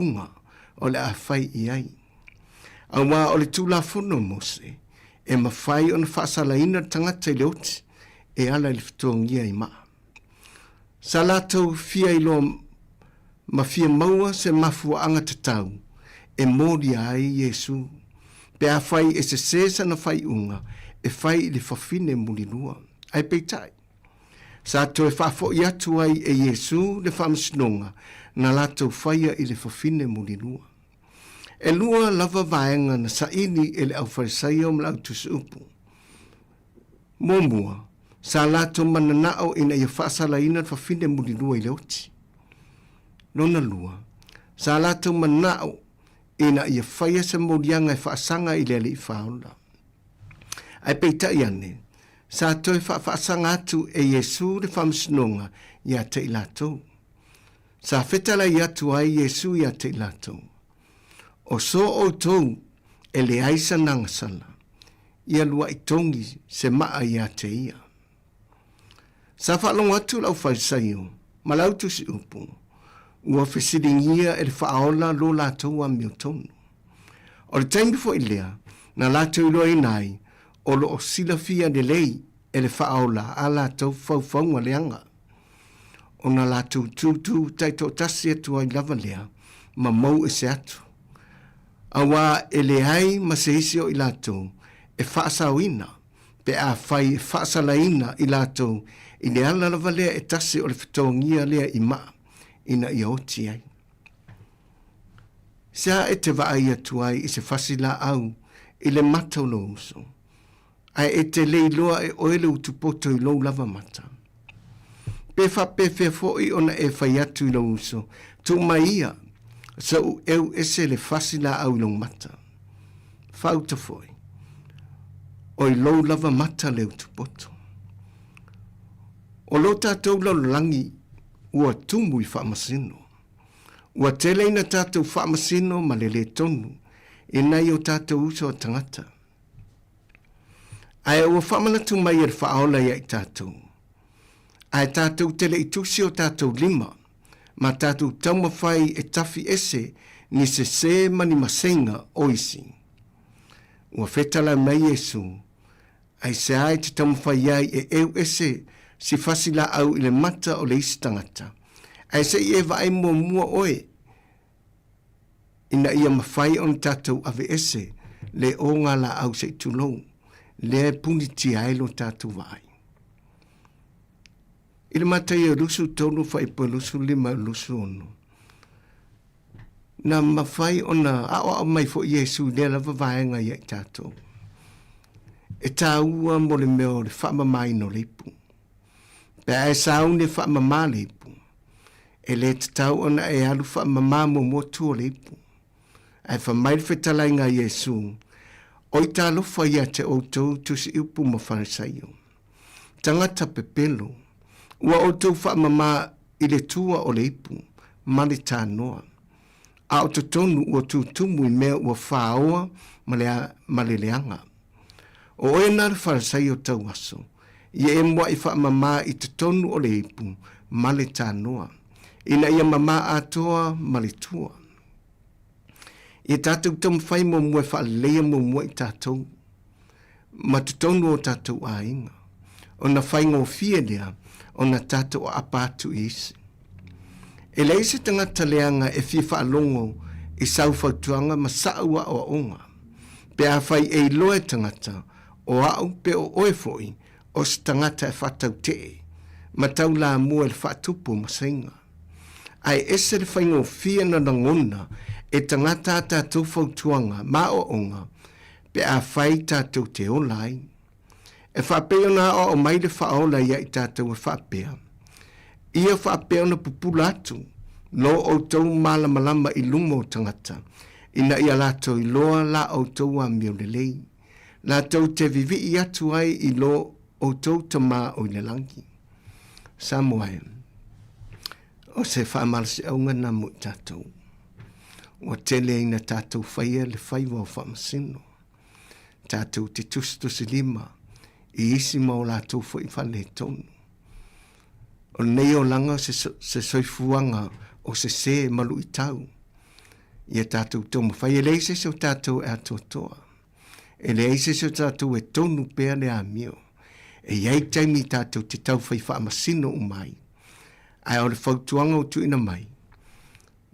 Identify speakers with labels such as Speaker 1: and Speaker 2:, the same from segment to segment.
Speaker 1: Uga o le a fai i ai. Aua o le Tulafono a Mose, e mafai ona faasalaina le tagata i le oti e ala i le fetogia i maa. Sa latou fia iloa ma fia maua se mafuaaga tatau e molia ai Iesu, pe afai e sesē sana faaiuga e fai i le fafine mulilua. Ae peitai, Sa toe faafoi atu ai e Iesu le faamasinoga na latou faia i le fafine mulilua. E lua lava vaega na saili e le Aufarisaio ma le Autusiupu. Muamua, sa latou mananao ina ia faasalaina le fafine mulilua i le oti. Lona lua, sa latou manao ina ia faia se moliaga e faasaga i le Alii Faaola. Ae peitai ane, sa toe faafaasaga atu e Iesu le faamasinoga ia te i latou. Sa fetalai atu ai Iesu ia te i latou, O so outou e leai sana agasala, ia luaʻi togi se maa ia te ia. Sa faalogo atu le Aufarisaio ma le Autusiupu, ua fesiligia e le Faaola lo latou amiotonu. O le taimi foi lea na latou iloaina ai o lo o silafia lelei e le Faaola a latou faufauga leaga, ona latou tūtū taitoatasi atu ai lava lea ma mou ese atu, auā e leai ma se isi o i latou e faasaoina pe afai e faasalaina i latou i le ala lava lea e tasi o le fetogia lea i maa ina ia oti ai. Sea e te vaai atu ai i se fasi laau i le mata o lou uso, ae e te le iloa e oe le utupoto i lou lava mata. Pe faapefea foi ona e fai atu i lou uso, Tuu mai ia, soʻu eu ese le fasi laau i lou mata. Faauta foi, o i lou lava mata le utupoto. O lo tatou lalolagi ua tumu i faamasino. Ua tele ina tatou faamasino ma le lē tonu i nai o tatou uso a tagata. Ae ua faamanatu mai e le Faaola ia i tatou, ae tatou te le i tusi o tatou lima ma tatou taumafai e tafi ese ni sesē ma ni maseiga o isi. Ua fetalai mai Iesu, Aisea e te taumafai ai e ʻeu ese si fasi laʻau i le mata o le isi tagata, ae se i e vaai muamua ʻoe ina ia mafai ona tatou aveese le oga laʻau se i tulou, lea e punitia ai lo tatou vaai. I le Mataio 23 fuaiupu 25 26, Na mafai ona aoao mai foi Iesu i lea lava vaega ia i tatou. E tāua mo le mea o le faamamaina o le ipu. Pe a e sauni e faamama le ipu, e le tatau ona e alu faamama muamua tua o le ipu. Ae fai mai le fetalaiga a Iesu, Oi talofa ia te outou tusi-upu ma Farisaio, tagata pepelo, ua outou faamama i le tua o le ipu ma le tanoa, a o totonu ua tutumu i mea ua faoa ma le, ma le leaga. O oe na le Farisaio tauaso, ia e muaʻi faamama i totonu o le ipu ma le tanoa, ina ia mama atoa ma le tua. Ia tatou taumafai muamua e faaleleia muamua i tatou ma totonu o tatou aiga, ona faigofie lea ona tatou aapa atu i isi. E leai se tagata leaga e fia faalogo i sau fautuaga ma saʻu aoaoga, pe afai e iloa e tagata o au pe o oe foi o se tagata e faatautee ma taulamua i le faatupu o maseiga. Ae ese le faigofie na lagona e tagata a tatou fautuaga ma aoaoga pe afai tatou te ola ai. E faapei ona aoao mai le Faaola ia i tatou e faapea, Ia faapea ona pupula atu lo outou malamalama i luma o tagata, ina ia latou iloa la outou amio lelei, latou te vivii atu ai i lo outou Tama o i le lagi. Samoa e, o se faamalosiauga na mo i tatou. Ua tele ina tatou faia le faiva o faamasino. Tatou te tusitusilima i isi ma o latou foi faaletonu. O lenei olaga o se, se soifuaga o sesē ma luitau. Ia tatou taumafai, e leai se isi o tatou e atoatoa. E leai se isi o tatou e tonu pea le amio. E i ai taimi tatou te taufai faamasino uma ai. Ae o le fautuaga ua tuuina mai,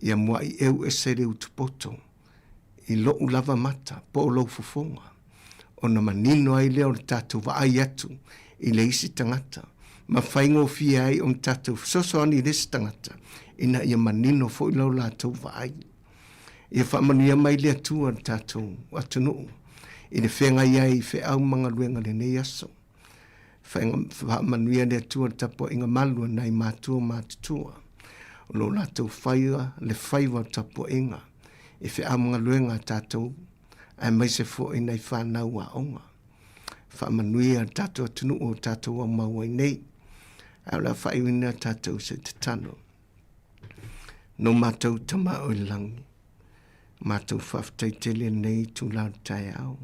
Speaker 1: ia muai eu ese le utupoto i lou lava mata po o lou fofoga, ona manino ai lea o le tatou vaai atu i le isi tagata ma faigofie ai ona tatou fesoasoani i le isi tagata ina ia manino foi lo latou vaai. Ia faamanuia mai le Atua le tatou atunuu i le feagai ai i feau ma galuega i lenei aso. Faamanuia le Atua i le tapuaiga malu a nai matua matutua o lo latou faia le faiva o le tapuaiga i feau ma galuega a tatou aemaise foi nai fanau aoga. Faamanuia le tatou atunuu o tatou aumau ai nei. Ae o le a faaiuina tatou se tatalo. No matou Tama o i le lagi, matou faafetai tele lenei itula o le taeao.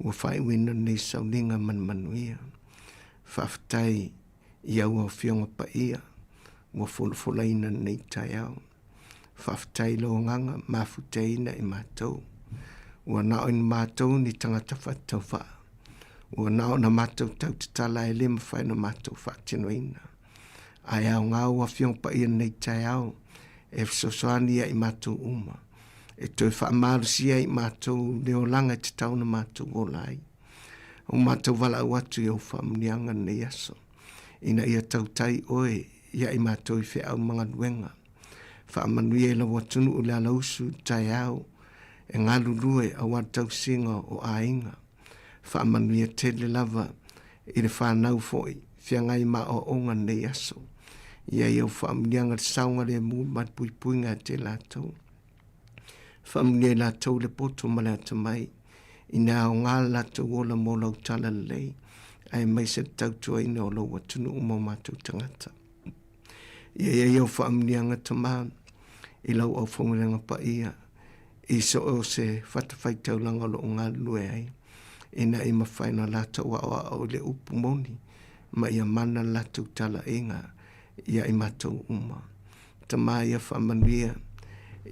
Speaker 1: Ua faaiuina lenei sauniga ma le manuia. Faafetai i au Afioga Paia ua folafolaina lenei taeao. Faafetai i lou agaga mafutaina i matou. Ua na o ni matou ni tagata faatauvaa. Ua na o na matou tautatala e le mafai ona matou faatinoina. Ae aoga au Afioga Paia lenei taeao e fesoasoani ia i matou uma, e toe faamalosia ai i matou le olaga e tatau ona matou ola ai. O matou valaau atu i ou faamanuiaga lenei aso, ina ia tautai oe ia i matou i feau ma galuega. Faamanuia i lau atunuu i le alausu i le taeao e galulue aua le tausiga o aiga. Faamanuia tele lava i le fanau foi feagai ma aoaoga lenei aso. Ia i au faamanuiaga le saogalemu ma le puipuiga ia te latou. Faamanuia i latou le poto ma le atamai, ina aoga le latou ola mo lau talalelei, aemaise le tautuaina o lou atunuu ma o matou tagata. Ia i ai au faamanuiaga Tama i lau aufaigaluega paia, i so o se fatafaitaulaga o lo o galulue ai, ina ia mafai ona latou aoao i le upu moni ma ia mana le latou talaiga ia i matou uma. Tama ia faamanuia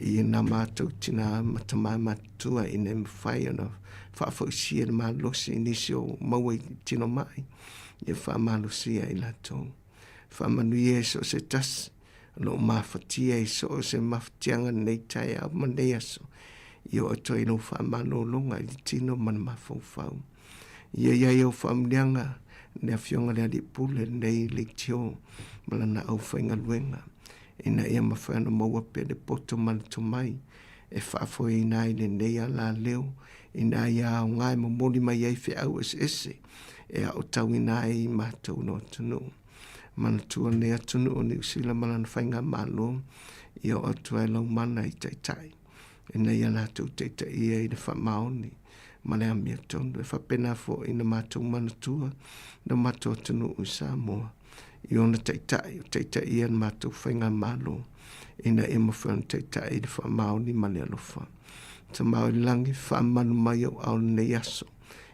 Speaker 1: i na matou tina ma tama matutua ina ia mafai ona faafoisia le malosi i nisi o maua i tino mai, ia faamalosia i latou. Faamanuia i so o se tasi o lo o mafatia i so o se mafatiaga lenei taeao ma lenei aso, ia oo atu ai lou faamalologa i le tino ma le mafaufau. Ia i ai au faamanuiaga le Afioga i le Alii Pule lenei leitio ma lana aufaigaluega, ina ia mafai ona maua pea le poto ma le tomai e faafoeina ai lenei alaleo, ina ia aoga e momoli mai ai feau eseese e aotauina ai i matou no atunuu. Manatua lenei atunuu o Niu Sila ma lana faigamalo, ia oo atu ai lau mana i taitai, ina ia latou taitaia i le faamaoni ma le amiotonu. E faapena foi na matou manatua lo matou atunuu i Samoa, i ona taitai o taitaia le matou faigamalo, ina ia mafai ona taitai i le faamaoni ma le alofa. Tama o i le lagi, faamamalu mai ou ao lenei aso,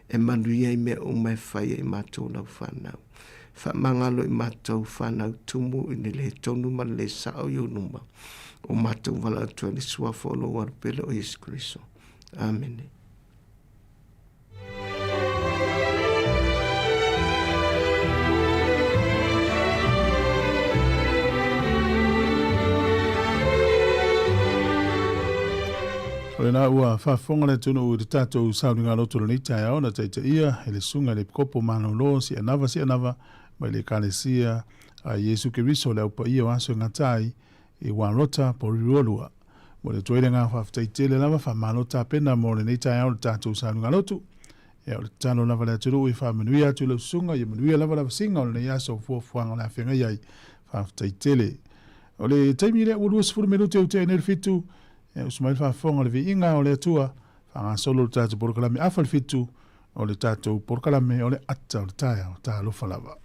Speaker 1: e manuia i mea uma e fai ai matou lau fanau. Faamagalo i matou fanau tumu i le le tonu ma le le sao i ou luma, o matou valaau atu ai le suafa o lou Alo pele o Iesu Keriso. Amene.
Speaker 2: O lena ua faafofoga le atunuu i le tatou sauniga loto lenei taeao na taitaia e le susuga i le Epikopo Malolo Sianava Sianava mai le Ekalesia a Iesu Keriso le Au Paia o Aso e Gata ai i Warota Porirua. Mo le atu ai le agaga faafetai tele lava, faamalo tapena mo lenei taeao le tatou sauniga lotu. Ia, o le tatalo lava le atunuu e faamanuia atu i lau susuga, ia manuia lava le vasiga o lenei aso o fuafuaga o le a feagai ai. Faafetai tele. O le taimi lea ua 20 minute ua tea nei le 7, ia usu mai le faafofoga o le viiga o le Atua, faagasolo le tatou polokalame afa le 7 o le tatou polokalame o le ata o le taeao. Talofa lava.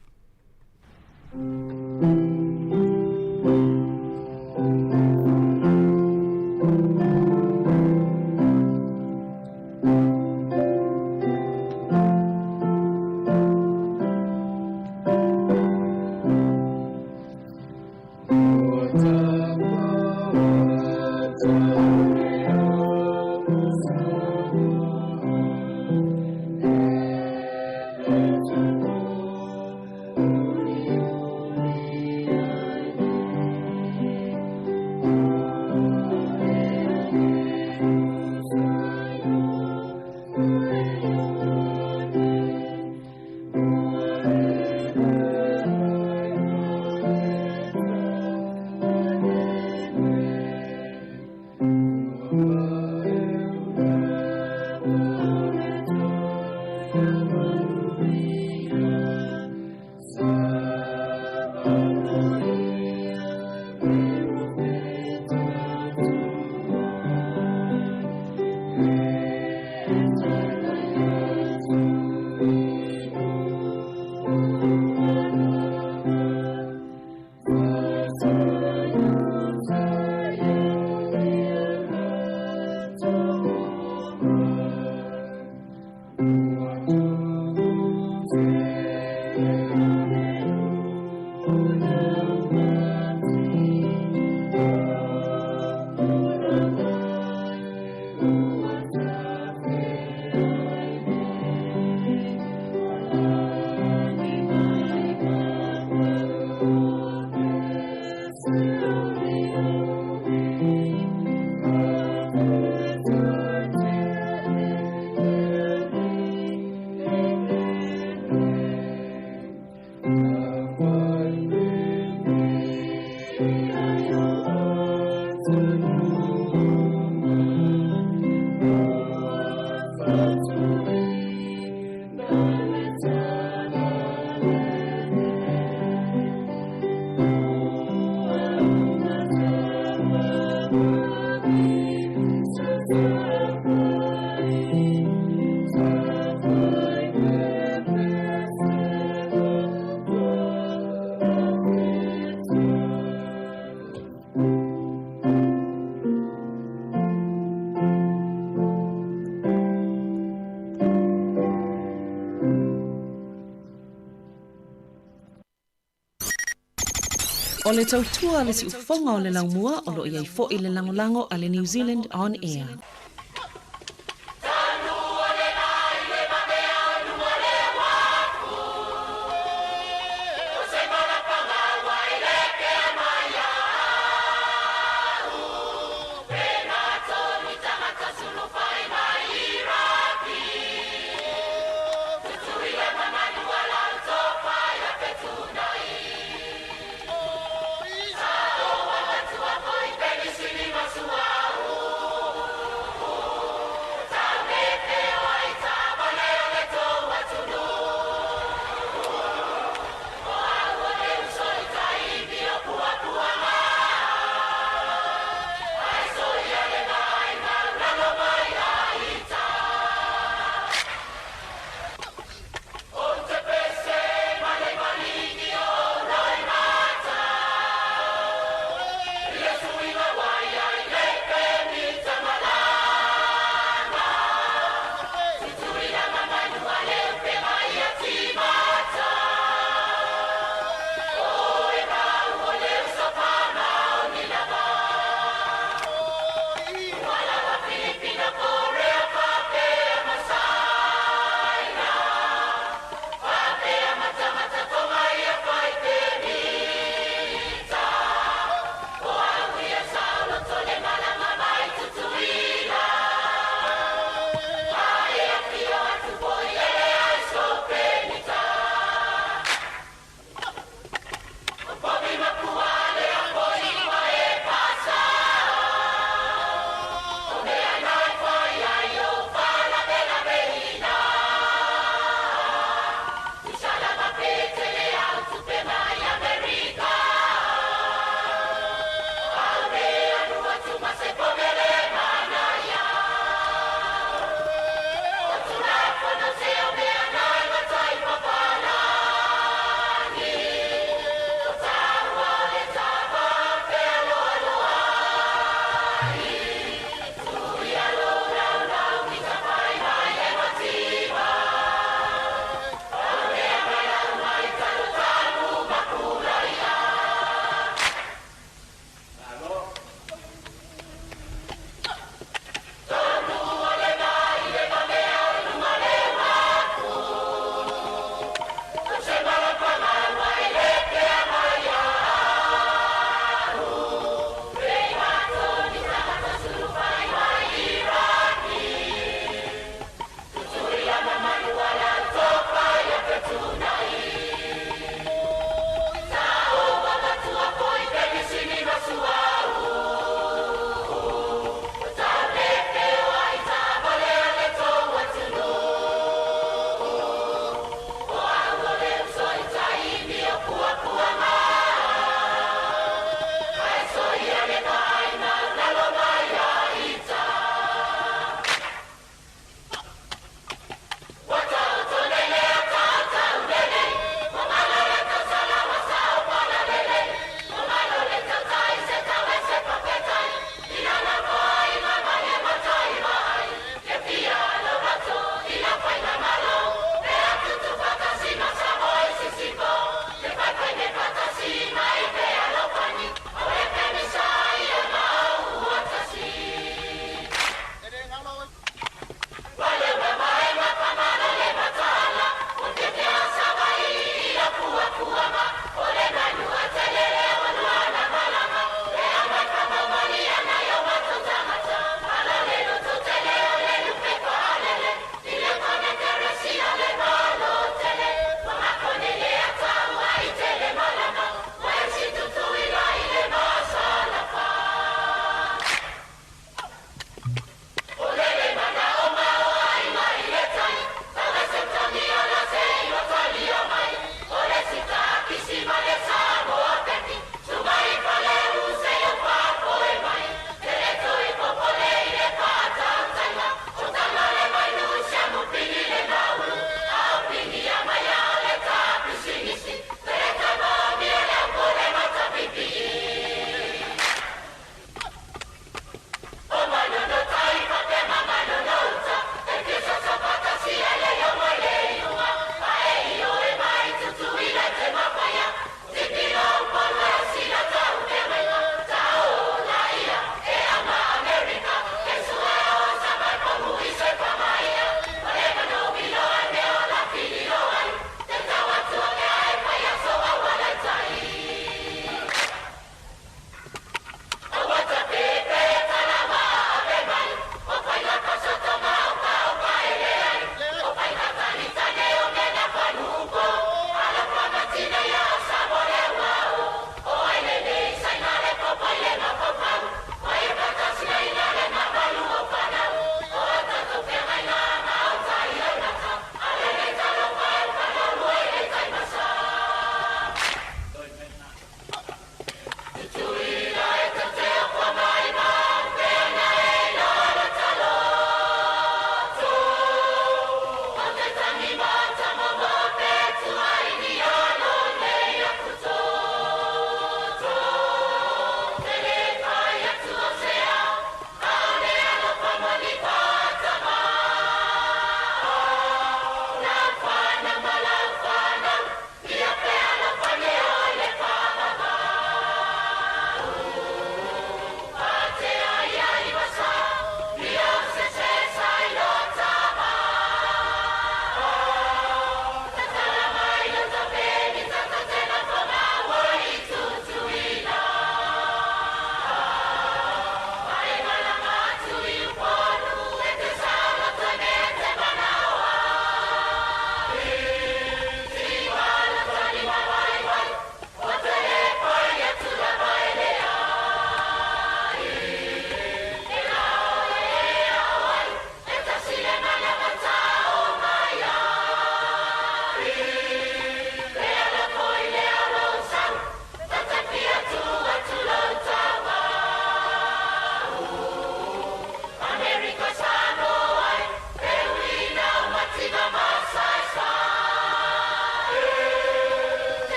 Speaker 3: O le tautua a le siufofoga o le laumua o lo o i ai foi le lagolago a le New Zealand On Air.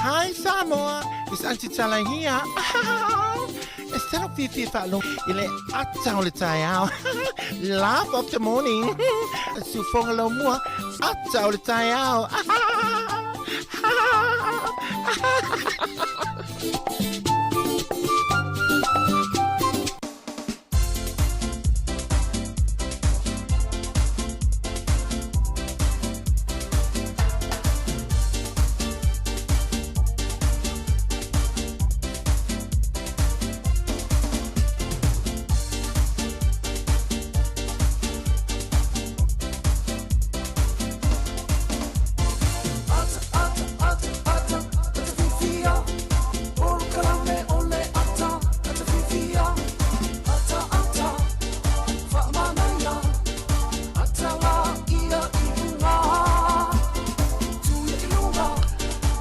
Speaker 4: Hi Samoa, it's Aunty Tala here. E sala fiafia faalogo i le ata o le taeao. Laugh of the morning. Siufoga laumua, ata o le taeao.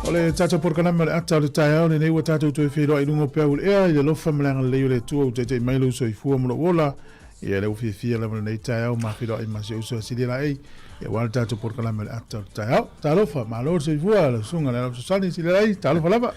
Speaker 2: O le tatou polokalame o le ata o le taeao lenei ua tatou toe feiloai i luga o peau o le ea i le alofa ma le agalelei o le Atua ua taitai mai lou soifua ma lou ola. Ia lea ua fiafia lava lenei taeao ma feiloai ma si ou uso a Silia Laei ia aua le tatou polokalame o le ata o le taeao. Talofa, malo le soifua lau susuga i le Ala Fesoasoani Silia Laei, talofa lava.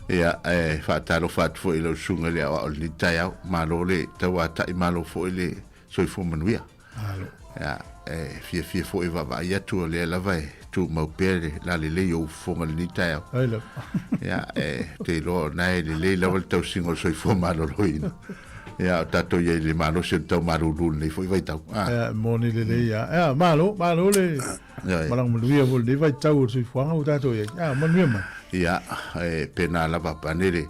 Speaker 5: Ia, e faatalofa atu foi i lau susuga i le aoao i lenei taeao. Malo le tauatai, malo foi le soifua manuia.
Speaker 2: Malo.
Speaker 5: Ia, e fiafia foi e vaavaai atu o lea lava e tumau pea le lalelei o ou fofoga i lenei taeao.
Speaker 2: Ai lava.
Speaker 5: Ia, e te iloa o na e lelei lava le tausiga o le soifua maloloina. Ia, o tatou i ai i le malosi o le tau malulu i lenei foi vaitau.
Speaker 2: Ah. Ia, moni lelei lava. Ia, malo, malo le malaga manuia foi i lenei vaitau o le soifuaga ua tatou i ai. Ia, manuia mai.
Speaker 5: Ia, e pena lava pane le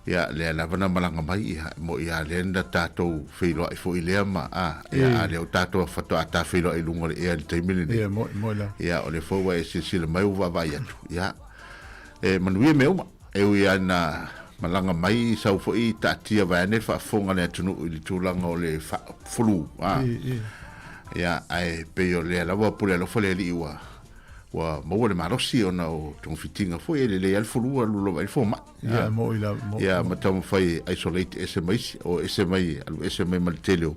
Speaker 5: Ia, lea lava na malaga mai, ia, mo ia lea na tatou feiloai foi lea ma, a, ia, a lea o tatou faatoa ta feiloai i luga o le ea i le taimi lenei.
Speaker 2: Ia, moi, moi la.
Speaker 5: Ia, o lea foi ua e silasila mai ua vaavaai atu, ia, e manuia mea uma. E ui lava ina malaga mai, sau foi taatia vaeane le faafofoga a le atunuu i le tulaga o le flu, a. Ia, ae pei o lea lava pule alofa le Alii ua, ua maua le malosi ona o togafitiga foi, e lelei lava le flu alu lava i le fomai.
Speaker 2: Ia, moi lava, moi.
Speaker 5: Ia, ma taumafai e isolate ese ma isi, o ese mai, alu ese mai ma le tele o,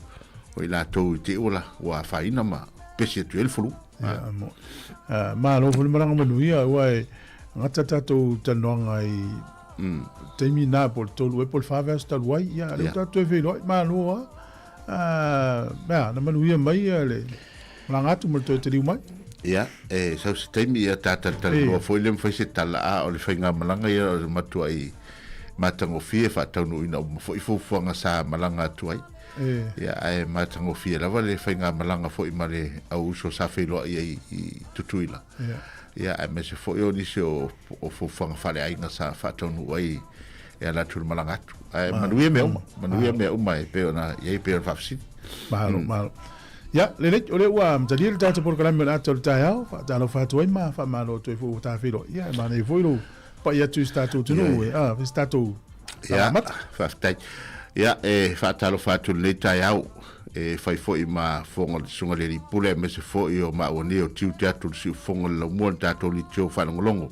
Speaker 5: o i latou i te i ua la, ua afaina ma pesi atu i ai le flu.
Speaker 2: Ia, moi. Uh, malo foi le malaga manuia, aua e gata tatou talanoaga i mm. taimi na po le tolu e po le wha vaiaso talu ai, ia, lea ua tatou toe feiloai, malo lava. Uh, mea, na manuia mai le malaga atu ma le toe taliu mai.
Speaker 5: Ia, e sau se taimi ia ta talatalanoa foi lea ma fai se tala, a o le faigamalaga ia o le matuai matagofie faataunuuina uma foi fuafuaga sa malaga atu ai. Ia, ae matagofie lava le faigamalaga foi ma le au uso sa feiloai ai i Tutuila. Ia, aemaise foi o nisi o fuafuaga faaleaiga sa faataunuu ai e ala atu i le malaga atu. Ae manuia mea uma, manuia mea uma e pei ona i ai pei ona faafesili.
Speaker 2: Malo, malo. Ia, lelei, o lea ua amatalia le tatou polokalame o le ata o le taeao, faatalofa atu ai ma faamalo atu ai foi ua tafeiloai. Ia, e manaia foi lou pai atu i se tatou atunuu e, a, se tatou
Speaker 5: Ia,
Speaker 2: amata.
Speaker 5: Faafetai. Ia, e faatalofa atu i lenei taeao, e fai foi ma fofoga o le Susuga i le Alii Pule, aemaise foi o maua nei o tiute atu i le siufofoga o le laumua i le tatou leitio faalogologo.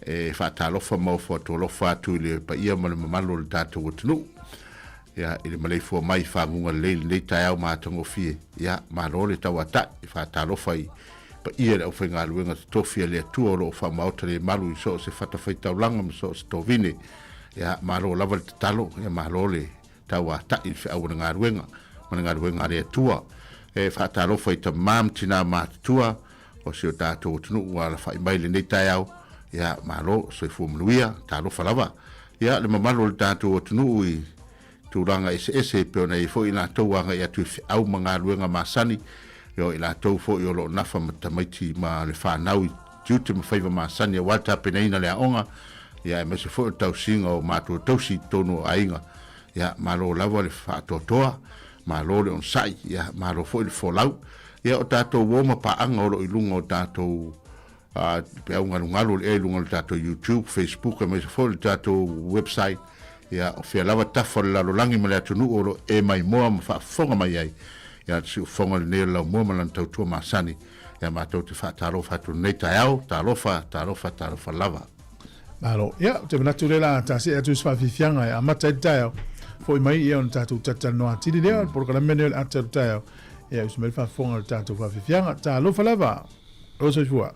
Speaker 5: E faatalofa ma ofo atu alofa atu i le paia ma le mamalu o le tatou atunuu. Ia, i le maleifua mai i faguga lelei i lenei taeao matagofie, ia, malo le tauatai, e faatalofa i paia i le aufaigaluega totofi a le Atua o lo o faamaota le malu i so o se fatafaitaulaga ma so o se tovine. Ia, malo lava le tatalo, ia, malo le tauatai i le feau o le galuega ma le galuega a le Atua. E faatalofa i tama ma tina matutua o si o tatou atunuu ua alafai mai i lenei taeao, ia, malo, soifua manuia, talofa lava. Ia, le mamalu o le tatou atunuu i tulaga eseese e pei ona i ai foi i latou agai atu i feau ma galuega masani, ia o i latou foi o lo o nafa ma tamaiti ma le fanau i tiute ma faiva masani aua le tapenaina o le aoga, ia aemaise foi o le tausiga o matua tausi i totonu o aiga. Ia, malo lava le faatoatoa, malo le onosai, ia malo foi le folau. Ia o tatou uo ma paaga o lo o i luga o tatou a peau galugalu o le ea i luga o le tatou YouTube, Facebook aemaise foi o le tatou website. Ia, o fea lava tafa o le lalolagi ma le atunuu o lo o e maimoa ma faafofoga mai ai. Ia, le siufofoga lenei o le laumua ma lana tautua masani. Ia, matou te faatalofa atu i lenei taeao. Talofa, talofa, talofa lava.
Speaker 2: Malo. Ia, ou te manatu lea o le a ta see atu i se faafiafiaga e amata ai le taeao. Foi mai ia ona tatou talatalanoa atili lea, o le polokalame lenei o le ata o le taeao. Ia, usu mai le faafofoga o le tatou faafiafiaga. Talofa lava. Lou soifua.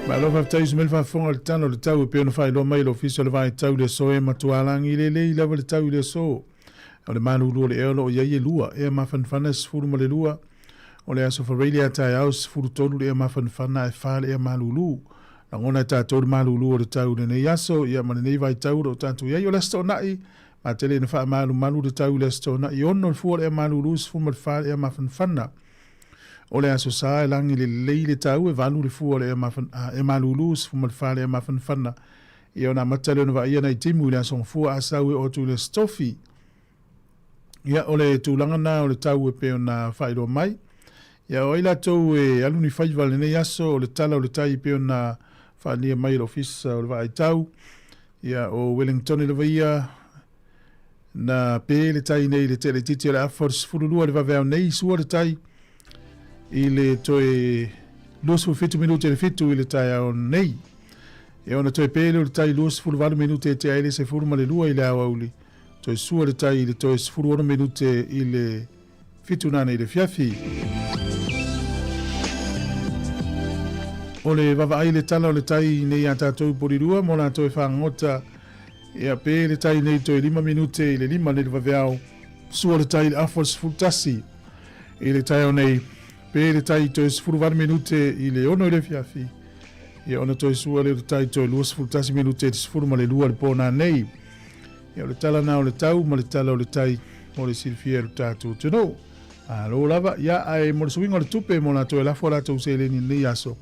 Speaker 2: Malo faafetai usu mai le faafofoga i le tala o le tau e pei ona faailoa mai e le Ofisa o le Vaitau i le aso e matua lagi lelei lava le tau i le aso. O le malulu o le ea o lo o i ai e lua ea mafanafana e 12. O le aso Faraile a taeao e 13 le ea mafanafana ae 4 le ea malulu. Lagona e tatou le malulu o le tau i lenei aso ia ma lenei vaitau o lo o tatou i ai. O le Aso Toonai, matele ina faamalumalu le tau i le Aso Toonai e 6 le fua o le ea malulu, 14 le ea mafanafana. O le Aso Sa e lagi lelei le tau e 8 le fua o le ea malulu, 14 le ea mafanafana. Ia ona amata lea ona vaaia nai timu i le Aso Gafua a sau e oo atu i le Aso Tofi. Ia, o le tulaga na o le tau e pei ona faailoa mai. Ia, o ai latou e alu ni faiva i lenei aso, o le tala o le tai e pei ona faaalia mai e le Ofisa o le Vaai Tau. Ia, o Wellingtone lava ia, na pe le tai nei i le tele itiiti o le afa o le 12 i le vaveao nei, sua le tai i le toe 27 minute i le 7 i le taeao nei. E ona toe pe lea o le tai 28 minute e tea ai le 12 i le aoauli. Toe sua le tai i le toe 16 minute i le 7 nanei i le afiafi. O le vavaai le tala o le tai nei a tatou i Porirua mo latou e fagota ia pe le tai nei toe 5 minute i le 5 nei le vaveao. Sua le tai i le afa o le 11 i le taeao nei, pe le tai toe 18 minute i le 6 i le afiafi. Ia ona toe sua lea o le tai toe 21 minute i le 12 le po nanei. Ia o le tala na o le tau ma le tala o le tai mo le silafia e lo tatou atunuu. Malo lava, ia ae mo le suiga o le tupe mo latou e lafo a latou seleni i lenei aso.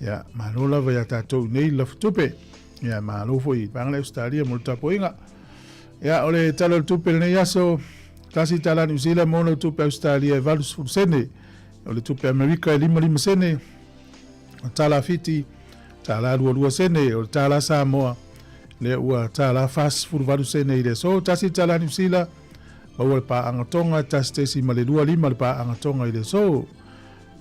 Speaker 2: Ia, malo lava ia tatou i nei lafo tupe. Ia, malo foi i Paga le Ausetalia mo le tapuaiga. Ia, o le tala o le tupe i lenei aso, tasi tala Niu Sila mo lau tupe Ausetalia e 80 sene. O le tupe Amerika e 55 sene. O tala Fiti, tala 22 sene. O le tala Samoa, lea ua tala 48 sene i le aso. Tasi tala Niu Sila, maua le paaga Tonga, 1.25 le paaga Tonga i le aso.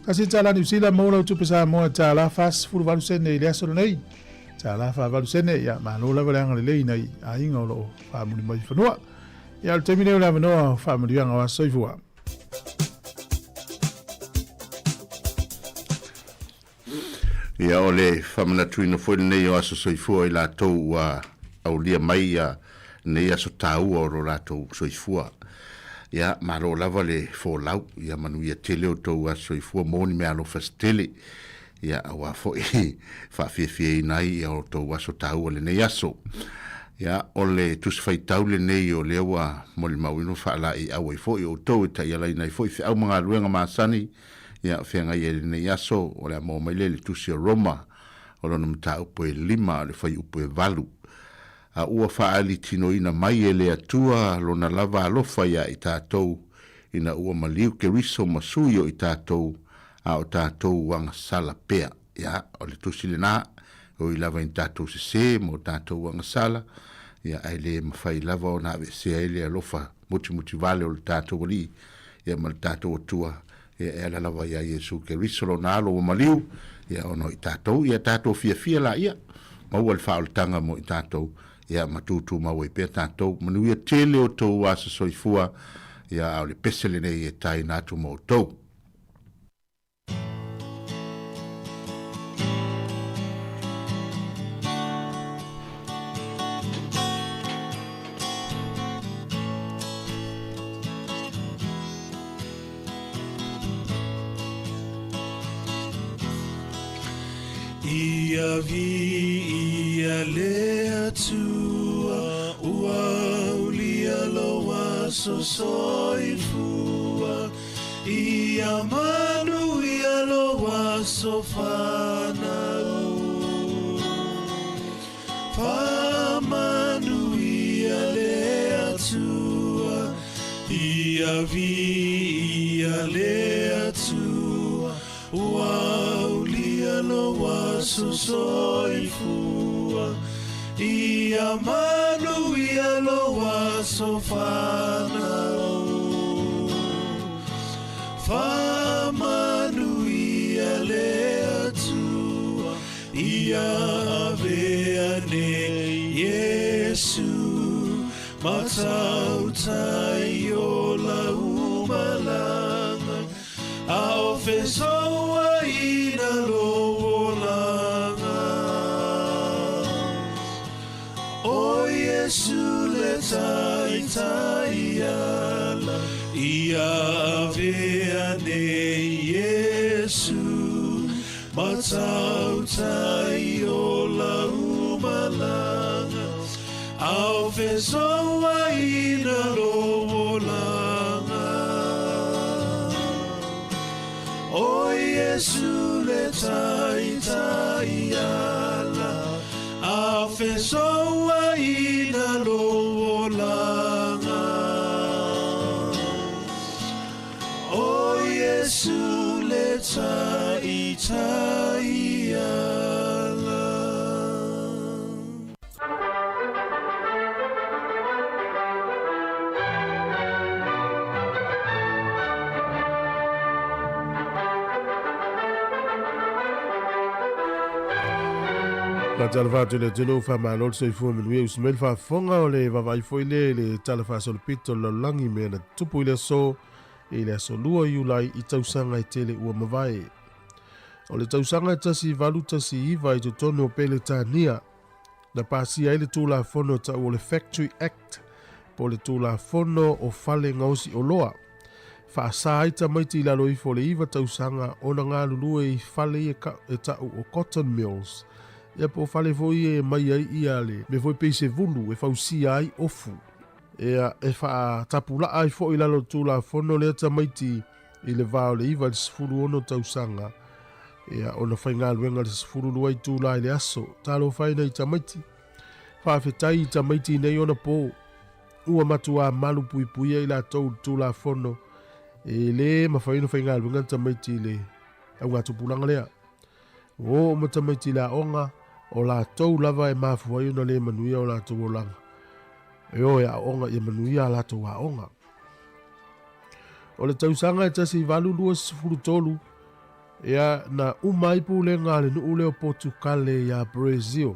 Speaker 2: Tasi tala Niu Sila, maua lau tupe Samoa, tala 48 sene i le aso lenei. Tala 48 sene, ia malo lava le agalelei nai aiga o lo o faamuli mai i fanua. Ia o le taimi lenei o le avanoa o faamanuiaga o aso soifua.
Speaker 5: Ia o le faamanatuina foi lenei o aso soifua i latou ua aulia mai ia nei aso taua o lo latou soifua. Ia malo lava le folau, ia manuia tele o tou aso soifua mo ni meaalofa se tele. Ia aua foi faafiafiaina ai ia o tou aso taua lenei aso. Ia o le tusi faitau lenei o lea ua molimauina faalaeiau ai foi outou e taialaina ai foi feau ma galuega masani ia feagai ai lenei aso. O le a maua mai lea i le tusi o Roma o lona mataupu e 5 o le fuaiupu e 8. A ua faaalitinoina mai e le Atua lona lava alofa ia i tatou ina ua maliu Keriso ma sui o i tatou a o tatou agasala pea. Ia, o le tusi lena, e ui lava ina tatou sesē ma o tatou agasala, ia, ae le mafai lava ona aveesea ai le alofa mutimutivale o le tatou Alii, ia, ma le tatou Atua, ia, e ala lava iā Iesu Keriso lona Alo ua maliu, ia, ona o i tatou, ia tatou fiafia laia, maua le faaolataga mo i tatou, ia, ma tutumau ai pea tatou. Manuia tele outou aso soifua, ia, a o le pese lenei e taina atu ma outou.
Speaker 6: Ia viia le Atua, ua aulia lou aso soifua. Ia manuia lou aso fanau. Faamanuia le Atua, ia viia le Atua, ua aulia lou aso soifua. Ia manuia lou aso fanau. Faamanuia le Atua, ia avea nei Iesu, matautai o lau malaga, a o fesouaina lou olaga. Iesu le taitai ala, Ia avea nei Iesu, Matautai o lau malaga, Ao fesoaina lou olaga. O Iesu le taitai ala, Ao fesoaina lou olaga. O Iesu le taitai ala.
Speaker 2: Na tala fatu le atunuu faamalo le soifua manuia usi mai le faafofoga o le vaavaai foi lea i le tala faasolopito o le lalolagi mea na tutupu i le aso i le aso 2 Iulai i tausaga e tele ua mavae. O le tausaga 1819 i totonu o Peletania na pasia ai le Tulafono tau o le Factory Act po o le Tulafono o Fale Gaosi Oloa. Faasa ai tamaiti i lalo ifo o le 9 tausaga ona galulue i fale ia e tau o cotton mills, ia po o fale foi ia e mai ai ia le mea foi pei se vulu e fausia ai ofu. Ia, e faatapulaa ai foi i lalo o le Tulafono lea tamaiti i le va o le 9 i le 16 tausaga, ia, ona faigaluega i le 12 itula i le aso. Talofa e nai tamaiti. Faafetai i tamaiti nei ona po. Ua matuā malu puipuia i latou i le Tulafono, e le mafai ona faigaluega tamaiti i le augatupulaga lea. Ua oo ma tamaiti i le aoga, o latou lava e mafua ai ona le manuia o latou olaga. E o e aoga ia manuia a latou aoga. O le tausaga e 1823, ia na uma ai pulega a le nuu lea o Potukale iā Brazil.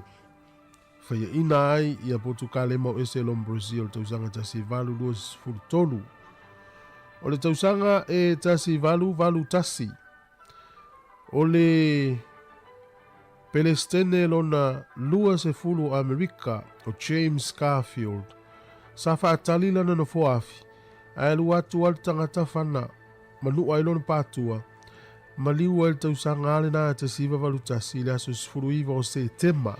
Speaker 2: Faiaina ai ia Potukale mau ese lo Brazil tausaga 1823. O le tausaga e 1881, o le Pelestene lona 20 o Amerika o James Garfield, sa faatali lana nofoafi, ae alu atu a le tagata fana ma nua ai lona patua, maliu ai le tausaga a lena 1981 i le aso 19 o Setema.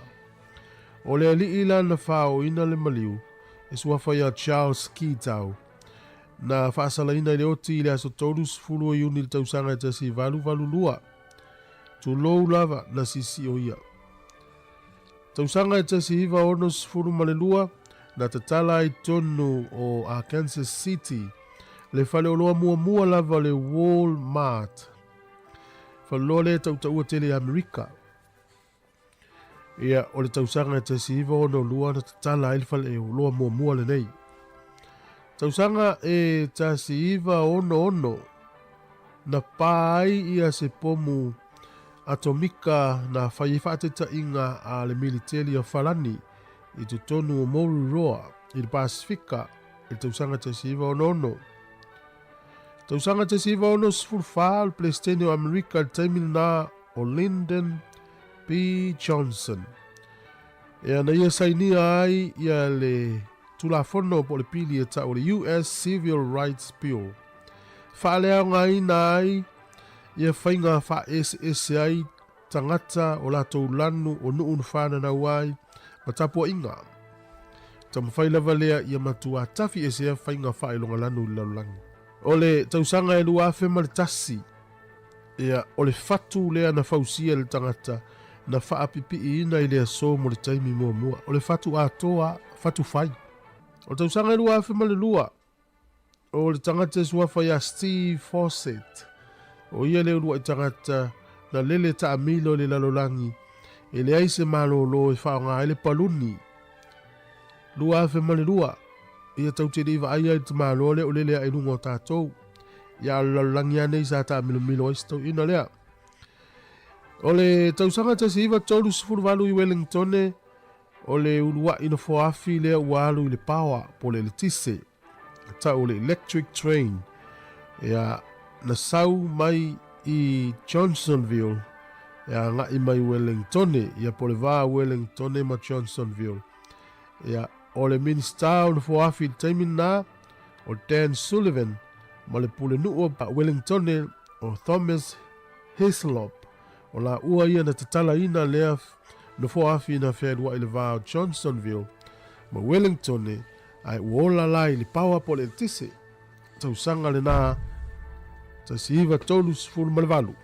Speaker 2: O le alii la na faaoina le maliu, e suafa ia Charles Kitau, na faasalaina i le oti i le aso 30 o Iuni i le tausaga e 1882. Tulou lava na sisio ia. Tausaga e 1962, na tatala ai tonu o Arkansas City le faleoloa muamua lava o le Wal-Mart. Faleoloa lea e tautaua tele i Amerika. Ia, o le tausaga e 1962 na tatala ai le faleoloa muamua lenei. Tausaga e 1966 na pā ai ia se pomu atomika na fai ai faataitaiga a le militeli o Falani i totonu o Moruroa i le Pasifika i le tausaga 1966. Tausaga 1964 o le Peresetene o Amerika i le taimi lena o Lyndon B. Johnson. Ea na ia sainia ai ia le Tulafono po o le pili e tau o le US Civil Rights Bill. Faaleaogaina ai ia faiga faaeseese ai tagata o latou lanu o nuu na fananau ai ma tapuaiga. Taumafai lava lea ia matua tafi esea faiga faailoga lanu i le lalolagi. O le tausaga e 2001, ia, o le fatu lea na fausia e le tagata na faapipiiina i le aso mo le taimi muamua. O le fatu atoa, fatu fai. O le tausaga e 2002, o le tagata e suafa ia Steve Fossett, o ia le uluai tagata na lele taamilo i le lalolagi e leai se malōlō e faaaoga ai le paluni. 2002, ia tatou te le i vaaia i le tamaloa lea o lele ae i luga o tatou. Ia a o le lalolagi lava nei sa taamilomilo ai se tauina lea. O le tausaga 1938 i Wellingtone, o le uluai nofoafi lea ua alu i le paoa po o le eletise, tau o le electric train, ia na sau mai i Johnsonville e agai mai Wellingtone, ia po o le va o Wellingtone ma Johnsonville. Ia,
Speaker 7: O le Minisita o Nofoafi i le taimi lena, o Dan Sullivan, ma le Pulenuu o Wellingtone o Thomas Hislop, o laua ia na tatalaina lea nofoafi na fealuai i le va o Johnstonville ma Wellingtone, ae ua ola la i le paoa po o le eletise. Tausaga lena 1938.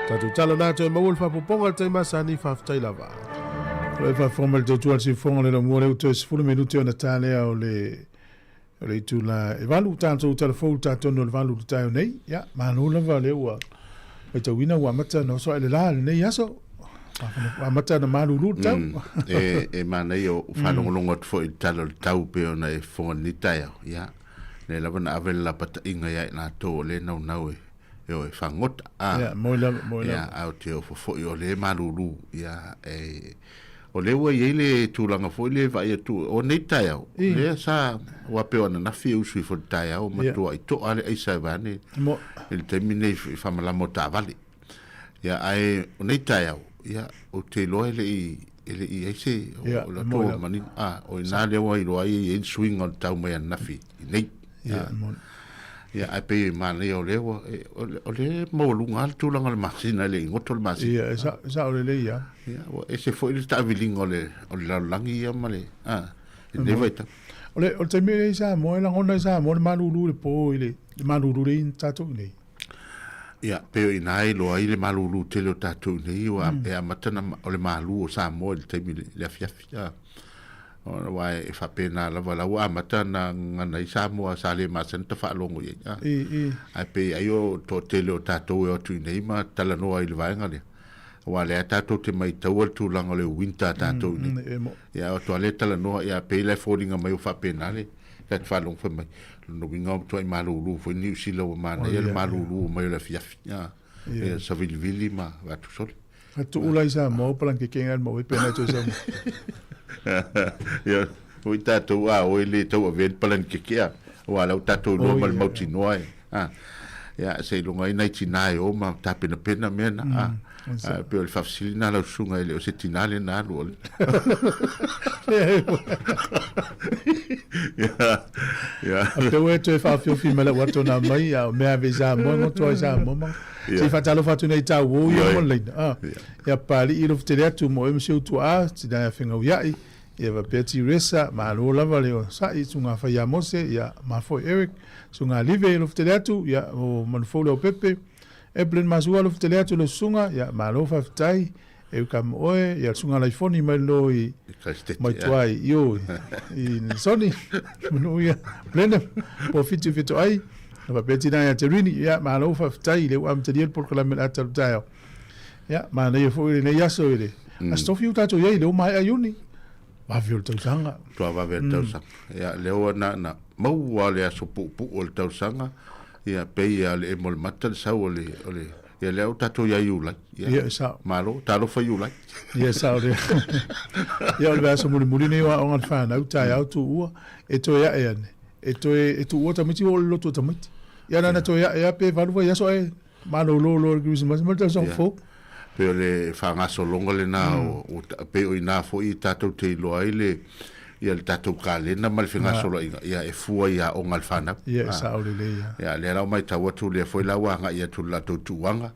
Speaker 7: Tatou tala na toe maua le faapopoga le taimi masani, faafetai lava.
Speaker 2: O le faafofoga mai le tautua le siufofoga le laumua lea ua toe 10 minute ona ta lea o le o le itula e valu tatou talafou le tatonu o le valu le taeo nei. Ia, malo lava lea ua matauina ua amata ona oso ae le la lenei aso. Ua amata ona malulu le tau.
Speaker 5: E, e manaia o faalogologo atu foi i le tala o le tau pei ona e fofoga lenei taeao. Ia, lea lava na ave le lapataiga ia i latou o lea e naunau e e o e fagota.
Speaker 2: Ah, Ia, moi lava, moi
Speaker 5: ia,
Speaker 2: lava.
Speaker 5: ae ou te ofo foi o lea e malulu. Ia, e, o lea ua i ai le tulaga foi lea e vaai atu, o nei taeao,
Speaker 2: I.
Speaker 5: lea sa, ua pei o ananafi e usu ifo i le taeao,
Speaker 2: Ia.
Speaker 5: matuai to'a le aisa e vaeane
Speaker 2: Mo,
Speaker 5: i le taimi nei i faamalama o taavale. Ia, ae o nei taeao, ia, ou te iloa e le i, e le i ai se, o,
Speaker 2: Ia,
Speaker 5: o le
Speaker 2: moi
Speaker 5: atu
Speaker 2: lava.
Speaker 5: manino. Ah, o ina lea ua iloa ai e i ai le suiga o le tau mai ananafi i nei.
Speaker 2: Ia,
Speaker 5: Ah.
Speaker 2: moi.
Speaker 5: Ia, ae pei e manaia o lea ua, e, o le, o lea e maualuga lava le tulaga o le masina, e le i goto le masina.
Speaker 2: Ia, e sa, e sao lelei lava.
Speaker 5: Ia, ua ese foi le taaviliga o le, o le lalolagi ia ma le, ah, i lenei vaitau.
Speaker 2: O le, o le taimi lenei i Samoa, e lagona i Samoa le malulu i le po i le, le malulu lea i tatou i nei.
Speaker 5: Ia, pei o ina e iloa ai le malulu tele o tatou i nei, ua, e amata ona, o le malu o Samoa i le taimi i le afiafi. Ah. Aua e faapena lava, la ua amata ona gagana ai Samoa sa le masani ta faalogo i ai. Ah.
Speaker 2: I, i.
Speaker 5: Ae pei ai o toatele o tatou e o atu i nei ma talanoa i le vaega lea. Aua lea tatou te maitaua le tulaga o le winter a tatou i nei.
Speaker 2: E mo.
Speaker 5: Ia, o tua lea talanoa, ia, pei la e foliga mai o faapena le ta te faalogo fai mai. Lona uiga o matuai malulu foi Niu Sila ua manaia le malulu mai o le afiafi. Ah. Ia, savilivili ma vatusoli.
Speaker 2: A tuu la i Samoa o palankekenga le maua pe nai toe Samoa.
Speaker 5: Ia, o i tatou a o e le tau avea ni palanikeke a. Aua la ua tatou iloa ma le mautinoa e. A. Ia, seiloga ai nai tina e o ma tapenapena mea na. A. A, pei o le faafesili na lau susuga e le o se tina lea na alu o le. Ia, ia.
Speaker 2: A peu e toe faafiofi mai lau ato na mai, a o mea ave i Samoa, goto ai Samoa ma.
Speaker 5: Ia.
Speaker 2: Se i faatalofa atu nei tau o ia
Speaker 5: Ioe.
Speaker 2: mo le laina. Ah.
Speaker 5: Ia.
Speaker 2: Ia pali'i lo fetele atu mo e ma si ou tuaa, tina ia fegauia'i, ia faapea Tiresa, malo lava le onosai, susuga Faia Mose, ia ma foi Eric, susuga Live lo fetele atu, ia o Manufou Leaupepe, Evelyn Masua lo fetele atu le susuga, ia malo faafetai, e uka ma oe, ia le susuga Laifoni mai lo i
Speaker 5: Christete,
Speaker 2: mai
Speaker 5: ia.
Speaker 2: tua i io i Sony, manu ia Brendan, po fitu fitu ai, na faapea tina ia Terini, ia malo faafetai i le ua amatalia le polokalame le ata o le taeao. Ia, manaia foi lenei aso i le aso tofi ua tatou i ai, lea ua maea Iuni, vave o le tausaga.
Speaker 5: Tua vave o le tausaga. Ia, lea ua na, na maua le aso puupuu o le tausaga, ia, pei lava o le emo o le mata le sau o le, o le, ia lea ua tatou i ai i Iulai. Ia,
Speaker 2: Ia, e sao.
Speaker 5: Malo, talofa Iulai.
Speaker 2: Ia, e sao lea. Ia, o le vaiaso mulimuli lenei o aoga a le fanau, taeao tuua, e toe ae ane, e toe, e tuua tamaiti ua oo le loto o tamaiti. Ia, na ona toe ae lava pe valu vaiaso ae malolo loa i le Kerisimasi ma le tausaga fou.
Speaker 5: Pei o le faagasologa lena o, pei o ina foi tatou te iloa ai le, ia le tatou kalena ma le fegasoloaiga, ia e fua i aoga a le fanau.
Speaker 2: Ia, e sao lelei lava.
Speaker 5: Ia, lea la ua matau atu lea foi la ua agai atu i le latou tuuaga,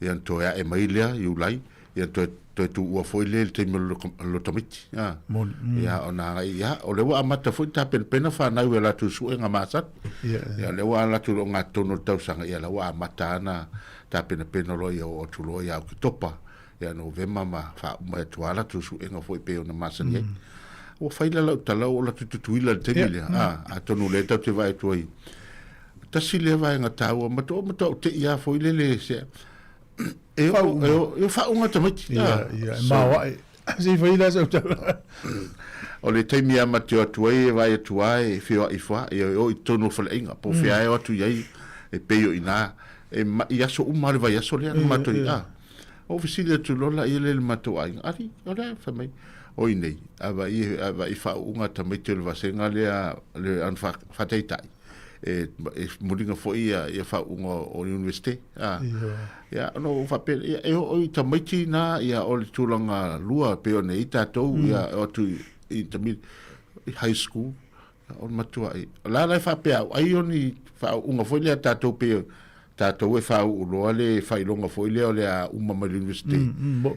Speaker 5: ia ona toe ae mai lea Iulai, ia toe toe tuua foi lea i le taimi o le lotomiti. A.
Speaker 2: Moni.
Speaker 5: Ia, ona agai, ia, o lea ua amata foi tapenapena fanau i a latou suega masani.
Speaker 2: Ia,
Speaker 5: Ia, o lea ua ala atu i le ogatotonu o le tausaga, ia, la ua amata ana tapenapena loa ia oo atu loa ia Oketopa, ia Novema ma faauma atu lava latou suega foi pei ona masani ai. Ua fai la lau tala ua oo atu i Tutuila i le taimi lea, a, atonu o lea tatou te vaai atu ai, tasi lea vaega taua, matua matua te'i lava foi lele se e o e o e o faauga tamaiti.
Speaker 2: Ia, ia, e maoae. Se i fai la sau tala.
Speaker 5: O le taimi lava ma te o atu ai e vaai atu lava e feoai ifo lava, ia e o i totonu o faleaiga, po o fea lava e o atu i ai, e pei o i ina, e ma'i aso uma lava le vaiaso lea na matou i a. Ou fesili atu loa laia lea i le matou aiga, Ali, o le a? Fai mai, oi nei, a vaai a vaai faauuga tamaiti o le vasega lea, le ano faataitai. e e muliga foi ia ia faauuga o le Universite a ia ona ou faapea ia e oo i tamaiti na ia o le tulaga lua pei ona i ai tatou ia e oo atu i i high school o le matuai o la la e faapea au ai o ni faauuga foi lea tatou pei tatou e faauu loa le faailoga foi lea o le a uma mai le Universite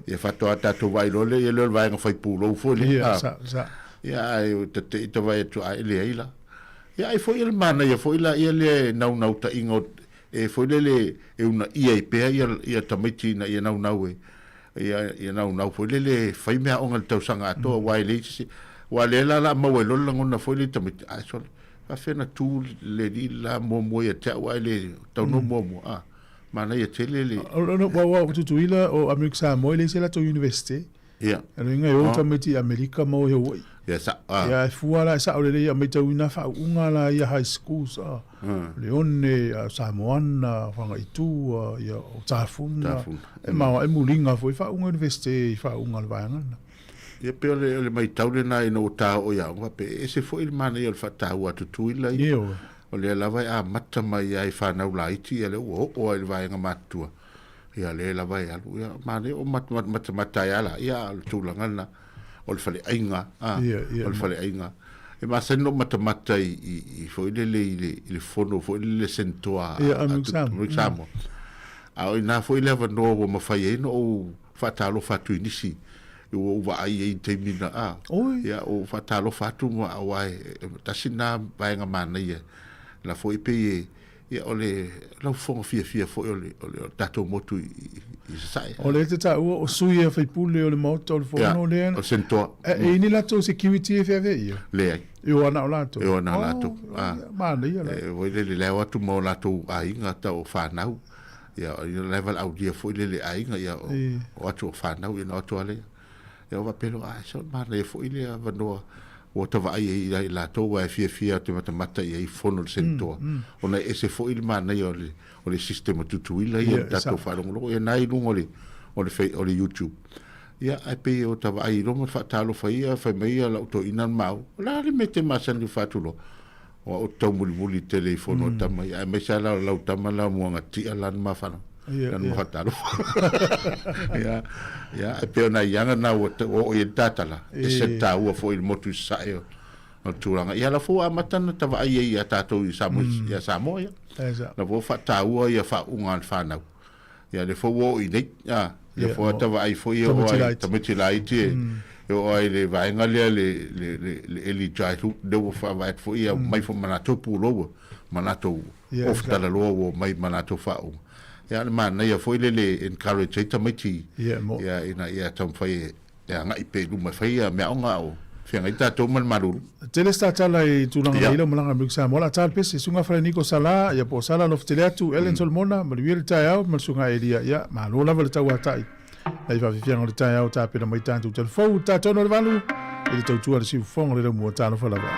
Speaker 5: ia faatoa tatou vaai loa lea ia lea o le vaega fai pulou foi lea ia ae tate'i ta vaai atu ae leai la ia ai foi le manaia foi la ia lea naunautaiga o e foi lele e uunaia ai pea ia ia tamaiti ina ia naunau e ia ia naunau foi lele fai meaaoga i le tausaga atoa aua e leai se isi aua o lea la o le a maua ai loa le lagona foi lea i tamaiti ae sole faafefea ona tu le alii le la muamua ia te au ae le taunoa muamua a manaia tele le
Speaker 2: Aua o Tutuila o Amerika Samoa e leai se latou Universite.
Speaker 5: Ia.
Speaker 2: E loiga e o tamaiti i Amerika ma o i Hawaii.
Speaker 5: Ia sa a.
Speaker 2: Ia e fua la e sao lelei ia maitauina faauuga la ia high schools a. Le one a Samoana, Fagaitu a ia o Tafuna.
Speaker 5: Tafuna.
Speaker 2: E maoae muliga foi faauuga Universite i faauuga a le vaega lena.
Speaker 5: Ia pei o le o le maitau lena ina ua ta oo i aoga faapea e ese foi le manaia o le faataua a Tutuila ia.
Speaker 2: Ioe.
Speaker 5: O lea lava e amata mai lava i fanau laiti ia lea ua oo lava i le vaega matutua. Ia lea lava e alu ia manaia o matamata ai lava la ia a o le tulaga lena o le faleaiga a o le faleaiga e masani ona ou matamata i i i foi lele i le i le fono foi lele Senatoa a Amerika Samoa a o ina foi le avanoa ua mafai ai ona ou faatalofa atu i nisi ua ou vaai ai i le taimi na a ia ou faatalofa atu ma aua e tasi lena vaega manaia la foi pei e Ia, o le laufofoga fiafia foi o le, o le, o le tatou motu i, i, i Sasae.
Speaker 2: O lea e te taua o sui a faipule o le Maota o le Fono
Speaker 5: lea. O le Senatoa.
Speaker 2: E, e i ni latou security e feavea ia?
Speaker 5: Leai.
Speaker 2: E o ana o latou?
Speaker 5: E o ana o latou.
Speaker 2: Oh, ah. Manaia la.
Speaker 5: E, foi lele, le ao atu ma o latou aiga tau o whanau. Ia, o ia le aulia foi lele aiga, ia, o, o atu o whanau, ia na o atu ale. Ia, o faapea loa, ah, so manaia foi le avanoa ua ta vaai ai ia i latou aua e fiafia ou te matamata i ai i fono le Senatoa ona e ese foi le manaia o le o le system o Tutuila ia ma tatou faalogologo ia na i luga o le o le o le YouTube ia ae pei o ta vaai i loma faatalofa ia fai mai ia lau toeaina le maua o le a le mea e te masani o faatuloa o au ou te taumolimoli tele i fono a tama ia aemaise lava la o lau tama la o Muagatia lana mafana lana mafatalofa ia ia e pei o nai aga na ua oo i ai le tatala ese le taua foi i le motu i Sasae o le tulaga ia la foi ua amata ona tavaai ai ia tatou i Samoa ia Samoa ia la foi ua faataua ia faauuga a le fanau Ia lea foi ua oo i nei, a, lea foi ua vaai foi e oo ai tamaiti laiti e oo ai i le vaega lea le le le le early childhood lea ua faavae atu foi ia mai foi ma latou pulou ma latou off talaloa ua omai ma latou faauuga. Ia a o le manaia foi lele e encourage ai tamaiti ia ina ia taumafai e e agai pea i luma e fai ia meaaoga a o feagai tatou ma le malulu.
Speaker 2: Tele se tatala i tulaga nei lau malaga Amerika Samoa. O le a ta le pese, Susuga Faleniko Sala, ia po o Sala alofa tele atu, Ellen Solomona, manuia le taeao ma le Susuga Elia. Ia, malo lava le tauatai. Nai faafiafiaga o le taeao tapena mai tatou talafou, tatono le valu i le tautua a le siufofoga o le laumua. Talofa lava.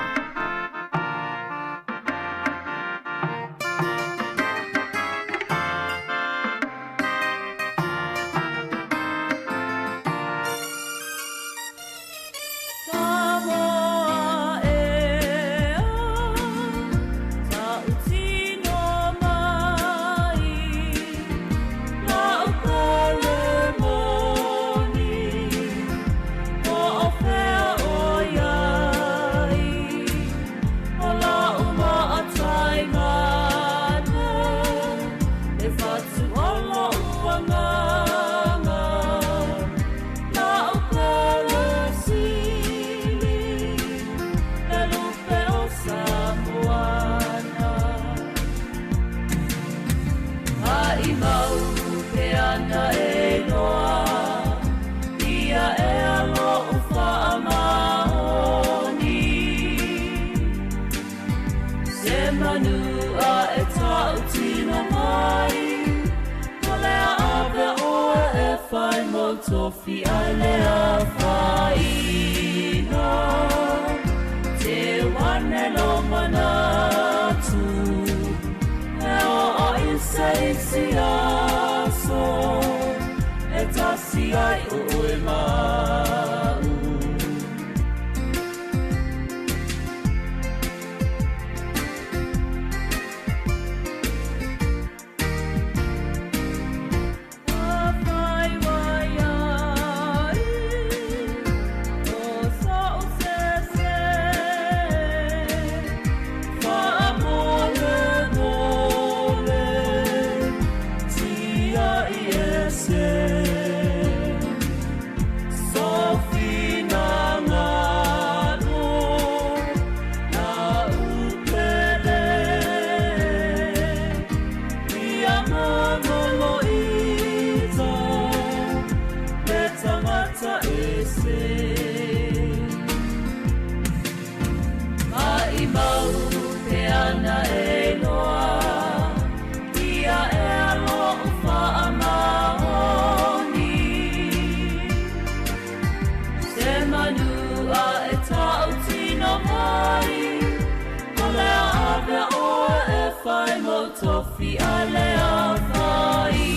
Speaker 6: le afaina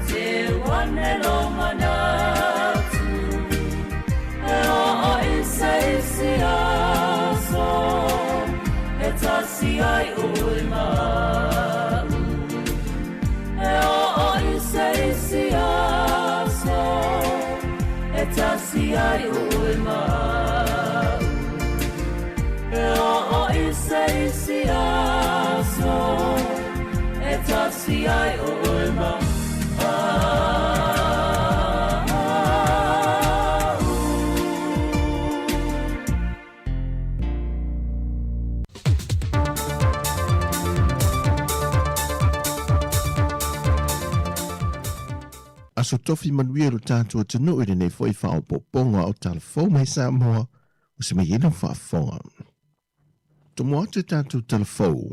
Speaker 6: Teu ane lou manatu E oo i se isi aso E tasi ai oe ma'u E oo i se isi aso E tasi ai oe ma'u E oo i se isi aso E tasi ai oe ma'u.
Speaker 4: Aso tofi manuia lo tatou atunuu i lenei foi faaopoopoga o Tala Fou mai Samoa ua se mai ai lau faafofoga. Tomo atu e tatou Tala Fou,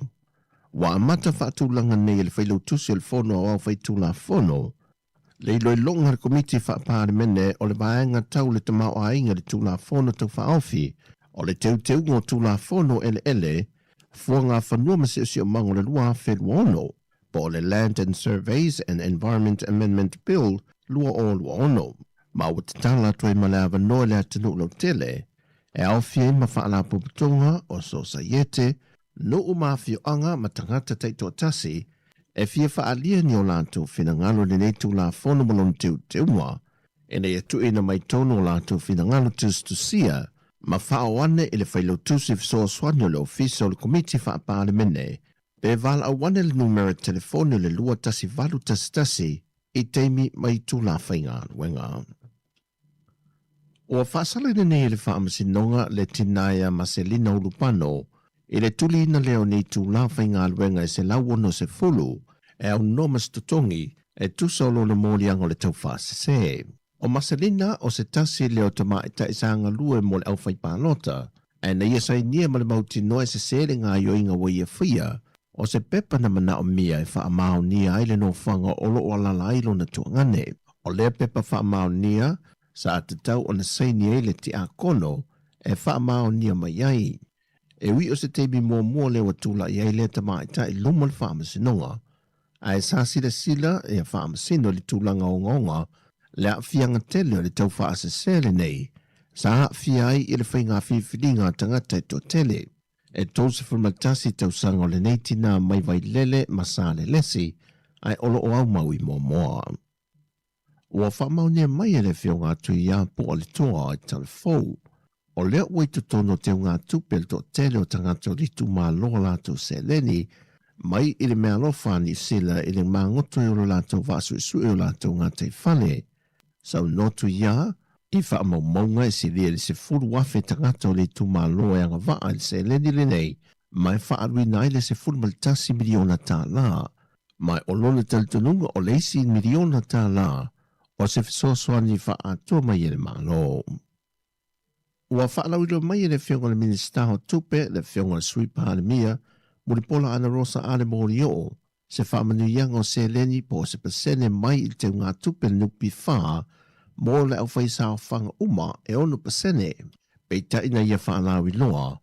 Speaker 4: ua amata faatulaga nei e le Failautusi o le Fono Aoao Faitulafono le iloiloga a le Komiti Faa-Palemene o le Vaega Tau le Tamaoaiga i le Tulafono Tau Faaofi o le Teuteuga o Tulafono Eleele, Fuagafanua ma Siosiomaga o le 2026, po o le Land and Surveys and Environment Amendment Bill 2026, ma ua tatala atu ai ma le avanoa i le atunuu lautele e aofia ai ma faalapotopotoga o sosaiete, nuu ma afioaga ma tagata taitoatasi e fia faaalia ni o latou finagalo i lenei Tulafono ma lona teuteuga, ina ia tuuina mai tonu o latou finagalo tusitusia ma faaoane i le Failautusi Fesoasoani o le Ofisa o le Komiti Faa-Palemene pe valaau ane le numera telefoni o le 21811 i taimi ma itula faigaluega. Ua faasalaina nei e le Faamasinoga le tina ia Maselina Ulupano i le tuliina lea o ni itula faigaluega e 160 e aunoa ma se totogi e tusa o lona moliaga o le taufaasese. O Maselina o se tasi lea o tamaitai sa galue mo le aufaipalota, ae na ia sainia ma le mautinoa e sese le gaoioiga ua ia faia, o se pepa na manaomia e faamaonia ai le nofoaga o lo o alaala ai lona tuagane. O lea pepa faamaonia sa tatau ona saini ai le tiakono e faamaonia mai ai. E ui o se taimi muamua lea ua tulai ai lea tamaitai i luma o le faamasinoga, ae sa silasila ia faamasino i le tulaga ogaoga le aafiaga tele o le taufaasese lenei sa aafia ai i le faiga filifiliga a tagata e toatele. E 31 tausaga o lenei tinā mai Vailele ma Salelesi, ae o lo o aumau i Moamoa. Ua faamaonia mai e le Afioga a Tuiapo o le Toa i Talafou, o lea ua i totonu o teugatupe le toatele o tagata o le itumalo a latou seleni mai i le meaalofa a Niu Sila i le magoto i o lo latou vaasuesue o latou gataifale. Saunoa Tuia i faamaumauga e silia i le 10,000 tagata o le itumalo e agavaa i le seleni lenei ma e faaaluina ai le $11 miliona tala. Ma o lona talitonuga o le isi miliona tala o se fesoasoani faaatoa mai e le Malo. Ua faalauiloa mai e le Afioga i le Minisita o Tupe, le Afioga i le Sui Palemia, Mulipola Anarosa Ale Molioo, se faamanuiaga o seleni po o se pasene mai i le teugatupe le NPF mo le aufaisaofaga uma e 6%. Peitai na ia faalauiloa,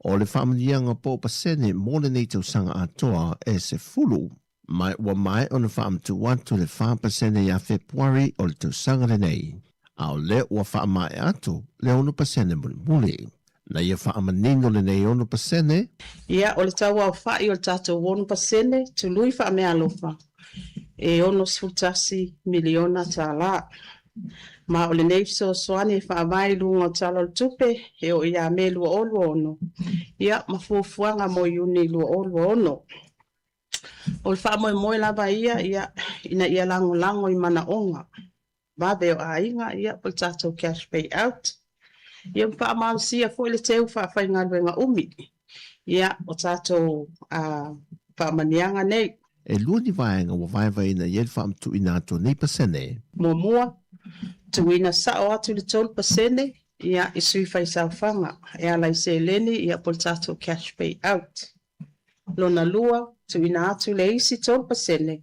Speaker 4: o le faamanuiaga po o pasene mo lenei tausaga atoa e 10. Ma ua maea ona faamatuu atu le 4% ia Fepuari o le tausaga lenei, a o lea ua faamaea atu le 6% mulimuli. Na ia faamanino lenei 6%.
Speaker 8: Ia, o le tauaofa'i o le tatou 6% tului faameaalofa e $61 miliona tala. Ma o lenei fesoasoani e faavae i luga o Tala o le Tupe e oo ia Me 2026, ia, ma fuafuaga mo Iuni 2026. O le faamoemoe lava ia, ia, ina ia lagolago i manaoga vave o aiga, ia, po o le tatou cash payout, ia, ma faamalosia foi le teu faafaigaluega umi, ia, o tatou faamanuiaga nei.
Speaker 4: E lua ni vaega ua vaevaeina i ai le faamatuuina atu o nei pasene.
Speaker 8: Muamua, tuuina sao atu le 3% ia, i sui faisaofaga e ala i seleni ia, po o le tatou cash payout. Lona lua, tuuina atu le isi 3%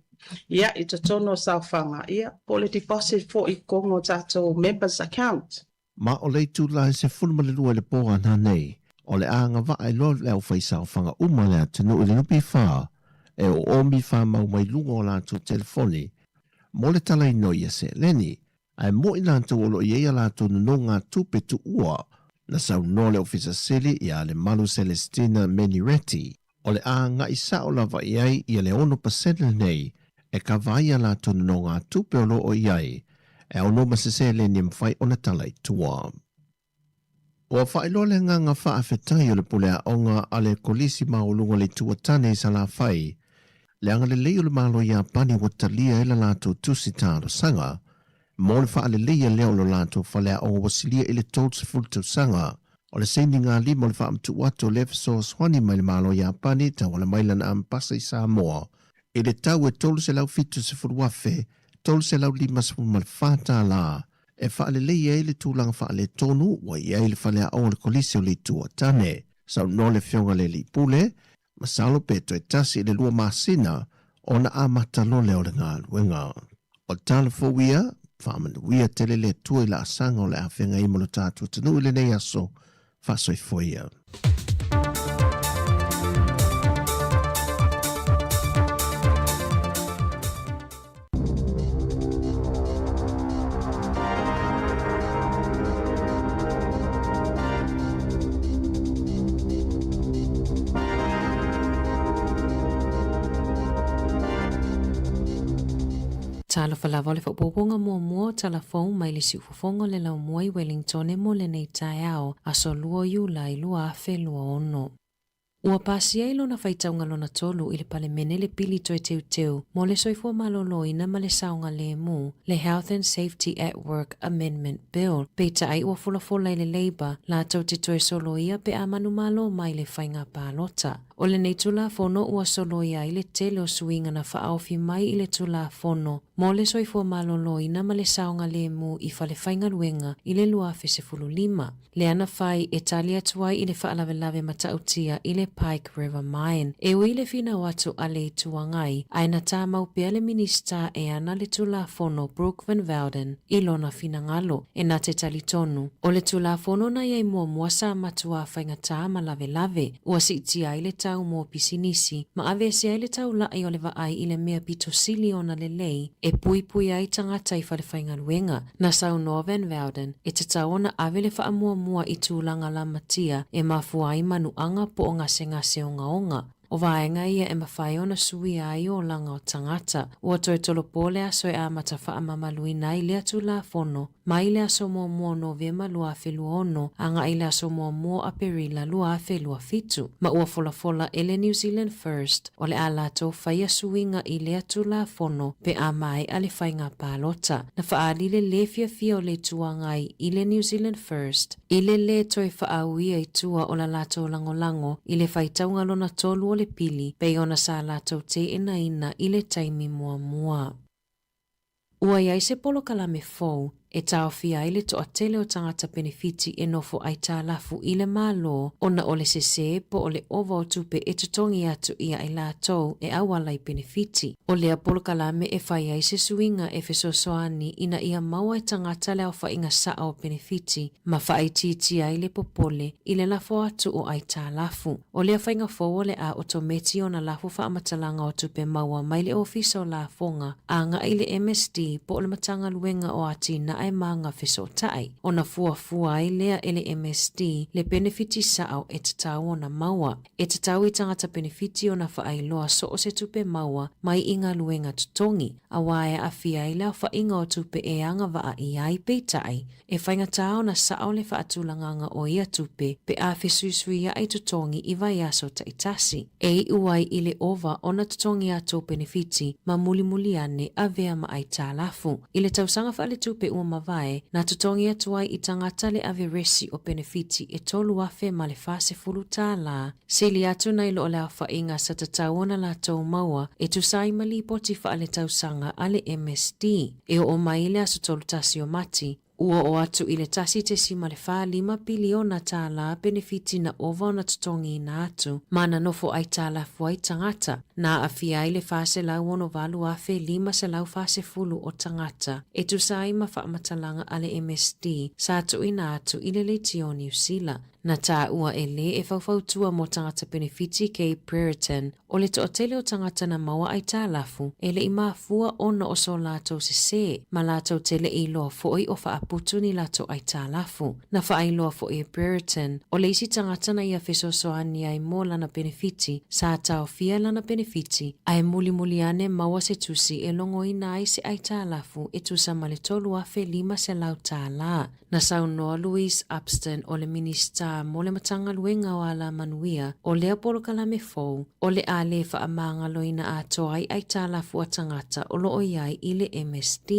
Speaker 8: ia, i totonu o saofaga ia, po o le deposit foi i totonu o tatou members account.
Speaker 4: Ma o le itula e 12 i le po a nanei.
Speaker 9: O le a agavaa loa le aufaisaofaga uma a le atunuu i le NPF e oomi faamau mai luga o latou telefoni mo le talaina o ia seleni, ae mo'i latou o lo o i ai a latou nonogatupe tuua. Na saunoa le Ofisa Sili ia Lemalu Celestina Menireti, o le a agai sao lava i ai ia le 6% lenei e kava ai a latou nonogatupe o lo o i ai, e aunoa ma se seleni e mafai ona tala i tua. Ua faailoa le agaga faafetai o le pule aoga a le Kolisi Maualuga o le Itu Atane i Salafai, le agalelei o le Malo Iapani ua talia ai la latou tusi talosaga mo le faaleleia lea o lo latou faleaoga ua silia i le 30 tausaga. O le sainigalima o le faamatuu atu o lea fesoasoani mai le Malo Iapani tauala mai lana amepasa i Samoa i le tau e $370,354 tala e faaleleia ai le tulaga faaletonu ua i ai le faleaoga o le Kolisi o le Itu Atane. Saunoa le Afioga i le Alii Pule, masalo pe toe tasi i le lua masina ona amata loa lea o le galuega. O le tala fou ia, faamanuia tele le Atua i laasaga o le a feagai ma lo tatou atunuu i lenei aso, faasoifua ia.
Speaker 3: Talofa lava o le faaopoopoga muamua o tala fou mai le siufofoga o le laumua i Wellingtone mo lenei taeao, aso 2 o Iulai 2026. Ua pasia i lona faitauga lona tolu i le Palemene le Pili Toe Teuteu mo le Soifua Maloloina ma le Saogalemu, le Health and Safety at Work Amendment Bill, peitai ua folafola i le Labour latou te toe soloia pe a manumalo mai le faiga palota. O lenei Tulafono ua soloia ai le tele o suiga na faaofi mai i le Tulafono mo le Soifua Maloloina ma le Saogalemu i Falefaigaluega i le 2015. Lea na fai e tali atu ai i le faalavelave matautia i le Pike River Mine. E ui i le finau atu a le Itu Agai, ae na tāmau pea le Minisita e ana le Tulafono Brooke Van Velden i lona finagalo. E na te talitonu, o le Tulafono na i ai muamua sa matuā faigata ma lavelave, ua siitia ai le tau mo pisinisi, ma aveese ai le taula'i o le vaai i le mea pito sili ona lelei e puipui ai tagata i falefaigaluega. Na saunoa Van Velden, e tatau ona ave le faamuamua i tulaga lamatia e mafua ai manuaga po o gasegase ogaoga. O vaega ia e mafai ona suia ai olaga o tagata. Ua toe tolopo le aso e amata faamamaluina ai lea Tulafono mai le aso muamua o Novema 2026 agai i le aso muamua o Aperila 2027, ma ua folafola e le New Zealand First O le a latou faia suiga i lea Tulafono pe a maea le faiga palota. Na faaali le lē fiafia o le Itu Agai i le New Zealand First i le lē toe faauia i tua o la latou lagolago i le faitauga lona tolu o le pili pei ona sa latou teenaina i le taimi muamua. Ua i ai se polokalame fou e taofia ai le toatele o tagata penefiti e nofo aitalafu i le Malo ona o le sesē po o le ova o tupe e totogi atu ia i latou e auala i penefiti. O lea polokalame e fai ai se suiga e fesoasoani ina ia maua e tagata le aofaiga saʻa o penefiti ma faaitiitia ai le popole i le lafo atu o aitalafu. O lea faiga fou o le a otometi ona lafo faamatalaga o tupe maua mai le Ofisa o Lafoga agai i le MSD po o le Matagaluega o Atinae ma Aga Fesootai, ona fuafua ai lea e le MSD le penefiti sao e tatau ona maua. E tatau i tagata penefiti ona faailoa so o se tupe maua mai i galuega totogi, auā e aafia ai le aofaiga o tupe e agavaa i ai, peitai, E faigata ona sao le faatulagaga o ia tupe pe a fesuisuiaʻi totogi i vaiaso taitasi. E iʻu ai i le ova ona totogi atu o penefiti ma mulimuli ane avea ma aitalafu. I le tausaga faaletupe ua mavae, na totogi atu ai i tagata le averesi o penefiti e $3,040 tālā, sili atu nai lo o le aofaiga sa tatau ona latou maua e tusa ai ma lipoti faaletausaga a le MSD. E oo mai i le aso 31 o Mati, Ua oo atu i le $1.45 piliona tālā penefiti na ova ona totogiina atu ma na nofo aitalafu ai tagata, na aafia ai le 468,540 o tagata e tusa ai ma faamatalaga a le MSD sa tuuina atu i le Leitio Niu Sila. Na taua e lē e faufautua mo tagata penefiti Kay Brereton o le toatele o tagata na maua aitalafu e le i mafua ona o so latou sesē ma latou te le i iloa foi o faaputu ni latou aitalafu. Na faailoa foi e Brereton o le isi tagata na ia fesoasoani ai mo lana penefiti sa taofia lana penefiti ae mulimuli ane maua se tusi e logoina ai se aitalafu e tusa ma le $3,500 tālā. Na saunoa Louise Upston o le Minisita mo le Matagaluega o Alamanuia o lea polokalame fou o le a lē faamagaloina atoa ai aitalafu a tagata o lo o i ai i le MSD.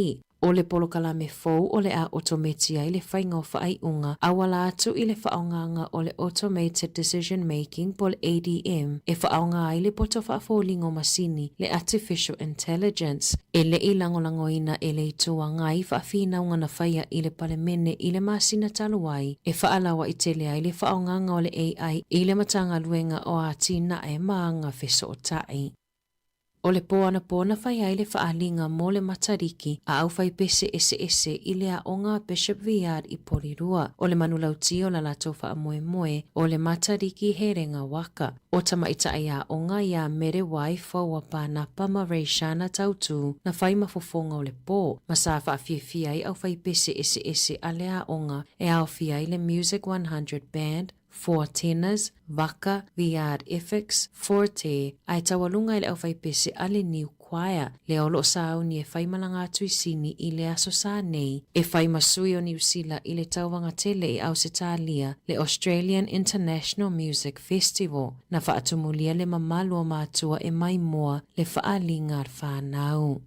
Speaker 3: O le polokalame fou o le a otometi ai le faiga o faaiuga auala atu i le faaaogaga o le Automated Decision Making po o le ADM e faaaoga ai le poto faafoliga o masini, le Artificial Intelligence. E le i lagolagoina e le Itu Agai faafinauga na faia i le Palemene i le masina talu ai e faalauaitele ai le faaaogaga o le AI i le Matagaluega o Atinae ma Aga Fesootai. O le pō anapō na fai ai le faaaliga mo le Matariki a aufaipese eseese i le aoga a Bishop Viard i Porirua. O le manulauti o la latou faamoemoe o le Matariki Herenga Waka. O tamaitai aoga iā Mere Wai Foua Pānapa ma Rayshana Tautū na fai ma fofoga o le pō, ma sa faafiafia ai aufaipese eseese a le aoga e aofia ai le Music 100 Band, Four Tenors, Vaka, Viard Efex, Forte, ae taualuga i le aufaipese a le Niu Choir, lea o lo o sauni e fai malaga atu i Sini i le Aso Sa nei, e fai ma sui o Niu Sila i le tauvaga tele i Ausetalia, le Australian International Music Festival, na faatumulia le mamalu o matua e maimoa le faaaliga a le fanau.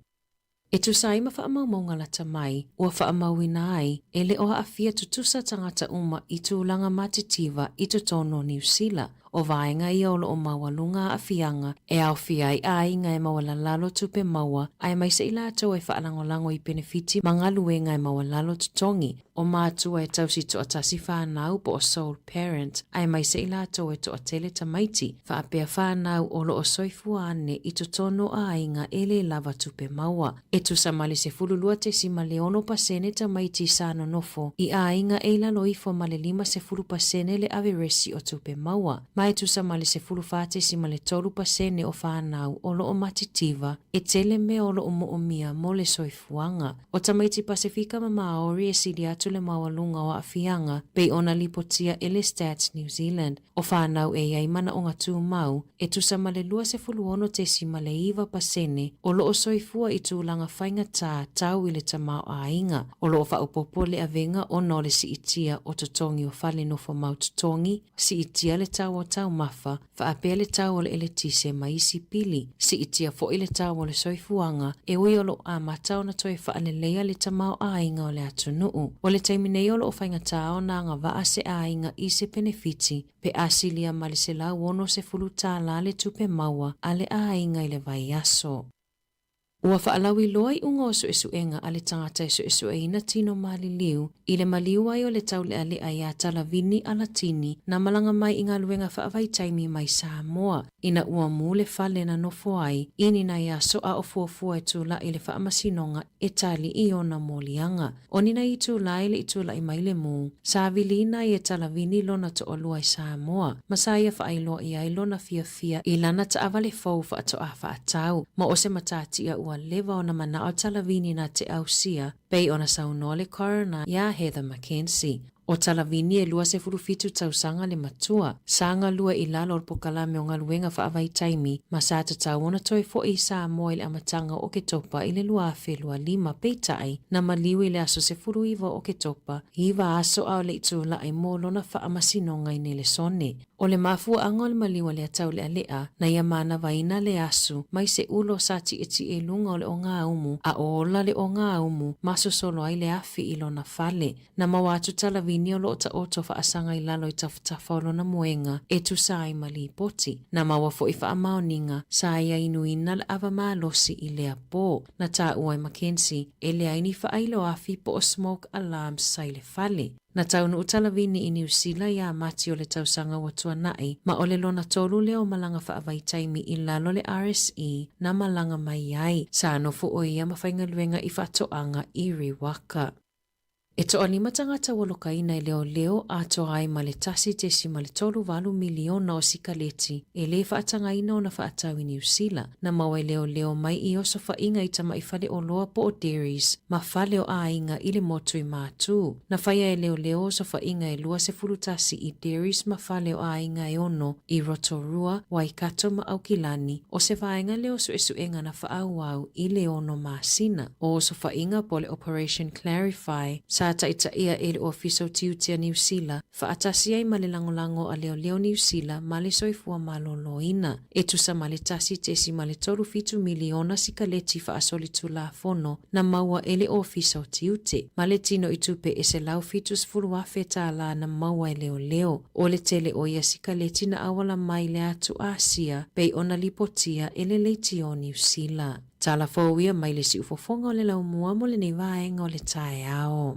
Speaker 3: E tusa ai ma faamaumauga lata mai, ua faamauina ai, e le o aafia tutusa tagata uma i tulaga matitiva i totonu o Niu Sila. O vaega ia o lo o maualuga aafiaga e aofia ai aiga e maualalalo tupe maua aemaise i latou e faalagolago i penefiti ma galuega e maualalo totogi. O matua e tausi toatasi fanau po o sole parent aemaise i latou e toatele tamaiti, faapea fanau o lo o soifua ane i totonu o aiga e le lava tupe maua. E tusa ma le 12.6% tamaiti sa nonofo i aiga e i lalo ifo ma le 50% le averesi o tupe maua, ma e tusa ma le 14.3% o fanau o lo o matitiva e tele mea o lo o moomia mo le soifuaga. O tamaiti Pasefika ma Māori e sili atu le maualuga o aafiaga pei ona lipotia e le Stats New Zealand. O fanau e i ai manaoga tumau, e tusa ma le 26.9% o lo o soifua i tulaga faigata tau i le tamaoaiga. O lo o faaopoopo le avega ona o le siitia o totogi o fale nofo mau totogi, siitia le tau o taumafa, faapea le tau o le eletise ma isi pili. Siitia foi le tau o le soifuaga, e ui o lo o amata ona toe faaleleia le tamaoaiga o le atunuu. O le taimi nei o lo o faigata ona agavaa se aiga i se penefiti pe a silia ma le $160 le tupe maua a le aiga i le vaiaso. Ua faalauiloa iuga o suesuega a le tagata e suesueina tino maliliu i le maliu ai o le taulealea iā Talavini Alatini na malaga mai i galuega faavaitaimi mai Samoa ina ua mu le fale na nofo ai i ni nai aso a o fuafua e tulaʻi le faamasinoga e tali i ona moliaga. O ni nai itulā e le i tulaʻi mai le mu, sa viliina ai e Talavini lona toalua i Samoa, ma sa ia faailoa ʻia ai lona fiafia i lana taavale fou faatoa faatau, ma o se matatia ua leva ona manaʻo Talavini na te ausia, pei ona saunoa le coroner iā Heather McKenzie. O Talavini e 27 tausaga le matua, sa galue i lalo o le pokalame o galuega faavaitaimi ma sa tatau ona toe foʻi i Samoa i le amataga o Oketopa i le 2025, peitai, na maliu i le aso 19 o Oketopa, iva aso a o le i tulaʻi mo lona faamasinoga i Nelesone. O le mafuaaga o le maliu a le Taulealea na ia manavaina le asu mai se ulo sa tietie i luga o le ogāumu a o ola le ogāumu masosolo ai le afi i lona fale. Na maua atu talavini o loo taoto faasaga i lalo i tafatafa o lona moega e tusa ai ma lipoti. Na maua foi faamaoniga sa ia inuina le ava malosi i lea pō. Na taua e McKenzie e leai ni faailo afi po o smoke alarms sa i le fale. Na taunuu talavini i Niu Sila iā Mati o le tausaga ua tuanai, ma o le lona tolu lea o malaga faavaitaimi i lalo le RSE na malaga mai ai. Sa nofo ʻo ia ma faigaluega i faatoaga i Riwaka. E toalima tagata ua lokaina e leoleo atoa ai ma le 1.38 miliona o sikaleti e lē faatagaina ona faatau i Niu Sila. Na maua e leoleo mai i osofaiga i tamaʻi faleoloa po o dairies ma fale o aiga i le motu i Matū. Na faia e leoleo osofaiga e 21 i dairies ma fale o aiga e ono i Rotorua, Waikato ma Aukilani, o se vaega lea o suesuega na faaauau i le ono masina. O osofaiga po o le Operation Clarify sa taitaia e le Ofisa o Tiute a Niu Sila, faatasi ai ma le lagolago a leoleo Niu Sila ma le Soifua Maloloina. E tusa ma le 1.37 miliona sikaleti faasolitulafono na maua e le Ofisa o Tiute, ma le tino i tupe e 170,000 tālā na maua e leoleo. O le tele o ia sikaleti na auala mai le atu Āsia pei ona lipotia e le leitio Niu Sila. Tala fou ia mai le siufofoga o le laumua mo lenei vaega o le taeao.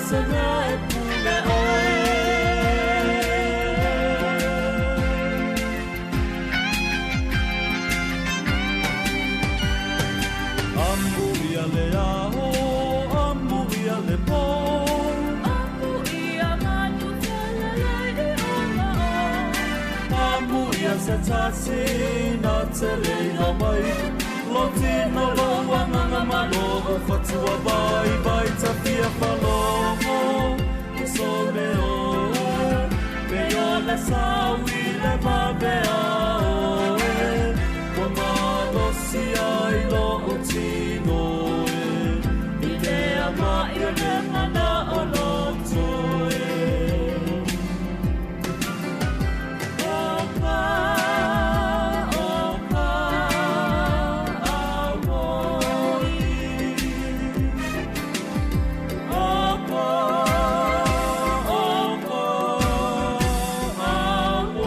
Speaker 6: se mea e pule ai. Amu ia le ao, amu ia le pō. Amu ia manu felelei i ona o. Amu ia se tasi na te leina mai. Lo tino lo wanganga ma lo o fatua vai vai tawhia whaloho. So me o, me o le saui le mabe a e. Ua malosi ai lo o tino e. I lea mai o le mana o loto e. O ka, o ka, auoi. O ka, o ka, auoi.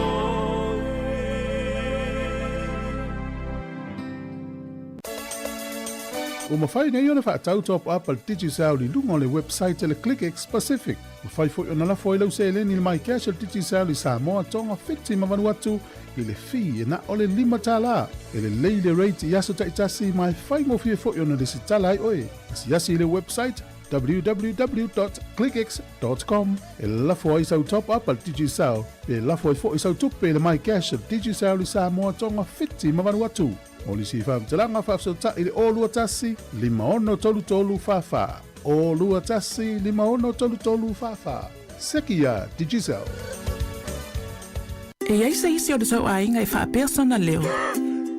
Speaker 2: Ua mafai nei ona faatau top up a le Digicel i luga o le website a le ClickX Pacific. Mafai foi ona lafo ai lau seleni i le MyCash a le Digicel i Samoa, Tonga, Fiti ma Vanuatu i le fee e na o le $5. E lelei le rate i aso taitasi ma e faigofie foi ona lesitala ai oe. Asiasi i le website www.clickx.com e lafo ai sau top up a le Digicel pe lafo ai foi sau tupe i le MyCash a le Digicel i Samoa, Tonga, Fiti ma Vanuatu. Mo nisi faamatalaga faafesootai i le 021 5633 44. 021 5633 44. Seki iā Digicel.
Speaker 10: E i ai se isi o le tou aiga e faapea sona leo,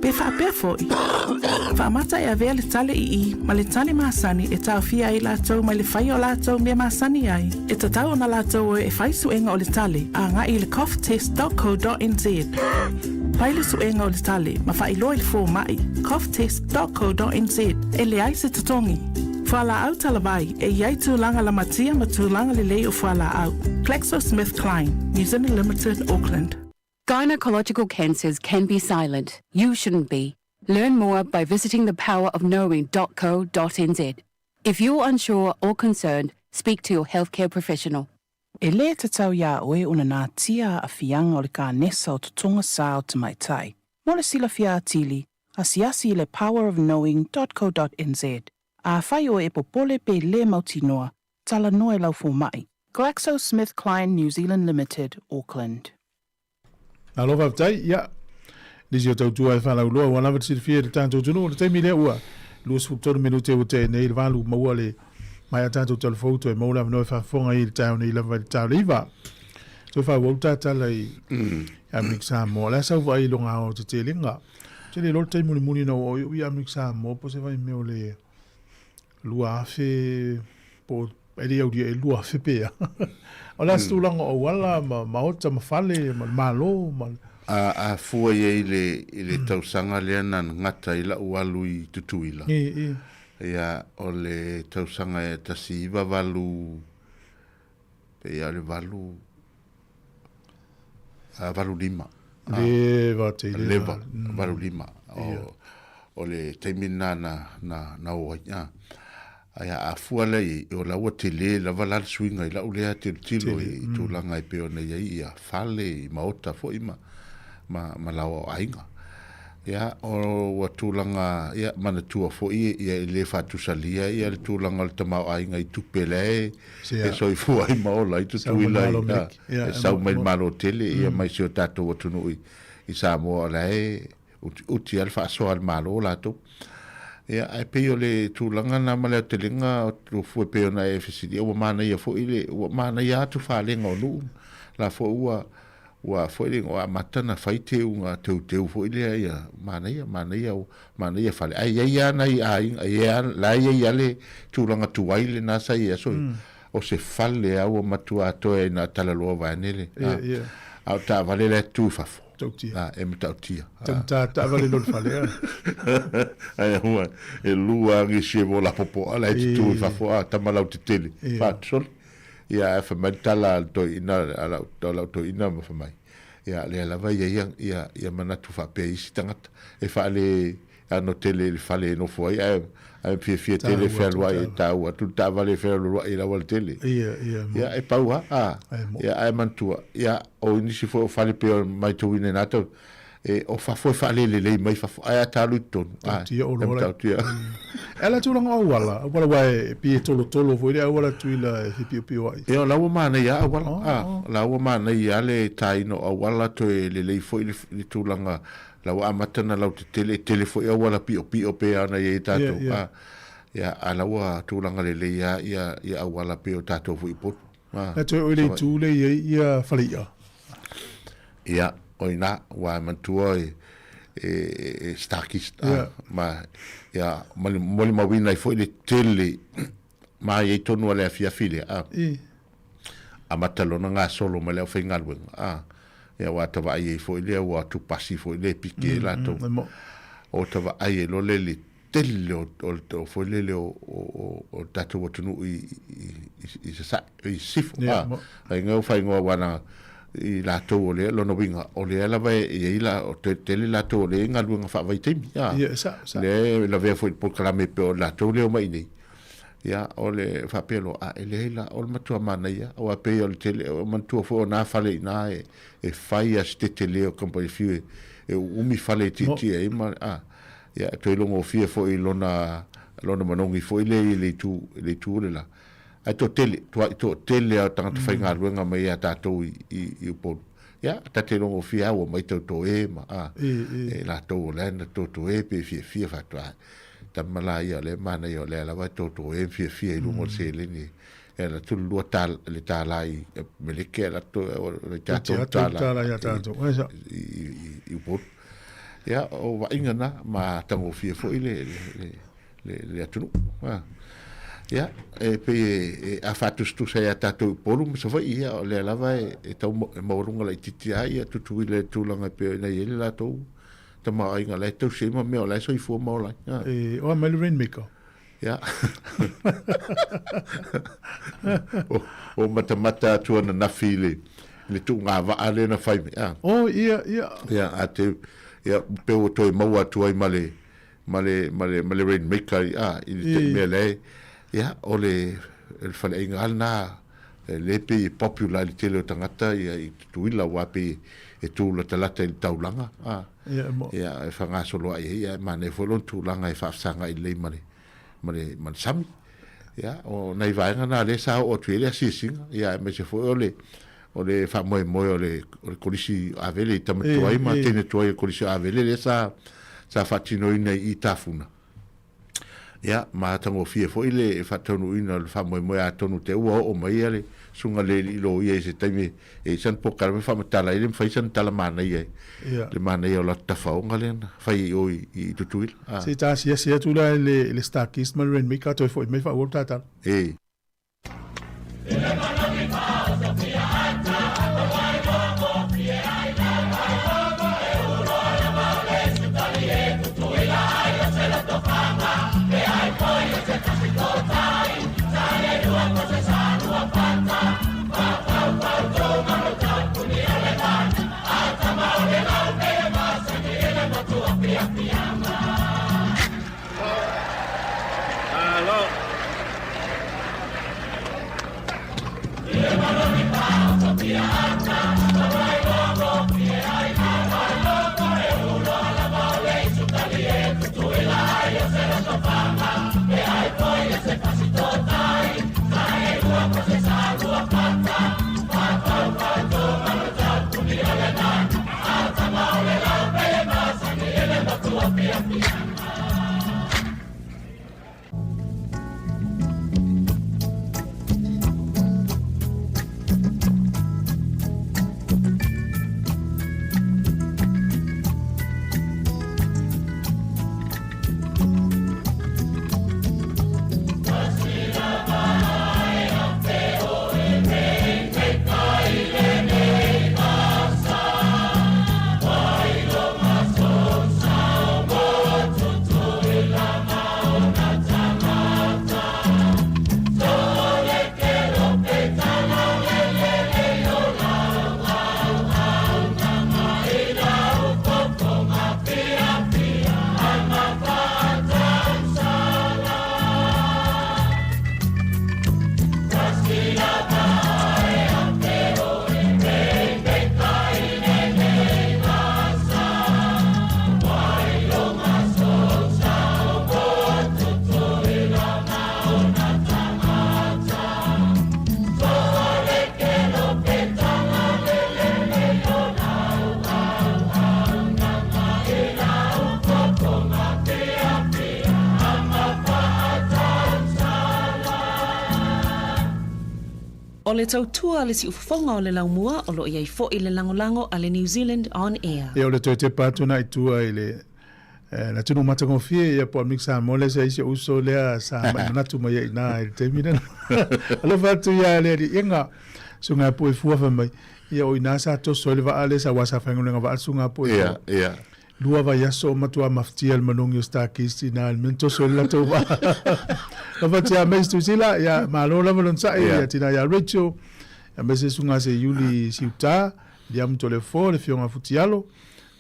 Speaker 10: pe faapea foi, faamata e avea le tale ii ma le tale masani e taofia ai latou mai le faia o latou mea masani ai, e tatau ona latou o e fai suega o le tale agai i le coughtest.co.nz. Fai le suega o le tale ma faailoa i le fomai, coughtest.co.nz, e leai se totogi. Fualaau talavai, e i ai tulaga lamatia ma tulaga lelei o fualaau. GlaxoSmithKline, New Zealand Limited, Auckland.
Speaker 11: Gynecological cancers can be silent. You shouldn't be. Learn more by visiting thepowerofknowing.co.nz. If you're unsure or concerned, speak to your healthcare professional.
Speaker 10: E lē tatau iā oe ona natia aafiaga o le kanesa o totoga sā o tamaitai. Mo le silafia atili, asiasi i le powerofknowing.co.nz. Afai oe e popole pe lē mautinoa, talanoa i lau fomaʻi. GlaxoSmithKline New Zealand Limited, Auckland.
Speaker 2: Malo faafetai, ia, nisi o tautua e faalauiloa ua lava le silafia i le tatou atunuu. O le taimi lea ua 23 minute ua tea nei le valu maua le mai a tatou talafou toe maua le avanoa e faafofoga ai i le taeao nei lava i le ta o le iva. Toe faaauau ta tala i Amerika Samoa. O le a sau vaai i loga aoaotetelega. Ou te le iloa le taimi mulimuli na ua oo i Amerika Samoa po o se vaimea o le 2000 po o e le aulia e 2000 pea. O le a se tulaga o auala ma maota ma fale ma le Malo ma le...
Speaker 5: A, a fua i ai i le, i le tausaga lea na gata ai la'u alu i Tutuila.
Speaker 2: I, i.
Speaker 5: Ia, o le tausaga e 198, pei lava o le valu, a, 85.
Speaker 2: Leva te i
Speaker 5: leva. Leva, 85. O, o le taimi lena na, na, na o ai. A, ai a fua lea i, o la ua tele lava la le suiga i la'u lea tilotilo i, i tulaga e pei ona i ai ia fale i maota foi ma, ma, ma laoa o aiga. Ia, o ua tulaga, ia, manatua foi, ia, e le faatusalia ia le tulaga o le tamaoaiga i tupe la e, e soifua ai ma ola ai Tutuila i, e sau mai le Malo tele, ia, mai si o tatou atunuu i, i Samoa o la e utiuti lava le faasoa a le Malo latou. Ia, ae pei o le tulaga lena ma le aotelega o Tofua e pei ona e fesiligia, ua manaia foi le, ua manaia atu falega o nuu, la foi ua, Ua foi le ua amata na fai teuga teuteu foi lea ia manaia manaia manaia fale ae iai a nai aiga ia la iai a le tulaga tuai lena sa iai aso o se fale a ua matua toe ai na talaloa vaeane le a o taavale la e tu i fafo
Speaker 2: Matautia.
Speaker 5: E matautia.
Speaker 2: Taugata taavale i lona fale a.
Speaker 5: Ae ua e lua nisi e mo lapopoa la e tutu i fafo a tama lautetele faatosoli. Ia, ae fai mai le tala a le toeaina, a lau, a lau toeaina ma fai mai, ia, lea lava e i ai ia, ia manatu faapea i isi tagata, e faale ano tele i le fale e nofo ai, ae, Ae fiafia tele fealuai e taua atu le taavale e fealualuai i le aualatele.
Speaker 2: Ia, ia.
Speaker 5: Ia, e pau lava, a. Ia, ae manatua, ia, o nisi foi o fale pei ona matauina i na tau, e, o fafo e faalelelei mai fafo, ae a ta alu i totonu, a,
Speaker 2: Tautia
Speaker 5: e
Speaker 2: oloa la.
Speaker 5: matautia.
Speaker 2: E ala tulaga o auala, auala aua e pei e tolotolo foi le auala Tuila e fepiopio ai.
Speaker 5: Ia, o la ua manaia lava auala, a, o la ua manaia lava le taina o auala, toe lelei foi le, le tulaga La ua amata ona lautetele, e tele foi auala piopio pei ona i ai tatou, a, ia, a la ua tulaga lelei lava ia, ia auala pei o tatou foi i Upolu. A,
Speaker 2: Na toe oi le itu le i ai ia fale i'a.
Speaker 5: Ia, o ina, ua e manatua e, e, e Starkist, a, ma, ia, molimauina ai foi le tele ma i ai tonu a le afiafi lea, a. Amata lona gasolo mai le aufaigaluega, a. Ia, aua ta vaai ai foi lea ua tupasi foi le pike e latou. O ta vaai ai loa le le tele o, o, o foi lele o, o, o, o tatou atunuu i, i, i, i Sasae, i Sisifo. A, faiga o faaigoa aua na i latou o lea, lona uiga, o lea lava e i ai la, o tele latou o lea e i galuega faavaitaimi. A, lea e lavea foi i le polokalame pei o latou lea e omai i inei. Ia, o le faapea loa, a, e leai la, o le matua manaia, aua pei o le tele, o manatua foi o nā fale i ina e, e fai a si tetele o kamupani fiu e, e uumi fale e tietie ai ma, a, ia, e toe logofie foi i lona, lona manogi foi lea i le itu, i le itu o le la. Ae toatele, tuai toatele lava o tagata faigaluega mai ia tatou i, i, i Upolu. Ia, ta te logofie lava ua omai tautoe ma, a, e latou o la e na totoe pe fiafia faatoa. Tama la ia o lea e manaia o lea lava e toto e fiafia i luga o le seleni e ala atu le lua tala le tala i Meleke ala atu le tatou tala
Speaker 2: ia tatou
Speaker 5: i i Upolu. Ia o vaaiga na ma tagofie foi le le le le atunuu. Ia e pei e a faatusatusa ia tatou i Upolu ma Savaii ia o lea lava e tau e maualuga laitiiti lava ia Tutuila i le tulaga e pei ona i ai le latou tamaoaiga la e tausi ai ma mea o la e soifua ma ola
Speaker 2: ai. E, o a mai le Rainmaker.
Speaker 5: Ia. o, o matamata atu ananafi i le, le tuuga vaa lea na fai mai. Ah.
Speaker 2: Oh, ia, ia.
Speaker 5: Ia, a te, ia, pe ua toe maua atu ai ma le, ma le, ma le, ma le Rainmaker i, ah, i le mea lea, ia, o le, le faleaiga lava lena, E le pei e popular i le tele o tagata ia i Tutuila aua pei e tu latalata i le taulaga a ia e fagasoloai ai ae manaia foi lona tulaga e faafesagai lelei ma le ma le ma le sami. Ia o nai vaega na lea sa oo atu i ai le asiasiga ia aemaise foi o le o le faamoemoe o le o le Kolisi o Avele i tama tuai ma teine tuai o le Kolisi o Avele lea sa sa faatinoina i Tafuna. Ia, matagofie foi le faataunuuina o le faamoemoe atonu te ua oo mai le susuga le alii loia i se taimi e i ai sana polokalame e faamatala ai le mafai sana tala manaia i le manaia o latou tafaoga lea na fai i o i Tutuila.
Speaker 2: A. Se i ta asiasi atu la i le Starkist ma le Rainmaker toe foi mai faaauau le ta tala.
Speaker 5: E.
Speaker 10: O le tautua a le siufofoga o le laumua o lo o i ai foi le lagolago a le New Zealand On Air.
Speaker 2: Ia o le toe tepa atu na i tua i le le atunuu matagofie ia po o Amerika Samoa lea sa i si ou uso lea sa mai manatu mai ai i ina i le taimi lena. Alofa atu ia le alii-ega susuga ia Puefua fai mai, ia o i ina sa toso ai le vaa lea sa aua sa faigaluega vaa le susuga a Puefua.
Speaker 5: Ia, ia.
Speaker 2: Lua vaiaso o matua mafatia le manogi o Starkist i ina i le mea na toso ai le latou vaa. Alofa atu ia Mace Tuisila, ia malo lava lona sa'i, ia tina ia Rachel, aemaise susuga Seiuli Siuta, Liamu Toleafoa, le Afioga Futialo,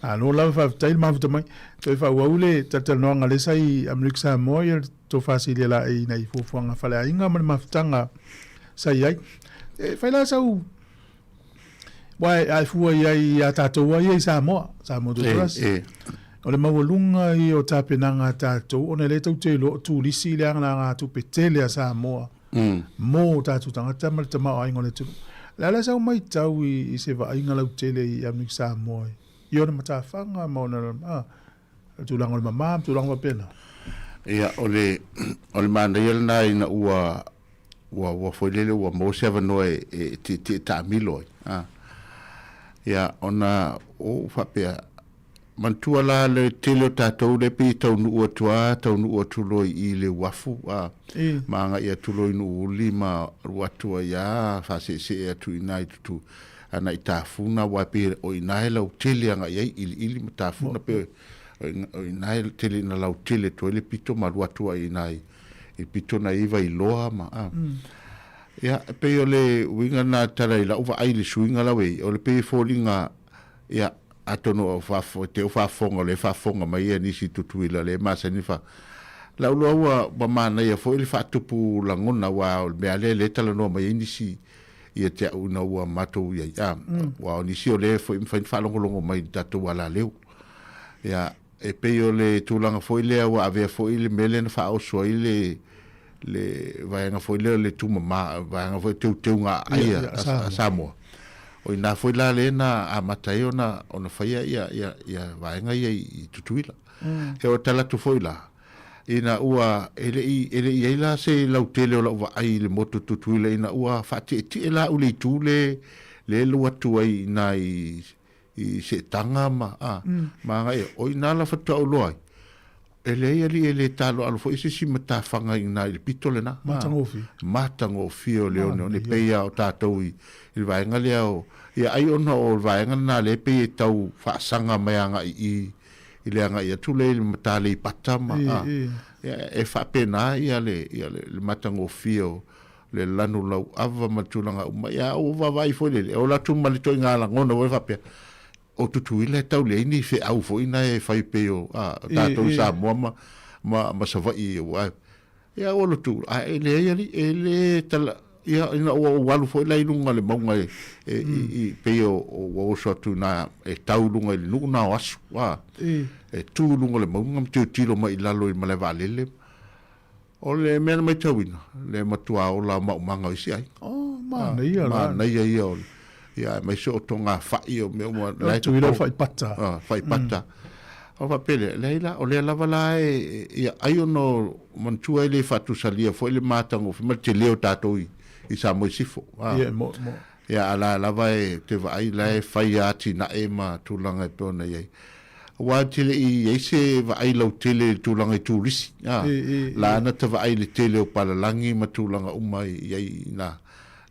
Speaker 2: Malo lava faafetai le mafuta mai. Toe faaauau le talatalanoaga lea sa i Amerika Samoa ia le tofa silia laei ina i fuafuaga faleaiga ma le mafutaga sa i ai. E fai la sau aua a e fua i ai ia tatou lava ia i Samoa, Samoa Totoras.
Speaker 5: E, e.
Speaker 2: O le maualuga ia o tapenaga a tatou ona e le tou te iloa o turisi le alagatupe tele a Samoa mo tatou tagata ma le tamaoaiga o le atunuu. O le a la sau matau i se vaaiga lautele i Amerika Samoa i ona matafaga ma ona tulaga o le mama ma tulaga faapena?
Speaker 5: Ia, o le, o le manaia lena ina ua, ua, ua foi lele ua maua se avanoa e, e tietie taamilo ai. A. Ia, ona ou faapea, Manatua la le tele o tatou lea pei e taunuu atu a taunuu atu loa i i le uafu a ma agai atu loa i Nuuuli ma alu atu ai a faaseesee atu i ina i tutu agai Tafuna aua e pei o ina e lautele agai ai iliili ma Tafuna pei o ina e tele ina lautele atu ai le pito ma alu atu ai i ina i pito na i Vailoa ma a. Ia e pei o le uiga lena tala i lau vaai i le suiga la ua i ai o le pei e foliga Ia, atonu o faafofoga, te o faafofoga o lea e faafofoga mai ia nisi Tutuila lea e masani fa. Lau loa ua, ua manaia foi le faatupu lagona aua o le mea lea lea e talanoa mai ai nisi ia te au ina ua matou i ai, a, aua o nisi o lea foi e mafai ona faalogologo mai i le tatou alaleu. Ia, e pei o le tulaga foi lea ua avea foi le mea lea na faaoso ai le, le vaega foi lea o le tumama, vaega foi teuteuga aai a Samoa. O ina foi la lea na amata ai ona, ona faia ia, ia, ia vaega ia i Tutuila. Mm. E o tala atu foi la, ina ua e le i, e le i ai la se lautele o lau vaai i le motu Tutuila ina ua faatietie la au le itu le, le alu atu ai ina i, i seetaga ma, a, ma agai, o ina la faatoa ou loa ai, e leai alii e le taloalo foi se isi matafaga i ina i le pito lena.
Speaker 2: Matagofie.
Speaker 5: Matagofie o le oneone, e pei lava o tatou i, i le vaega lea o, ia ai ona o le vaega lena lea e pei e tau faasaga mai agai i, i le agai atu lea i le mata Aleipata ma, a, ia, e faapena ia le, ia le, le matagofie o, le lanu lauava ma tulaga uma. Ia, ua vaavaai foi lele, e ola atu ma le ituaiga lagona foi faapea, o Tutuila e tau leai ni feau foi na e fai pei o a, tatou i Samoa ma, ma, ma Savaii aua e, ia ua lotu, a e leai alii, e le tala, ia ina ua ou alu foi la i luga o le mauga e, e, i, i, pei o, o ua oso atu na e tau i luga i le nuu na o asu, a, e tu i luga o le mauga ma tilotilo mai i lalo i le malae vaalele. O le mea na matauina, le matua ola o maumaga o isi aiga.
Speaker 2: Oh, manaia la.
Speaker 5: Manaia ia o le, ia aemaise o togafai o mea uma.
Speaker 2: O le tuila o faipata.
Speaker 5: Ah, faipata. O faapea lea, leai la, o lea lava la e, ia ai ona o manatua e le faatusalia foi le matagofie ma le tele o tatou i, i Samoa i Sifo.
Speaker 2: Ah. Ia, mo, mo.
Speaker 5: Ia, a la lava e te vaai la e fai atinae ma tulaga e pei ona i ai. Aua e te le i i ai se vaai lautele i le tulaga i turisi, a, la ana ta vaai i le tele o palalagi ma tulaga uma i ai i ina.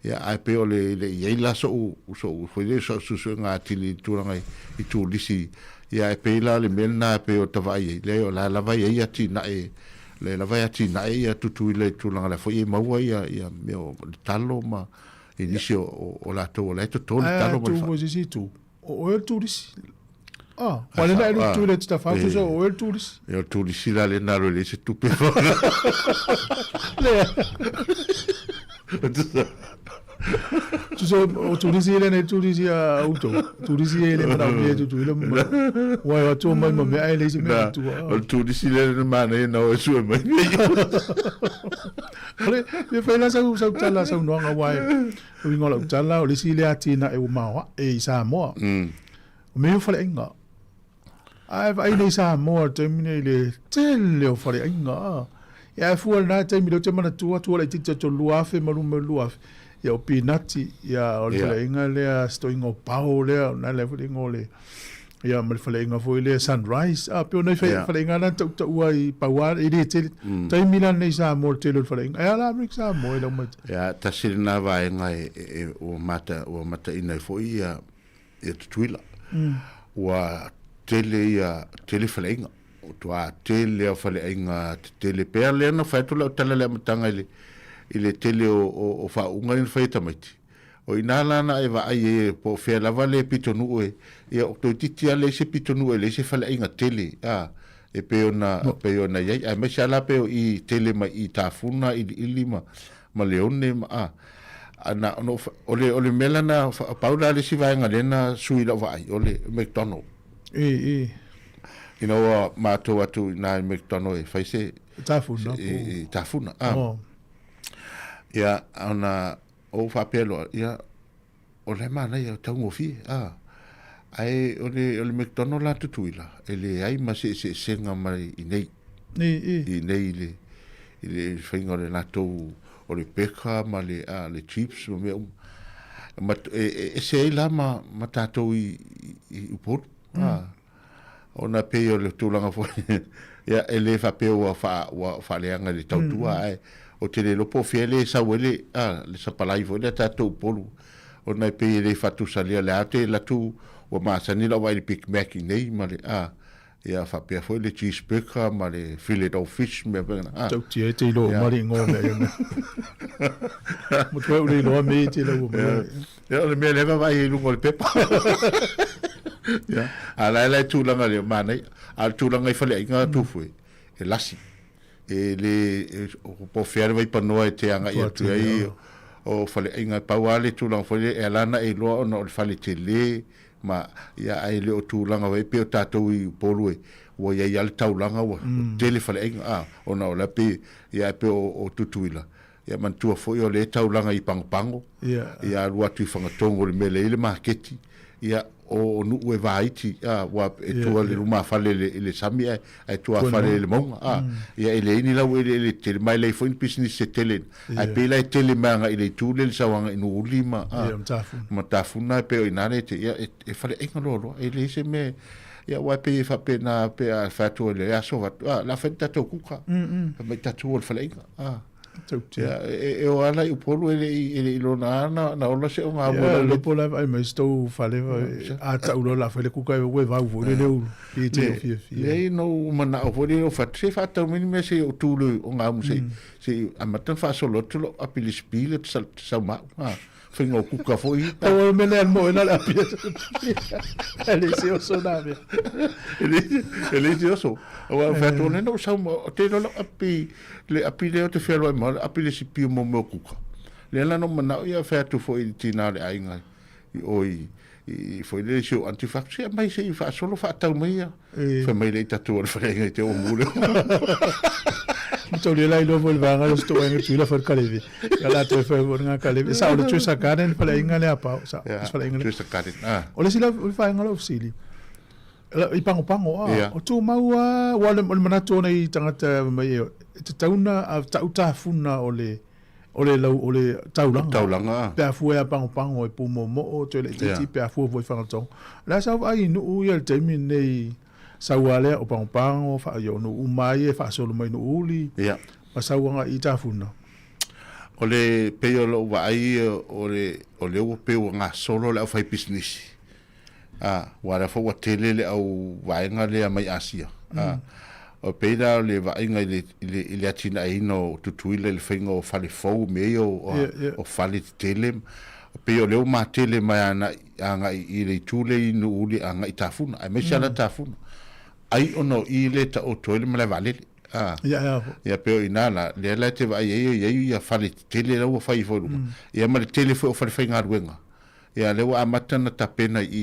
Speaker 5: Ia, ae pei o le le i ai la soʻu, soʻu foi lea, soʻu suesuega atili i le tulaga i turisi. Ia, ae pei la o le mea lena e pei o ta vaai ai, leai o la lava e i ai atinae, o lea lava e atinae ia Tutuila i le tulaga la foi e maua ia, ia mea o le talo ma i nisi o, o, o latou o la e toto le talo
Speaker 2: ma le fai. Ae a tu foi i se isi itu, O oe o le turisi. Ah, wa lena e lutu le tita whau tusa o oe le turisi.
Speaker 5: E o le turisi la lena alo e leai se tupe.
Speaker 2: Lea. Tusa o turisi ele nei turisi a uto. Turisi ele mana o mea tutu ila ma. Wai wa tua mai ma mea e leai se mea tua.
Speaker 5: O le turisi le na mana e na o e sue mai.
Speaker 2: Ole, me whai la sau sau tala sau noanga wai. O uiga o lau tala, o le isi lea atinae ua maoae i Samoa. O mea ia o faleaiga. Ae vaai nei Samoa i le taimi nei i le tele o faleaiga. Ia ae fua i lena taimi lea ou te manatua atu laitiiti atu o le 2000 ma luma i le 2000. Ia o pinati, ia o le faleaiga lea si toeaina o Pao lea, o lena le foi le igoa o le, ia ma le faleaiga foi lea Sunrise. A pei o nai faleaiga la na tautaua ai pau lava, e le tele. Taimi la lenei i Samoa i le tele o le faleaiga. Ae a la Amerika Samoa i lau matau?
Speaker 5: Ia, tasi lena vaega e ua mata, ua mataina ai foi ia ia Tutuila. Ua tele ia, tele faleaiga. Ua matua tele lava faleaiga tetele pea lea na fai atu lau tala i le amataga i le, i le tele o, o, o faauuga ia na fai e tamaiti. O i ina la na e vaai ai po o fea lava le pitonuu e, ia o toeitiiti lava leai se pitonuu e leai se faleaiga tele, a, e pei ona, pei ona i ai. Aemaise lava la pei o i tele mai i Tafuna, Iliili ma, ma Leone ma, a, a na, ona ou, o le, o le mea la na, pau la le isi vaega lea na sui i lau vaai, o le McDonald.
Speaker 2: I, i.
Speaker 5: Ina ua matou atu i ina i McDonald e fai se...
Speaker 2: Tafuna.
Speaker 5: I, i Tafuna. Ah. Oh. Ia, ona ou faapea loa, ia, o la e manaia, taugofie. Ah. Ae o le, o le McDonald la Tutuila, e leai ma se eseesega mai i nei.
Speaker 2: I, i.
Speaker 5: I nei i le, i le faiga o le latou, o le peka ma le, ah, le chips ma mea uma. Ma, e, e ese ai la ma, ma tatou i, i, i Upolu. Mm. Ah. Ona pei o le tulaga foi, ia, e le faapea ua, faa, ua faaleaga i le tautua, mm. ae ou te le iloa po o fea le sau ai le, ah, le sapalai foi lea tatou Upolu. Ona e pei e le faatusalia le a te alu atu ua masani lau vaai i le Big Mac i nei ma le, ah, ia faapea foi le cheeseburger ma le fillet o fish mea faapena. Ah.
Speaker 2: Tautia e te iloa uma le igoa o mea ia mea. Matua e le iloa me te lau
Speaker 5: mea. Ia, o le mea lea vaavaai i luga o le pepa. Ia, a la e la e tulaga lea, manaia. A o le tulaga i faleaiga tufu e, e lasi. E le, e, po o fea le vaipanoa e te agai atu ai o faleaiga. Pau lava le tulaga foi lea, e ala ona e iloa ona o le fale tele, ma, ia, ae le o tulaga foi pei o tatou i Upolu e, ua i ai lava le taulaga ua tele faleaiga, a, ona o la e pei, ia, ae pei o Tutuila, Ia manatua foi o lea e taulaga i Pagopago, ia alu atu i Fagatogo i le mea lea e i ai le maketi, ia o nuu e vaiti, a, ua e tua i le lumafale i le sami ae, ae tuafale i le mauga, a, ia e leai ni laueleele tetele, ma e leai foi ni pisinisi e tele, ae pei la e tele mai agai i le itu lea i le sau agai i Nuuuli ma, a, ma Tafuna e pei o i ina lea e te, ia e faleaiga loaloa, e leai se mea, ia aua e pei e faapena pe a fai atu i le aso, a, o le a fai le tatou kuka, fai mai tatou o le faleaiga, a.
Speaker 2: Tautia.
Speaker 5: Ia, e o ala i Upolu e le i, e le i lona na, na ola se o ngā
Speaker 2: mua. Ia, lopo la ai mai sto fale a tau loa la fale kuka e ue vau foi le leu i te o fia fia.
Speaker 5: Nei no mana o foi le o fat se fa tau mini me se o tulu o ngā mu se se amata fa solo atu lo apili spile sa sa ma. Faiga o kuka foi.
Speaker 2: Pau o le mea lea mo ena le apia. E le se oso na mea.
Speaker 5: E le se oso. Aua fai atu ona o sau o te lolo api le api lea o te fealuai ma le api le sipi o mo mea o kuka. Lea la no manao ia fai atu foi i le tina o le aiga i o i i foi le si o aunty fai atu se mai se i faasolo faatau mai ia. Fai mai le i tatu o le faleaiga i te o mu lea.
Speaker 2: Tau le lai loa foi le vaega lea o se toaiga tuila foi le kaleve. Ia la toe fai foi ngā kaleve. Sa o le Trisha Garden faleaiga lea pau. Sa
Speaker 5: o
Speaker 2: se faleaiga lea.
Speaker 5: Trisha Garden. Ah.
Speaker 2: O le isi la o le vaega lea o fesili. I Pagopago a. O tumau a ua o le manatu o nei tagata mai e tatau ona tau tafuna o le o le lau o le taulaga.
Speaker 5: Taulaga.
Speaker 2: Pe a fua ia Pagopago e Pumoomoo, Toeleititi, pe a fua foi i Fagatogo. O le a sau vaai i nuu ia i le taimi lenei, sau lava lea o Pagopago, o nuu uma lava ia e faasolo mai Nuuuli, ma sau agai i Tafuna.
Speaker 5: O le pei o lou vaai o le o lea ua pei ua gasolo le aufaipisinisi, a, aua o lea foi ua tele le au vaega lea mai Asia, a. O pei la o le vaaiga i le, i le, i le atinaeina o Tutuila i le faiga o fale fou, mea ia o, o fale tetele, pei o lea ua matele mai agai, agai i le itu lea i Nuuuli agai i Tafuna, aemaise lava Tafuna. Ai ona o i lea e taoto ai le malae vaalele. A, ia pei o i ina la, lea la e te vaai ai e i ai ia fale tetele la ua fai ifo i luga, ia ma le tele foi o fale faigaluega. Ia lea ua amata ona tapena i,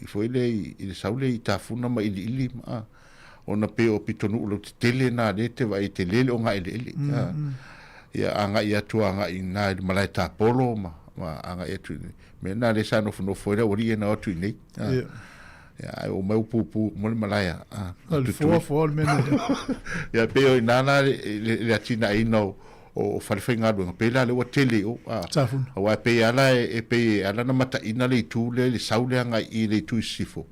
Speaker 5: i foi lea i, i le sau lea i Tafuna ma Iliili ma, a, ona pei o pitonuu lautetele na lea e te vaai e tele le ogaeleele. A, ia agai atu agai i ina i le malae tapolo ma, ma agai atu i mea na lea sa nofonofo ai le aualii ia na o atu i inei. A, ia, ae oo mai ua pupu uma le malae a, a
Speaker 2: O le foa, foa o le mea nei.
Speaker 5: Ia pei o i ina la le, le, le atinaeina o, o fale faigaluega, pei la lea ua tele i o, a.
Speaker 2: Safuna.
Speaker 5: Aua e pei lava la e pei e ala ona mataina le itu lea i le sau lea agai i i le itu i sisifo,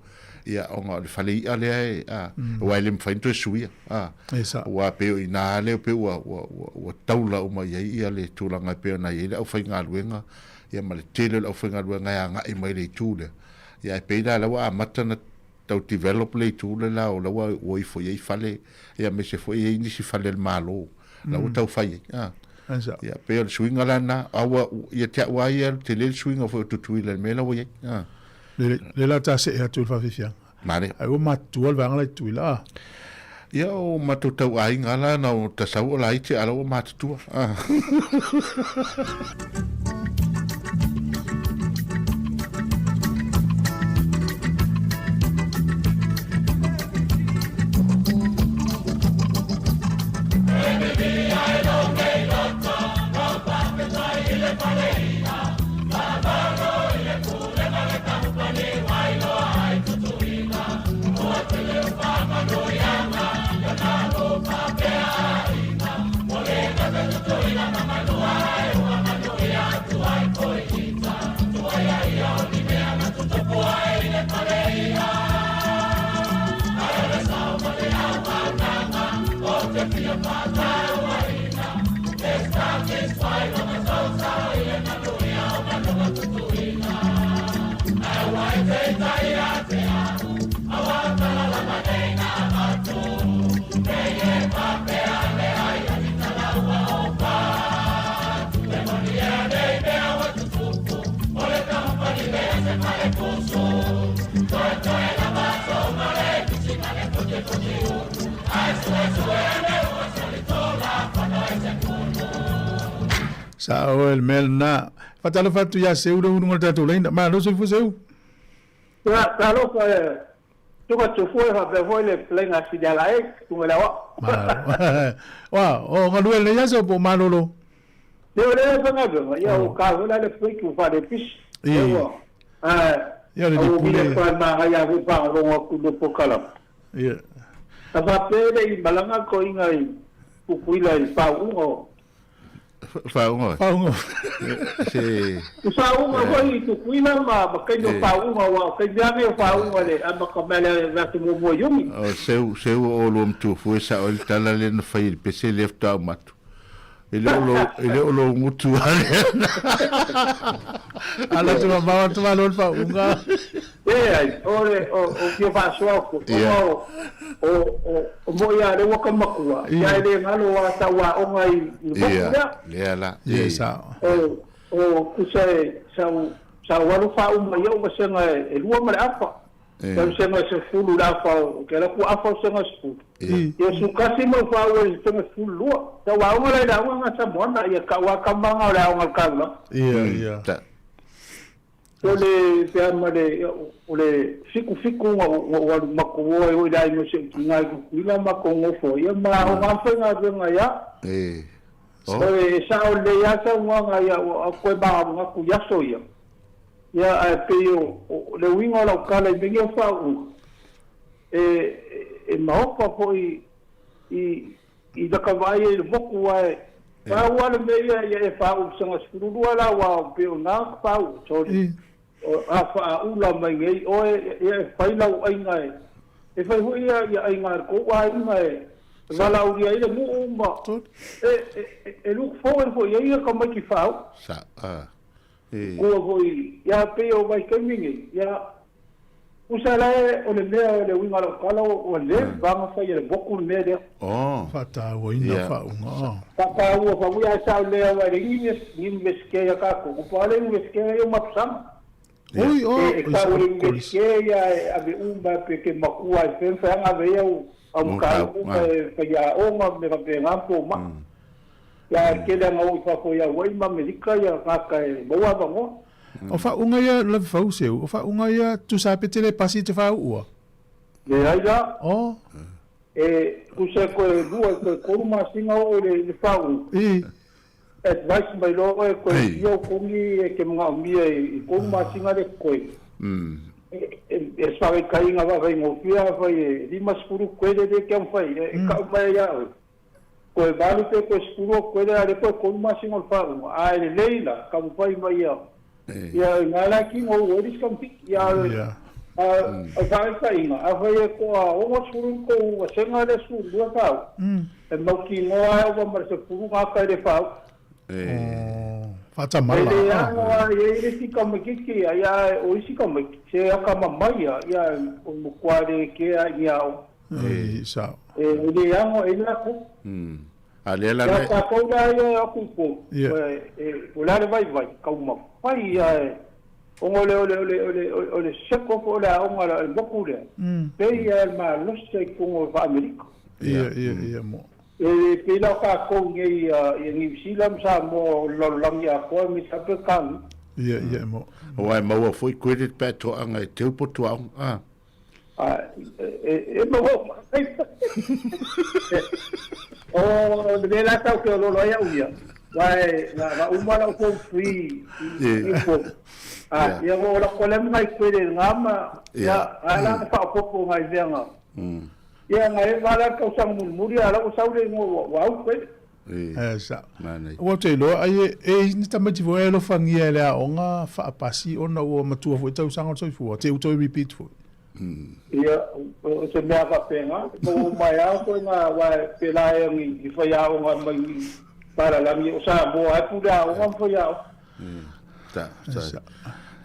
Speaker 5: ia ona o le fale i'a lea e, a, aua e le mafai ona toe suia, a.
Speaker 2: E sa'o.
Speaker 5: Aua pei o i ina lava lea pei ua, ua, ua, ua taula uma i ai ia le tulaga e pei ona i ai le aufaigaluega, ia ma le tele o le aufaigaluega e agai mai i le itu lea. Ia ae pei la o lea ua amata ona tau develop le itu le la o la ua ua ifo i ai fale, ia aemaise foi e i ai nisi fale a le Malo la ua tau fai ai. A. Ia pei o le suiga la lena, a ua, ia te au lava ia, tele le suiga foi o Tutuila i le mea la ua i ai. A.
Speaker 2: Le, le la ta see atu i le faafiafiaga.
Speaker 5: Male.
Speaker 2: Ai ua matutua le vaega la i Tutuila, a.
Speaker 5: Ia o matou tau aiga la na o tasau o laiti a la ua matutua. A.
Speaker 2: Sa'o e le mea lena. Faatalofa atu ia Seu le uluga o le tatou laina. Malo soifua Seu.
Speaker 12: Ia, talofa e Tuga Tufua e faapea foi le fetalaiga a Siliala e, Tuga le Aoao.
Speaker 2: Malo. Ua, o galue i lenei aso po o malolo?
Speaker 12: Ia, o lea e faigaluega, ia ua ka foi la le break ua faalepisi. Ia ua, ae,
Speaker 2: Ia, o le
Speaker 12: ua
Speaker 2: lipule.
Speaker 12: vili atu ai magaia foi faalogologo atu i le polokalame.
Speaker 2: Ia.
Speaker 12: A faapea e le i malaga le toeaina i Tutuila i faauuga o
Speaker 5: Faauuga.
Speaker 2: Faauuga.
Speaker 5: Se
Speaker 12: I faauuga foi i Tutuila ma ma taimi o faauuga aua o taimi lava nei o faauuga le amata mai le aso muamua o Iuni.
Speaker 5: O seu seu o oulua matua fua e sao ai le tala lea na fai e le pese lea faatoa uma atu. E le o lou e le o lou gutu lava lea.
Speaker 2: Ala atu mamao atu malo le faauuga.
Speaker 12: Leai, o le o o fia faasoa atu, ona o o o o mo'i a lea ua ka matua, ia e le galo a tau aoga i i le motu lea.
Speaker 5: Lea la.
Speaker 2: Ia sao.
Speaker 12: O o tusa e sa sa ou alu faauma i au vasega e lua ma le afa. Sa vasega e sefulu le afa o ke ala ku afa o sega sefulu. Ia su kasi ma ou faaua i sega sefulu lua. Sa ou aoga la i le aoga ga Samoana, ia kau a kama ga o le aoga a le kaulama.
Speaker 2: Ia ia.
Speaker 12: O le pea ma le o le fiku fiku na ou alu matou o ai oi le aiga o si ou tina i Tutuila matou nofo ia ma o nga faigaluega ia. O e sao lelei a saunoaga ia ua koe manatu i aso ia. Ia ae pei o le uiga o lau tala i mea nei o faauuga e e maofa foi i I laka vaai ai i le moku ae pau lava le mea ia ia e faauu saga 12 la aua pei o na faauu sorry a faaula mai nei oe ia e fai lau aiga e e fai foi ia ia aiga a le tou aiga e valaaulia ai le nuu ma e e look forward foi i ai ia tamaiti faauu
Speaker 5: Sa a
Speaker 12: ua foi ia pei o vaitaimi nei ia Usa la e o le mea o le uiga o lau tala ua leva ona fai e le motu le mea lea.
Speaker 5: Oh.
Speaker 2: Faatauaina faauuga.
Speaker 12: Faataua faauuga ae sao lea aua e le Universite ia tatou. Ua pau le Universite ia o Mapusaga.
Speaker 2: Oi o.
Speaker 12: E tau le Universite ia e ave uma pe ke matua e fai mafai ona ave ai au au mataupu uma e faiaoga ma mea faapena po o maa. Ia ae tele ana o i fafo i Hawaii ma Amerika ia tagata e maua avanoa.
Speaker 2: O faauuga ia Lavefau Seu, o faauuga ia tusa pe te le pasi te faauua?
Speaker 12: Leai la.
Speaker 2: O.
Speaker 12: E tusa e toe lua e toe tolu masina oo i le faauuga.
Speaker 2: I.
Speaker 12: Advice mai loa oe toe fia o kogi e te manaomia i tolu masina le totoe. E faataitaiga vaavaigofie afai e 50 kuele lea e taumafai e tau mai ai ia oe. Koe valu pe koe sefulu o koe lea le koe kolu masina o le faauga, a e lelei la, taumafai mai ia, ia i ina la kino ua i le isi tamaititi. Ia, a o le faataitaiga, afai e toa 60 ni tou vasega lea 12 faauga, e mautinoa lava e ova ma le 10 gata e le faauga.
Speaker 2: Faatamala.
Speaker 12: E le ano lava e i ai le isi tamaititi ia, ia ae o isi tamaiti, se akamamai lava, ia o le matua le kea i ni aoga.
Speaker 2: E sao.
Speaker 12: E le ano e la ko.
Speaker 5: A lea la.
Speaker 12: Ia tatou la ia e atu i Upolu, o le a le vaivai, taumafai ia e ona o le o le o le o le o le seko po o le aoga a le moku lea, pei lava e malosi i totonu o Amerika.
Speaker 2: Ia, ia, ia mo.
Speaker 12: E le pei la o tatou nei ia Niu Sila ma Samoa o le lalolagi atoa aemaise lava Peretania.
Speaker 2: Ia, ia mo.
Speaker 5: Aua e maua foi credit pe a toaga e teu potu aoga, a.
Speaker 12: E maua uma. O le mea la tau ke ololo ai au ia, wae na uma lau form 3 i Upolu. A, ia o la ko le ngai credit nga ma, ia, a la na faaopoopo ngai mea nga. Ia nga e va la tausaga mulimuli a la ua sau le igoa ua au koe.
Speaker 2: E sa. Ua te iloa ai e e ni tamaiti foi e alofagia e le aoga faapasi ona ua matua foi tausaga o le soifua, te u toe repeat foi.
Speaker 12: Ia, o se mea faapena, po o mai lava koe nga aua e pela e ni i faiaoga mai ni palalagi o Samoa e pule aoga ma faiaoga.
Speaker 5: Ta, ta.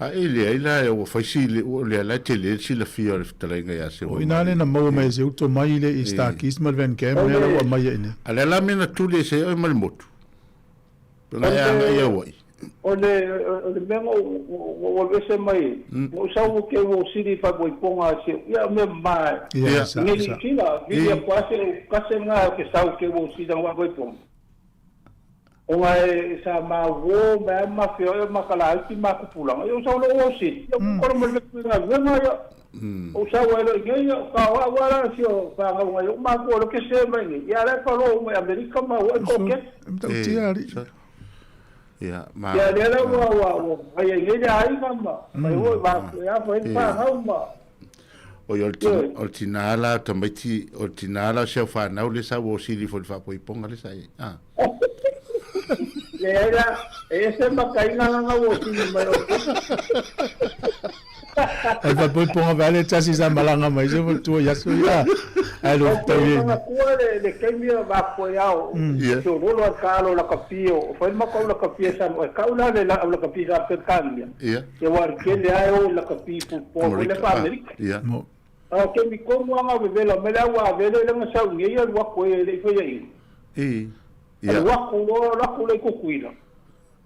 Speaker 5: A e leai la e ua fai si le ua lea la e tele le silafia o le fetalaiga ia Seua
Speaker 2: O ina
Speaker 5: le
Speaker 2: na maua mai e se uto mai le i Starkist ma le Van Camp lea la ua aumai ai nei.
Speaker 5: A lea la mea na tuli e se oe ma le motu. Pe na e agai i Hawaii.
Speaker 12: O le o le mea na ou alu ese mai ai, na ou sau ke ua sili i faaipoipoga a si ou, ia mea mama e.
Speaker 2: Ia, sa,
Speaker 12: Nei Niu Sila, vili aku lava se ou kase na ke sau ke ua sili na faaipoipoga. Ona e sa ma uō mai a ma feoai o ma kalaiti ma kupulaga, ia o sau loa ua sili, ia ua kolo ma le galuega ia. O sau ai loa i nei, ia ka o au lava la si o fanau ngai o matou o le ke se mai nei, ia la e palo uma i Amerika ma ua i kokeke.
Speaker 2: Matautia alii.
Speaker 5: Ia, ma.
Speaker 12: Ia lea la ua ua ua fai ai nei le aiga ma fai foi ma ia fai le fanau ma.
Speaker 5: Oi, o le, o le tinā la o tamaiti, o le tinā la o si au whanau le sa ua sili fo le whaapoiponga le sa i. Ah.
Speaker 12: Leai la, e ese makaina nga ua sili mai o.
Speaker 2: O le whaapoiponga vale tasi sa malanga mai se fo tua yaso ia. Ai lo tau
Speaker 12: ye. Nga kua le le keimi o va koe ao. So lolo a ka alo la kapio, o fai makau la kapia sa o kau la le la la kapia sa pe kanga. Ia wa kele ai o la kapi fu po le pa Amerika. A ke mi komu anga vevela me la wa vele le nga sau ngi ia wa koe le fai ai.
Speaker 5: Ia.
Speaker 12: Wa ku lo la ku le ku kuila.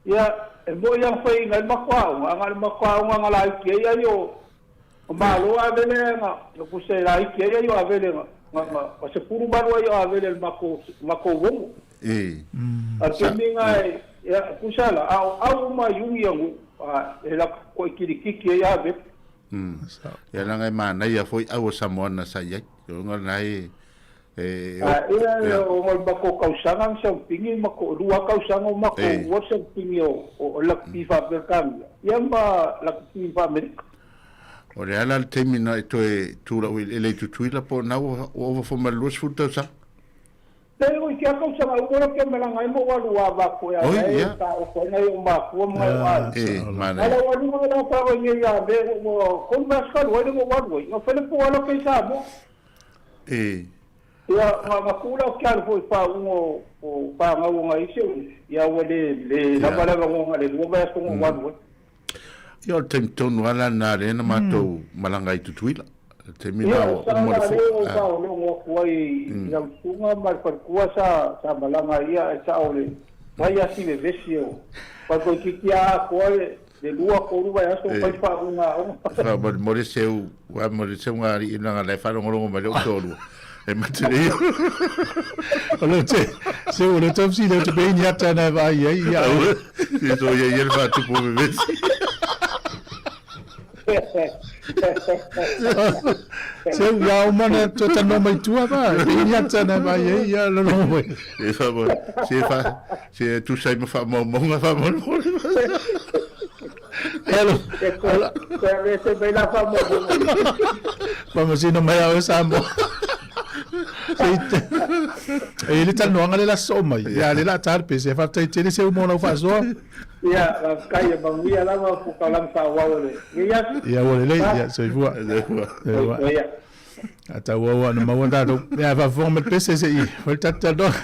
Speaker 12: Ia e mo ia fai ngai makwa anga le makwa anga la ki ia yo o malo a vele nga ku se la ki ia yo a vele nga nga nga se puru malu ia a vele mako mako womo. A ke mi nga ia kusala a au ma yungi yangu a e la ko kirikiki ia ve.
Speaker 5: Ia langa e manaia foi au o Samoa na sa iai. O nga nai e
Speaker 12: A ia o ngol mako kausaga sa pingi mako lua kausaga mako ua sa pingi o o la pifa perkanga. Ia ma la pifa Amerika.
Speaker 5: O le ala le taimi na e toe tūrau i le Tutuila po na ua ova fo ma le 20 tausaga.
Speaker 12: Te o i kia kausaga u ora ke melanga e mo walu a va ko ya e ta o ko nei o ma ku mo o a.
Speaker 5: E mana.
Speaker 12: Ala walu mo la pa o ni ya be mo ko ma ska lo mo walu i. O fele po ala ke sa mo.
Speaker 5: E.
Speaker 12: Ia ma ma ku la kia fo pa u o pa nga o ngai se ia o le le la ba la ngo le lo ba so mo walu.
Speaker 5: Ia o le taimi tonu ala na le na matou malanga i Tutuila. Le taimi na o
Speaker 12: Ia
Speaker 5: mo le
Speaker 12: sa
Speaker 5: fo.
Speaker 12: le o ka o longo ku ai ia usunga ma le kua sa sa malanga ia e sa o le mai asi le vesi o. Pa ko ki kia ko le le lua ko ruva ia so pai pa unga o.
Speaker 5: Fa mo mo le seu wa mo le seu ngari ina nga le fa longo longo ma le o tolu. E mate le.
Speaker 2: O le te se o le topsi le te pe ni ata na vai ia ia.
Speaker 5: Si so ia ia le fa tupu me vesi.
Speaker 2: Se ia o mana to tano mai tua ba pe ni ata na vai ia ia lo lo mo.
Speaker 5: E fa mo se fa se tu sai ma fa mo mo nga fa mo.
Speaker 2: Hello.
Speaker 12: E ko ko le se be la fa mo.
Speaker 2: Pa mo sino mai au sa mo. Se E le talanoaga le la sosoo mai, ia lea o le a ta le pese. Faafetai tele Seu mo lau faasoa.
Speaker 12: Ia, faafetai, ia manuia lava polokalame faaauau o lenei aso.
Speaker 2: Ia ua lelei, ia soifua. Soifua.
Speaker 12: Soifua ia.
Speaker 2: A tauau lava ona maua tatou. Ia faafofoga mai le pese se i fai le tatou talanoaga.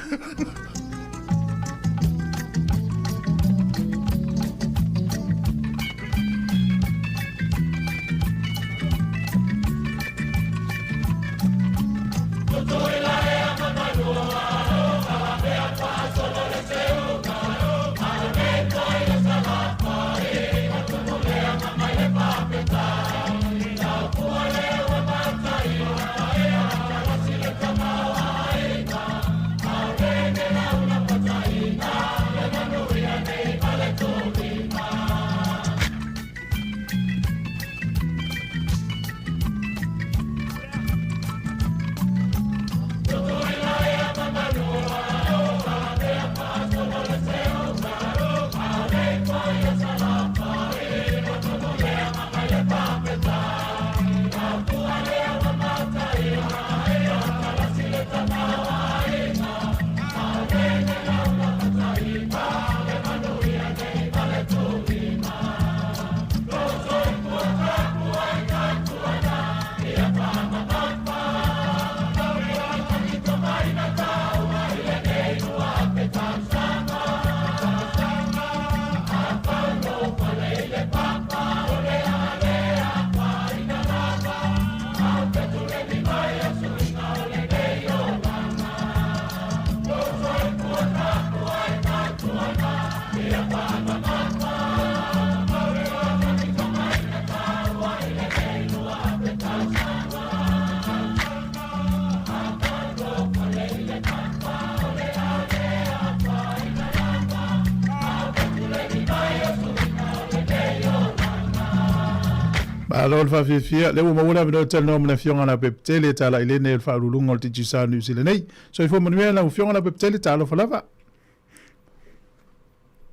Speaker 2: Malo le faafiafia, lea ua maua le avanoa e talanoa ma le Afioga Leaupepe Tele Talailene o le Faauluuluga o le Digicel New Zealand nei. Soifua manuia lau Afioga Leaupepe Tele, talofa lava.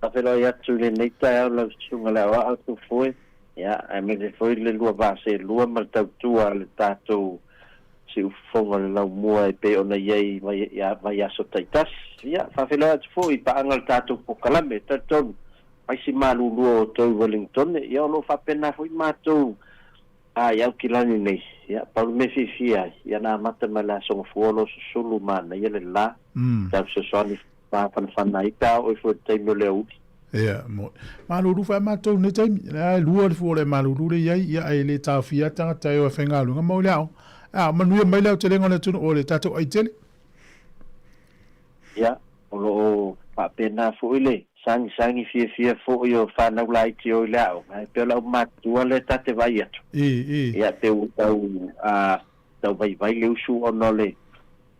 Speaker 13: Faafeiloai atu i lenei taeao lau Susuga le Aoao Tufoe, ia, aemaise foi le lua vaa seelua ma le tautua a le tatou siufofoga o le laumua e pei ona i ai i vaiaso taitasi. Ia, faafeiloai atu foi i paaga o le tatou polokalame. Talitonu, mai si malulua o outou i Wellingtone, ia o lo o faapena foi matou a i Aukilani nei. Ia, pau le mea e fiafia ai, ia na amata mai le Aso Gafua o lo o susulu manaia le la, tau fesoasoani mafanafana ai pe a oo ifo i le taimi o le aoauli.
Speaker 2: Ia, mo. Malulu foi a matou i lenei taimi. Lea e lua le fua o le malulu lea i ai, ia ae le taofia lava tagata e o e faigaluega ma o i le aoga. A, manuia mai le aotelega o le atunuu o le tatou ai tele.
Speaker 13: Ia, o lo o faapena foi le sagisagi fiafia foi o fanau laiti o i le aoga, e pei o le aumatutua lea ta te vaai atu. Ia, pei ua tau, a, tau vaivai le usu ona o le,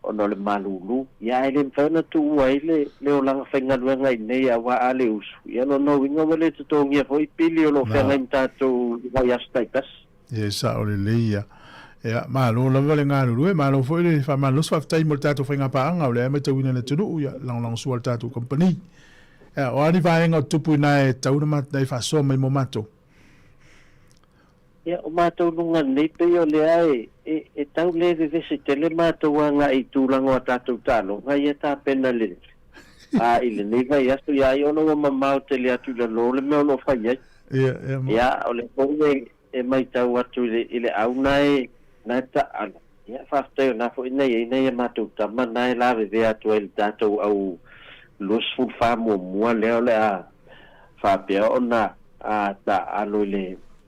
Speaker 13: ona o le malulu. Ia, ae le mafai ona tuua ai le, le olaga faigaluega i inei aua a le usu, ia lona uiga ua le totogia foi pili o lo o feagai ma tatou i vaiaso taitasi.
Speaker 2: Ia, e sao lelei ia. Ia, malo lava le galulue, malo foi le faamalolosi, faafetai mo le tatou faigapaaga, o lea e matauina e le atunuu, ia, lagolagosua le tatou kamupani. Ia, o a ni vaega o tutupu i ina e tatau ona e faasoa mai mo matou?
Speaker 13: Ia, o matou luga nei, pei o lea e, e, e tau le vevesi tele matou agai i tulaga o a tatou taaloga ia tapena le, a, i lenei vaiaso, ia ai ona ua mamao tele atu i lalo le mea o lo o fai ai.
Speaker 2: Ia, ia,
Speaker 13: mo. Ia, o lea foi e, e matau atu i le, i le au na e, na e taalo. Ia, faafetai o na foi na i ai nai a matou tama na e lavevea atu ai i le tatou au 24 muamua lea o le a faapea ona a taaalo i le,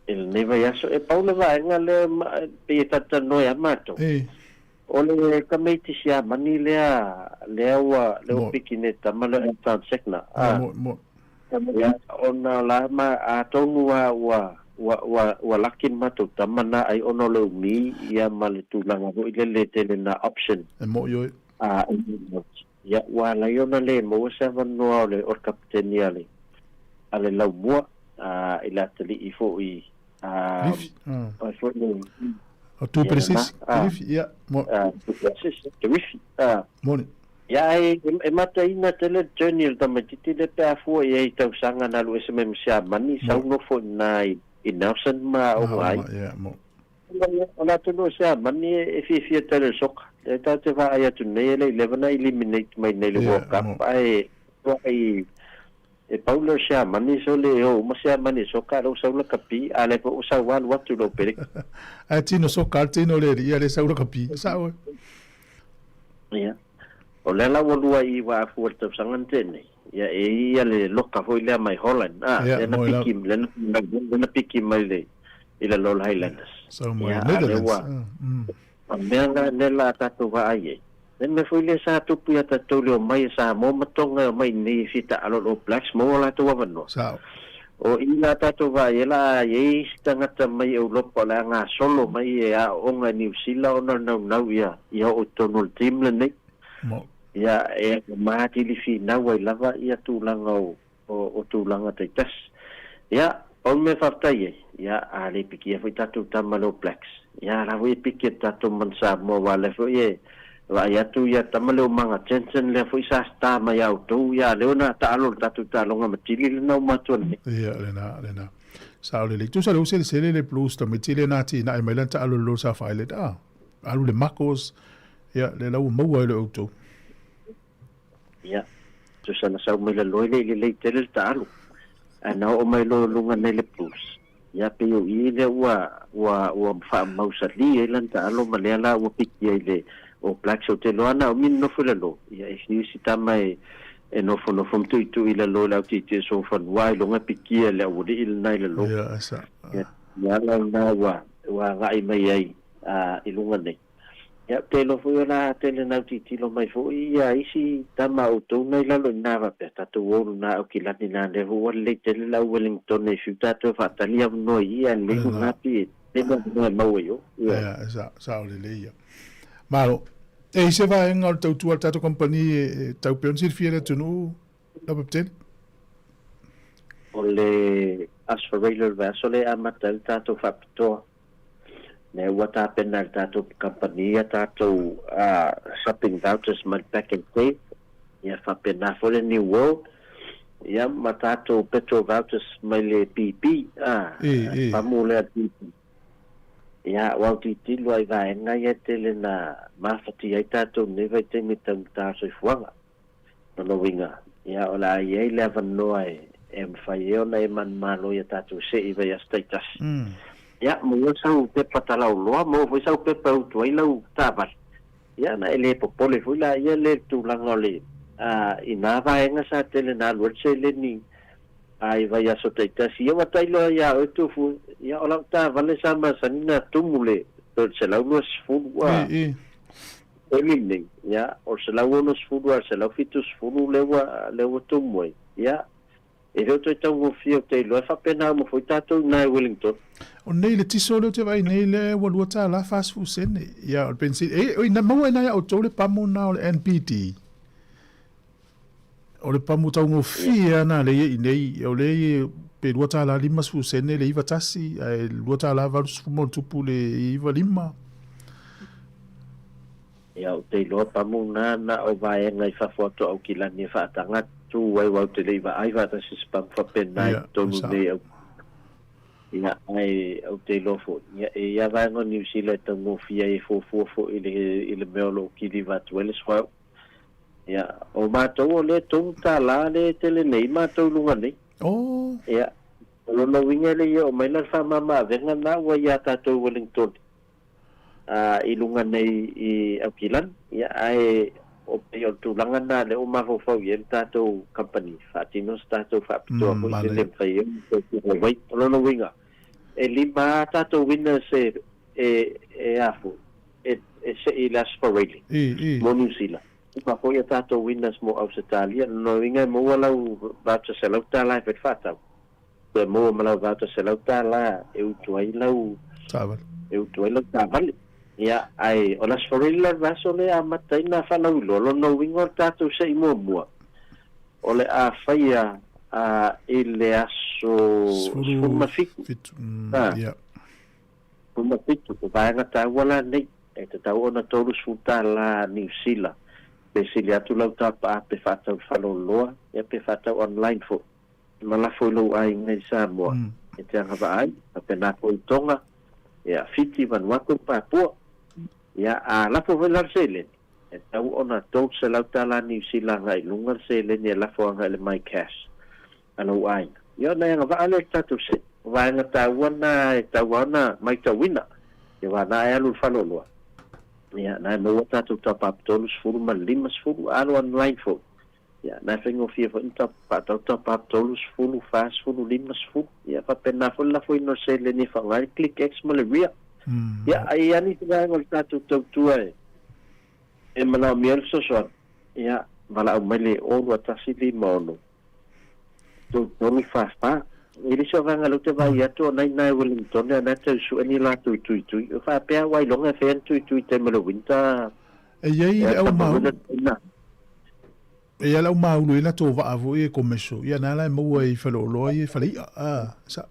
Speaker 13: i lenei vaiaso. E pau le vaega lea e pei e talatalanoa ai a matou. O le tamaiti Siamani lea, lea ua, lea ua piki nei tama lea o Anton Segner.
Speaker 2: A, mo, mo.
Speaker 13: Ia, ona la ma, atonu lava ua, ua, ua, ua laki le matou tama na ai ona o le umi ia ma le tulaga foi lele tele na option.
Speaker 2: E mo'i oe.
Speaker 13: A, ia, ua ala ai ona le maua se avanoa o le, o le kapiteni a le, a le laumua, a, i le atalii foi,
Speaker 2: a, Lifi. Ai foi le, O tu precis, Kilifi, ia,
Speaker 13: mo. Tu precis, Kilifi,
Speaker 2: a. Moni.
Speaker 13: Ia, e, e mataina tele le journey o le tamaitiiti lea pe a fua i ai i tausaga na alu ese mai ma Siamani, sau nofo i ina i, i Nelson ma aoga ai.
Speaker 2: Ia, mo.
Speaker 13: O le atunuu o Siamani e, e fiafia tele i le soka. E tatou te vaai atu nei e le i leva na eliminate mai nei le World Cup ae tuai e pau lea o Siamani so le o uma Siamani soka lea ua sau lakapi a lea foi ua sau alu atu i lou peleki.
Speaker 2: Ae tino soka le tino le alii a le sau lakapi. Sao e.
Speaker 13: Ia. O lea la ua 29 fua i le tausaga na tea nei. Ia e i ia le loka foi lea mai Holland a, lea na piki lea na piki mai le i lalo o le Highlanders.
Speaker 2: Sau mai Netherlands.
Speaker 13: O le mea la lea la a tatou vaai ai, le mea foi lea sa tupu ia tatou le omai e Samoa ma Tonga e omai i inei e fia taalo i le All Blacks maua o latou avanoa.
Speaker 2: Sao.
Speaker 13: O i la tatou vaai ai la a i ai isi tagata mai Europa o le a gasolo mai e aooga i Niu Sila ona o le naunau ia ia oo i totonu o le team lenei.
Speaker 2: Mo.
Speaker 13: Ia e matili finau ai lava ia tulaga o o tulaga taitasi. Ia, pau le mea faafetai ai, ia, a le pikia foi tatou tama le All Blacks, ia, la foi e piki atu tatou man Samoa, aua lea foi e vaai atu ia tama lea o Manga Jensen lea foi sa star mai ia outou, ia, lea na taalo le tatou taaloga ma Tili lena uma atu ananei.
Speaker 2: Ia, lena, lena. Sao lelei. Tusa lea ua selesele le Blues tamaiti lea na atinae mai lana taalo i le Lord South Island, a, alu le Marcos, ia, lea la ua maua ai le outou.
Speaker 13: Ia, tusa na sau mai lalo e le i lelei tele le taalu, ae na oo mai loa i luga nei le Blues. Ia, pei o i lea ua, ua, ua faamausalī ai lana taalo ma lea la ua piki ai le All Blacks. Ou te iloa ana umi na nofo i lalo, ia e fiu si tama e, e nofonofo ma tuitui i lalo i le autiiti o Solofanua, ailoga e pikia e le aualii lena i lalo.
Speaker 2: Ia, e sa.
Speaker 13: Ia, ia ala lena ua, ua agai mai ai, a, i luga nei. Ia, ou te iloa foi o le a tele na tilotilo mai foi ia isi tama a outou na i lalo i ina faapea, tatou o luna Aukilani na lea foi ua lelei tele le au Wellington e fiu tatou e faatali avanoa i i ae lelei luna pi e tele avanoa e maua i o.
Speaker 2: Ia. Ia, e sa, sao lelei ia. Malo. E i se vaega o le tautua a le tatou kamupani e tau pea ona silafia e le atunuu, Lapaptele?
Speaker 13: O le Aso Faraile o le vaiaso lea e amata ai le tatou faapitoa. Lea ua tapena e le tatou kamupani a tatou shopping vouchers mai le Pack and Save, ia faapena foi le New World, ia ma tatou petrol vouchers mai le BP, a, pamu lea BP. Ia, ua autilotilo lava i vaega ia e tele na mafatia ai tatou i lenei vaitaimi i le taugata o le soifuaga. Lona uiga, ia, o le a i ai le avanoa e mafai ai ona e manumalo i a tatou se'i vaiaso taitasi. Ia, maua sau pepa talauloa, maua foi sau pepa e utu ai lau taavale. Ia, ona e le popole foi laia le tulaga o le, a, i nā vaega sa tele na alu ai le seleni a i vaiaso taitasi. Ia, ua tailoa iā oe Tufue, ia, o lau taavale sa masani na tumu le 120, a. Taimi lenei, ia, o le 160 a le 170 lea ua, lea ua tumu ai, ia, e le o toe taugofie ou te iloa e faapena uma foi tatou i ina i Wellington.
Speaker 2: O nei le tiso lea ou te vaai nei lea ua lua tālā 40 sene. Ia, o le penisini. E, oi, na maua ai nai a outou le pamu na o le NPD. O le pamu taugofie lava na lea i nei, o lea e pe lua tālā 50 sene le 91, ae lua tālā 80 ma ona tupu le 95.
Speaker 13: Ia, ou te iloa pamu na na o vaega i fafo atu o Aukilani e faataga atu ai aua ou te le i vaai faatasi i se pamu faapena i totonu nei au. Ia, ae ou te iloa foi, ia, e i ai vaega o Niu Sila e taugofie ai e fuafua foi i le, i le mea o lo o kiliva atu ai le suauu. Ia, o matou o lea $3 lea e tele nei matou i luga nei.
Speaker 2: Oh.
Speaker 13: Ia, o lona uiga e le i oo mai la le faamama-avega lena ua ia tatou i Wellington, a, i luga nei i Aukilani. Ia, ae o pei o le tulaga lena lea ua mafaufau i ai le tatou company, faatino se tatou faapitoa foi se le mafai ai ona toe tuuai mai. O lona uiga, e lima lava tatou winners e, e, e a foi, e, e se'i i le Aso Faraile mo Niu Sila. Uma foi a tatou winners mo Ausetalia, lona uiga e maua lau voucher $100 e fai le faatau, toe maua ma lau voucher $100 e utu ai lau
Speaker 2: taavale.
Speaker 13: E utu ai lau taavale. Ia, ae o le Aso Faraile la le vaiaso lea e amata ai nā faalauiloa, lona uiga o le tatou se'i muamua, o le a faia a, i le aso 17.
Speaker 2: 17, ia.
Speaker 13: 17, o vaega taua la nei, e tatau ona $30 Niu Sila, pe sili atu lau tapaa pe faatau faaloloa, ia pe faatau online foi. Ma lafo i lou aiga i Samoa, e te agavaa ai, faapena foi i Tonga, ia Fiti, Vanuatu ma Papua. Ia, a lafo foi la le seleni, e tatau ona $300 tala Niu Sila agai i luga le seleni e lafo agai i le MyCash a lou aiga. Ia, ona e agavaa lea i le tatou se vaega taua lena e tatau lava ona maitauina. Ia, aua na e alu i le faleoloa, ia, na e maua tatou top-up 30 ma le 50, alu online foi. Ia, na e faigofie foi ona faatau top-up 30, 40, 50. Ia, faapena foi le lafoina o le seleni e faaaoga ai le Click X ma le Ria. Ia, a i ai nisi vaega o le tatou tautua e manaomia ai le fesoasoani, ia, valaau mai le 02156 3344. I le isi o vaega lea ou te vaai atu o na i ina i Wellington a na e tau sue ni latou tuitui. E faapea ua iloga e fai ana tuitui i taimi o le winter.
Speaker 2: E i ai le au maulu. E i ai le au maulu e i latou vaa foi e commercial. Ia na la e maua i faleoloa ia i falei'a. Ah, sa.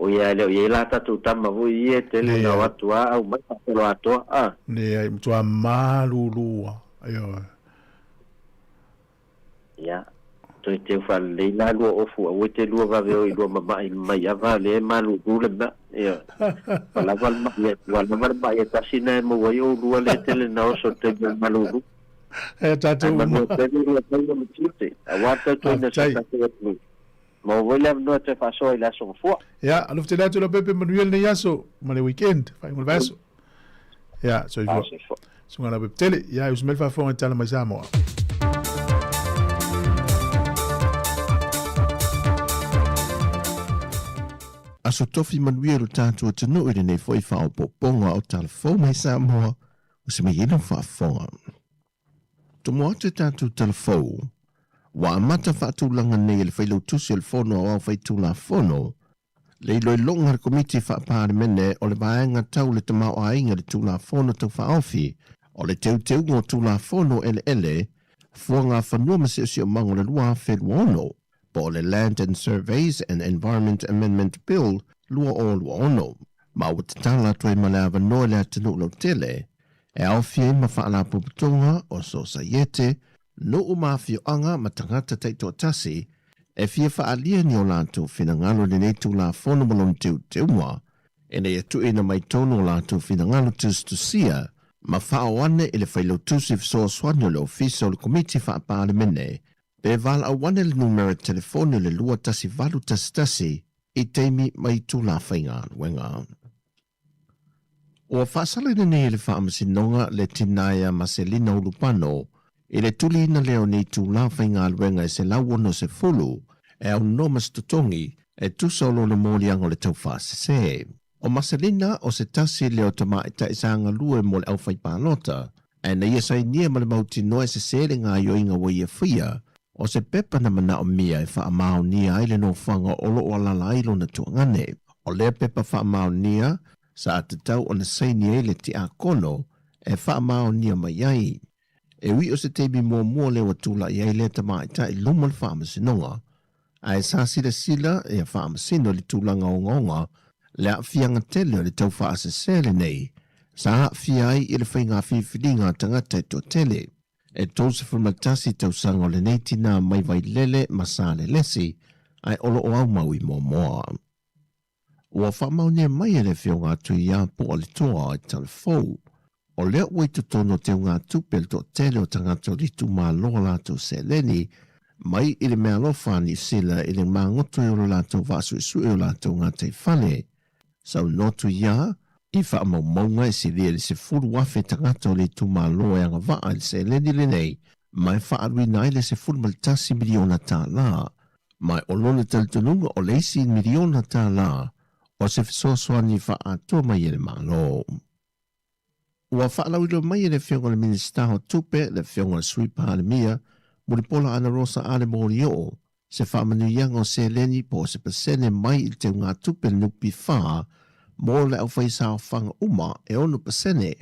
Speaker 13: O ia e le o i ai la tatou tama foi ia e tele na o atu a au mai faasolo atoa. Ah.
Speaker 2: Leai, matua malulu lava. Ioe.
Speaker 13: Ia, toe teu faalelei la lua ofu, aua e te lua vave o i lua mama'i mai ava lea e malulu le mea. Ioe. Ua lava le ma'i, ua lava le ma'i e tasi na e maua ai oulua lea e tele na oso i le taimi o le malulu.
Speaker 2: E tatou
Speaker 13: uma. Ae manuia tele lua faiva ma tiute, aua le tautuaina o si o tatou atunuu. Maua foi le avanoa e toe faasoa i le aso gafua.
Speaker 2: Ia, alofa tele atu Leaupepe, manuia lenei aso ma le weekend, faaiuga o le vaiaso. Ia, soifua. Susuga Leaupepe tele. Ia, e usu mai le faafofoga i Tala mai Samoa.
Speaker 9: Aso tofi manuia lo tatou atunuu i lenei foi faaopoopoga o Tala Fou mai Samoa, ua se mai ai lau faafofoga. Tomo atu e tatou tala fou, ua amata faatulaga nei e le Failautusi o le Fono Aoao Faitulafono le iloiloga a le Komiti Faa-Palemene o le Vaega Tau le Tamaoaiga i le Tulafono Tau Faaofi o le Teuteuga o Tulafono Eleele, Fuagafanua ma Siosiomaga o le 2026, po o le Land and Surveys and Environment Amendment Bill 2026, ma ua tatala atu ai ma le avanoa i le atunuu lautele e aofia ai ma faalapotopotoga o sosaiete, nuu ma afioaga ma tagata taitoatasi e fia faaalia ni o latou finagalo i lenei Tulafono ma lona teuteuga ina ia tuuina mai tonu o latou finagalo tusitusia ma faaoane i le Failautusi Fesoasoani o le Ofisa o le Komiti Faa-Palemene Pe valaau ane le numera telefoni o le 21811 i taimi ma itula faigaluega. Ua faasalaina nei e le Faamasinoga le tina ia Maselina Ulupano i le tuliina lea o ni itula faigaluega e 160 e aunoa ma se totogi e tusa o lona moliaga o le taufaasese. O Maselina o se tasi lea o tamaitai sa galue mo le aufaipalota Ae na ia sainia ma le mautinoa e sesē le gaoioiga ua ia faia, o se pepa na manaomia e faamaonia ai le nofoaga o lo o alaala ai lona tuagane. O lea pepa faamaonia sa tatau ona saini ai le tiakono e faamaonia mai ai. E ui o se taimi muamua lea ua tulai ai lea tamaitai i luma o le faamasinoga, ae sa silasila ia faamasino i le tulaga ogaoga le aafiaga tele o le taufaasese lenei sa aafia ai i le faiga filifiliga a tagata e toatele. E 31 tausaga o lenei tinā mai Vailele ma Salelesi ae o lo o aumau i Moamoa. Ua faamaonia mai e le Afioga a Tuiapo o le Toa i Talafou, o lea ua i totonu o teugatupe le toatele o tagata o le itumalo a latou seleni mai i le meaalofa a Niu Sila i le magoto i o lo latou vaasuesue o latou gataifale. Saunoa Tuia i faamaumauga e silia i le 10,000 tagata o le itumalo e agavaa i le seleni lenei ma e faaaluina ai le $11 miliona tala. Ma o lona talitonuga o le isi miliona tala o se fesoasoani faaatoa mai e le Malo. Ua faalauiloa mai e le Afioga i le Minisita o Tupe, le Afioga i le Sui Palemia, Mulipola Anarosa Ale Molioo, se faamanuiaga o seleni po o se pasene mai i le teugatupe NPF mo le aufaisaofaga uma e 6%.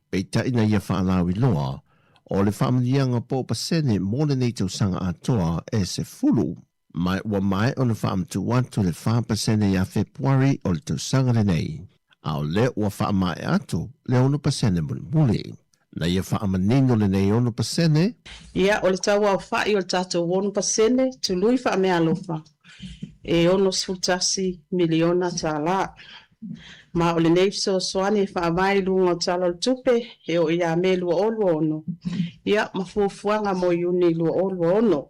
Speaker 9: Peitai na ia faalauiloa, o le faamanuiaga po o pasene mo lenei tausaga atoa e 10. Ma ua maea ona faamatuu atu le 4% ia Fepuari o le tausaga lenei, a o lea ua faamaea atu le 6% mulimuli. Na ia faamanino lenei 6%.
Speaker 8: Ia, o le tauaofa'i o le tatou 6% tului faameaalofa e $61 miliona. Ma o lenei fesoasoani e faavae i luga o Tala o le Tupe e oo ia Me 2026, ia ma fuafuaga mo Iuni 2026.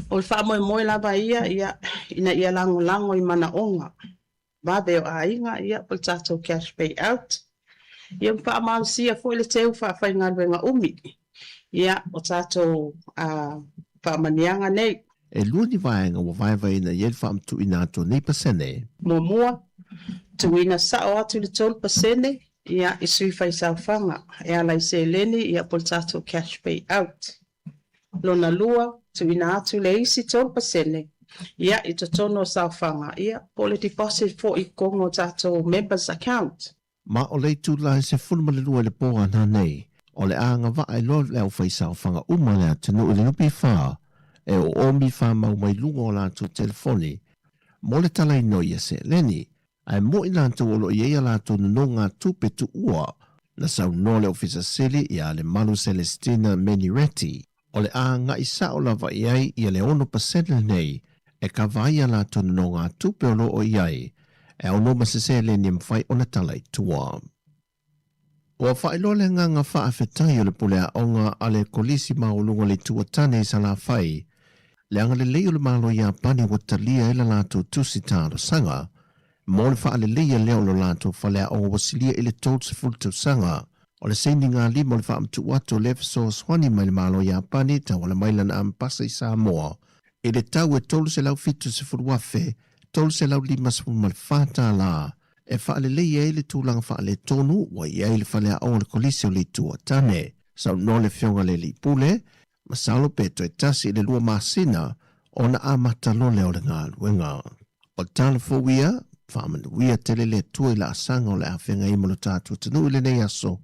Speaker 8: O le faamoemoe lava ia, ia, ina ia lagolago i manaoga vave o aiga, ia, po o le tatou cash payout, ia ma faamalosia foi le teu faafaigaluega umi, ia, o tatou faamanuiaga nei.
Speaker 9: E lua ni vaega ua vaevaeina i ai le faamatuuina atu o nei pasene.
Speaker 8: Muamua, tuuina sao atu le 3% ia, i sui faisaofaga e ala i seleni ia, po o le tatou cash payout. Lona lua, tuuina atu le isi 3% ia, i totonu o saofaga ia, po o le deposit foi i totonu o tatou members account.
Speaker 9: Ma o le itula e 12 i le po ana nei, o le a agavaa ai loa le aufaisaofaga uma a le atunuu i le NPF e oomi famau mai luga o latou telefoni mo le talaina o ia seleni, ae mo'i latou o lo o i ai a latou nonogatupe tuua. Na saunoa le Ofisa Sili ia Lemalu Celestina Meniretti, o le a agai sao lava i ai ia le 6% lenei e kava ai a latou nonogatupe o lo o i ai, e aunoa ma se seleni e mafai ona tala i tua. Ua faailoa le agaga faafetai o le pule aoga a le Kolisi Maualuga o le Itu o Tane i Salafai, le agalelei o le Malo Iapani ua talia ai la latou tusi talosaga mo le faaleleia lea o lo latou faleaoga ua silia i le 30 tausaga. O le sainigalima o le faamatuu atu o lea fesoasoani mai le Malo Iapani e tauala mai lana amepasa i Samoa i le tau e $370,354 tala e faaleleia ai le tulaga faaletonu ua i ai le faleaoga o le Kolisi o le Itu o Tane. Saunoa le Afioga i le Alii Pule, masalo pe toe tasi i le lua masina ona amata loa lea o le galuega. O le tala fou ia, faamanuia tele le Atua i laasaga o le a feagai ai ma lo tatou atunuu i lenei aso,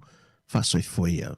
Speaker 9: faasoifua ia.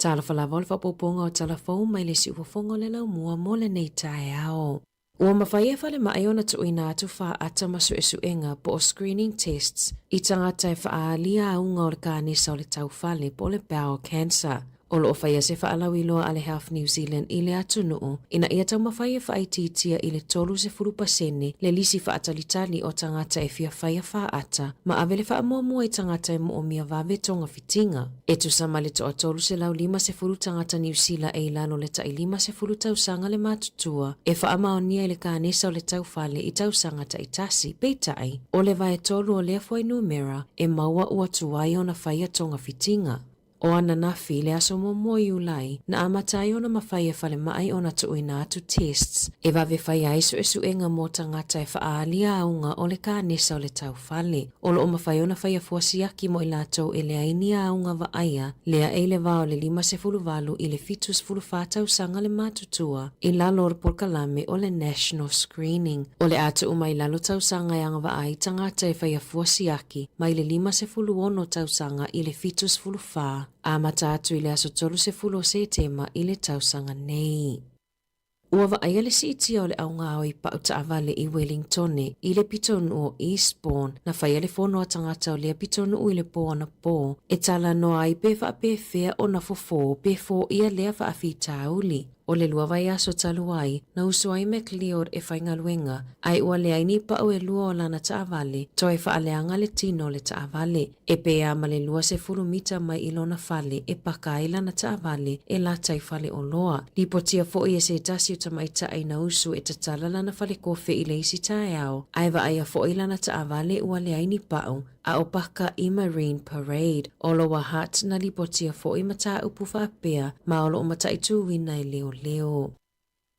Speaker 3: Talofa lava o le faaopoopoga o tala fou mai le siufofoga o le laumua mo lenei taeao. Ua mafai e falemai ona tuuina atu faata ma suesuega po o screening tests i tagata e faaalia auga o le kanesa o le taufale po o le bowel cancer. O lo o faia se faalauiloa a le Health New Zealand i le atunuu ina ia taumafai e faaitiitia i le 30 pasene le lisi faatalitali o tagata e fia faia faata ma ave le faamuamua i tagata e moomia vave togafitiga. E tusa ma le toa 350 tagata Niu Sila e i lalo o le tai 50 tausaga le matutua e faamaonia i le kanesa o le taufale i tausaga taitasi, peitai, o le vaetolu o lea fuainumera e maua ua tuai ona faia togafitiga. O ananafi, le aso muamua o Iulai, na amata ai ona mafai e falemai ona tuuina atu tests e vave faia ai suesuega mo tagata e faaalia auga o le kanesa o le taufale. O lo o mafai ona faia fua siaki mo i latou e leai ni auga vaaia lea e i le va o le 58 i le 74 tausaga le matutua i lalo o le polokalame o le National Screening. O le a tuu mai lalo tausaga e agavaa ai tagata e faia fua siaki mai le 56 tausaga i le 74, amata atu i le aso 30 o Setema i le tausaga nei. Ua vaaia le siitia o le augaoi pau taavale i Wellingtone i le pitonuu o Eastbourne na faia le fono a tagata o lea pitonuu i le po anapō e talanoa ai pe faapefea ona fofō pe foia lea faafitauli. O le lua vaiaso talu ai, na usu ai MacLeod e faigaluega, ae ua leai ni pau e lua o lana taavale, toe faaleaga le tino o le taavale. E pei a ma le 20 mita mai i lona fale e paka ai lana taavale e lata i Faleoloa. Lipotia foi e se tasi o tamaitai na usu e tatala lana falekofe i le isi taeao, ae vaaia foi lana taavale ua leai ni pau, a o paka i Marine Parade. O Lower Hutt na lipotia foi mataupu faapea ma o lo o mataituina e leoleo.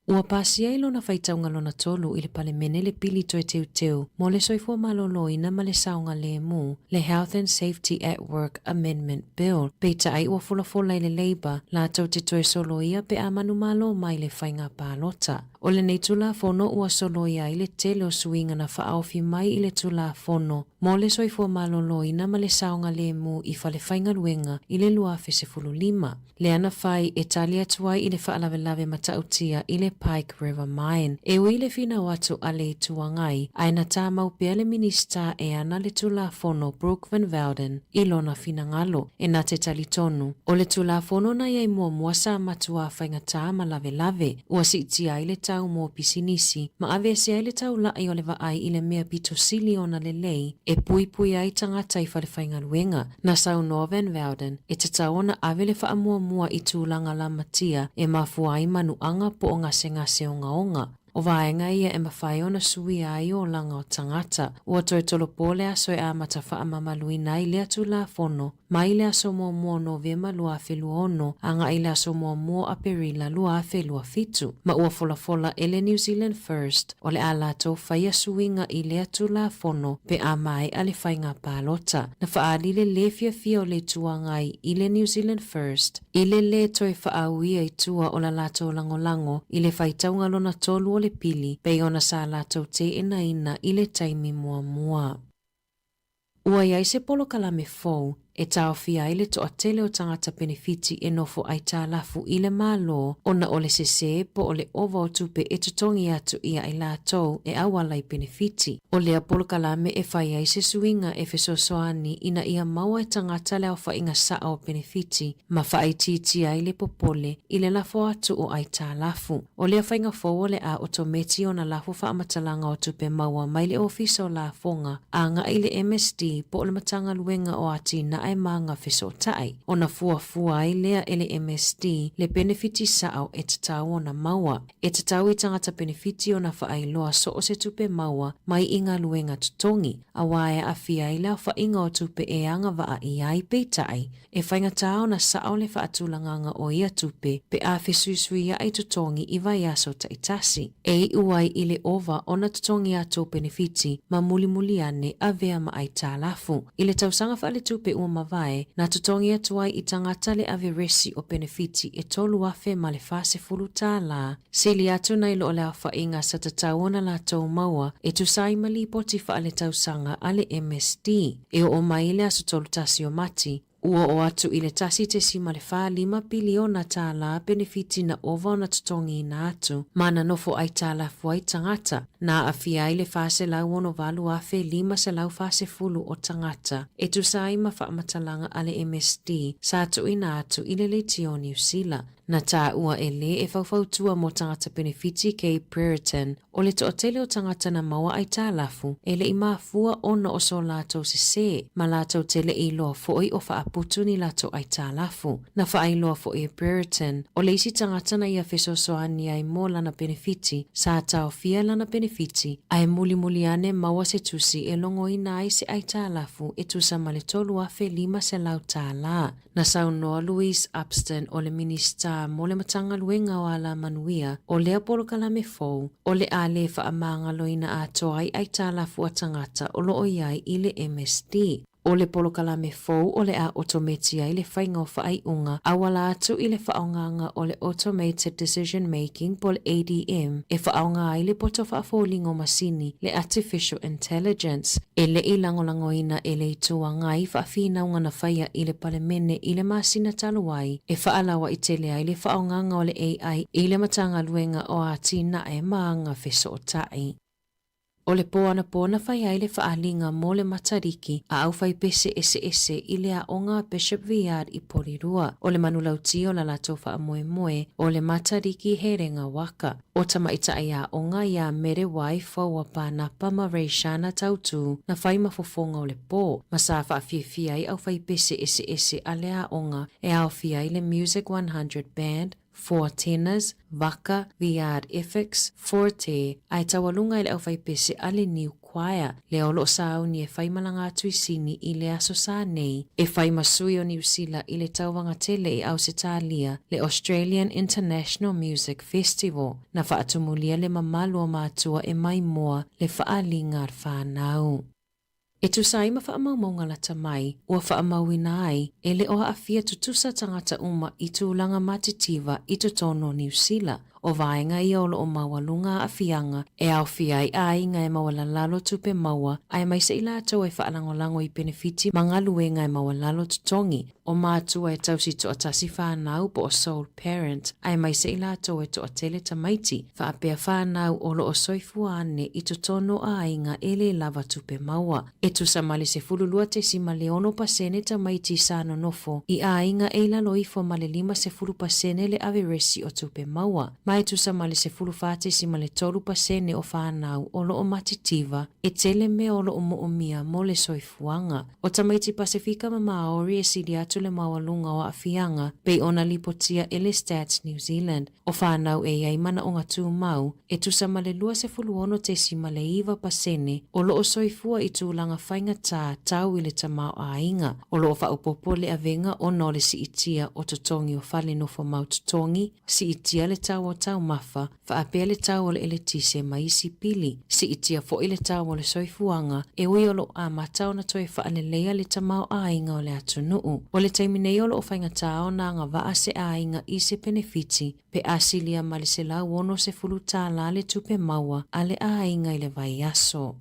Speaker 3: Ua pasia i lona faitauga lona tolu i le Palemene le pili toe teuteu mo le soifua maloloina ma le saogalemu, le Health and Safety at Work Amendment Bill, peitai ua folafola i le Labour latou te toe soloia pe a manumalo mai le faiga palota. O lenei Tulafono ua soloia ai le tele o suiga na faaofi mai i le Tulafono. mo le soifua maloloina ma le saogalemu i falefaigaluega i le 2015. Lea na fai e tali atu ai i le faalavelave matautia i le Pike River Mine. E ui i le finau atu a le Itu Agai, ae na tāmau pea le Minisita e ana le Tulafono Brooke Van Velden i lona finagalo. E na te talitonu, o le Tulafono na i ai muamua sa matuā faigata ma lavelave, ua siitia ai le tau mo pisinisi, ma aveese ai le taula'i o le vaai i le mea pito sili ona lelei e puipui ai tagata i falefaigaluega. Na saunoa Van Velden, e tatau ona ave le faamuamua i tulaga lamatia e mafua ai manuaga po o gasegase ogaoga. O vaega ia e mafai ona suia ai olaga o tagata. Ua toe tolopo le aso e amata faamamaluina ai lea Tulafono mai le aso muamua o Novema 2026 agai i le aso muamua o Aperila 2027, ma ua folafola e le New Zealand First o le a latou faia suiga i lea Tulafono pe a maea le faiga palota. Na faaali le lē fiafia o le Itu Agai i le New Zealand First i le lē toe faauia i tua o la latou lagolago i le faitauga lona tolu o le pili pei ona sa latou teenaina i le taimi muamua. Ua i ai se polokalame fou e taofia ai le toatele o tagata penefiti e nofo aitalafu i le Malo ona o le sesē po o le ova o tupe e totogi atu ia i latou e auala i penefiti. O lea polokalame e fai ai se suiga e fesoasoani ina ia maua e tagata le aofaiga saʻa o penefiti ma faaitiitia ai le popole i le lafo atu o aitalafu. O lea faiga fou o le a otometi ona lafo faamatalaga o tupe maua mai le Ofisa o Lafoga agai i le MSD po o le Matagaluega o Atinae ma Aga Fesootai, ona fuafua ai lea e le MSD le penefiti sao e tatau ona maua. E tatau i tagata penefiti ona faailoa so o se tupe maua mai i galuega totogi, auā e aafia ai le aofaiga o tupe e agavaa i ai, peitai, E faigata ona sao le faatulagaga o ia tupe pe a fesuisuiaʻi totogi i vaiaso taitasi. E iʻu ai i le ova ona totogi atu o penefiti ma mulimuli ane avea ma aitalafu. I le tausaga faaletupe ua mavae, na totogi atu ai i tagata le averesi o penefiti e 3,000 ma le 40 tālā, sili atu nai lo o le aofaiga sa tatau ona latou maua e tusa ai ma lipoti faaletausaga a le MSD. E oo mai i le aso 31 o Mati, ua oo atu i le 1.45 piliona tālā penefiti na ova ona totogiina atu ma na nofo aitalafu ai tagata, na aafia ai le 468,540 o tagata e tusa ai ma faamatalaga a le MSD sa tuuina atu i le Leitio Niu Sila. Na taua e lē e faufautua mo tagata penefiti Kay Brereton, o le toatele o tagata na maua aitalafu e le i mafua ona o so latou sesē, ma latou te le i iloa foʻi o faaputu ni latou aitalafu. Na faailoa foʻi e Brereton, o le isi tagata na ia fesoasoani ai mo lana penefiti, sa taofia lana penefiti, ae mulimuli ane maua se tusi e logoina ai se aitalafu e tusa ma le 3,500 tālā. Na saunoa Louise Upston o le Minisita mo le Matagaluega o Alamanuia o lea polokalame fou o le a lē faamagaloina atoa ai aitalafu a tagata o lo o i ai i le MSD. O le polokalame fou o le a otometi ai le faiga o faaiuga auala atu i le faaaogaga o le Automated Decision Making po o le ADM e faaaoga ai le poto faafoliga o masini, le Artificial Intelligence. E le i lagolagoina e le Itu Agai faafinauga na faia i le Palemene i le masina talu ai e faalauaitele ai le faaaogaga o le AI i le Matagaluega o Atinae ma Aga Fesootai. O le pō anapo na fai ai le faaaliga mo le Matariki a aufaipese eseese i le aoga a Bishop Viard i Porirua. O le manulauti o la latou faamoemoe o le Matariki Herenga Waka. O tamaitai aoga iā Mere Wai Foua Pānapa ma Rayshana Tautū na fai ma fofoga o le pō, ma sa faafiafia ai aufaipese eseese a le aoga e aofia ai le Music 100 Band, Four Tenors, Vaka, Viard Ethics, Forte, ae taualuga i le aufaipese a le Niu Choir, lea o lo o sauni e fai malaga atu i Sini i le aso sa nei, e fai ma sui o Niu Sila i le tauvaga tele i Ausetalia, le Australian International Music Festival, na faatumulia le mamalu o matua e maimoa le faaaliga a le whanau. E tusa ai ma faamaumauga lata mai, ua faamauina ai, e le o aafia tutusa tagata uma i tulaga matitiva i totonu o Niu Sila. O vaega ia o lo o maualuga aafiaga e aofia ai aiga e maualalalo tupe maua aemaise i latou e faalagolago i penefiti ma galuega e maualalo totogi. O matua e tausi toatasi fanau po o sole parent aemaise i latou e toatele tamaiti, faapea fanau o lo o soifua ane i totonu o aiga e le lava tupe maua. E tusa ma le 12.6% tamaiti sa nonofo i aiga e i lalo ifo ma le 50% le averesi o tupe maua, ma e tusa ma le 14.3% o fanau o lo o matitiva e tele mea o lo o moomia mo le soifuaga. O tamaiti Pasefika ma Māori e sili atu le maualuga o aafiaga pei ona lipotia e le Stats New Zealand. O fanau e i ai manaoga tumau, e tusa ma le 26.9% o lo o soifua i tulaga faigata tau i le tamaoaiga. O lo o faaopoopo le avega ona o le siitia o totogi o fale nofo mau totogi, siitia le tau o taumafa, faapea le tau o le eletise ma isi pili. Siitia foi le tau o le soifuaga, e ui o lo o amata ona toe faaleleia le tamaoaiga o le atunuu. O le taimi nei o lo o faigata ona agavaa se aiga i se penefiti pe a silia ma le $160 le tupe maua a le aiga i le vaiaso.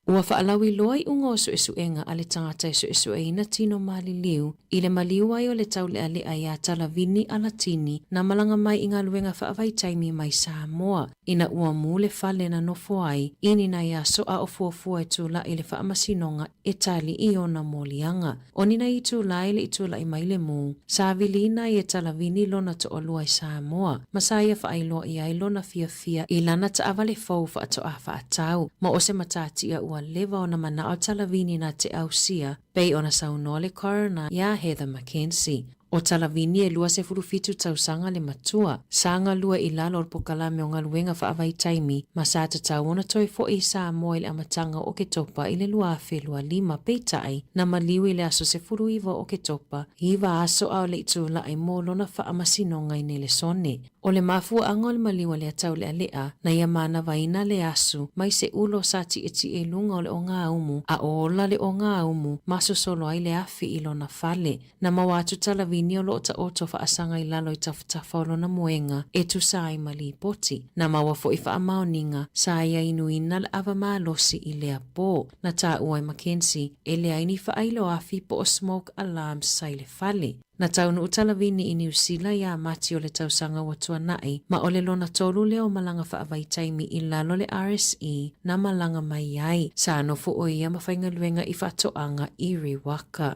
Speaker 3: Ua faalauiloa iuga o suesuega a le tagata e suesueina tino maliliu i le maliu ai o le taulealea iā Talavini Alatini na malaga mai i galuega faavaitaimi mai Samoa ina ua mu le fale na nofo ai i ni nai aso a o fuafua e tula'i le faamasinoga e tali i ona moliaga. O ni nai itulā e le i tula'i mai le mu, sa viliina ai e Talavini lona toalua i Samoa, ma sa ia faailoa ʻia ai lona fiafia i lana taavale fou faatoa faatau, ma o se matatia ua leva ona manao Talavini na te ausia, pei ona saunoa le coroner iā Heather McKenzie. O Talavini e 27 tausaga le matua, sa galue i lalo o le pokalame o galuega faavaitaimi ma sa tatau ona toe foʻi i Samoa i le amataga o Oketopa i le 2025, peitai, na maliu i le aso 19 o Oketopa, iva aso a o le i tulaʻi mo lona faamasinoga i Nelesone. O le mafuaaga o le maliu a lea taulealea, na ia manavaina le asu mai se ulo sa tietie i luga o le ogāumu a o ola le ogāumu ma sosolo ai le afi i lona fale. Na maua atu Talavini o lo o taoto faasaga i lalo i tafatafa o lona moega e tusa ai ma lipoti. Na maua foʻi faamaoniga sa ia inuina le ava malosi i lea pō. Na taua e McKenzie e leai ni faailo afi po o smoke alarms sa i le fale. Na taunuu Talavini i Niu Sila iā Mati o le tausaga ua tuanai, ma o le lona tolu lea o malaga faavaitaimi i lalo le RSE na malaga mai ai. Sa nofo ʻo ia ma faigaluega i faatoaga i Riwaka.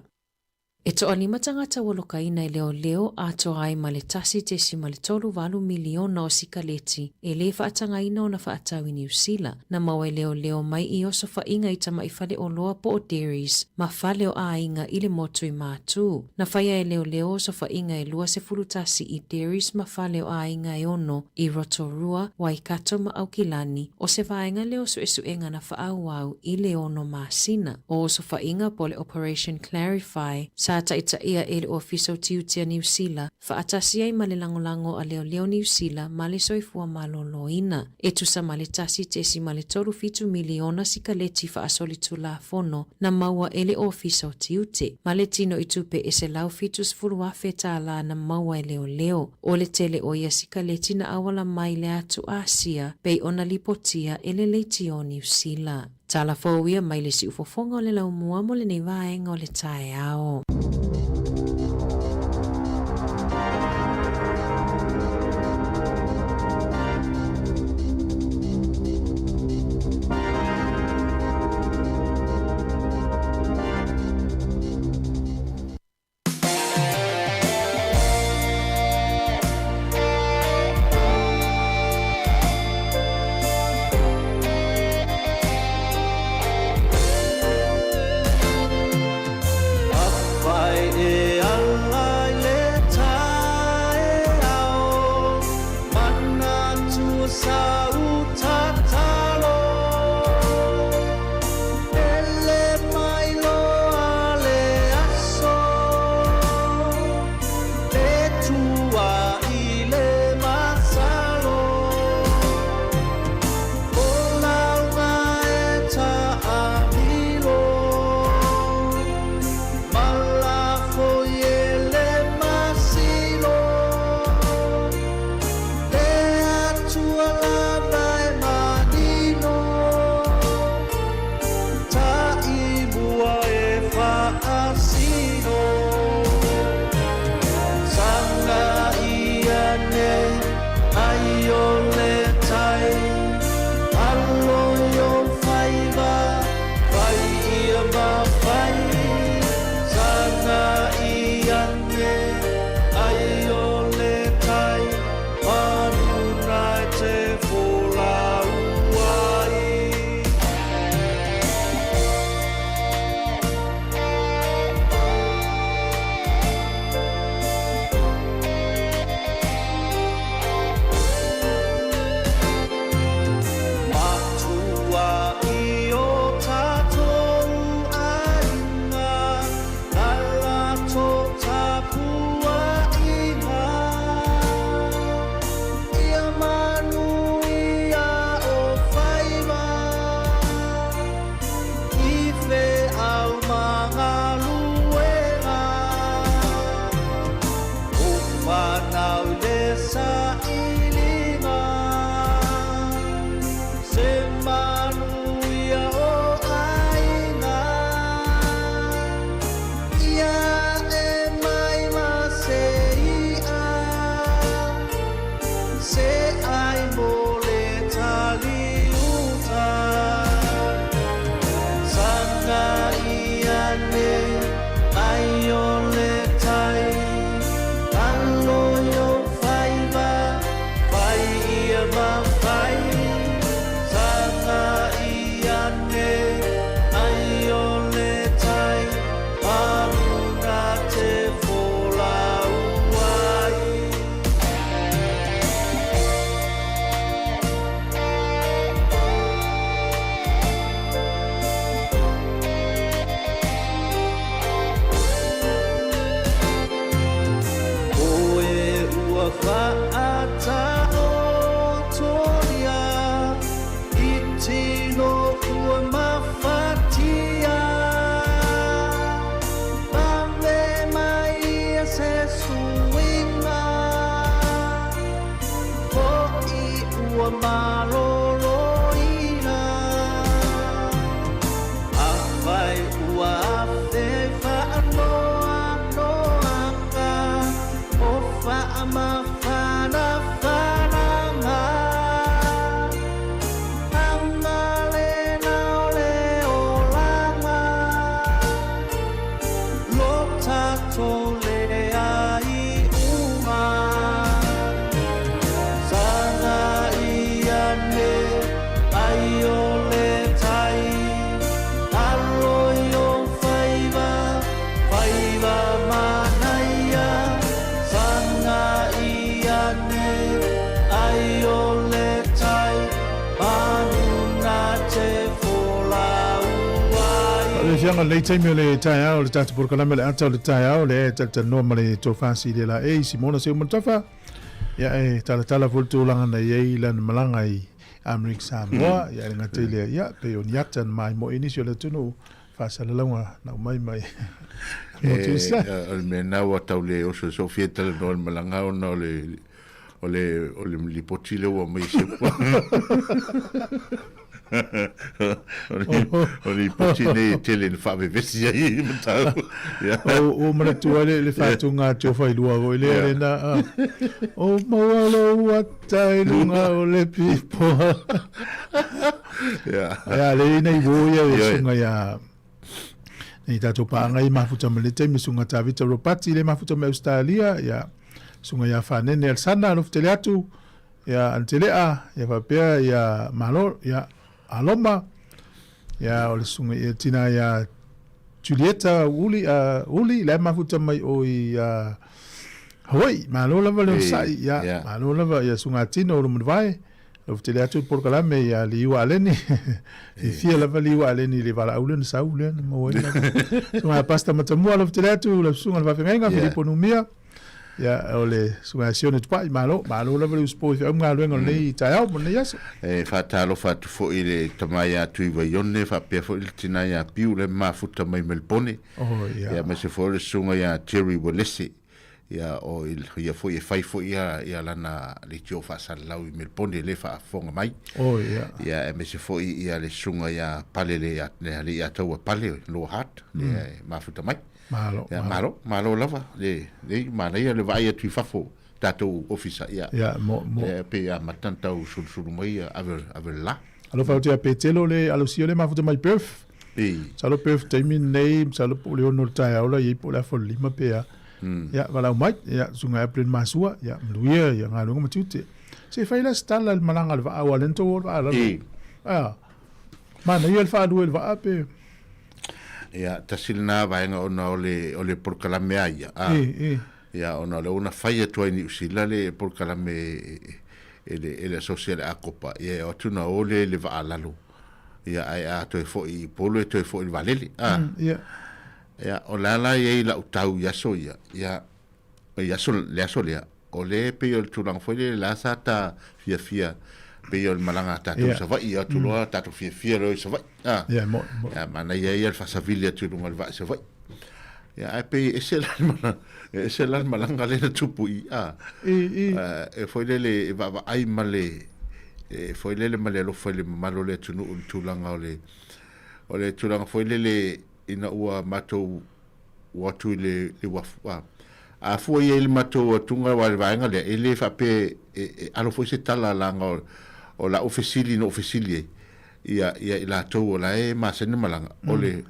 Speaker 3: E toalima tagata ua lokaina e leoleo atoa ai ma le 1.38 miliona o sikaleti e lē faatagaina ona faatau i Niu Sila, na maua e leoleo mai i osofaiga i tamaʻi faleoloa po o dairies ma fale o aiga i le motu i Mātū. Na faia e leoleo osofaiga e 21 i dairies ma fale o aiga e ono i Rotorua, Waikato ma Aukilani, o se vaega lea o suesuega na faaauau i le ono masina. O osofaiga po o le Operation Clarify sa taitaia e le Ofisa o Tiute a Niu Sila, faatasi ai ma le lagolago a Leoleo Niu Sila ma le Soifua Maloloina. E tusa ma le 1.37 miliona sikaleti faasolitulafono na maua e le Ofisa o Tiute, ma le tino i tupe e $170,000 na maua e leoleo. O le tele o ia sikaleti na auala mai le atu Asia pei ona lipotia e le Leitio Niu Sila. Tala fou ia mai le siufofoga o le laumua mo lenei vaega o le taeao.
Speaker 2: Tauaofiaga o lenei taimi o le taeao o le tatou polokalame o le ata o le taeao lea e talatalanoa ma le tofa silia laei Simona Seumanutafa. Ia e talatala foi le tulaga na i ai lana malaga i Amerika Samoa, ia e le gata i lea, ia pei o ni ata na maimoa i nisi o le atunuu faasalalauga na aumai mai motu
Speaker 5: i Samoa. O le mea lena ua tau le oso e Sofia e talanoa i le malaga ona o le o le o le lipoti lea ua aumai e Seu. O le o le lipoti nei e tele ina faavevesi ai i mataupu.
Speaker 2: Ua ou manatua le faatuga a Tiofa i lua foi lea lena a o maua lou ata i luga o le pipoa. Ia le ina i uo ia e susuga ia nei tatou paaga i mafuta ma le taimi susuga Tavita Ropati le mafuta mai Australia ia susuga ia Fanene Alsana alofa tele atu ia Antelea ia faapea ia Malo ia Aloma ia o le susuga ia tina ia Julieta Uli uh, Uli le mafuta mai o i uh, Hawaii malo lava le onosai ia yeah. malo lava ia susuga Tino o Lumanuvai Lau tele atu le polokalame ia Liua Aleni. Fiafia lava Liua Aleni i le valaau lea na sau lea na maua ai lava. Susuga ia Pastor Matamua lau tele atu lau susuga le faafeagaiga Filipo Numia. Ia o le susuga ia Sione Tupai malo malo lava le usupo i feau ma galuega o lenei taeao ma lenei aso.
Speaker 5: E faatalofa atu foi i le tama ia Tuivaione faapea foi le tina ia Piu le mafuta mai Melebone.
Speaker 2: Oh, ia.
Speaker 5: Ia aemaise foi o le susuga ia Jerry Walese. Ia, o ia foi e fai foi ia, ia lana leitio faasalalau i Melbourne le faafofoga mai.
Speaker 2: Oh, ia.
Speaker 5: Ia, aemaise foi ia le susuga ia Pale le, le alii ia taua Pale, Lower Hutt, le e mafuta mai.
Speaker 2: Malo,
Speaker 5: Ia, malo, malo lava, le, le, manaia le vaai atu i fafo, tatou ofisa, ia.
Speaker 2: Ia, mo, mo.
Speaker 5: Ia, pe amata ona tau sulusulu mai, ia, ave, ave le la.
Speaker 2: Alofa atu ia Petelo le alosia le mafuta mai Perth. Masalo Perth taimi lenei, masalo po o le 6 o le taeao la i ai po o le afa o le 5 pe a. Ia, valaau mai, ia, susuga Evelyn Masua, ia, manuia ia galuega ma tiute. Se i fai la se tala i le malaga a le vaa, aua o lea na tou o le vaa lalo. A, manaia le faalua i le vaa pe...
Speaker 5: Ia, tasi lena vaega ona o le, o le polokalame a ia, a. Ia, ona o lea ua na fai atu ai i Niu Sila le polokalame e le, e le asosi a le Akopa, ia e o atu na o lea i le vaa lalo. Ia, ae a toe foi i Upolu e toe foi i le vaalele. A.
Speaker 2: Ia.
Speaker 5: Ia, o le a la e i ai lau tau i aso ia, ia, i aso, le aso lea, o lea e pei o le tulaga foi lele la sa ta fiafia, pei o le malaga a tatou i Savaii, o atu loa tatou fiafia loa i Savaii. A.
Speaker 2: Ia, mo, mo.
Speaker 5: Ia, manaia ia le faasavili atu i luga o le vaa i Savaii. Ia, ae pei e ese la le malaga, e ese la le malaga lea na tupu i, a. E foi lele e vaavaai ma le, e foi lele ma le alofa i le mamalu o le atunuu i le tulaga o le, o le tulaga foi lele ina ua matou o atu i le, le uafu, a. A fua i ai le matou atuga aua le vaega lea, e le faapea e, e alo foi se tala leaga o, o lau fesili na ou fesili ai ia, ia i latou o la e masani ona malaga, o le,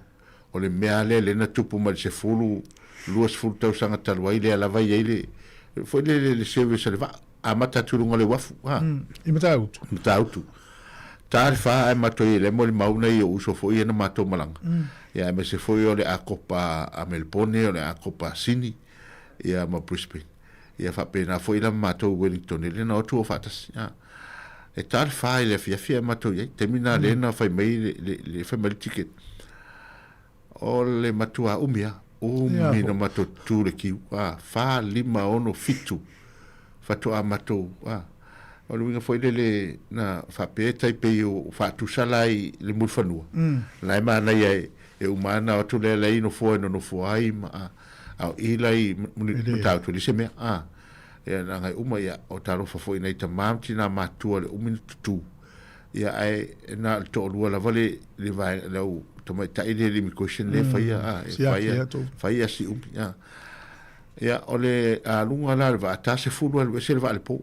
Speaker 5: O le mea lea lea na tupu mai le 10, 20 tausaga talu ai lea lava e i ai le foi le le service a le vaa amata atu i luga o le uafu ha.
Speaker 2: I Matautu.
Speaker 5: Matautu. Ta le fa ae matou i ai lea molimau nai ou uso foi ia na matou malaga. Ia aemaise foi o le akopa a Melbourne, o le akopa a Sydney ia ma Brisbane. Ia faapena foi la ma matou i Wellington e le na o atu o faatasi. Ha. E ta le fa i le afiafi ae matou i ai. Taimi na lea na fai mai le, le, le fai mai le ticket. O le matua umi a. Umi na matou tu le kiu. A, fa, lima, ono, fitu. Faatoa matou, a. O le uiga foi lele na faapea e tai pei o faatusa la i le Mulifanua. La e manaia e, e uma ana o atu lea la i nofoa e nonofo ai ma, a, a o i la i Matautu e leai se mea. A, ia na agai uma, ia, o talofa foi i nai tama ma tina matutua le umi na tutu. Ia ae na o le toalua lava le, le vaega, le au tamaitai le immigration lea e faia, a, e faia, faia si umi, a. Ia, o le aluga la o le vaa, ta 10 alu ese le vaa i le po.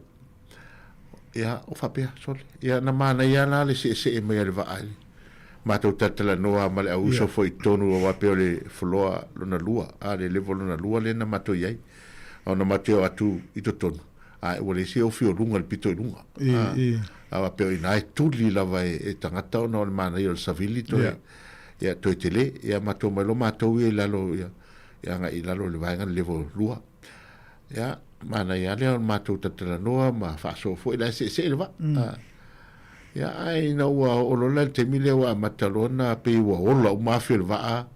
Speaker 5: Ia, o faapea, sole. Ia, na manaia la le seesee mai a le vaa i le matou talatalanoa ma le au uso foi i totonu aua pei o le floor lona lua, a, le level lona lua lea na matou i ai. Ona matou o atu i totonu, a ua leai se ofi o luga i le pito i luga. A, a faapea o i ina e tuli lava e, e tagata ona o le manaia o le savili toe, ia, toe tele. Ia, matou omai loa matou ia i lalo, ia, ia agai i lalo i le vaega le level 2. Ia, manaia lava lea o le matou talatalanoa ma faasoa foi la e seesee le vaa. Ia, ae ina ua oo loa la i le taimi lea ua amata loa ona pei ua ola uma afi o le vaa.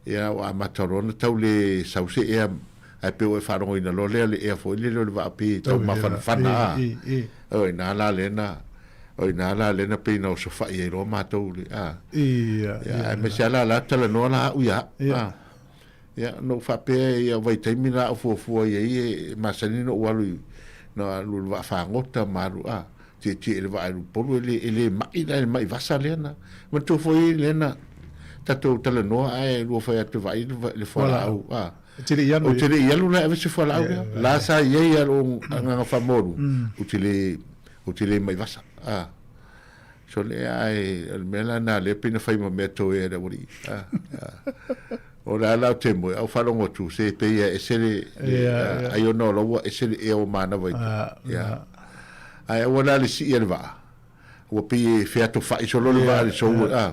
Speaker 5: Ia ua amata loa ona tau le sau se ea, ae pei ua e faalogoina loa lea le ea foi lele o le vaa pei e tau mafanafana a. O i ina la lea na, o i ina la lea na pei na osofai ai loa matou le, a. Ia, aemaise lava la la talanoa la au ia au, a. Ia, na ou faapea ia vaitaimi la a ou fuafua i ai e masani ona ou alu i, na alu i le vaa fagota ma alu, a, tietie i le vaa i Upolu, e le, e le ma'i la, e le ma'i vasa lea na. Manatua foi lea na tatou talanoa ae lua fai atu e vaai le fualaau, a.
Speaker 2: Ou te le i alu.
Speaker 5: Ou te le i alu la e ave se fualaau lea. La sa i ai a lou agaga faamolu, ou te le, ou te le ma'i vasa, a. So le ae o le mea la na lea pei na fai ma mea toe a le aualii. A, a. O le a la o te moe, au faalogo atu, se pei e ese le, le ai ona o la ua ese le ea o manava i Ia. Ae aua la le sii a le vaa, ua pei e featofai solo le vaa i le sou, a.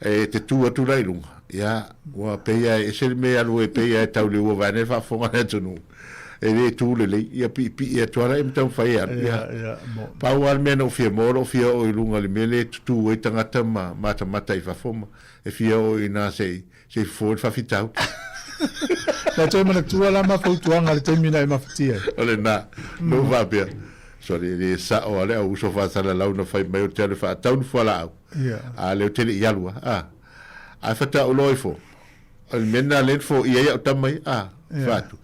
Speaker 5: E te tu atu la i luga, ia, ua pei lava e ese le mea e alu ai, pei lava e tau le ua vaeane le faafofoga a le atunuu. E le tu lelei, ia piipii atu lava la ma taumafai e alu. Ia. Pau lava le mea na ou fia maua, o lou fia oo i luga i le mea lea e tutu ai tagata ma matamata i fafo ma e fia oo i ina se i se i fofo ai le faafitauli.
Speaker 2: Na toe manatua la ma fautuaga i le taimi na e mafatia ai.
Speaker 5: O lena, na ou faapea, sole e le sao lava le au uso faasalalau na fai mai ou te alu e faatau ni fualaau, a lea ou te le i alu lava, a. Ae faatoa ou iloa ifo, o le mea lena lea na foia ai au tama ia, a, fai atu,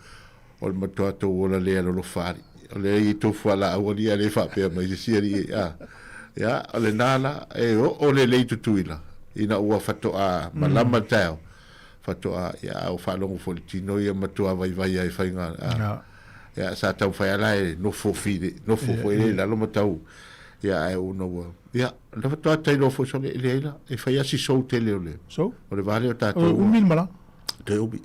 Speaker 5: O le matua tou ola le alolofa alii. O lea i tou fualaau alii a le faapea mai se isi alii a. Ia, o lena la, e oo lelei Tutuila ina ua fatoa malama le taeao, fatoa, ia, a ua faalogo foi i le tino ia matua vaivai ai faiga a. Ia, sa taumafai lava la e nofo file, nofo foi lea i lalo ma tau, ia, ae ona ua, ia, na faatoa tailo foi sole, e leai la, e fai lava si sou tele o le, o le va lea o tatou.
Speaker 2: O umi le malaga.
Speaker 5: Toe umi.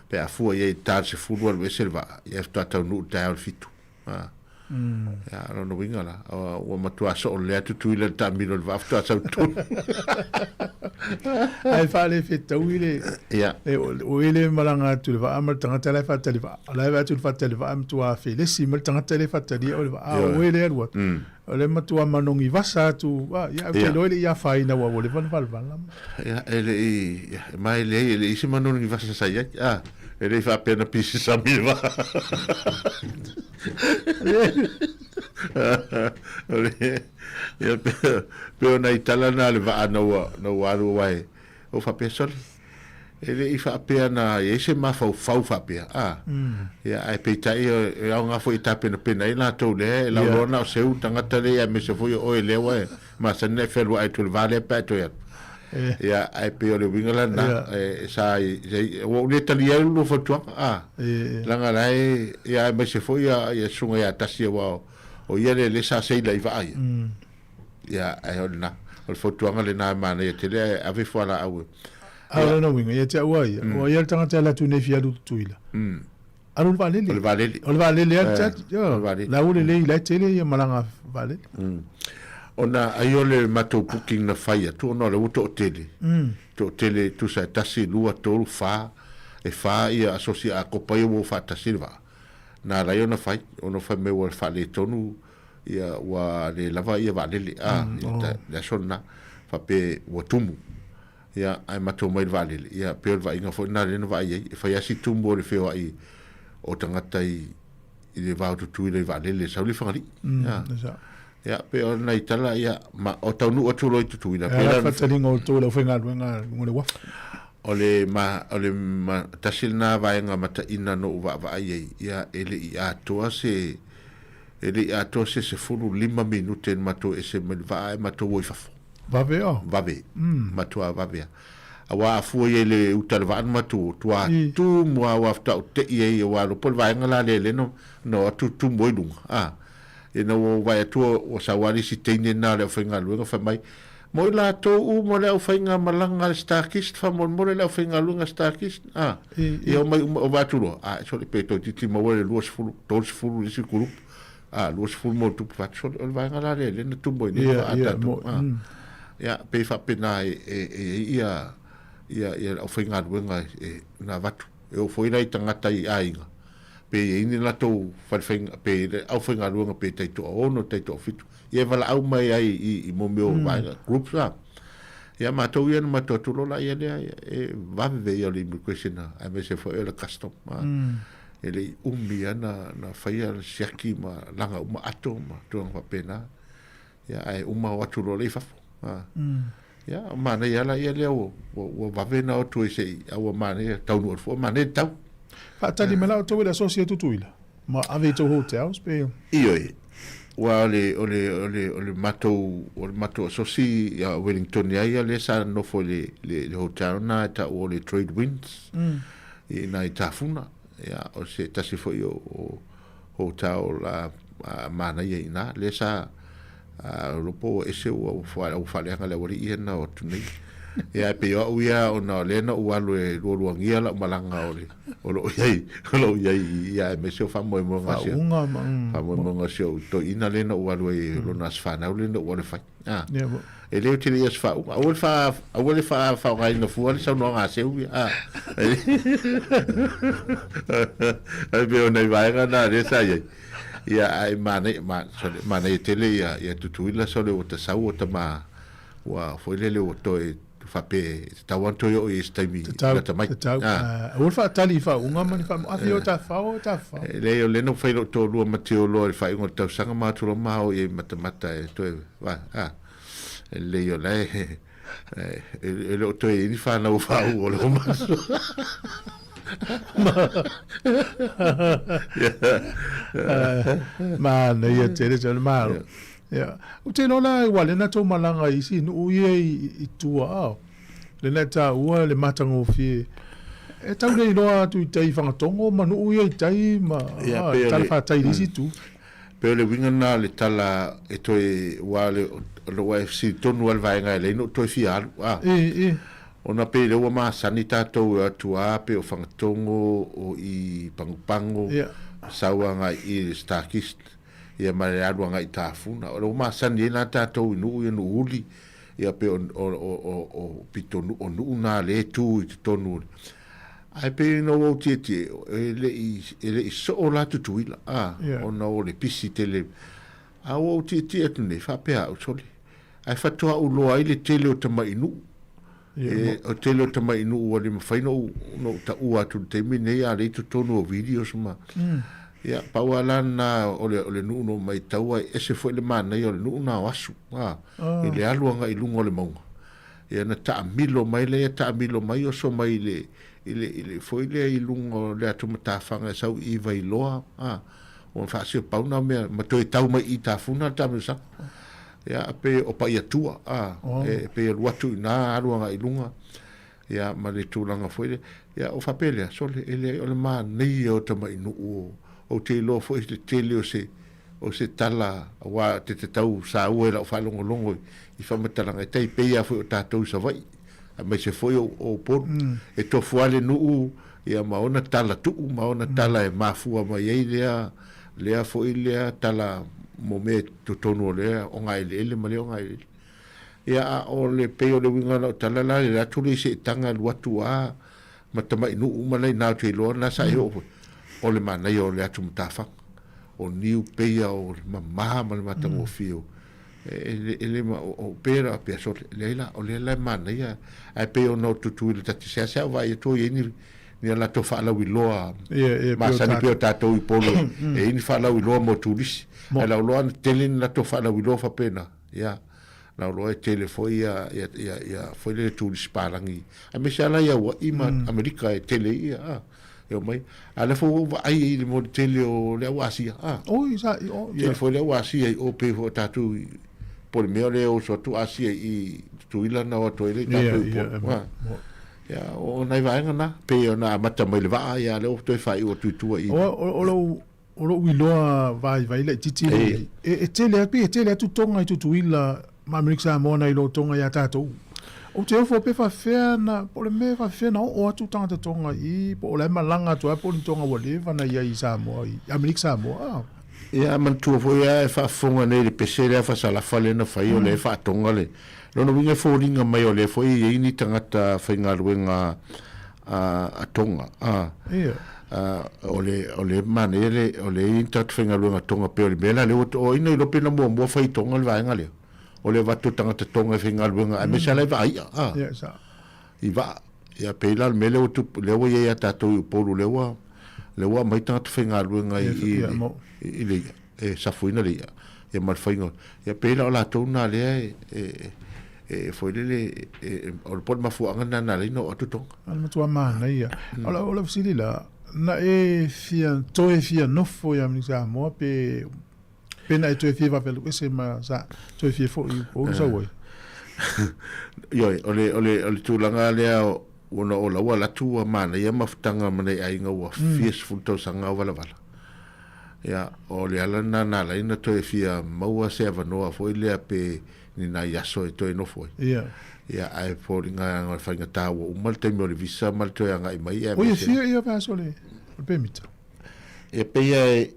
Speaker 5: Pe a fua i ai i le ta i le 10 alu ese le vaa, ia faatoa taunuu i le taeao i le 7. Ia, o lona uiga la, ua matua soo lelei atu Tutuila i le taamilo i le vaa faatoa sau i totonu.
Speaker 2: Ae faalefetaui le, o e le malaga atu i le vaa ma le tagata la e faatali vaa. O la e vaai atu i le faatali vaa e matua felesi mai le tagata lea e faatalia o le vaa, a o oe lea e alu atu. O le matua manogi vasa atu, a, ia, ou te iloa e le i afaina aua ua leva ona valavala.
Speaker 5: Ia, e le i, ia, ma e leai, e le i se manogi vasa sa i ai, a, e le i faapea na pisi sami le vaa. O le, ia, pei o nai tala na a le vaa na ua, na ua alu aua e, ua faapea, sole, E le i faapea na i ai se mafaufau faapea, a. Ia, ae peitai e aoga foi e tapenapena ai latou lea e lauloa na o seu tagata lea aemaise foi o oe lea ua e masani ona e fealuai atu i le va lea pe a e toe alu. Ia, ae pei o le uiga la lena, e sa i, ua ou le talia ai le lua fautuaga, a. Leaga la e, ia aemaise foi ia Susuga ia Tasi aua o ia lea lea sa seila i vaa ia. Ia, ae o lena. O le fautuaga lena e manaia tele ae ave fualaau e.
Speaker 2: A o lona uiga, ia te au a ia, o ai lava le tagata e alu atu nei e fia alu i Tutuila? Alu i le vaalele.
Speaker 5: O le vaalele.
Speaker 2: O le vaalele lava te atu. O le vaalele. La ua lelei, la e tele ia malaga vaalele.
Speaker 5: Ona ai o le matou booking na fai atu ona o lea ua toatele. Toatele tusa e tasi, lua, tolu, fa, e fa ia asosi a kopa ia ua faatasi le vaa. Na ala ai ona fai, ona fai mai ua faaletonu ia ua le lava ia vaalele a le aso lena faapea ua tumu ia ae matou mai le vaalele ia pei o le vaaiga foi lena lea na vaai ai e fai lava si tumu o le feoai o tagata i i le va o Tutuila i vaalele sau le Fagalii ia ia pei o nai tala ia ma o taunuu atu loa i Tutuila
Speaker 2: pei la faataliga o outou i le aufaigaluega i le uafu.
Speaker 5: O le ma o le ma tasi lena vaega mataina na ou vaavaai ai ia e le i atoa se E le i atoa se 15 minute na matou ese mai le vaa ae matou o i fafo.
Speaker 2: Vave o?
Speaker 5: Vave. Matua vave a. Aua a fua i ai le uta o le vaa na matou o, tua tumu lava aua faatoa ou tei ai aua iloa po o le vaega la lea lea na o atu tumu ai luga a. Ina ua ou vaai atu ua sau lava le isi teine lena o le aufaigaluega fai mai, Mo i latou uma le aufaigamalaga a le Starkist, faamolemole le aufaigaluega Starkist, a. Ia omai uma, ou vaai atu loa, a, sole pe toeitiiti maua le 20, 30 le isi group, a, 20 ma ona tupu fatu, sole, o le vaega la lea lea na tumu ai nei le vaa a tatou, a. Ia, pei faapena e, e, e i ai ia, ia, ia le aufaigaluega e, na avatu. E oo foi la i tagata i aiga, pe i ai ni latou falefaiga, pe le aufaigaluega pe taitoaono, taitoafitu, ia e valaau mai ai i, i mo mea o vaega, groups la. Ia matou ia na matou atu loa laia lea, e vave ia o le immigration aemaise foi o le custom. E le i umi lava na, na faia le siaki ma laga uma ato ma tulaga faapena. Ia, ae uma o atu loa lea i fafo. Ia, o manaia lava laia lea ua, ua, ua vave na o atu ai se i, a ua manaia, taunuu atu foi, manaia le tau.
Speaker 2: Faatali mai la outou i le asosi e Tutuila ma ave i tou hotels pe?
Speaker 5: Ioe, aua o le, o le, o le, o le matou, o le matou asosi ia Wellington ia ia lea sa nofo i le, le, le hotel na e taua o le Trade Winds mm. i ina i Tafuna. Ia, o se tasi foi o, o hotel la a, manaia i ina, lea sa A o lopo ua ese ua ua faaleaga le aualii ia na o atu nei. Ia ae pei o au ia ona o lea na ou alu e lualuagia lau malaga o le o loo iai o loo iai i i aemaise o faamoemoega o si
Speaker 2: Faauuga ma
Speaker 5: faamoemoega o si ou toeaina lea na ou alu ai lona aso fanau lea na ou alu e fai. A e le o tele i aso faauuga. Aua le faa aua le faa faaaogaina fua le saunoaga a Seu ia. A ae pei o nai vaega na lea sa iai. Ia ae manaia, ma, sole, manaia tele ia, ia Tutuila sole ua tasau ua tama, ua foi lele ua toe faapea e tatau lava ona toe oo i ai i se taimi
Speaker 2: Tatau,
Speaker 5: lata mai.
Speaker 2: tatau.
Speaker 5: Ah.
Speaker 2: Aua le faatali i faauuga ma ni faa, afi o tafafao o tafafao.
Speaker 5: E leai, o lea na fai lou toalua ma Teoloa i le faaiuga o le tausaga ma atu loa ma o i ai matamata e toe, va, ah, e lelei o la e, e le o toe i ai ni fanau o faauuga o le omaso.
Speaker 2: Manaia tele tele malo. Ia. Ou te iloa la ua lena tou malaga i isi nuu ia i tua ao. Lena e taua le matagofie. E tau le iloa atu i tai i Fagatogo ma nuu ia i tai ma talafatai i le isi itu.
Speaker 5: Pei o le uiga lena o le tala e toe, aua o lou AFC tonu lava le vaega e leai na ou toe fia alu, a. Ona pei lea ua masani tatou e o atu lava pei o Fagatogo, o i Pagopago, sau agai i le Starkist, ia ma le alu agai i Tafuna. O lea ua masani ai la tatou i nuu ia, Nuuuli, ia pei o, o, o, o pitonuu, o nuu na lea e tu i totonu o le Ae pei ona ou tietie, e le i, e le i soo la Tutuila, a, ona o le pisi tele. A ua ou tietie atu nei, faapea au, sole, ae faatoa ou loa ai le tele o tamai nuu. E, o tele o tamai nuu ua le mafai ona ou, ona ou taua atu i le taimi lenei, a lea i totonu o videos ma. Ia, pau lava la lena o le, o le nuu na ou maitaua, e ese foi le manaia o le nuu lena o Asu, a, i le alu agai i luga o le mauga. Ia na taamilo mai lea, taamilo mai oso mai i le, i le, i le foi lea i luga o le atu matafaga e sau i Vailoa, a, ua faasio pau na mea, ma toe tau mai i Tafuna le taamilosaga. Ia, pei o Paiatua, a, e, pei e alu atu i ina, alu agai i luga, ia, ma le tulaga foi lea. Ia, o faapea lea, sole, e leai, o le manaia o tamai nuu, ou te iloa foi le tele o se, O se tala aua te te tau saua i lau faalogologo i faamatalaga e tai pei lava foi o tatou i Savaii aemaise foi o Upolu. E tofu lava le nuu ia ma ona tala tuu ma ona tala e mafua mai ai lea lea foi lea tala mo mea i totonu o lea ogaeleele ma lea ogaeleele. Ia a o le pei o le uiga o lau tala la le alu atu lea i Seetaga alu atu lava ma tamai nuu uma la ina ou te iloa na sa e oo foi o le manaia o le atu matafaga o niu peia o le mama ma le matagofie o e le ma o pera pea sole leai la o lea la e manaia ae pei ona o Tutuila ta te seasea o vaai atu o i ai ni ni a latou faalauiloa masani pei o tatou i Upolu e i ai ni faalauiloa mo turisi ae lau loa na tele ni latou faalauiloa faapena ia Lau loa e tele foi ia ia ia ia foi lele turisi palagi aemaise lava la i Aua'i ma Amerika e tele ai ia a e omai. A o lea foi ua ou vaai i le mo le tele o le au Asia a.
Speaker 2: Oi sa i o
Speaker 5: ia. Tele foi le au Asia i o pei foi o tatou i po o le mea o lea e oso atu Asia i Tutuila na o atu ai lea i tatou i Upolu a. Ia o nai vaega na pei ona amata mai le vaa ia a o lea ua toe faaiu atu i tua i.
Speaker 2: O lou O lou iloa vaivai laitiiti lenei, e tele atu, pei e tele atu Tonga i Tutuila ma Amerika Samoa nai lo Tonga ia tatou. Ou te ofo pe faafefea na, po o le mea e faafefea na oo atu tagata Tonga i i, po o la e malaga atu lava po o ni Tonga ua leva na i ai i Samoa, i Amerika Samoa. Ah.
Speaker 5: Ia, manatua foi lava e faafofoga nei i le pese lea Fasalafa lea na fai, o lea e faatoga le, lona uiga e foliga mai o lea foi e i ai ni tagata faigaluega a Tonga a
Speaker 2: Ia.
Speaker 5: O le o le manaia le o le i ni tagata faigaluega Tonga pei o le mea la lea ua o ai na iloa pe na muamua fai i Tonga le vaega lea. o le avatu o tagata Tonga e faigaluega aemaise lava la e vaai i'a a.
Speaker 2: Ia, e sa'o.
Speaker 5: I vaa. Ia pei la o le mea lea ua tupu, lea ua i ai ia tatou i Upolu lea ua lea ua aumai tagata faigaluega i i i le i'a, e safuina le i'a, ia ma le faiga o, ia pei la o latou na lea e e e foi lele e o le po o le mafuaaga lena na ala ai ona oo atu Tonga.
Speaker 2: A o le matua manaia. O lau o lau fesili la, na e fia toe fia nofo ia Amerika Samoa pe pe na e toe fia vave alu ese ma sa toe fia fo'i i Upolu sau ai?
Speaker 5: Ioe, o le o le o le tulaga lea ona o lau alu atu ua manaia mafutaga ma nai aiga ua fia sefulu tausaga o valavala. Ia, o le ala lena na ala ai ona toe fia maua se avanoa foi lea pe ni nai aso e toe nofo ai.
Speaker 2: Ia.
Speaker 5: Ia, ae foliga o le faigata ua uma le taimi o le visa ma le toe agai mai
Speaker 2: Oi, e fia ia vaiaso o le pemita?
Speaker 5: E pei e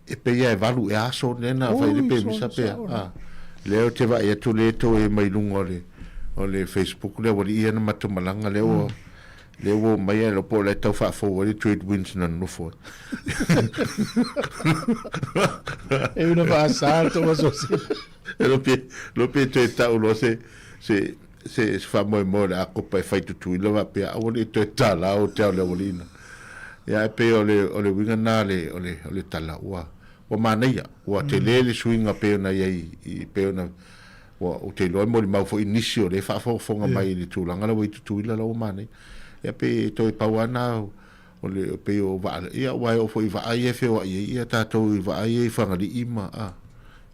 Speaker 5: e pei e 8 ea aso lea na fai le pemisa pe a. Lea ou te vaai atu lea e toe mai luga o le o le Facebook lea ua lii ia na matou malaga lea ua lea ua omai ae po o la e tau faafou ai le trade winds na nonofo ai.
Speaker 2: E una faasa le tou asosi.
Speaker 5: E lo pe toe tau loa se se se se faamoemoe o le a kopa e fai Tutuila faapea aua ne i toe tālā o te ao le aualiina. Ia ae pei o le o le uiga na o le o le o le tala ua ua manaia, ua tele le suiga pei ona i ai i pei ona ua ou te iloa e molimau foi nisi o lea e faafogafoga mai i le tulaga lea ua i Tutuila la ua manaia. Ia pei e toe pau lava na o le pei o vaa ia aua e oo foi i vaa ia e feoai ai ia tatou i vaa ia i Fagalii ma a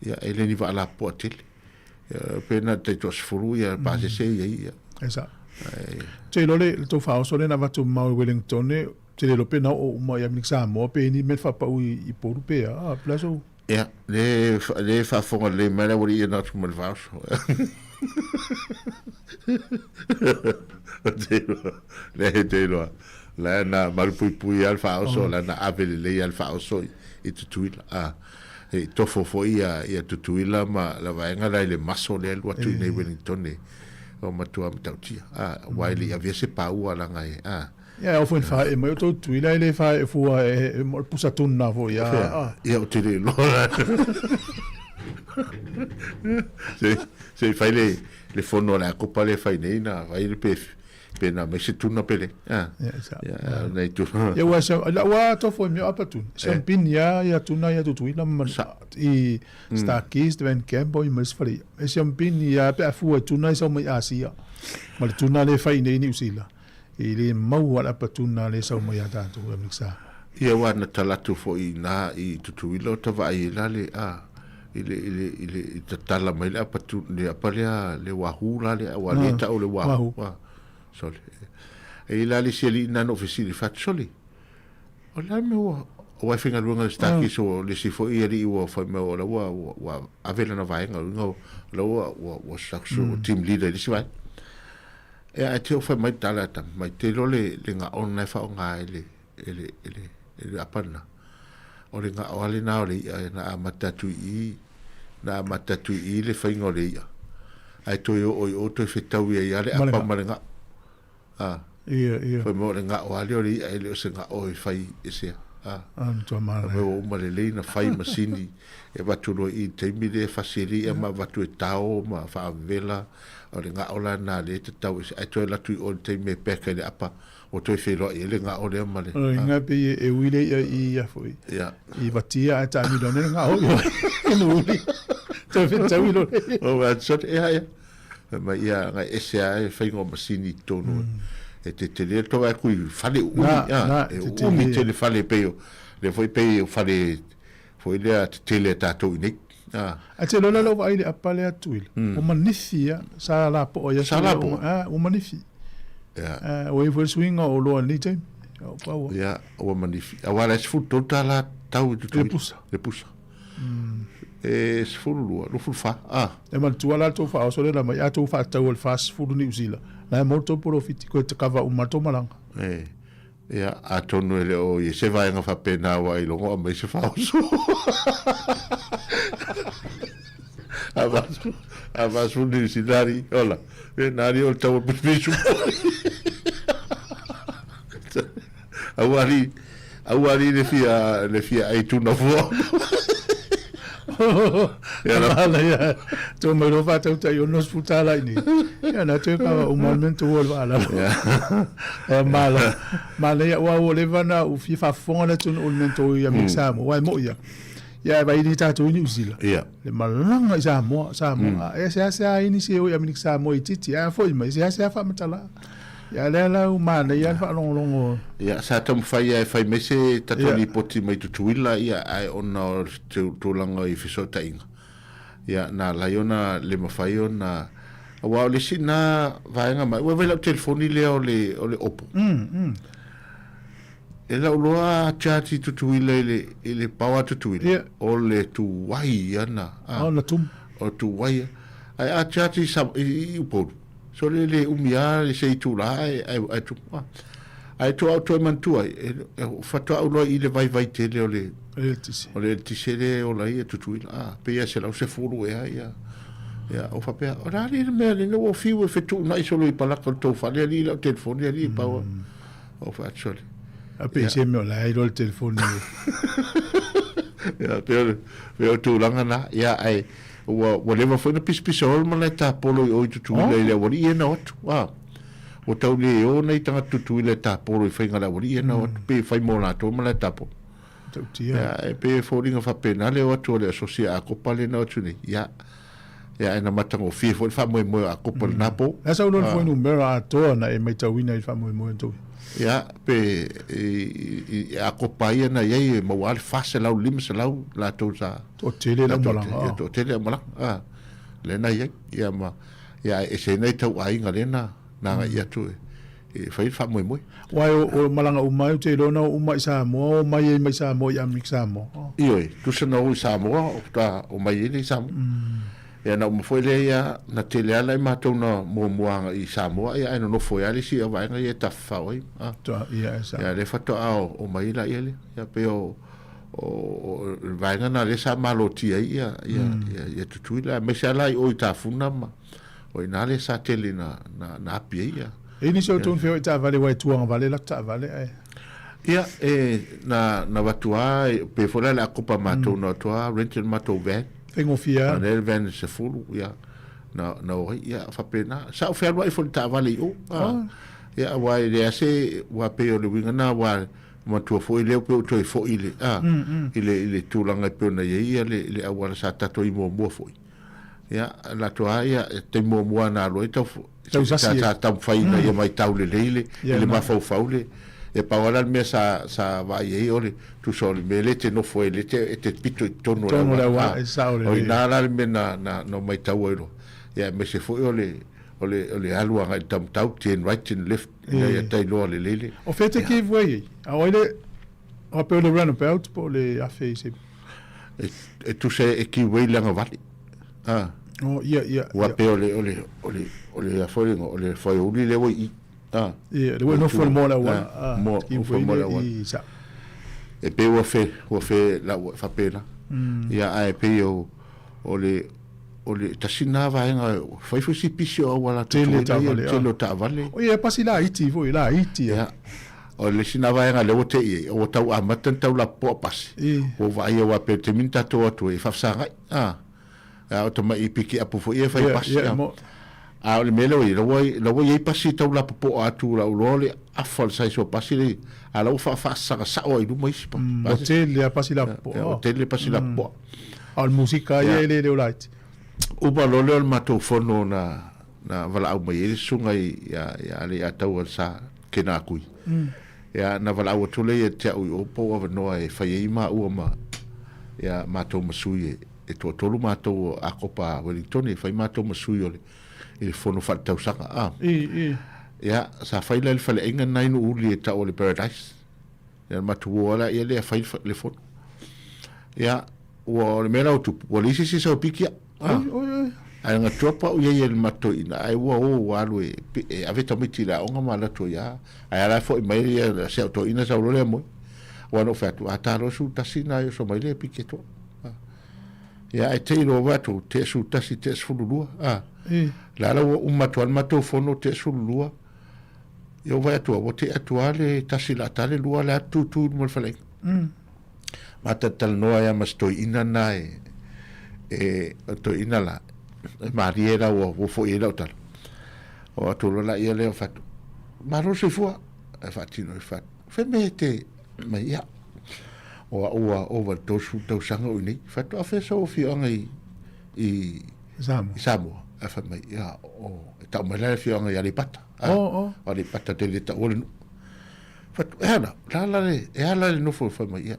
Speaker 5: ia e le ni vaa lapopoa tele. Ia pe na o le taitoasefulu ia pasese i ai ia.
Speaker 2: E sa'o. Te iloa le tou faaoso lea na avatu mamao i Wellington, te le iloa pe na oo uma i Amerika Samoa pe ni mea na faapau i Upolu pe a, pe le a sou.
Speaker 5: Ia, le le faafofoga lelei mai le aualii ia na atu ma le faaoso. Te iloa, le te iloa. La na malupuipui lava le faaoso, la na ave lelei lava le faaoso i Tutuila. A, e tofo foi ia, ia Tutuila ma la vaega la i le maso lea alu atu i nei Wellington e o matua matautia. A, aua e le i avea se paua laga e, a.
Speaker 2: Ia, e ao foi ona faaee mai o tou Tutuila e le faaee fua e, e pusa tuna foi a.
Speaker 5: Ia, ou te le iloa la. Se, se i fai le, le fono a le Akopa lea e fai nei na fai le pe, Pe na mai se tuna pele. Ah.
Speaker 2: Ia, nei tu. Ia ua sa la ua to foi mi apa tuna. Sa pin ia ia tuna ia tutuila ma i Starkeys Van Camp i mas fali. E sa pin ia pe afu e tuna i sa mai Asia. Ma le tuna le fai nei New Zealand. I le maua la apa tuna le sau mai a tatou e Samoa.
Speaker 5: Ia ua na talatu foi na i Tutuila o tavaai e la le a i le i le i le i tatala mai le apa tu le apa lea le wahoo la le ua le tau le wahoo ah sole e i la le isi alii na na ou fesili fatu sole o le a le mea ua aua e faigaluega le Starkey so le isi foi alii ua fai mai o la ua ua ave lana vaega o luga o la ua ua ua ua team leader i le isi vaega e ae te o fai mai tala ta mai te iloa le le gao lena e faaaoga e le e le e le e le apa lena O le gao lava lena o le i'a na amata atu i i, na amata atu i i le faiga o le i'a. Ae toe oo i o toe fetaui ai lava le apa ma le gao. A.
Speaker 2: Ia, ia.
Speaker 5: Fai mai o le gao lava lea o le i'a e le o se gao e fai e sea.
Speaker 2: A. A, matua manaia.
Speaker 5: Fai mai ua uma lelei na fai masini e avatu loa i i le taimi lea e fasi ai le i'a ma avatu e tao ma faavela. O le gao la lena lea e tatau ae toe alu atu i o i le taimi e pack ai le apa Ua toe feiloai ai le gao lea ma le.
Speaker 2: O inga pei e ui le ia i ia foi.
Speaker 5: Ia.
Speaker 2: I vatia ae taamilo ane le gao i no uli. Toe fetau i lo le.
Speaker 5: O wa sot ia ia. Mai ia ngai ese a e whainga o masini i tonu. E te tele e toa kui whale umi.
Speaker 2: Na,
Speaker 5: e umi tele whale pei o. Le foi pei o whale foi lea te tele a tātou i nei.
Speaker 2: A te lola lau vaai le apa lea Tuila. O manifi ia, sa lapoa ia.
Speaker 5: Sa lapoa?
Speaker 2: A, o manifi.
Speaker 5: Ia.
Speaker 2: Ua i foi le suiga o oloa i lenei taimi. O paua.
Speaker 5: Ia, ua manifi. Aua la e 13 tālā tau i Tutuila.
Speaker 2: Le pusa.
Speaker 5: Le pusa. E 12, 24, a.
Speaker 2: E manatua la le tou faaoso lea na aumai, a tou faatau i le 40 Niu Sila, la e maua le tou polofiti, koe te kava uma le tou malaga.
Speaker 5: E. Ia, atonu e le o i se vaega faapena aua i logo aumai se faaoso. A vasu, a vasu ni sinari, ola. E nari o le tau o pisu. Aua ali, aua ali le fia, le fia ai tuna fua.
Speaker 2: Ia la ia. Tō mai roa whātautai o 60 tāla i nei. Ia nā toe kawa o mai mea tō ua le lalo. Ia māla. Māla ia ua ua leva na u fia whaafofoga le tunu o le mea tō ia mm. Samoa. Wai mo ia. Ia e vai ni tātou i New Zealand.
Speaker 5: Ia.
Speaker 2: Le malanga i Samoa, Samoa. Mm. E se ase a ini se o ia minik Samoa i titi. A foi mai se ase a whaamatala. Ia lea la u māna ia le whaalongolongo.
Speaker 5: Ia, sa taumafai ia e fai mai se tatou lipoti mai Tutuila, ia, ae ona o le tulaga i fesootaiga, ia, na ala ai ona le mafai ona, aua o le isi na vaega mai, ua vaai lau telefoni lea o le, o le Oppo. E lau loa a charge i Tutuila i le, i le power a Tutuila,
Speaker 2: Ia.
Speaker 5: o le tuai ia na,
Speaker 2: a. Oh, na tumu.
Speaker 5: O le tuai ia. Ae a charge i, i, i Upolu, Sole le umi a le se itula ae ae ae tupu a. Ae toa au toe manatua ai, e, e faatoa au loa i le vaivai tele o le
Speaker 2: Eletise.
Speaker 5: o le eletise le e ola ai e Tutuila. A, pei a 110 ea ia. Ia, o faapea, o le a le mea lea ua fiu e fetuunai solo i palaka o le tou fale alii lau telefoni alii mm. paua. O fai atu sole.
Speaker 2: A pe se mea o la ai loa le telefoni.
Speaker 5: Ia, pe o le, pe o tulaga na. Ia, ai, Ua, ua leva foi na pisapisa o le malae tapolo i o i Tutuila i le aualii ia na o atu. A, ua tau le o nai tagata Tutuila e tapolo i faiga le aualii ia na o atu, pe fai mo latou le malae tapolo.
Speaker 2: Tautia.
Speaker 5: Ia, e pei e foliga faapena le o atu o le asosi a Akopa lea na o atu nei. Ia, ia e na matagofie foi le faamoemoe o Akopa i lena po.
Speaker 2: Le a sau loa le fuainumera atoa na e maitauina i le faamoemoe o tou.
Speaker 5: Ia, pe i, i, i Akopa ia na i ai e maua lava le 400, 500 latou sa
Speaker 2: Toatele le aumalaga.
Speaker 5: Ia, toatele le aumalaga. A, lea na i ai. Ia, ma, ia, e ese ai nai tau aiga lea na, na agai atu e, e fai le faamoemoe.
Speaker 2: Aua o, o malaga uma ai, ou te iloa na o uma i Samoa, o mai ai mai Samoa i Amerika Samoa.
Speaker 5: Ioe, tusa na o i Samoa, o faatoa o mai ai lea i Samoa. Ia, na uma foi lea ia, na tele lava nai matou na muamua agai i Samoa, ia ae nonofo ai lava le isi vaega ia e tafafao ai. A,
Speaker 2: Ia, e sao.
Speaker 5: Ia, lea faatoa o mai laia lea. Ia, pei o, o le vaega lena lea sa malotia ai ia, ia, ia, ia Tutuila, aemaise lava la i o i Tafuna ma, o i ina lea sa tele na, na, na api ai ia.
Speaker 2: E i nisi o outou na feoai i taavale aua e tuagavale latou taavale ae.
Speaker 5: Ia, e, na, na avatu lava, pei foi la le akopa matou na avatu lava rent le matou van.
Speaker 2: Faigofie lava.
Speaker 5: Na lea le van e 10, ia, na, na o ai, ia, faapena. Sa ou fealuai foi i le taavale i o. Ah. Ia, aua e leai se, aua pei o le uiga lena, aua Matua foi lea pei ua toe foi i le, a, i le, i le tulaga e pei ona i ai ia le, le auala sa tatou i muamua foi. Ia, latou lava ia, e taimi muamua na alu ai tau,
Speaker 2: Tau sasi
Speaker 5: sa, sa taumafai ina ia matau lelei le, i le mafaufau le, ia pau lava la le mea sa, sa vaai ai o le, tusa o le mea lea e te nofo ai, lea e te, e te pito i totonu o le
Speaker 2: Totonu o le
Speaker 5: auala,
Speaker 2: auala, e sao
Speaker 5: O
Speaker 2: lelei.
Speaker 5: ina la le mea na, na, na matau ai loa. Ia aemaise foi o le, o le, o le alu agai i le taumatau, turn right, turn left, ina ia tailoa lelei le.
Speaker 2: O fea te give way ai? A o ai le, o pei o le runabout po o le afe i se.
Speaker 5: E tusa e give way le agavale. A.
Speaker 2: Oh, ia, ia.
Speaker 5: Ua pei o le, o le, o le, o le, a foi le, o le whaiouli le ua i i. A.
Speaker 2: Ia, le ua nofo le moa le auala.
Speaker 5: A, moa,
Speaker 2: give way le i sa.
Speaker 5: E pei ua fe, ua fe la ua faapena. Ia, ae pei o, o le, o le tasi lena vaega fai foi si pisi o auala
Speaker 2: Tele
Speaker 5: tutuila ia,
Speaker 2: taavale,
Speaker 5: tele o taavale.
Speaker 2: O ia pasi laiti foi, laiti
Speaker 5: Ia, o le isi lena vaega lea ua te i ai, ua tau amata ona tau lapopoa pasi. Ua ou vaai aua pei o le taimi na tatou o atu ai e faafesagai, a, a o tamai pikiapu foi ia e fai pasi, a. A o le mea lea ua i ai, la ua, la ua i ai pasi tau lapopoa atu lau iloa o le afa o le size o pasi lea, a la ua faafaasaga sao ai i luma isi
Speaker 2: pasi. Ua tele lava pasi lapopoa.
Speaker 5: Ua tele pasi lapopoa.
Speaker 2: A o le musika ia e le leo laiti.
Speaker 5: Uma loa lea o le matou fono na, na valaau mai ai le susuga i, ia, ia Alaiataua sa kena akui. Ia, na valaau atu lea ia te au i o po o avanoa e fai ai maua ma, ia, matou ma sui e, e toatolu matou o Akopa Wellingtone e fai matou ma sui o le, i le fono faaletausaga. A.
Speaker 2: I, i.
Speaker 5: Ia, sa fai la i le faleaiga lena i Nuuuli e tau o le Paradise. Ia, na matou o lava la lea fai le fono. Ia, ua, o le mea la ua tupu, ua leai se isi e sau e piki au.
Speaker 2: Oi, oi, oi.
Speaker 5: Ae na drop au i ai e le matou i ina, ae ua o ua alu e, e ave tamaiti i le aoga ma alu atu ai lava. Ae ala foi mai ia si au toeaina sau loa lea moe. Aua na ou fai atu, a ta loa 11 na e oso mai lea e piki atu au. Ia, ae te i loa vaai atu, tea 11, tea 12, a. La la ua uma atu lava le matou fono tea 12, ia ou vaai atu lava, ua tea atu lava le tasi la ta le lua la tu tu i luma o le faleaiga. Ma talatalanoa ai lava ma si toeaina lena e. E o toeaina la, e malie la ua ua fo'i ai lau tala. Oo atu loa laia lea o fatu, Malo le soifua, ae faatino ai fatu. Fai mea e te mai ia. O a'u ua ova i le 30 tausaga o i inei. Fatu, a fea sou afioaga i, i,
Speaker 2: Samoa.
Speaker 5: I Samoa. Ae fai mai, ia, o, e tau mai la le afioaga i Aleipata.
Speaker 2: Oh, oh.
Speaker 5: O Aleipata te le taua le nuu. Fatu, e a la, la la le, e a la le nofo fai mai, ia.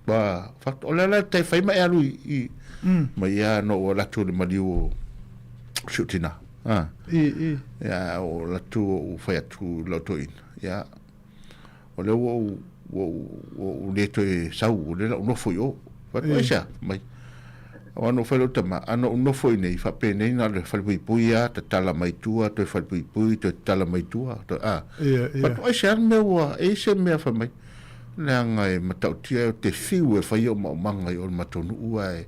Speaker 5: Ua fatu, o le ala te fai ma e alu i, i mm. mai ia no ua latu le maliu o si o tina. Ah.
Speaker 2: I, i.
Speaker 5: Ia, o latu o fai atu lau toeaina. Ia, o lea ua ou, ua ou, ua ou le toe sau, o lea la ou nofo i o. Fatu, ai sea, mai. Aua na ou fai lau tama, a na ou nofo i nei, faapenei na o le falepuipui lava, tatala mai tua, toe falepuipui, toe tatala mai tua, toe, a.
Speaker 2: Ia, ia.
Speaker 5: Fatu, ai sea le mea ua, e i se mea fai mai, leaga e matautia o te fiu e fai o maomaga i o le matou nuu ae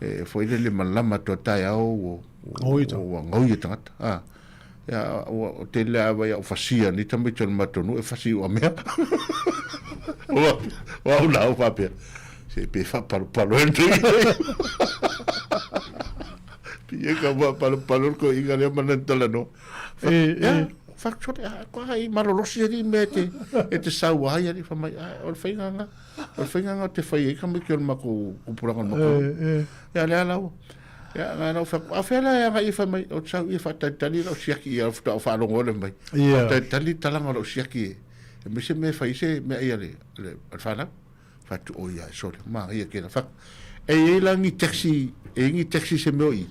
Speaker 5: e foi lele malama atu a taeao ua, ua gaoi e tagata. A. Ia, ua, o te lea ava ia o fasia ni tamaiti o le matou nuu e fasi i Uamea. Ua, ua au la au faapea, se pe faapalopalo e le Pia ka faapalopalo le koiga lea ma nani talanoa.
Speaker 2: E, e.
Speaker 5: Factually, a, ko ai malolosi ali mea e te, e te sau ai ali fa mai, a, o le faiga nga, o le faiga nga o te fai ai ka mai ki o le makou kupulaga o le makou.
Speaker 2: E, e.
Speaker 5: Ia lea lau, ia na lau fa, a fea la e agai fai mai, o te sau ia faatalitali lau siaki ia faatoa faalogo ole mai.
Speaker 2: Ia.
Speaker 5: Faatalitali talaga o lau siaki e, e me se mea fai se mea ia le, le, le whanau. Fatu o ia, sole, ma ia ke la fa. E i la ni taxi, e ni taxi se mea o i.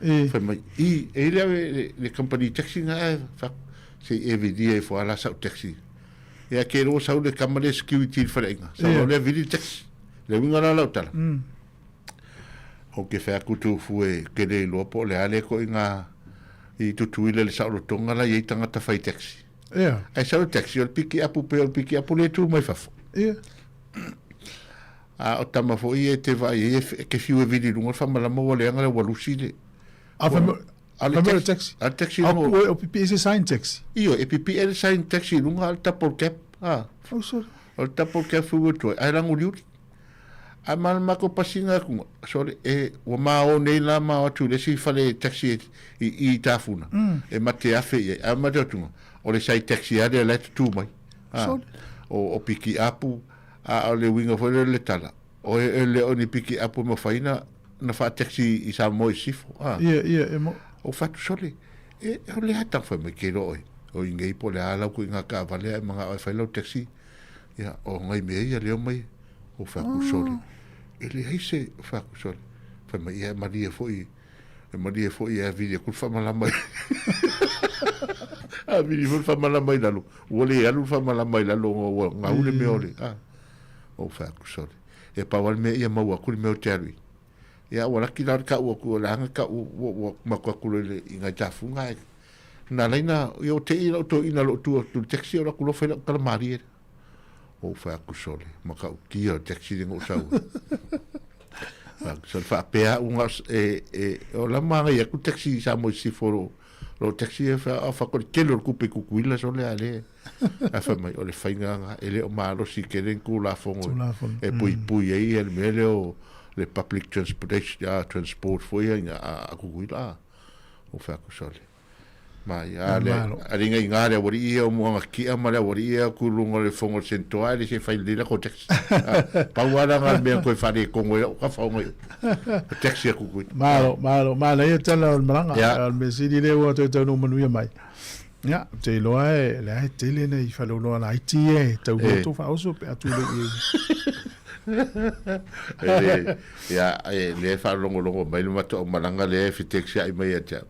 Speaker 2: E.
Speaker 5: Fai mai, i, e i le, le, le company taxi nga e, fa, se e vidia i fo ala sau taxi. Ia ke ro sau le kama le security le wharenga. Sau
Speaker 2: Ia.
Speaker 5: le vili taxi. Le winga la lau tala.
Speaker 2: Mm.
Speaker 5: O ke whea kutu fu e ke le iloa po o le a le ko i ngā i Tutuila le saolotoga la i ai tagata fai taxi.
Speaker 2: Ia.
Speaker 5: Ai sau le taxi o le piki apu pe o le piki apu le tu mai fafo.
Speaker 2: Ia.
Speaker 5: A o tama foi e te vaai ai e ke fiu e vili i luga o le faamalama ua leaga le ua lusi le
Speaker 2: A fai mai
Speaker 5: a le
Speaker 2: fai mai o le
Speaker 5: taxi.
Speaker 2: taxi.
Speaker 5: A le taxi
Speaker 2: A
Speaker 5: luga.
Speaker 2: o pipi e se sign taxi.
Speaker 5: Ioe, e pipi e le sign taxi i luga a o le double cab. A.
Speaker 2: Oh, sorry.
Speaker 5: O le double cab fiu atu ai, ai laguliuli. Ae ma le matou pasiga atu, sole, e, ua ma o nei la ma o atu i le isi fale taxi i i Tafuna, e mate afe i ai. Ae mate atu, o le sai taxi lava lea la e tutū mai. A,
Speaker 2: Sole.
Speaker 5: o, o piki apu, a o le uiga foi lea o le tala, o e, e le o ni piki apu e mafai na, na faa-taxi i Samoa i sisifo. A.
Speaker 2: Ia, ia, e mo.
Speaker 5: O fatu sole, e, o le a taumafai mai ke iloa oe, o i nei po o le a lau ituaiga taavale ae manao e fai lau taxi, ia, o nai mea ia lea omai. O whaku sole. E leai se whaku sole. Whai mai ia e marie foi, e marie foi e avili aku le whamalama i. Avili foi le whamalama i lalo. Ua le alu le whamalama i lalo nga ua ngau le mea o le. Ah. O whaku sole. E pau a le mea ia mau aku le mea o te alu i. Ia ua laki la le kau aku o le anga kau ua ua maku aku le le i ngai tafunga e. Na laina ia o te i lau toeaina lo tua tu le taxi o laku lofa i lau tala marie. Ou fai atu sole, matautia o le taxi lea na ou sau ai. Fai atu sole, faapea au na e, e, o la manaia atu taxi i Samoa i sisifo o lou, lou taxi e fai, fai atu o le tele o le tupe i Tutuila sole a le, ae fai mai, o le faiga lena, e le o malosi tele ni Tulafono
Speaker 2: Tulafono.
Speaker 5: e puipui ai le mea lea o le public transportation, transport foi ia a Tutuila, a. Ou fai atu sole. Mai, a le, a le inga le awari ia o muanga kia ma le awari ia ku lunga le fongo le sentoa le se fai le la ko taxi. Pau ala nga mea koe whare kongo e ka whaonga i. Taxi aku kui.
Speaker 2: Malo, malo, malo ia tala o le malaga.
Speaker 5: Ia.
Speaker 2: O le mea sili lea ua toe taunuu manuia mai. Ia, ou te iloa e leai tele nei faleoloa laiti e tau
Speaker 5: E.
Speaker 2: loto faaoso pe a tulei i
Speaker 5: E le, ia, e le faalogologo mai le matou aumalaga lea e fetexiai mai ia te au.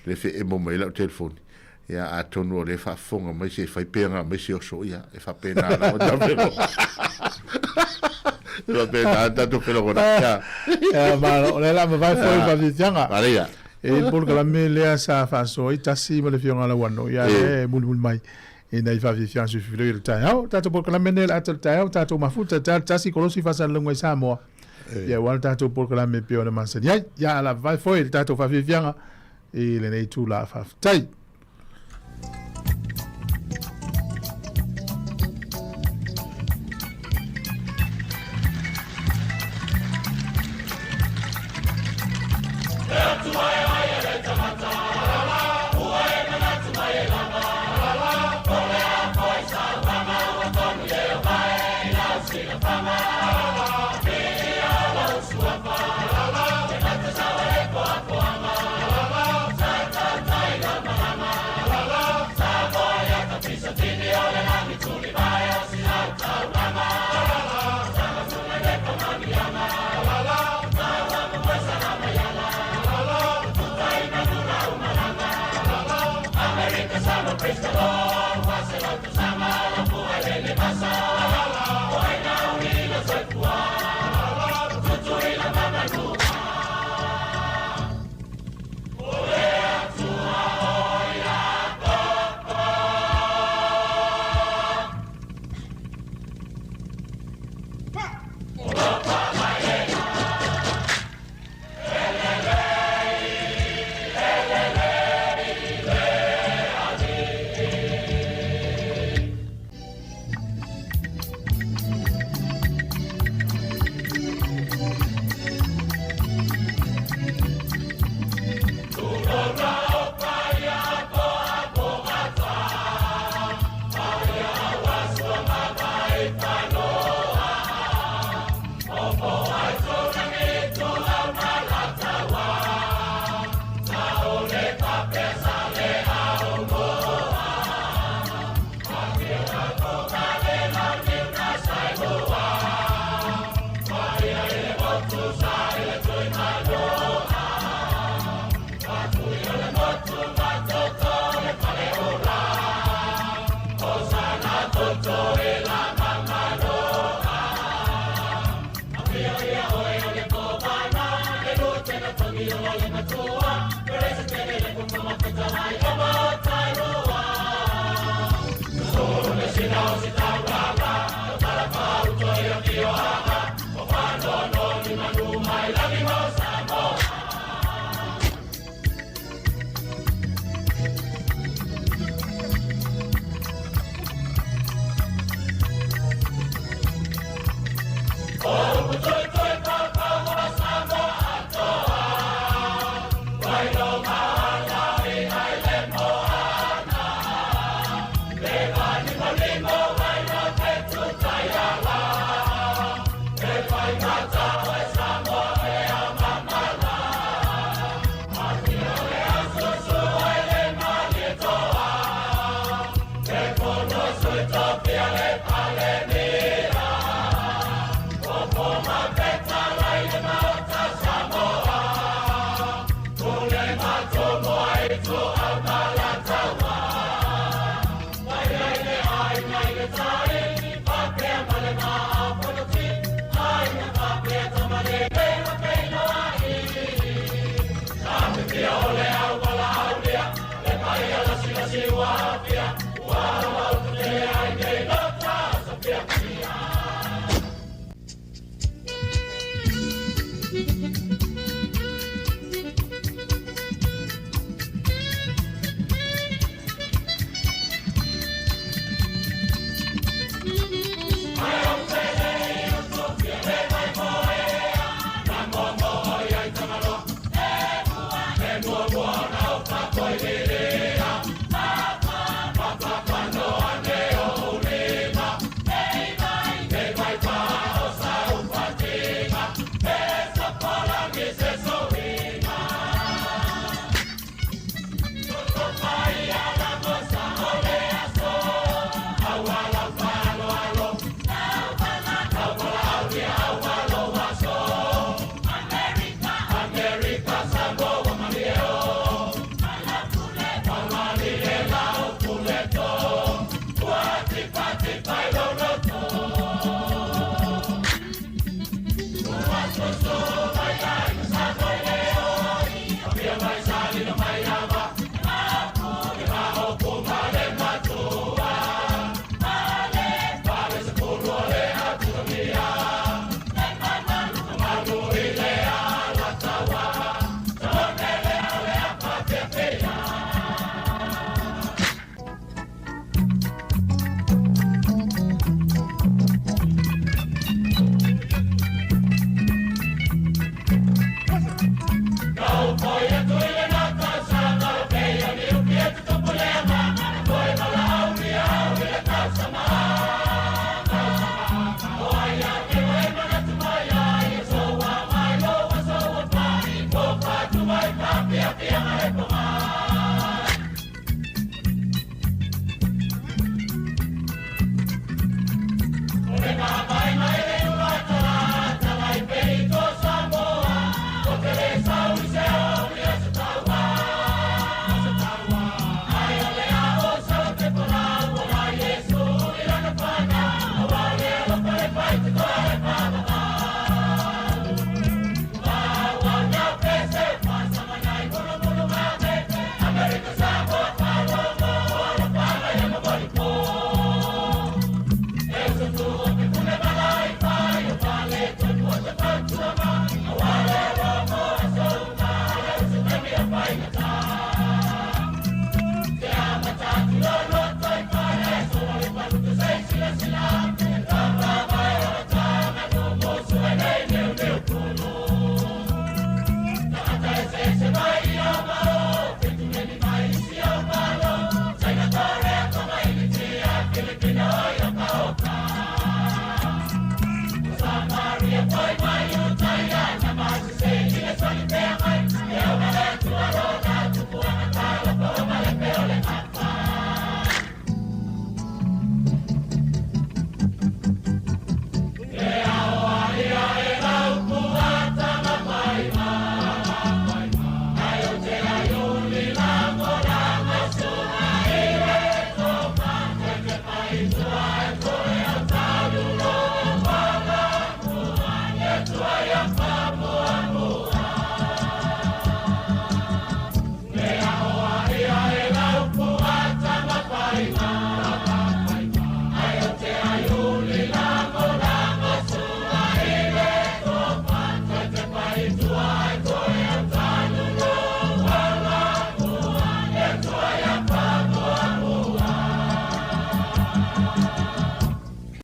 Speaker 5: Le feemo mai lau telefoni. Ia, atonu o lea e faafofoga mai se i fai pea nga mai se oso, ia, e faapena lava ta felo. E faapena tatou felogonai. Ia.
Speaker 2: Ia, malo, o lea o le a mavae foi
Speaker 5: Ia.
Speaker 2: faafiafiaga.
Speaker 5: Manaia.
Speaker 2: E i le polokalame lea sa faasoa ai tasi ma le Afioga Lauano, ia
Speaker 5: E.
Speaker 2: lea e mulimuli mai ina i faafiafiaga suififilogi o le taeao. Tatou polokalame lenei o le ata o le taeao, tatou mafuta tali tasi kolosi faasalalauga i Samoa. Ia aua le tatou polokalame e pei ona masani ai. Ia a lava foi le tatou faafiafiaga i lenei itula faafetai.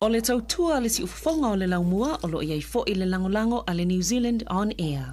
Speaker 3: O le tautua a le siufofoga o le laumua o lo o i ai foi le lagolago a le New Zealand On Air.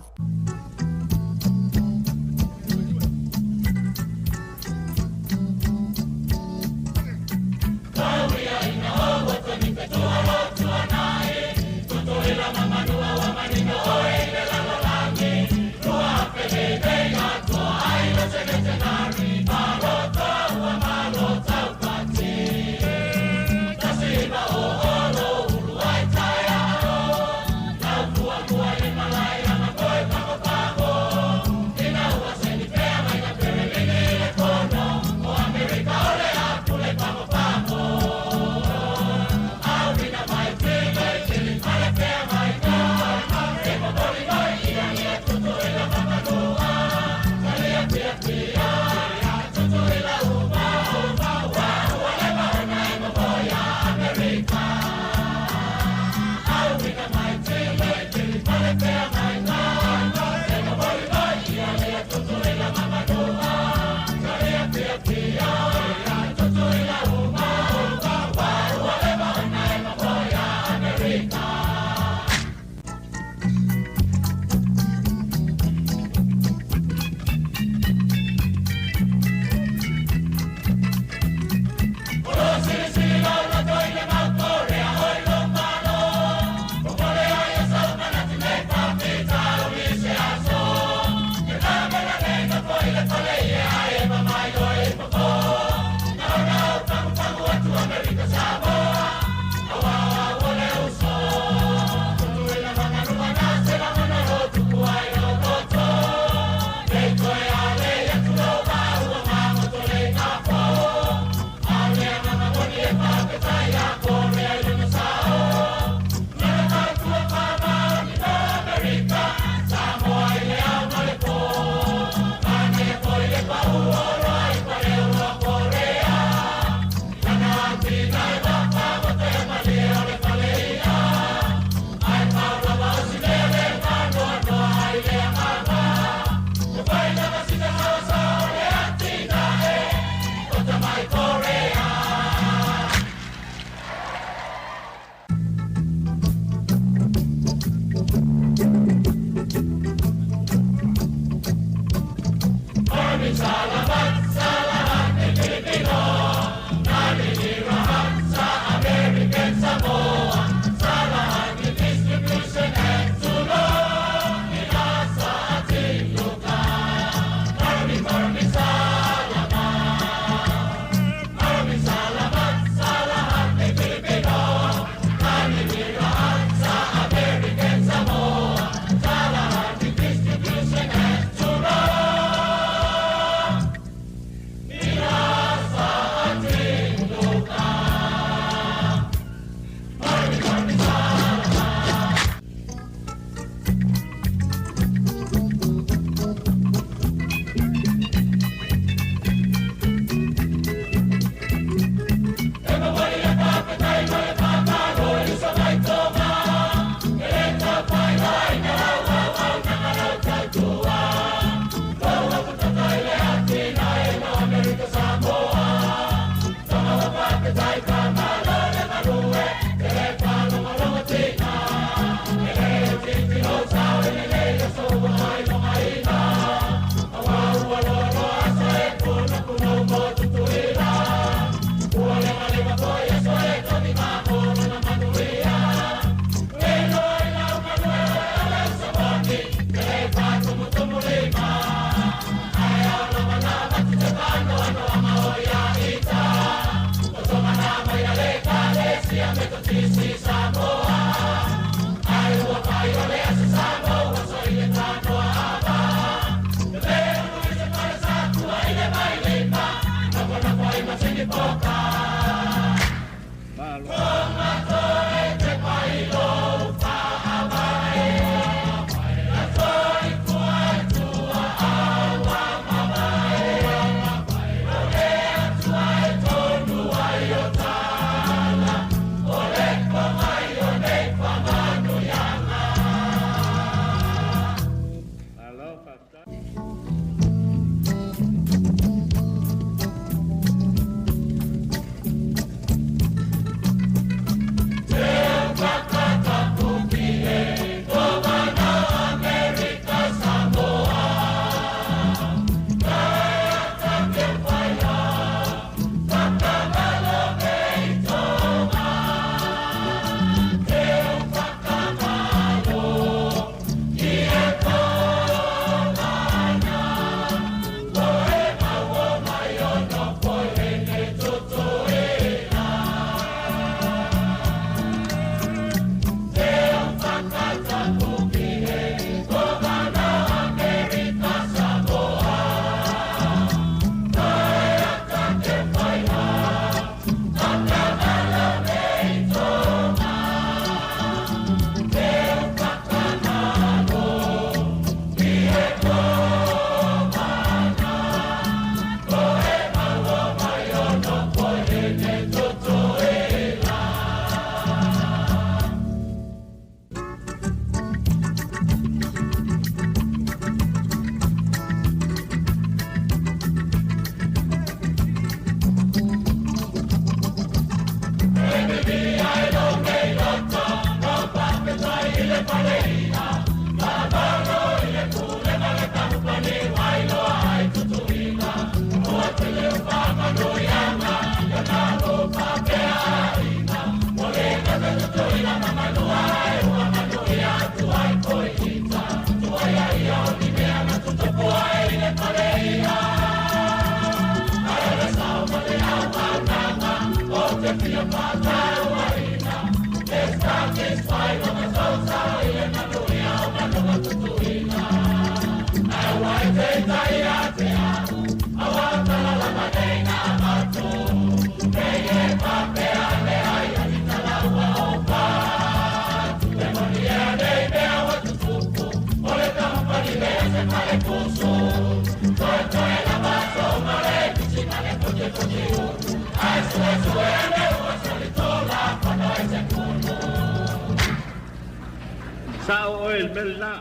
Speaker 14: Sa'o oe i le mea lenā.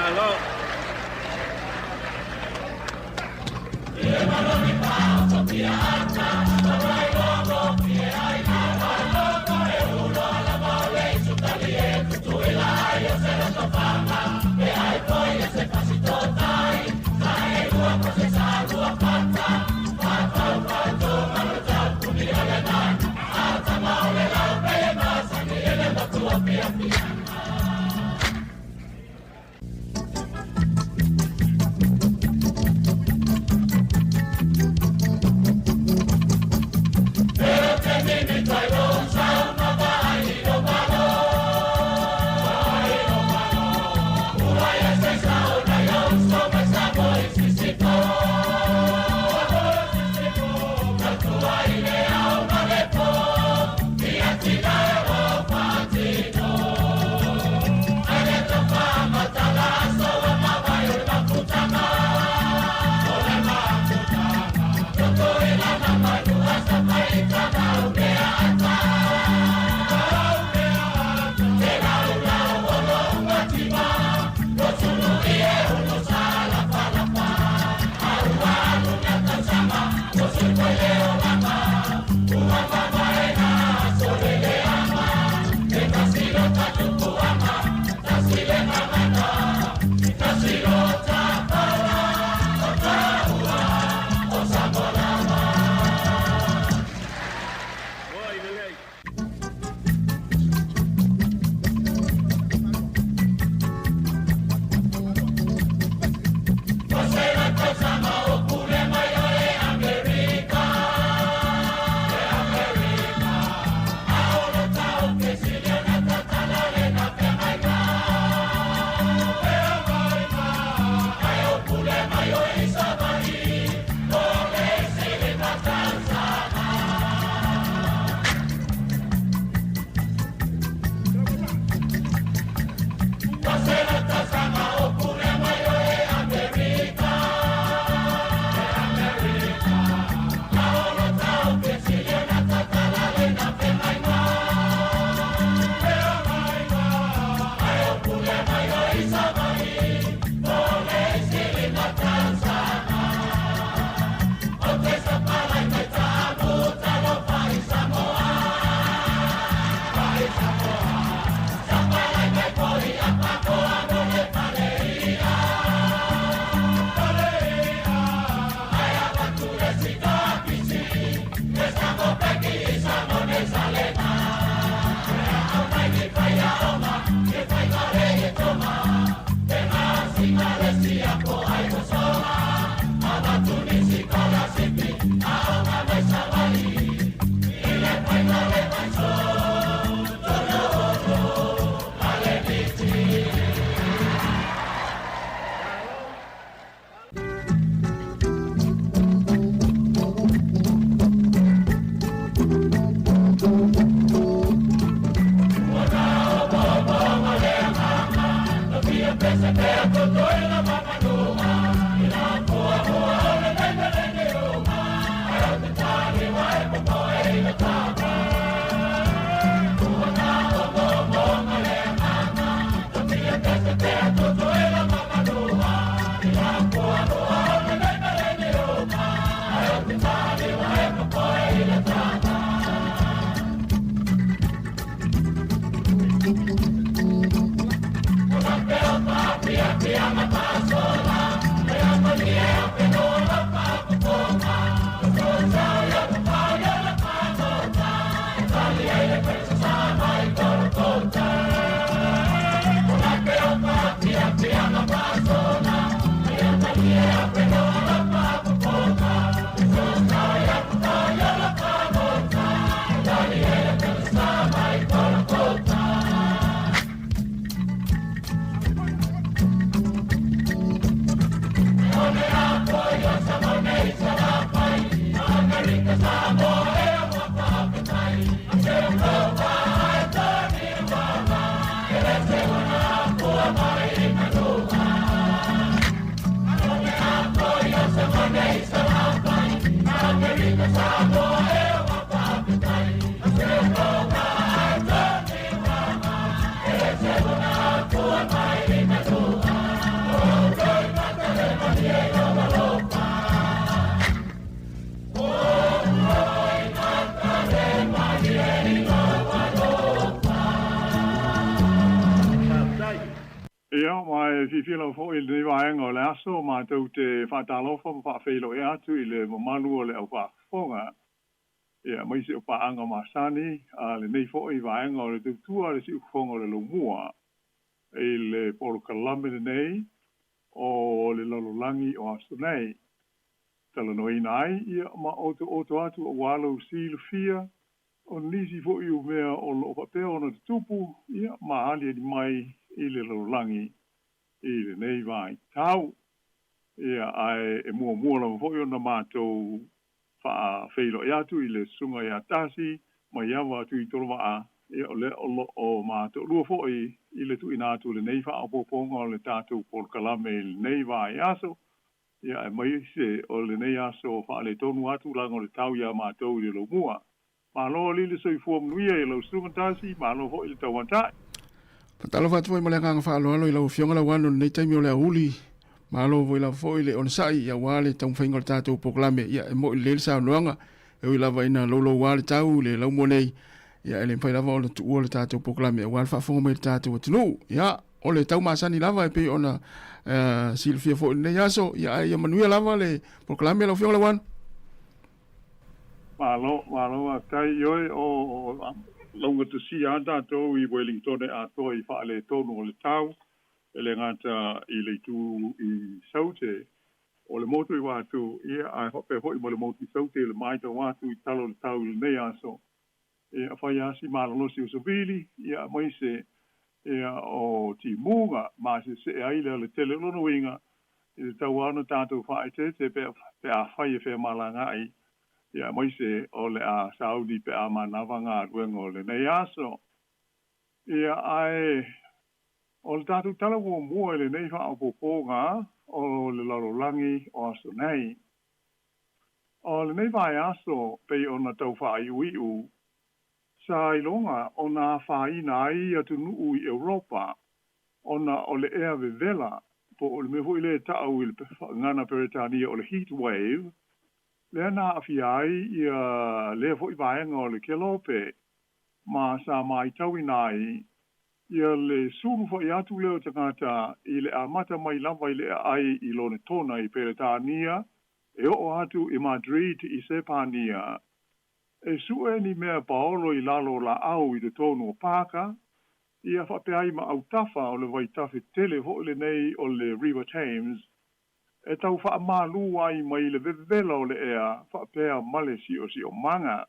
Speaker 14: Malo.
Speaker 15: fiafia lava foi i lenei vaega o le aso matou te faatalofa ma faafeiloai atu i le mamalu o le aufaafofoga, ia aemaise o paaga masani a lenei foi vaega o le tautua a le Siufofoga o le Laumua i le polokalame lenei o le lalolagi o aso nei. Talanoaina ai ia ma otooto atu aua lou silafia o nisi foi o mea o lo o faapea ona tutupu ia ma aliali mai i le lalolagi i lenei vaitau. Ia, ae e muamua lava foi ona matou faafeiloai atu i le Susuga ia Tasi Maiava Tuitolovaa, ia o lea o lo o ma toalua foi i le tuuina atu o lenei faaopoopoga o le tatou polokalame i lenei vaiaso, ia aemaise o lenei aso faaletonu atu tulaga o le tau iā matou i le Laumua. Malo alii le soifua manuia i lau Susuga Tasi, malo foi le tauatai.
Speaker 2: Faatalofa atu foi ma le agaga faaaloalo i lau Afioga Lauano i lenei taimi o le aoauli. Malo foi lava foi le onosai aua le taumafaiga o le tatou polokalame. Ia, e moni lelei le saunoaga, e ui lava ina louloua le tau i le laumua nei, ia e le mafai lava ona tuua le tatou polokalame aua le faafofoga mai a le tatou atunuu. Ia, o le tau masani lava e pei ona silafia foi i lenei aso, ia ae ia manuia lava le polokalame lau Afioga Lauano.
Speaker 15: Malo, malo faafetai. Ioe, o laugatasia lava tatou i Welingtone atoa i faaletonu o le tau, e le gata i le itu i Saute o le motu i Vaatu, ia, ae faapea foi ma le motu i Saute i le matau atu i tala o le tau i lenei aso. Ia, fai lava si malolosi o savili, ia, aemaise, ia, o timuga ma seesee ai le alatele. O lona uiga, e tatau lava ona tatou faaeteete pe pe afai e femalagaai, ia, aemaise o le a sauni pe a manava galuega o lenei aso. Ia, ae o le tatou tala muamua i lenei faaopoopoga o le lalolagi o aso nei. O lenei vaiaso pei ona tau faaiuiu, sa iloga ona afaina ai atunuu i Europa ona o le ea vevela po o le mea foi lea e ta'u i le gagana Peretania o le heat wave, lea na aafia ai ia lea foi vaega o le Kelope ma sa maitauina ai ia le sulufai atu lea o tagata i le amata mai lava i le aai i Lonetona i Peretania e oo atu i Madrid i Sepania, e sue ni mea paolo i lalo o laau i totonu o pāka, ia faapea ai ma autafa o le vaitafe tele foi lenei o le River Thames, e tau faamalu ai mai le vevela o le ea faapea ma le siosiomaga.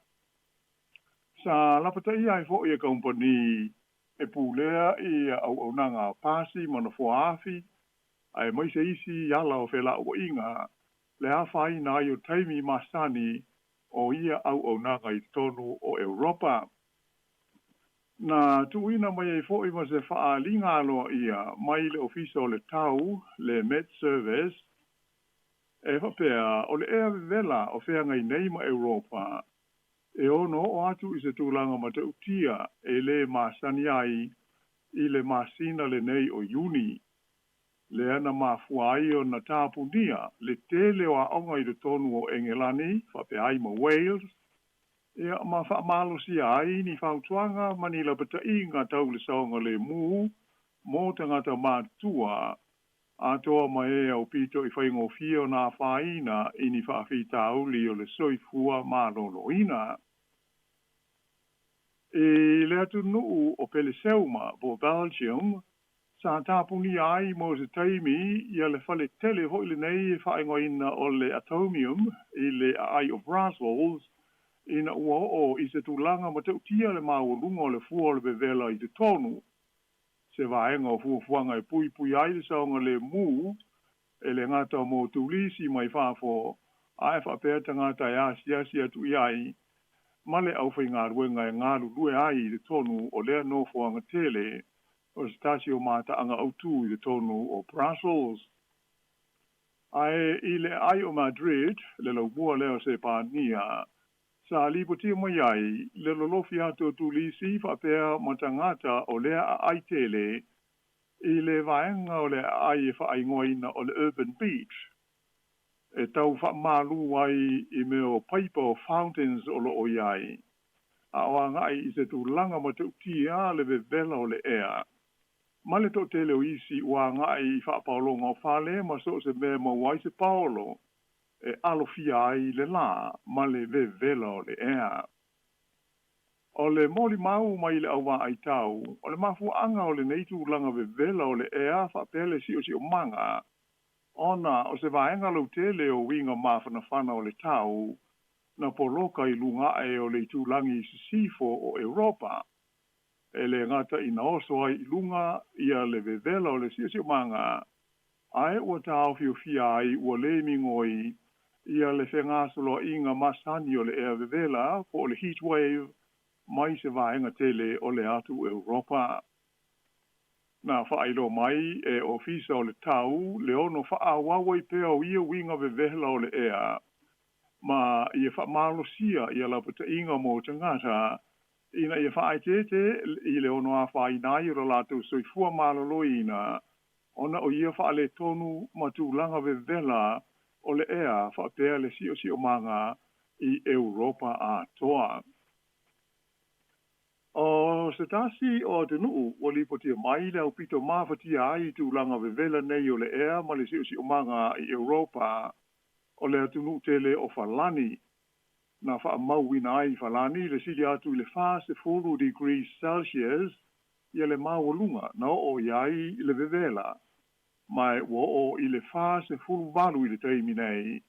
Speaker 15: Sa lapataia ai foi e kamupani e pulea i auaunaga a pasi ma nofoa afi, aemaise isi ala o felauaiga, le afaina ai o taimi masani o ia auaunaga i totonu o Europa. Na tuuina mai ai foi ma se faaaliga aloaia mai le Ofisa o le Tau, le Met Service, e faapea o le ea vevela o feagai nei ma Europa e ono oo atu i se tulaga matautia e le masani ai i le masina lenei o Iuni. Lea na mafua ai ona tapunia le tele o aoga i totonu o Engelani faapea ai ma Wales, ia ma faamalosia ai ni fautuaga ma ni lapataiga tau le saogalemu mo tagata matutua atoa ma e aupito i faigofie ona afaina i ni faafitauli o le soifua maloloina. I le atunuu o Peleseuma po o Belgium, sa tapunia ai mo se taimi ia le fale tele foi lenei e faaigoaina o le Atomium i le aai o Brussels ina ua oo i se tulaga matautia le maualuga o le fua o le vevela i totonu, se vaega o fuafuaga e puipui ai le saogalemu e le gata mo turisi mai fafo ae faapea tagata e asiasi atu i ai ma le aufaigaluega e galulue ai i totonu o lea nofoaga tele o se tasi o mataaga autū i totonu o Brussels. Ae i le aai o Madrid, le laumua lea o Sepania, sa lipotia mai ai le lolofi atu o turisi faapea ma tagata o lea aai tele i le vaega o le aai e faaigoaina o le Urban Beach, e tau faamalu ai i mea o paipa o fountains o lo o i ai, a o agai i se tulaga matautia le vevela o le ea. Ma le toatele o isi ua agai i faapaologa o fale ma so o se mea e maua ai se paolo e alofia ai le lā ma le vevela o le ea. O le molimau mai le au vaai tau, o le mafuaaga o lenei tulaga vevela o le ea faapea le siosiomaga, ona o se vaega lautele o uiga mafanafana o le tau na poloka i luga ae o le itulagi i sisifo o Europa, e le gata ina oso ai i luga ia le vevela o le siosiomaga, ae ua taofiofia ai ua le migoi ia le fegasoloaiga masani o le ea vevela po o le heat wave mai se vaega tele o le atu Europa. Na faailoa mai e Ofisa o le Tau le ono faaauau ai pea o ia uiga vevela o le ea ma ia faamalosia ia lapataiga mo tagata ina ia faaeteete i le ono afaina ai o lo latou soifua maloloina ona o ia faaletonu ma tulaga vevela o le ea faapea le siosiomaga i Europa atoa. O se tasi o atunuu ua lipotia mai le aupito mafatia ai i tulaga vevela nei o le ea ma le siosiomaga i Europa, o le atunuu tele o Falani. Na faamauina ai i Falani le sili atu i le 40 degrees Celsius ia le maualuga na oo i ai le vevela, ma ua oo i le 48 i le taimi nei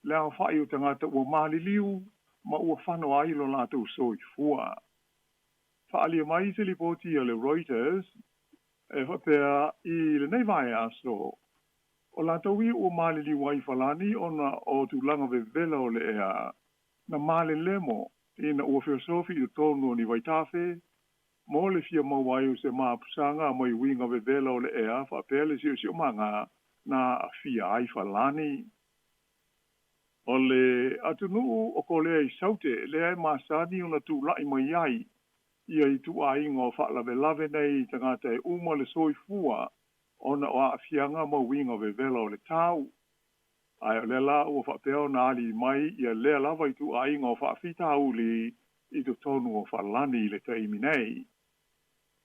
Speaker 15: le aofai o tagata ua maliliu ma ua fano ai lo latou soifua. Faaalia mai se lipoti a le Reuters e faapea i lenei vaiaso, o latou ia ua maliliu ai i Falani ona o tulaga vevela o le ea, na malelemo ina ua feosofi i totonu o ni vaitafe mo le fia maua ai o se mapusaga mai uiga vevela o le ea faapea le siosiomaga na aafia ai Falani. O le atunuu o Kolea i Saute lea e masani ona tulai mai ai ia ituaiga o faalavelave nei i tagata e uma le soifua ona o aafiaga ma uiga vevela o le tau. Ae o lea la ua faapea ona alii mai ia lea lava ituaiga o faafitauli i totonu o Falani i le taimi nei.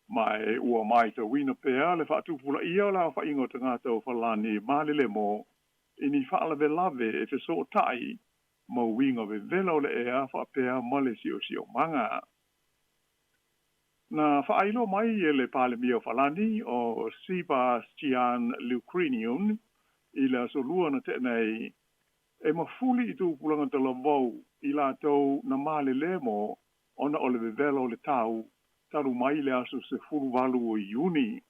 Speaker 15: Ma e ua matauina pea le faatupulaia o le aofaiga o tagata o Falani e malelemo i ni faalavelave e fesootai ma uiga vevela o le ea faapea ma le siosiomaga. Na faailoa mai e le Palemia o Falani o Sebastian Lucrinion i le aso Lua na tea nei, e mafuli i tupulaga talavou i latou na malelemo ona o le vevela o le tau talu mai le aso 18 o Iuni.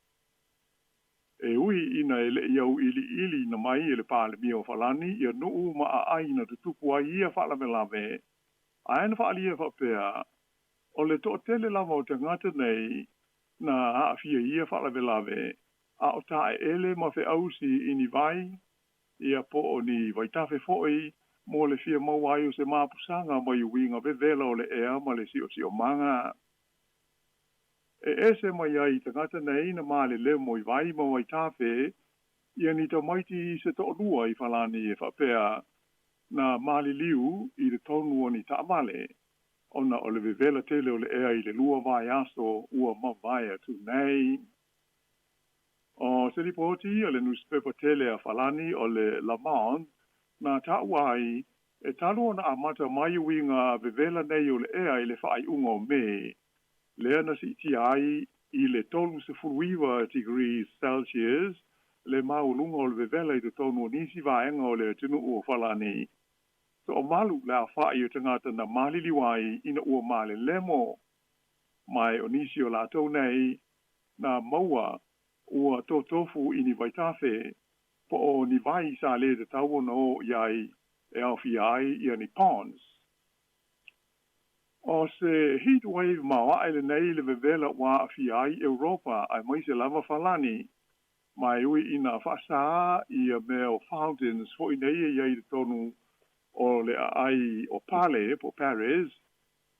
Speaker 15: E ui ina e le i auiliiliina mai e le Palemia o Falani ia nuu ma aai na tutupu ai ia faalavelave, ae na faaalia e faapea, o le toatele lava o tagata nei na aafia i ia faalavelave, a o taeele ma feausi i ni vai, ia po o ni vaitafe foi mo le fia maua ai o se mapusaga mai uiga vevela o le ea ma le siosiomaga. E ese mai ai i tagata nei na malelemo i vai ma vaitafe ia ni tamaiti se toalua i Falani e faapea na maliliu i totonu o ni taavale ona o le vevela tele o le ea i le 2 vaiaso ua mavae atu nei. O se lipoti a le nusipepa tele a Falani o le Le Monde na taua ai e talu ona amata mai uiga vevela nei o le ea i le faaiuga o Me, lea na siitia ai i le 39 degrees Celsius le maualuga o le vevela i totonu o nisi vaega o le atunuu o Falani. Toamalu le aofai o tagata na maliliu ai ina ua malelemo. Ma o nisi o latou nei na maua ua totofu i ni vaitafe po o ni vai sa le tatau ona o i ai e aofia ai ia ni ponds. O se heat wave maoae lenei le vevela ua aafia ai Europa aemaise lava Falani, ma e ui ina faasā ia mea o fountains foi nei e i ai i totonu o le aai o Pale po o Paris,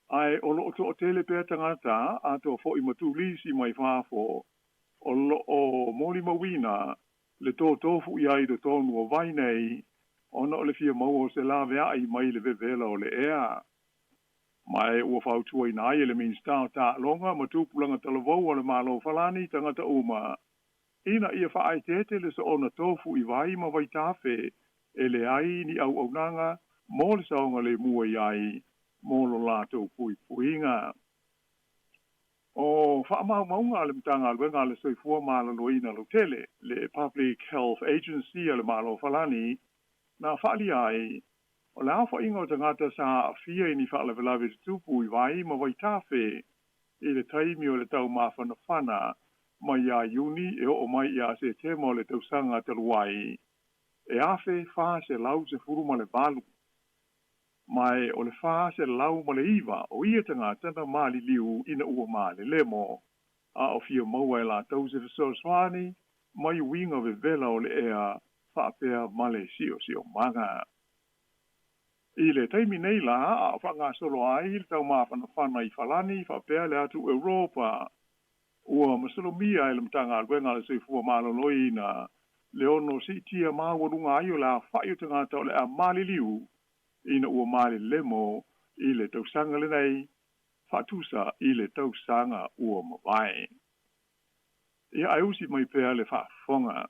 Speaker 15: ae o lo o toatele pea tagata atoa foi ma turisi mai fafo o lo o molimauina le totofu i ai i totonu o vai nei ona o le fia maua o se laveai mai le vevela o le ea. Ma e ua fautuaina ai e le Minisita o Taaloga ma Tupulaga Talavou a le Malo o Falani tagata uma ina ia faaeteete le soona tofu i vai ma vaitafe e leai ni auaunaga mo le saogalemu ai ai mo lo latou puipuiga. O faamaumauga a le Matagaluega a le Soifua Maloloina Lautele, le Public Health Agency a le Malo o Falani, na faaalia ai, o le aofaiga o tagata sa aafia i ni faalavelave tutupu i vai ma vaitafe i le taimi o le taumafanafana mai ia Iuni e oo mai ia Setema o le tausaga talu ai, e 1418. Ma e o le 409 o ia tagata na maliliu ina ua malelemo, a o fia maua e latou se fesoasoani mai uiga vevela o le ea faapea ma le siosiomaga. I le taimi nei la a o faagasolo ai le taumafanafana i Falani faapea le atu Europa, ua masalomia e le Matagaluega a le Soifua Maloloina le ono siitia maualuga ai o le aofai o tagata o le a maliliu ina ua malelemo i le tausaga lenei faatusa i le tausaga ua mavae. Ia ae usi mai pea le faafofoga.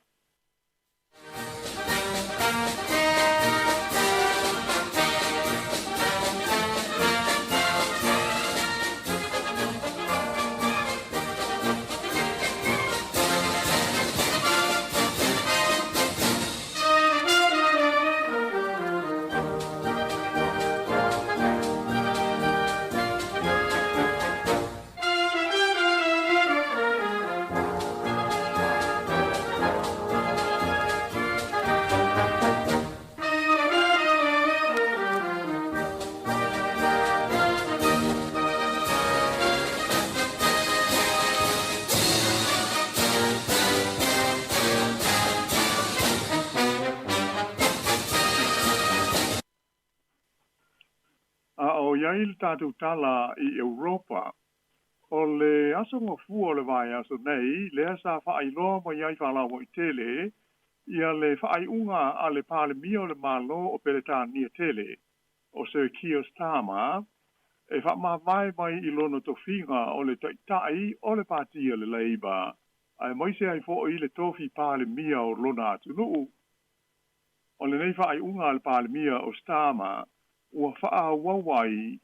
Speaker 15: A o i ai le tatou tala i Europa, o le aso Gafua o le vaiaso nei lea sa faailoa mai ai faalauaitele ia le faaiuga a le Palemia o le Malo o Peretania tele, o Sir Keir Starmer, e faamavae mai i lona tofiga o le Taitai o le Pati a le Labour, aemaise ai foi le tofi Palemia o lona atunuu. O lenei faaiuga a le Palemia o Starmer ua faaauau ai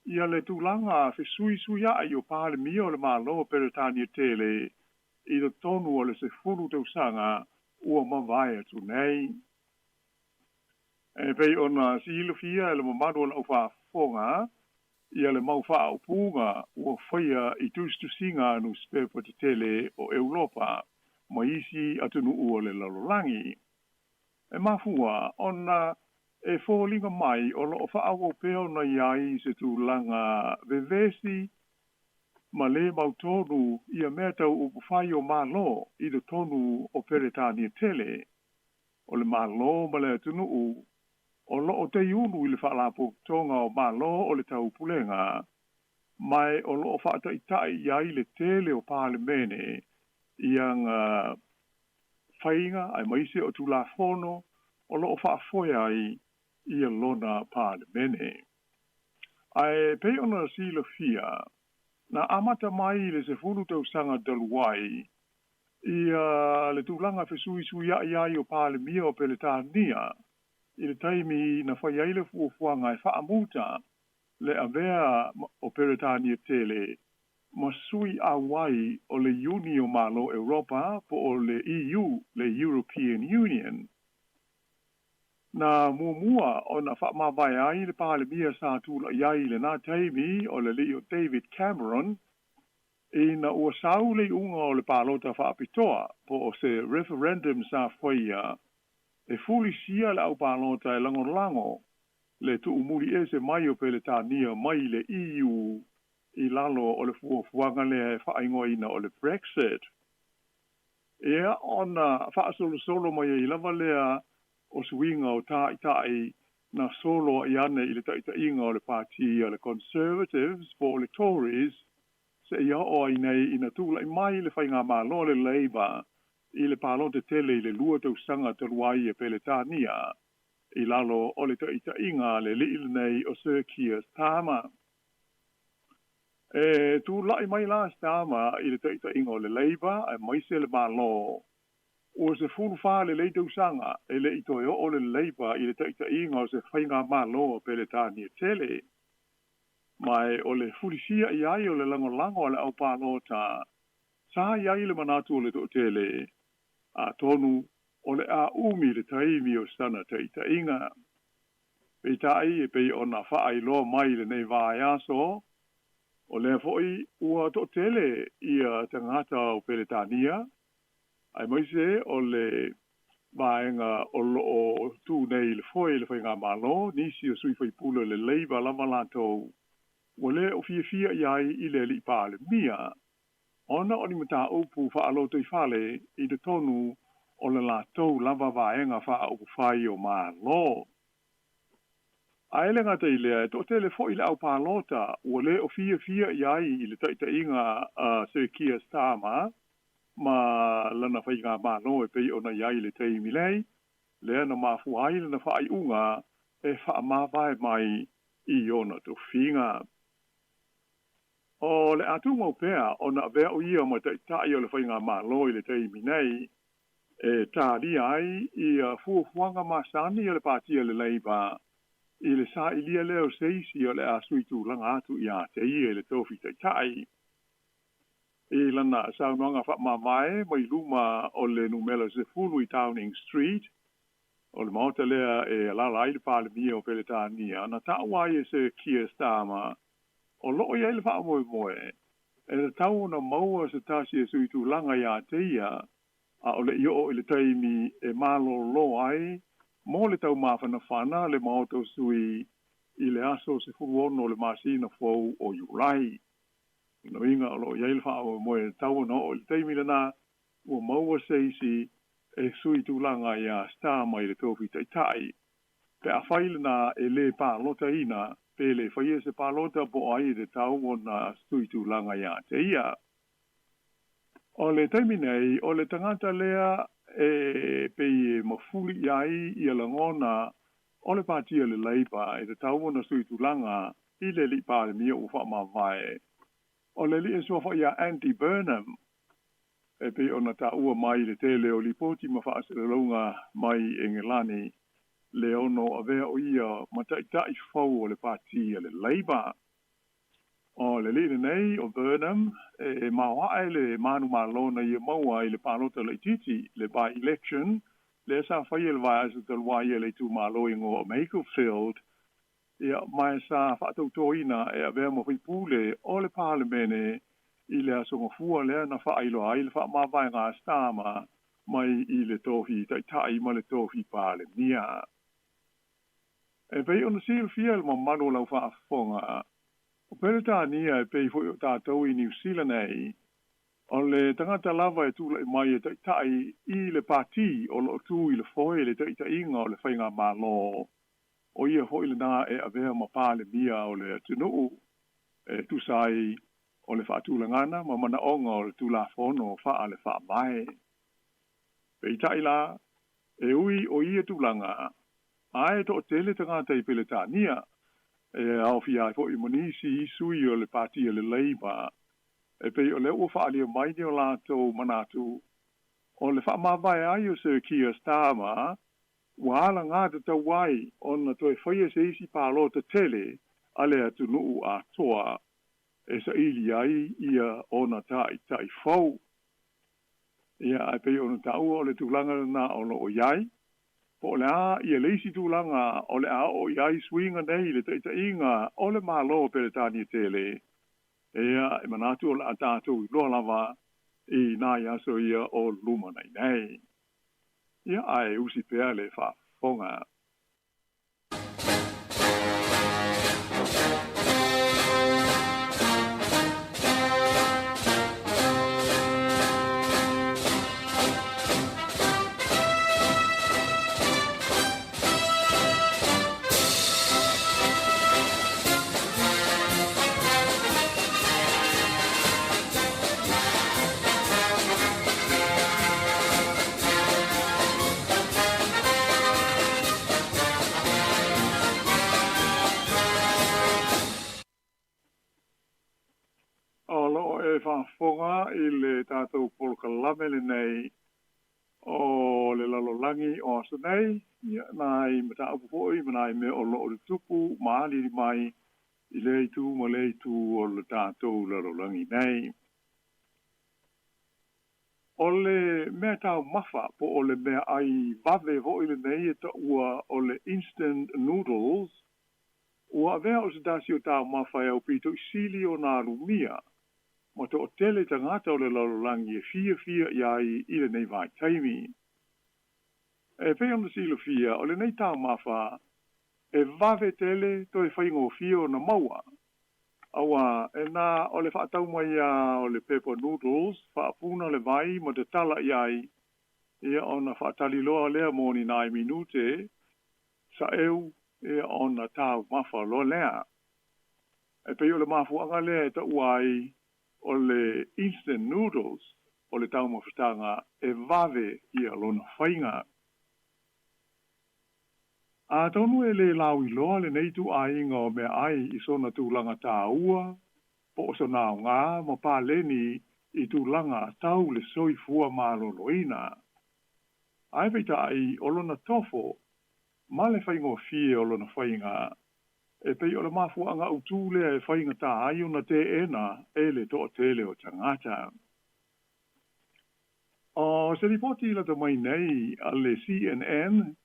Speaker 15: ia le tulaga fesuisuia'i o Palemia o le Malo o Peretania tele i totonu o le 10 tausaga ua mavae atu nei. E pei ona silafia e le mamalu o le aufaafofoga ia le mau faaupuga ua faia i tusitusiga a nusipepa tetele o Europa ma isi atunuu o le lalolagi. E mafua ona e foliga mai o lo o faaauau pea ona i ai se tulaga vevesi ma lē mautonu ia mea tau upufai o Malo i totonu o Peretania tele. O le Malo ma le atunuu o lo o teiulu i le Faalapotopotoga o Malo o le Taupulega, ma o lo o faataitai i ai le tele o Palemene i aga faiga aemaise o Tulafono o lo o faafoe ai ia lona Palemene. Ae pei ona silafia, na amata mai i le 10 tausaga talu ai ia le tulaga fesuisuia'i ai o Palemia o Peretania i le taimi na fai ai le fuafuaga e faamuta le avea o Peretania tele ma sui auai o le Iuni o Malo Europa po o le EU, le European Union. Na muamua ona faamavae ai le Palemia sa tula'i ai i lena taimi o le alii o David Cameron ina ua sau le iuga o le palota faapitoa po o se referendum sa faia e fulisia le aupalota e lagolago le tuumuli ese mai o Peretania mai le EU i lalo o le fuafuaga lea e faaigoaina o le Brexit. Ia ona faasolosolo mai ai lava lea o suiga o taitai na soloa'i ane i le taitaiga o le pati a le Conservatives po o le Tories seia oo ai nei ina tula'i mai le faigamalo a le Labour i le palota tele i le 2 tausaga talu ai e Peretania i lalo o le taitaiga a le alii lenei o Sir Keir Starmer. E tula'i mai la Starmer i le taʻitaʻiga o le Labour aemaise le Malo, ua 14 lelei tausaga e leʻi toe oo le Labour i le taʻitaʻiga o se faigamālō a Peletania tele. Ma e o le fulisia i ai o le lagolago a le aupalota, sa i ai le manatu o le toʻatele, atonu o le a umi le taimi o sana taʻitaʻiga. Peitai e pei ona faailoa mai i lenei vaiaso, o lea foʻi ua toʻatele ia tagata o Peletania, aemaise o le vaega o loo tu nei i le foe i le faigamālō, nisi o sui faipule o le Labour lava latou ua lē o fiafia i ai i le alii Palemia, ona o ni mataupu faalotoifale i totonu o le latou lava vaega faaupufai o Malo. Ae le gata i lea, e toʻatele foʻi le aupalota ua lē o fiafia i ai i le taʻitaʻiga a Sir Keir Starmer ma lana faigamālō e pei ona i ai i le taimi nei, lea na mafua ai lana faaiuga e faamavae mai i ona tofiga. O le a tumau pea ona avea o ia ma taʻitaʻi o le faigamālō i le taimi nei, e talia ai ia fuafuaga masani a le Patia le Labour i le sailia lea o se isi o le a sui tulaga atu iā te ia i le tofi taʻitaʻi. I lana saunoaga faamavae mai luma o le numela 10 i Downing Street, o le maota lea e alaala ai le Palemia o Peletania, na taua ai e Sir Keir Starmer o loo i ai le faamoemoe e tatau ona maua se tasi e sui tulaga iā te ia, a o leʻi oo i le taimi e malōlō ai mo le taumafanafana le maota o sui i le aso 16 o le masina fou o Iulai. O lona uiga o loo i ai le faamoemoe e tatau ona oo i le taimi lenā ua maua se isi e sui tulaga iā Starmer i le tofi taʻitaʻi. Pe afai lenā e lē palotaina pe lē faia se palota po o ai e tatau ona sui tulaga iā te ia. O le taimi nei, o le tagata lea e pei e mafuli i ai ia lagona o le Patia le Labour e tatau ona sui tulaga i le alii Palemia ua faamavae, o le alii e suafa ia Andy Burnham, e pei ona taua mai i le tele o lipoti ma faasalalauga mai Engelani, le ono avea o ia ma taʻitaʻi fou o le Patia le Labour. O le alii lenei o Burnham e maoaʻe le manumalo na ia maua i le palota laitiiti, le by-election, lea sa faia i le vaiaso talu ai e le itumalo igoa o Macclesfield, ia, ma e sa faatautoina e avea ma faipule o le Palemene i le aso Gafua lea na faailoa ai le faamavaega a Starmer mai i le tofi taʻitaʻi ma le tofi Palemia. E pei ona silafia e le mamalu o lau faafofoga, o Peretania e pei foi o tatou i Niu Sila nei, o le tagata lava e tulaʻi mai e taʻitaʻi i le pati o loo tu i le foe i le taʻitaʻiga o le faigamālō, o ia foʻi lenā e avea ma Palemia o le atunuu e tusa ai o le faatulagana ma manaoga o le Tulafono faa le Faavae. Peitai la, e ui o ia tulaga, ae toʻatele tagata i Peletania, e aofia ai foʻi ma nisi i sui o le Patia le Labour, e pei o lea ua faaalia mai ni o latou manatu o le faamavae ai o Sir Keir Starmer ua alagatatau ai ona toe faia se isi palota tele a le atunuu atoa e saili ai ia ona taʻitaʻi fou. Ia, ae pei ona taua o le tulaga lenā o loo i ai, po o le a ia le isi tulaga o le a oo i ai suiga nei i le taʻitaʻiga o le Malo o Peretania tele, ia, e manatu o le a tatou iloa lava i nai aso ia o luma nei nei. Ia, ae usi pea le faafofoga. faafofoga i le tatou polokalame lenei o le lalolagi o aso nei, ia, nai mataupu foi ma nai mea o lo o tutupu ma aliali mai i lea itu ma lea itu o le tatou lalolagi nei. O le mea taumafa po o le meaai vave foi lenei e taua o le instant noodles, ua avea o se tasi o taumafa e aupito i sili ona alumia ma to'atele tagata o le lalolagi e fiafia i ai i lenei vaitaimi. E pei ona silafia, o lenei taumafa e vave tele toe faigofie ona maua, auā e na o le faatau mai lava o le pepa noodles, faapuna le vai ma tatala i ai, ia ona faatali loa lea mo ni nai minute, saeu, ia ona taumafa loa lea. E pei o le mafuaaga lea e taua ai o le instant noodles o le taumafataga e vave ia lona faiga. Atonu e le lauiloa lenei ituaiga o meaai i sona tulaga taua po o sona aoga ma paleni i tulaga tau le soifua maloloina. Ae peitai o lona tofo ma le faigofie o lona faiga, e pei o le mafuaaga autū lea e faigata ai ona teena e le toatele o tagata. O se lipoti lata mai nei a le CNN,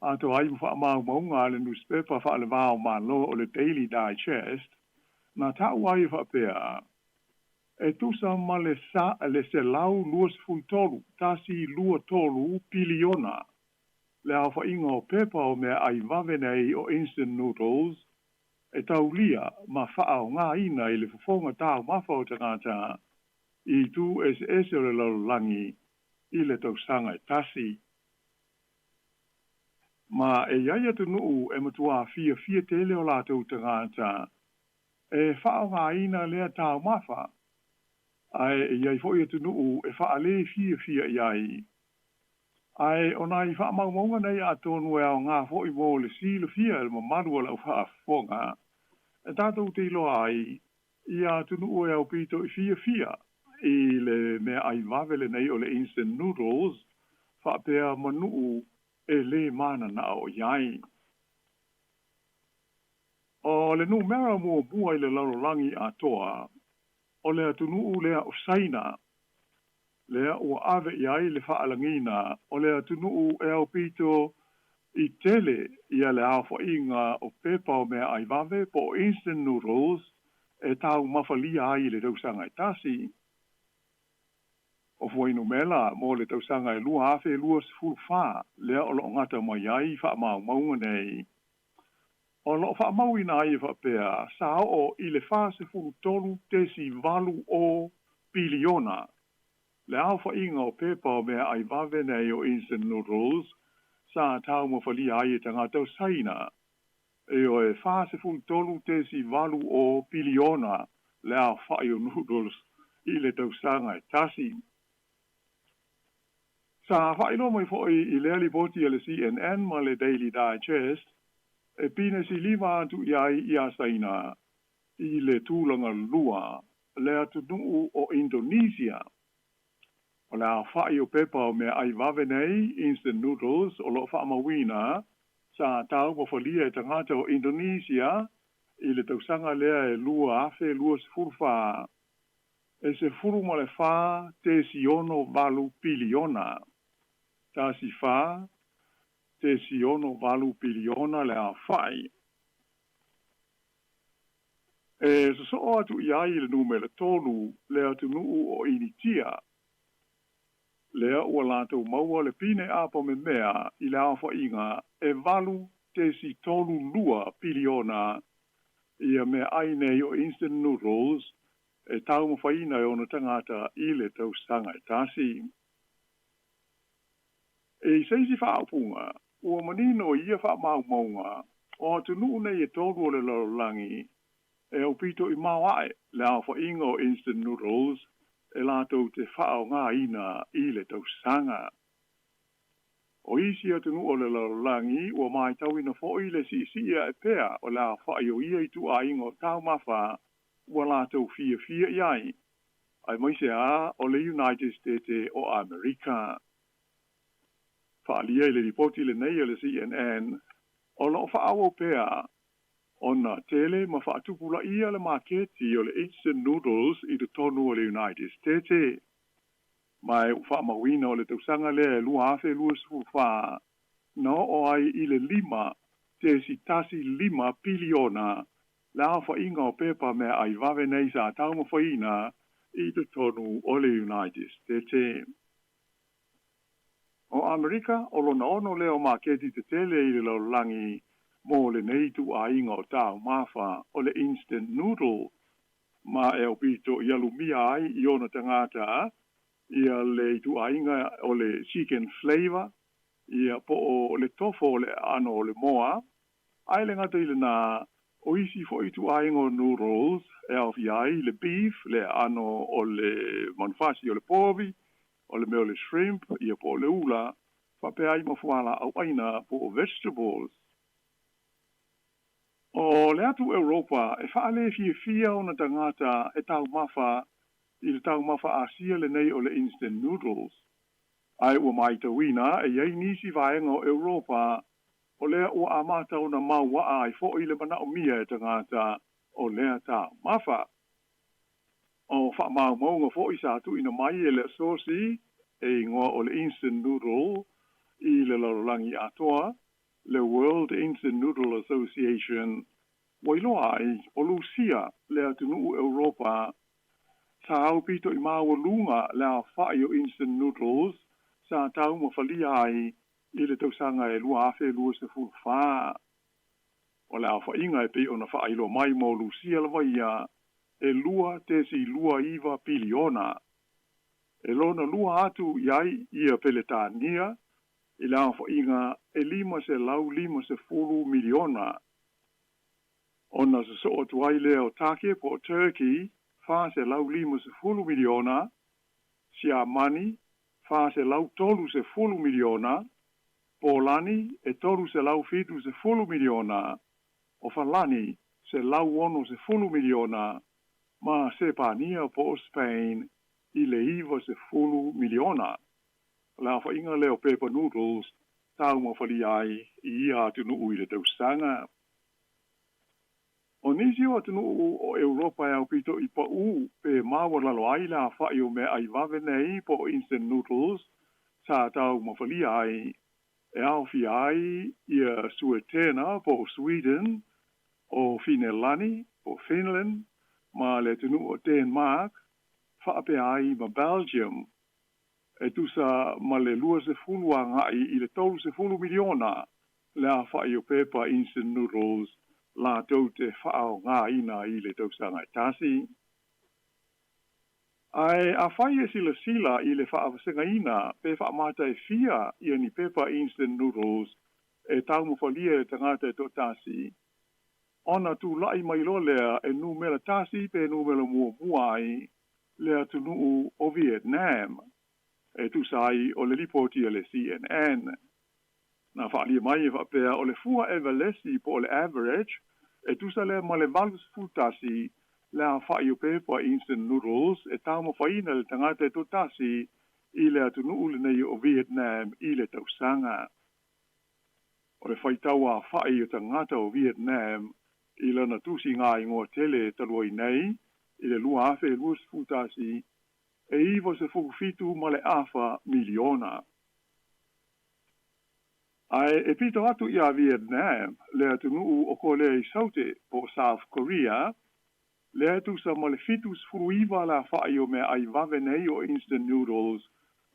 Speaker 15: atoa ai ma faamaumauga a le nusipepa faale-va o Malo o le Daily Digest, na ta'u ai e faapea, E tusa ma le sa le 123, 123 piliona le aofaiga o pepa o meaai vave nei o instant noodles e taulia ma faaaogaina i le fofoga taumafa o tagata i itu eseese o le lalolagi i le tausaga e tasi. Ma e i ai atunuu e matuā fiafia tele o latou tagata e faaaogaina lea taumafa, ae e i ai foi atunuu e faalē fiafia i ai. Ae o nai faamaumauga nei atonu e aoga foi mo le silafia e le mamalu o le au faafofoga, e tatou te iloa ai ia atunuu e aupito i fiafia i le meaai vave lenei o le instant noodles faapea ma nuu e lē mananao i ai. O le numera muamua i le lalolagi atoa, o le atunuu lea o Saina, lea ua ave i ai le faalagiga o le atunuu e aupito i tele ia le aofaiga o pepa o meaai vave po o instant noodles e taumafalia ai i le tausaga e tasi. O fuainumera mo le tausaga e 2024 lea o lo o gata mai ai faamaumauga nei. O lo o faamauina ai e faapea, sa oo i le 43.80 piliona le aofaiga o pepa o meaai vave nei o instant noodles sa taumafalia ai e tagata o Saina. Ioe, 43.80 piliona le aofai o noodles i le tausaga e tasi. Sa faailoa mai foi i lea lipoti a le CNN ma le Daily Digest, e pinesi lima atu i ai ia Saina i le tulaga lua le atunuu o Indonesia. O le aofai o pepa o meaai vave nei, instant noodles, o lo o faamauina, sa taumafalia e tagata o Indonesia i le tausaga lea e 2024, e 14.68 piliona. 14.68 piliona le aofai. E sosoo atu i ai i le numera tolu le atunuu o Initia, lea ua latou maua le pine apo memea i le aofaiga e 8.32 piliona ia meaai nei o instant noodles e taumafaina e ona tagata i le tausaga e tasi. I se isi faaupuga, ua manino i ia faamaumauga, o atunuu nei e tolu o le lalolagi e aupito i maoae le aofaiga o instant noodles e latou te faaaogaina i le tausaga. O isi atunuu o le lalolagi ua matauina foi le siisii ae pea o le aofai o ia ituaiga o taumafa ua latou fiafia i ai. Aemaise lava o le United States o Amerika. Faaalia i le lipoti lenei a le CNN, o lo o faaauau pea ona tele ma faatupulaia le maketi o le instant noodles i totonu o le United States. Ma ua faamauina o le tausaga lea e 2024 na oo ai i le 5.15 piliona le aofaiga o pepa meaai vave nei sa taumafaiina i totonu o le United States. O Amerika, o lona ono lea o maketi tetele i le lalolagi mo lenei ituaiga o taumafa o le instant noodle, ma e aupito i alumia ai i ona tagata ia le ituaiga o le chicken flavour, ia po o le tofo o le aano o le moa, ae le gata i lena, o isi foi ituaiga o noodles e aofia ai le beef, le aano o le manufasi o le povi, o le mea o le shrimp, ia po o le ula, faapea ai ma fualaau aina po o vegetables. O le atu Europa e faalefiafia ona tagata e taumafa i le taumafa Asia lenei o le instant noodles. Ae ua matauina e i ai nisi vaega o Europa o lea ua amata ona mauaa ai foi le manaomia e tagata o lea taumafa. O faamaumauga foi sa tuuina mai e le Asosi e igoa o le Instant Noodle i le lalolagi atoa, le World Instant Noodle Association, ua iloa ai o Lusia le atunuu Europa sa aupito i maualuga le aofai o instant noodles sa taumafalia ai i le tausaga e 2024. O le aofaiga e pei ona faailoa mai mo Lusia lava ia e 2.29 piliona. E lona lua atu i ai ia Peletania i le aofaiga e 550 miliona. Ona sosoo atu ai lea o Take po o Turkey 450 miliona, Siamani 430 miliona, Polani e 370 miliona, o Falani 160 miliona, ma Sepania po o Spain i le 90 miliona. O le aofaiga lea o pepa noodles taumafalia ai i ia atunuu i le tausaga. O nisi o atunuu o Europa e aupito i pau pe maualalo ai le aofai o meaai vave nei po o instant noodles sa taumafalia ai, e aofia ai ia Suetena po o Sweden, o Finelani po o Finland, ma le atunuu o Denmark, faapea ai ma Belgium. E tusa ma le 20 agai i le 30 miliona le aofai o pepa instant noodles latou te faaaogaina i le tausaga e tasi. Ae afai e silasila i le faavasegaina pe faamata e fia ia ni pepa instant noodles e taumafalia e le tagata e toatasi, ona tulai mai loa lea e numera tasi pe numera muamua ai le atunuu o Vietnam, e tusa ai o le lipoti a le CNN. Na faaalia mai e faapea o le fua evalesi po o le average e tusa lea ma le 81 le aofai o pepa instant noodles e taumafaina e le tagata e toatasi i le atunuu lenei o Vietnam i le tausaga. O le faitau aofai o tagata o Vietnam i lana tusiga igoa tele talu ai nei i le 2021 e 97.5 miliona. Ae e pito atu ia Vietnam le atunuu o Kolea i Saute po o South Korea, lea e tusa ma le 79 le aofai o meaai vave nei o instant noodles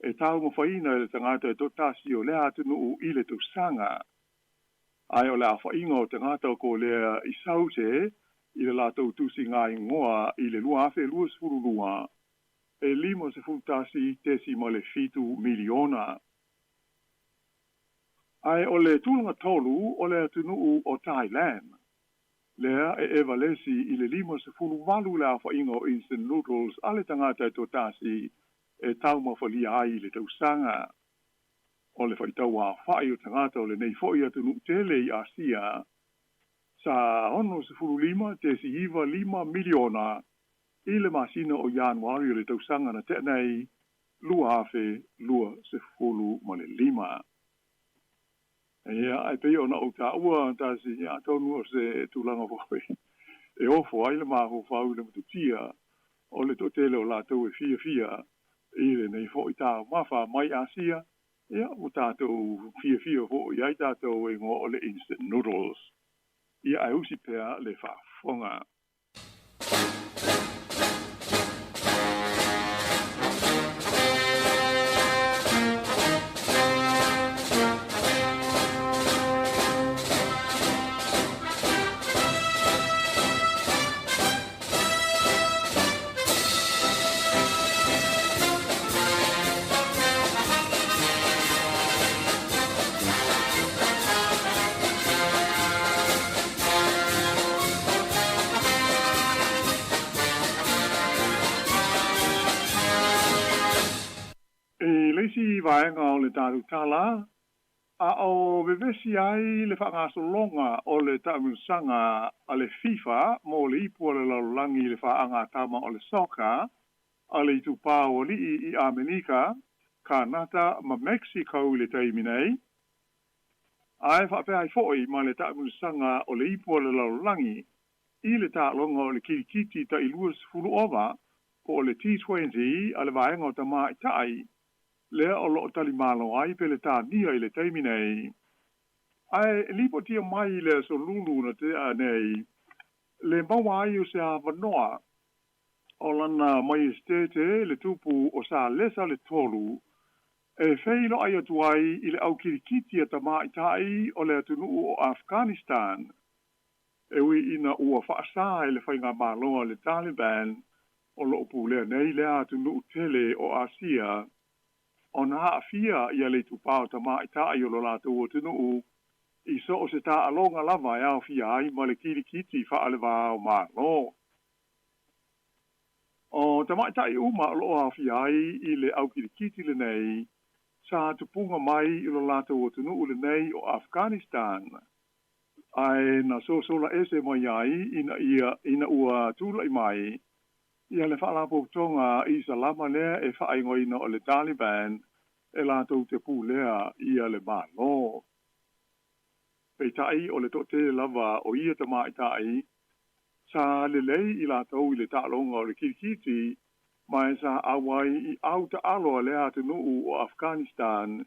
Speaker 15: e taumafaina e le tagata e toatasi o lea atunuu i le tausaga. Ae o le aofaiga o tagata o Kolea i Saute i le latou tusiga igoa i le 2022 e 51.7 miliona. Ae o le tulaga tolu o le atunuu o Thailand, lea e evalesi i le 58 le aofaiga o instant noodles a le tagata e toatasi e taumafalia ai i le tausaga. O le faitau aofai o tagata o lenei foi atunuu tele i Asia, sa 65.95 miliona. i le masina o Ianuari o le tausaga na tea nei 2025. Ia, ae pei ona ou taua tasi, ia, atonu o se tulaga foi e ofo ai le mafaufau i le matutia o le toatele o latou e fiafia i lenei foi taumafa mai Asia, ia, ua tatou fiafia foi i ai tatou e igoa o le instant noodles. Ia, ae usi pea le faafofoga. I le isi vaega o le tatou tala, a o vevesi ai le faagasologa o le taamilosaga a le FIFA mo le Ipu a le Lalolagi i le faagatama o le Soccer a le Itupā o Alii i Amerika, Kanata ma Mexico i le taimi nei, ae faapea ai foi ma le taamilosaga o le Ipu a le Lalolagi i le taaloga o le kirikiti tai 20 ova po o le T20 a le vaega o tamaitai lea o lo o talimalo ai Peletania i le taimi nei. Ae lipotia mai i le aso Lulu na tea nei le maua ai o se avanoa o Lana Maiestete le Tupu o Salesa le Tolu e feiloai atu ai i le au kirikiti a tamaitai o le atunuu o Afghanistan e ui ina ua faasā e le faigamalo a le Taliban o lo o pulea nei lea atunuu tele o Asia ona aafia ia le itupa o tamaitai o lo latou atunuu i so o se taaloga lava e aofia ai ma le kilikiti faale-va-o-Malo. O tamaitai uma o lo o aofia ai i le au kilikiti lenei sa tupuga mai i lo latou atunuu lenei o Afghanistan, ae na sosola ese mai ai ina ia ina ua tulai mai ia le faalapotopotoga Isalama lea e faaigoaina o le Taliban e latou te pulea ia le Malo. Peitai o le toatele lava o ia tamaitai sa lelei i latou i le taaloga o le kilikiti ma e sa auai i au taalo a lea atunuu o Afghanistan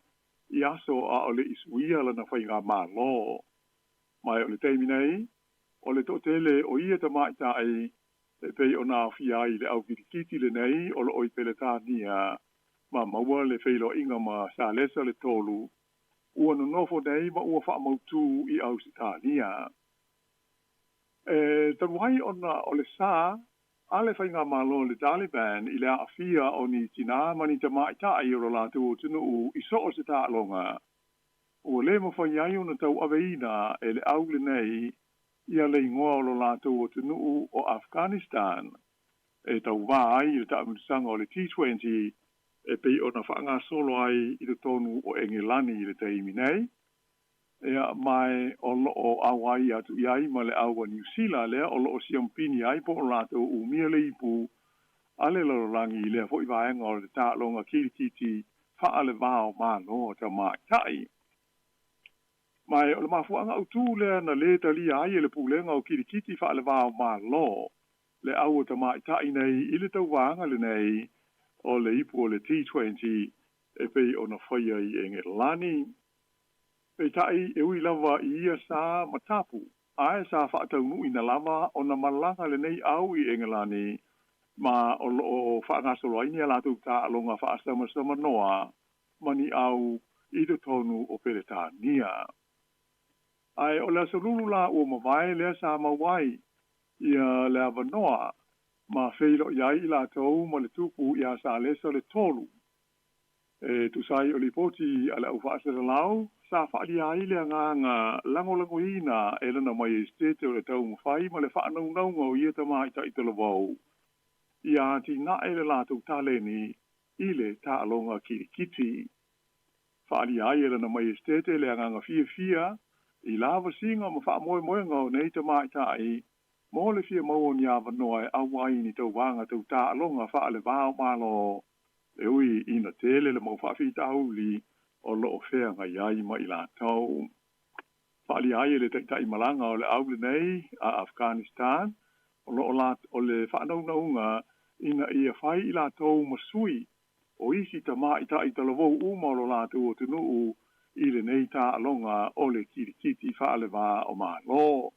Speaker 15: i aso a o le i suia lana faigamalo. Ma o le taimi nei, o le toatele o ia tamaitai e pei ona aofia ai i le au kilikiti lenei o lo o i Peletania ma maua le feiloaiga ma Salesa le Tolu ua nonofo nei ma ua faamautū i Ausetalia. E talu ai ona o le sā a le faigamalo a le Taliban i le aafia o ni tinā ma ni tamaitai o lo latou atunuu i so o se taaloga, ua le mafai ai ona tauaveina e le au lenei ia le igoa o lo latou atunuu o Afghanistan e tauvā ai i le taamilosaga o le T20 e pei ona faagasolo ai i totonu o Engelani i le taimi nei, ia, ma o lo o auai atu i ai ma le au a Niu Sila lea o lo o siamupini ai po o latou umia le ipu a le lalolagi i lea foi vaega o le taaloga kilikiti faale-va-o-Malo a tamaitai. Ma o le mafuaaga autū lea na lē talia ai e le Pulega o Kilikiti faale-va-o-Malo le au o tamaitai nei i le tauvaga lenei o le ipu o le T20 e pei ona faia i Engelani. Peitai, e ui lava i ia sa ma tapu, ae sa faataunuuina lava ona malaga lenei au i Engelani ma o lo o faagasolo ai ni a latou taaloga faasamasama-noa ma ni au i totonu o Peretania. Ae o le aso Lulu la ua mavae lea sa maua ai ia le avanoa ma feiloai ai i latou ma le tupu iā Salesa le Tolu. E tusa ai o lipoti a le au faasalalau, sa faaalia ai le agaga lagolagoina e lana Maiestete o le taumafai ma le faanaunauga o ia tamaitai talavou ia atinae le latou taleni i le taaloga kilikiti. Faaalia ai e Lana Maiestete le agaga fiafia i lavasiga ma faamoemoega o nei tamaitai Mo le fia maua o ni avanoa e ʻauʻa ai i ni tauvaga tau taaloga faale-va-o-Malo e ui ina tele le mau faafitauli o lo o feagai ai ma i latou. Faaalia ai e le taitai malaga o le au lenei a Afghanistan o lo o la o le faanaunauga ina ia fai i latou ma sui o isi tamaitai talavou uma o lo latou atunuu i lenei taaloga o le kilikiti faale-va-o-Malo.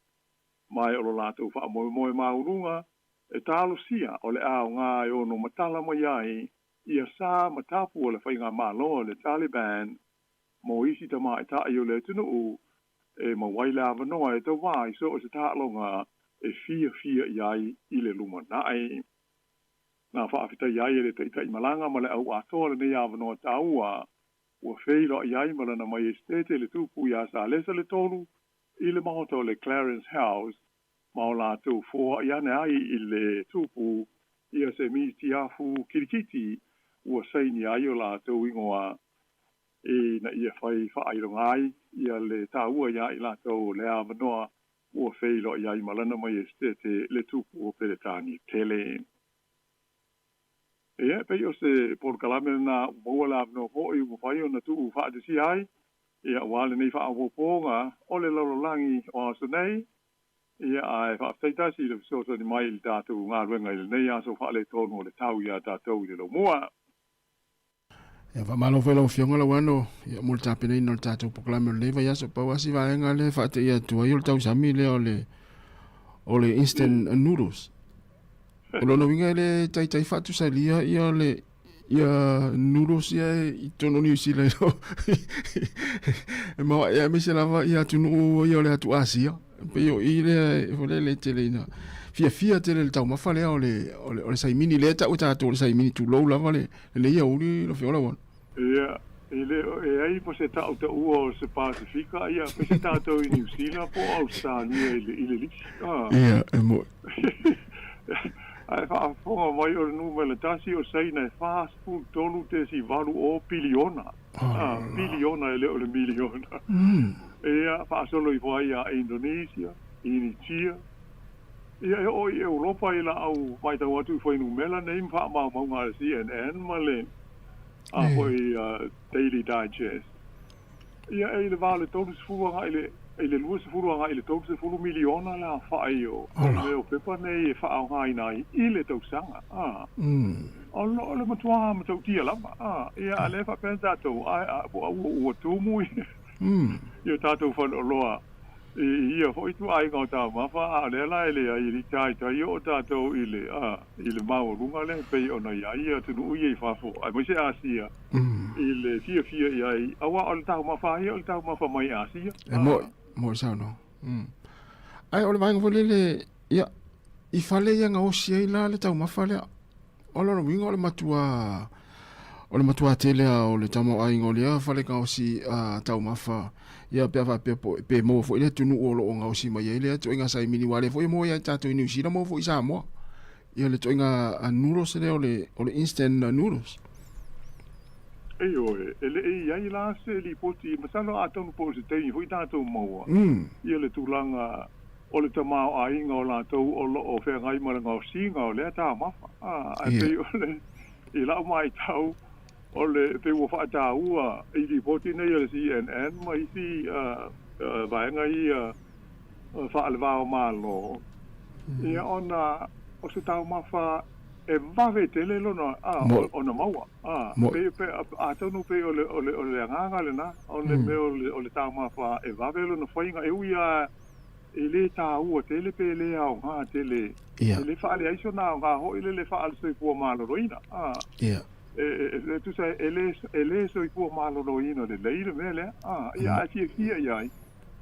Speaker 15: Ma e o lo latou faamoemoe maualuga e talosia o le aoga e ono matala mai ai ia sa ma tapu o le faigamalo a le Taliban mo isi tamaitai o le atunuu e maua ai le avanoa e tauva i so o se taaloga e fiafia i ai i le lumanai. Na faafetaia ai e le taitai malaga ma le au atoa lenei avanoa taua ua feiloai ai ma Lana Maiesetete le Tupu ia Salesa le Tolu i le maota o le Clarence House ma o latou foai ane ai i le Tupu ia se mitiafu kilikiti ua saini ai o latou igoa ina ia fai faailoga ai ia le taua iā i latou o le avanoa ua feiloai ai ma Lana Maiesetete le Tupu o Peretania tele. Ia, e pei o se polokalame lena ua maua le avanoa foi ua mafai ona tuu faatasia ai, ia, aua lenei faaopoopoga o le lalolagi o aso nei. Ia, ae faafetai tasi i le fesoasoani mai i le tatou galuega i lenei aso faaletonu o le tau iā tatou i le laumua.
Speaker 2: Ia, faamalo foi lau Afioga Lauano, ia, mo le tapenaina o le tatou polokalame o lenei vaiaso. Pau lava si vaega lea e faateia atu ai o le tausami lea o le o le instant noodles. O lona uiga e le taitai faatusalia ia le ia noodles ia i totonu o Niu Sila e maoae aemaise lava ia atunuu ia o le atu Asia. Pei o i lea foi lele e tele ina fiafia tele i le taumafa lea o le o le, o le saimini lea e tau e tatou o le saimini tulou lava le lenei aoauli lau Afioga Lauano.
Speaker 15: Ia, e le o e ai po se tautaua o se Pasefika, ia, pe se tatou i Niu Sila po o Ausetalia i le, i le lisi.
Speaker 2: Ah. Ia, e mo'i.
Speaker 15: Ae faafofoga mai o le numera tasi o Saina e 43.80 piliona. Ah, piliona e le o le miliona. Ia, faasolo ifo ai ia Indonesia, Initia. Ia, e oo i Europa i laau matau atu i fuainumera nei ma faamaumauga a le CNN ma le a foi Daily Digest. Ia, e i le va o le 30 agai i le i le 20 agai i le 30 miliona le aofai o mea o pepa nei e faaaogaina ai i le tausaga. A, o le matua matautia lava. A, ia, a lea e faapea tatou, a, ua tumu i o tatou faleoloa i ia foi ituaiga o taumafa, a o lea la e leai, e le i taitai oo tatou i le, a, i le maualuga lea e pei ona i ai atunuu ia i fafo, aemaise Asia, i le fiafia i ai, aua o le taumafa lava ia o le taumafa mai Asia.
Speaker 2: E mo'i, mo'i saunoaga. Ae o le vaega foi lele, ia, i fale ia gaosi ai la le taumafa lea. O lona uiga o le matua o le matua tele lava o le tamaoaiga o lea fale gaosi taumafa ia pe a faapea po pe maua foi le atunuu o lo o gaosi mai ai lea ituaiga saimini aua o lea foi e maua ia i tatou i Niu Sila maua foi i Samoa ia le ituaiga noodles lea o le o le instant noodles.
Speaker 15: Ioe, e le i i ai la se lipoti, masalo atonu po o se taimi foi tatou maua ia le tulaga o le tamaoaiga o latou o lo o feagai ma le gaosiga o lea taumafa. Ae pei o le, i lau matau, o le, pei ua faataua i lipoti nei a le CNN ma isi vaega ia faale-va-o-Malo, ia ona o se taumafa e vave tele lona ona maua. Pei, atonu pei o le, o le, o le agaga lena, o le mea o le, o le taumafa e vave lona faiga, e ui lava e le taua tele pe le aoga tele, e le faaleai sona aoga foi lele faale-soifua maloloina. E tusa e le soifua maloloina lelei le mea lea, ia ae fiafia i ai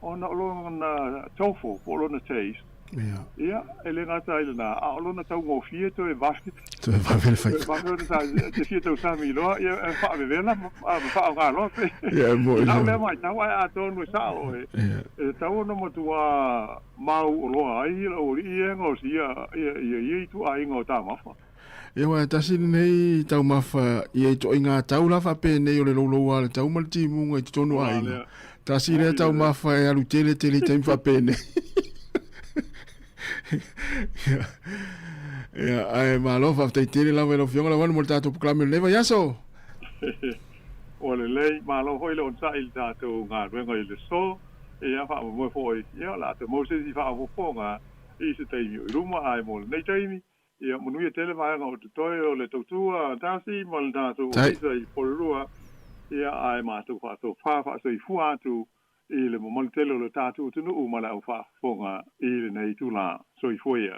Speaker 15: ona o lona tofo po o lona taste. Ia, e le gata i lena, a o lona taugofie toe vave.
Speaker 2: Toe vave le faiga.
Speaker 15: Toe vave ona sa, te fia tausami loa, ia e faavevela ma faaaoga loa pe.
Speaker 2: Ia, e moni.
Speaker 15: I lau lea matau, ae atonu e sao e, e tatau ona matua mau oloa ai le aualii ia e gaosia ia ia ituaiga o taumafa.
Speaker 2: Ia aua e tasi lenei taumafa ia ituaiga tau la faapenei o le louloua o le tau ma le timuga i totonu o aiga. Tasi lea taumafa e alu tele tele i taimi faapenei. Ia, ae malo faafetai tele lava i lau Afioga Lauano mo le tatou polokalame o lenei vaiaso.
Speaker 15: Ua lelei, malo foi le onosai i le tatou galuega i le aso. Ia, faamoemoe foi, ia, o le a toe maua se isi faaopoopoga i se taimi o i luma, ae mo lenei taimi, ia, manuia tele vaega o totoe o le tautua tasi ma le tatou ofisa i Porirua, ia, ae matou faatofa faasoifua atu i le mamalu tele o le tatou atunuu ma le au faafofoga i lenei itula. Soifua ia.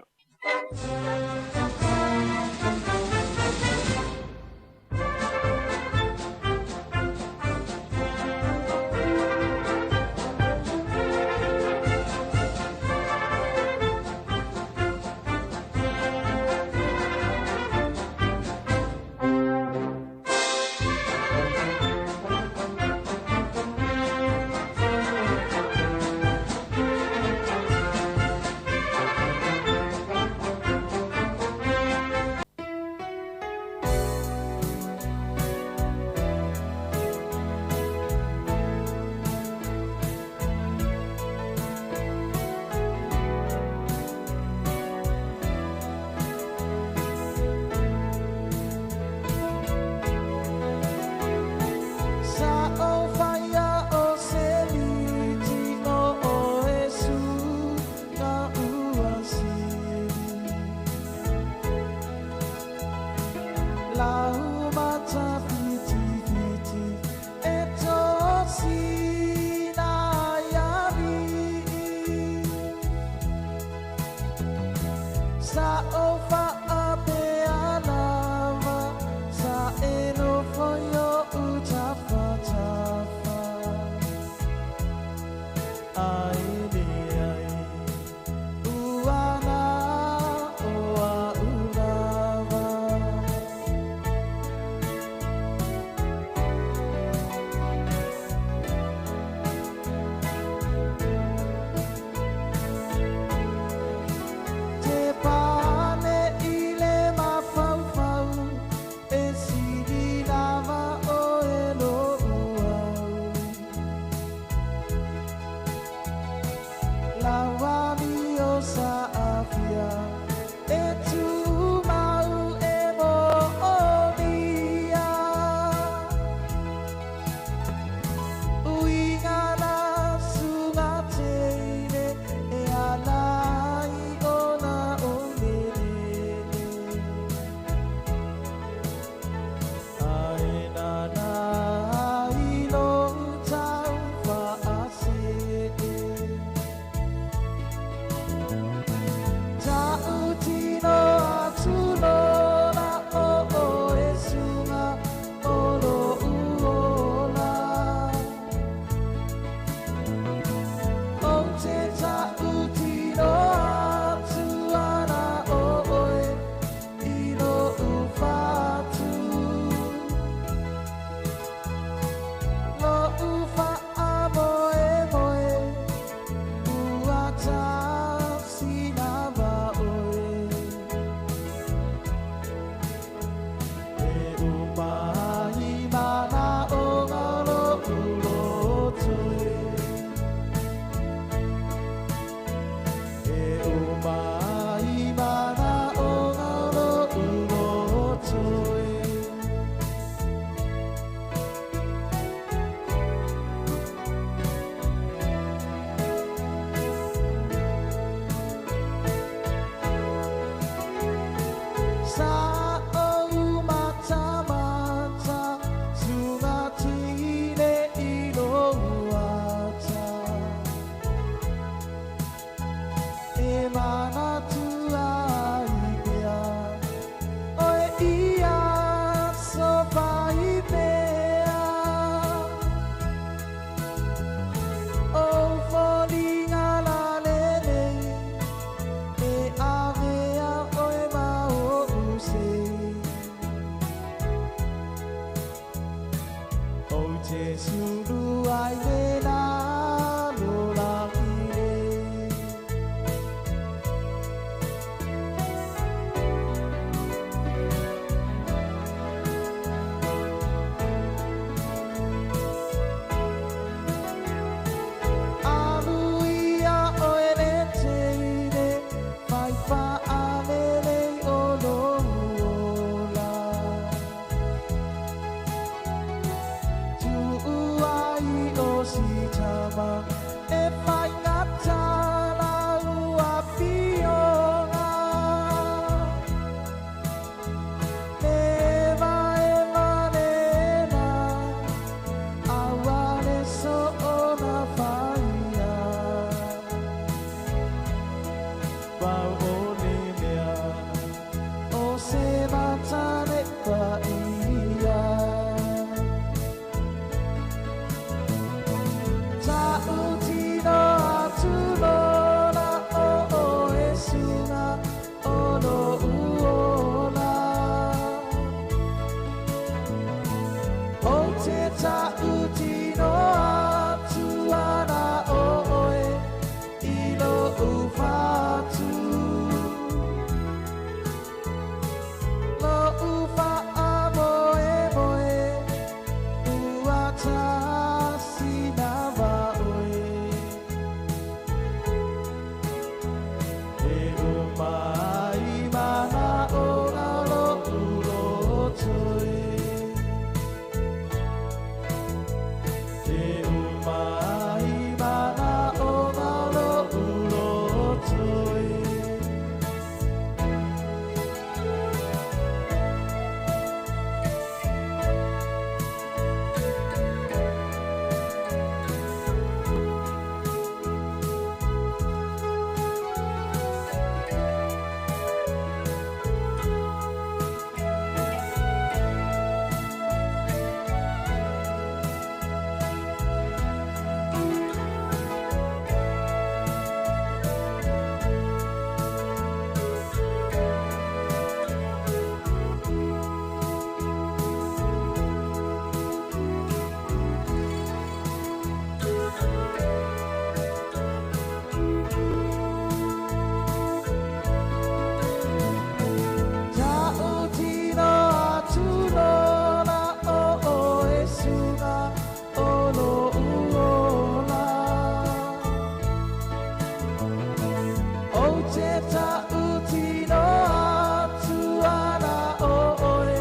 Speaker 6: te taʻutino atu ana ʻo ʻoe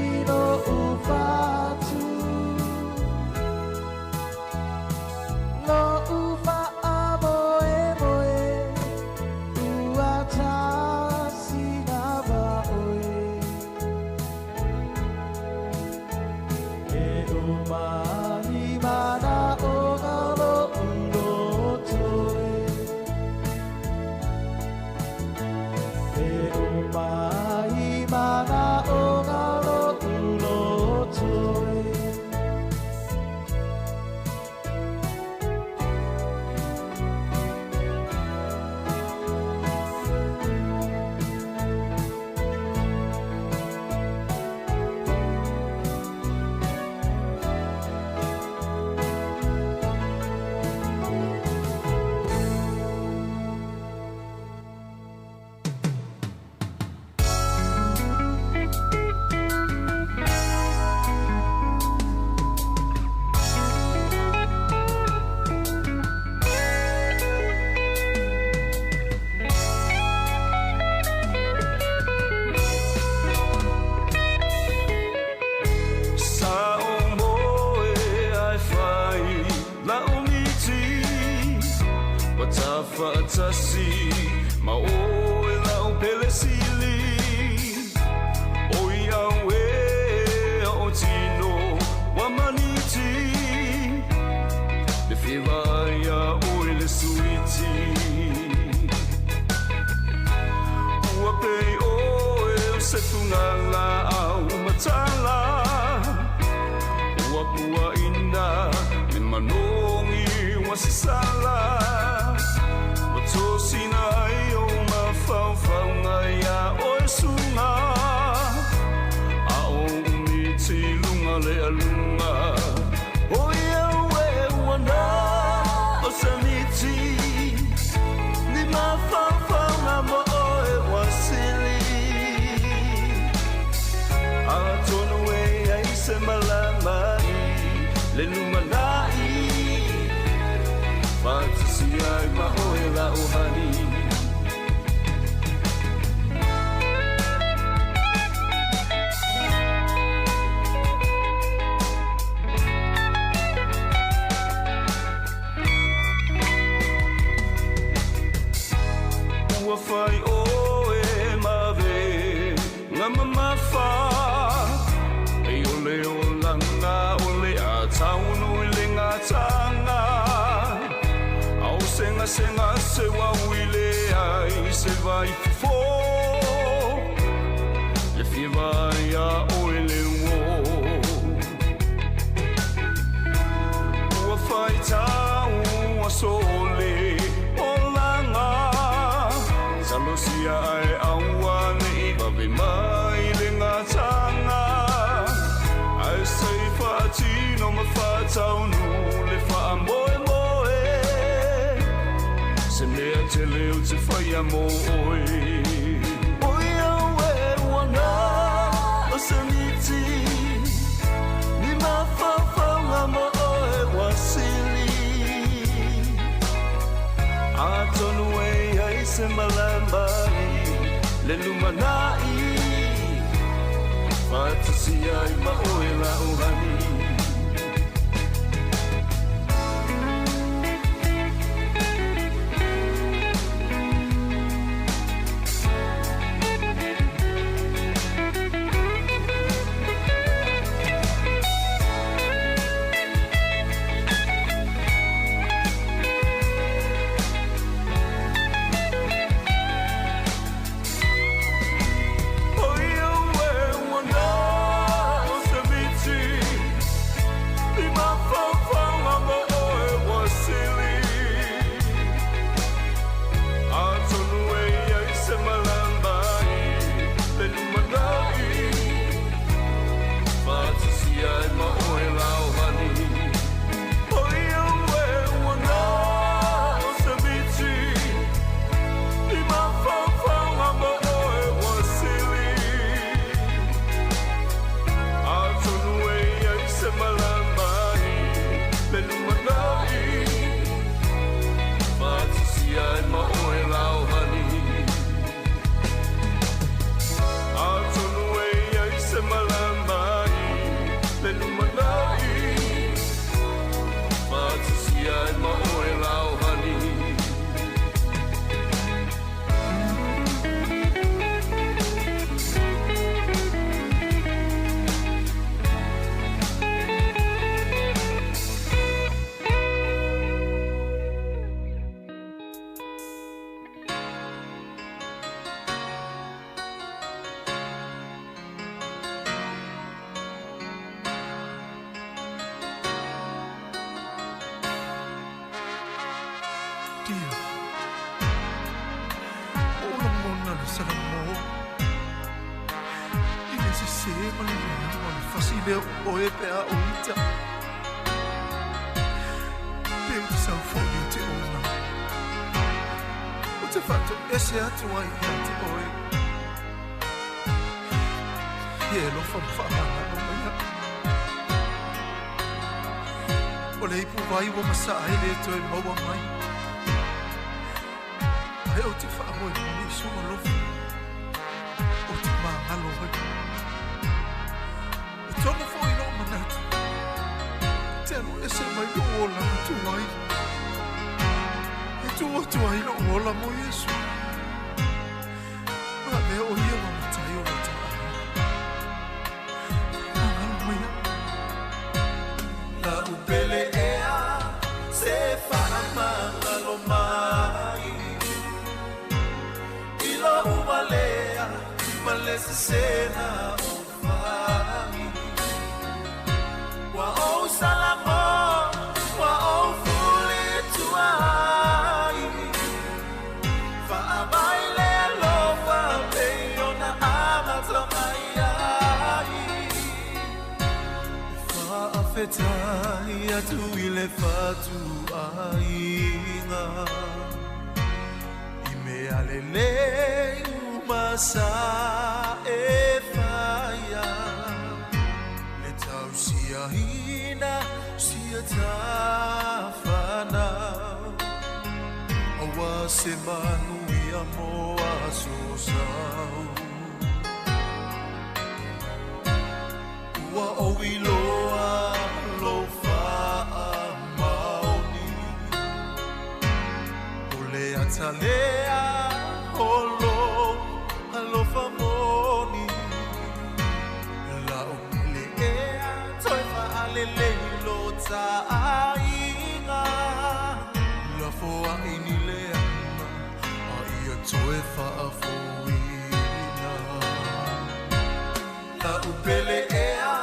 Speaker 6: i loʻu fatu. Loʻu faamoemoe ua tasina ma ʻoe. E uma i manaʻoga loʻu loto e. E uma i manaʻoga loʻu loto e.
Speaker 16: Sa o moe ai fai la o miti Wa tafaatasi ma oe la o pele sili O i au e o tino wa maniti Le whiwa ia oe le suiti Ua pei oe o se fungala au matala Ua pua ina me manongi wa sasala Wa tosina ai o mafaufauga ia oe suga A o umiti luga le aluga O ia ue ua na o samiti Ni mafaufauga mo oe wasili Atonu e ai se malama i le lumanai Faatasi ai ma oe la ohani. Ua fai oe ma avega mamafa E o le olaga o le a taunu i le gataga A o segasega se uau i leai se vaifofo Le fia vaai iā oe le uō Ua faitau aso o le olaga Talosia ae aua neʻi vave mai le gataga Ae se i faatino ma faataunuu le faamoemoe Se mea tele ou te faia mo oe O ia ue ua na o se miti Ni mafaufauga mo oe ua sili Atonu e i ai se malama i le lumanai Faatasi ai ma oe la uhani. O ia ue ua na o se miti
Speaker 17: le salamo i le sesē ma le leaga o le fasi lea o oe pe a ou ita. Pe ou te sau foʻi ou te ona. Ou te faatoese atu ai iā te oe. E alofa ma faamagalo mai aʻu. O le ipu vai ua masaa e lē toe maua mai. Ae ou te faamoemoe i sou alofa. Ou te magalo ai. E tonu foʻi lou manatu. E te alu ese mai lou olaga tuai. E tuu atu ai lou ola mo Iesu. Ma avea o ia ma matai o lo ta aiga. Faamagalo mai aʻu.
Speaker 16: La'u pele ea se faamagalo mai i lo'u valea ma le sesē na ou fai. Ua ou salamo, ua ou fulitua ai. Faamai le alofa pei ona amata mai ai. E faafetai atu i le fatuaiga i mea lelei uma sa e faia. Le tausiaina o sia tafanau auā se manuia mo aso sau. Ua ou iloa lou faamaoni, o le ata lea o lou alofa moni. La'u pele ea toe faalelei lo ta aiga. Lafoaʻi ni leaga a ia toe faafouina. La'u pele ea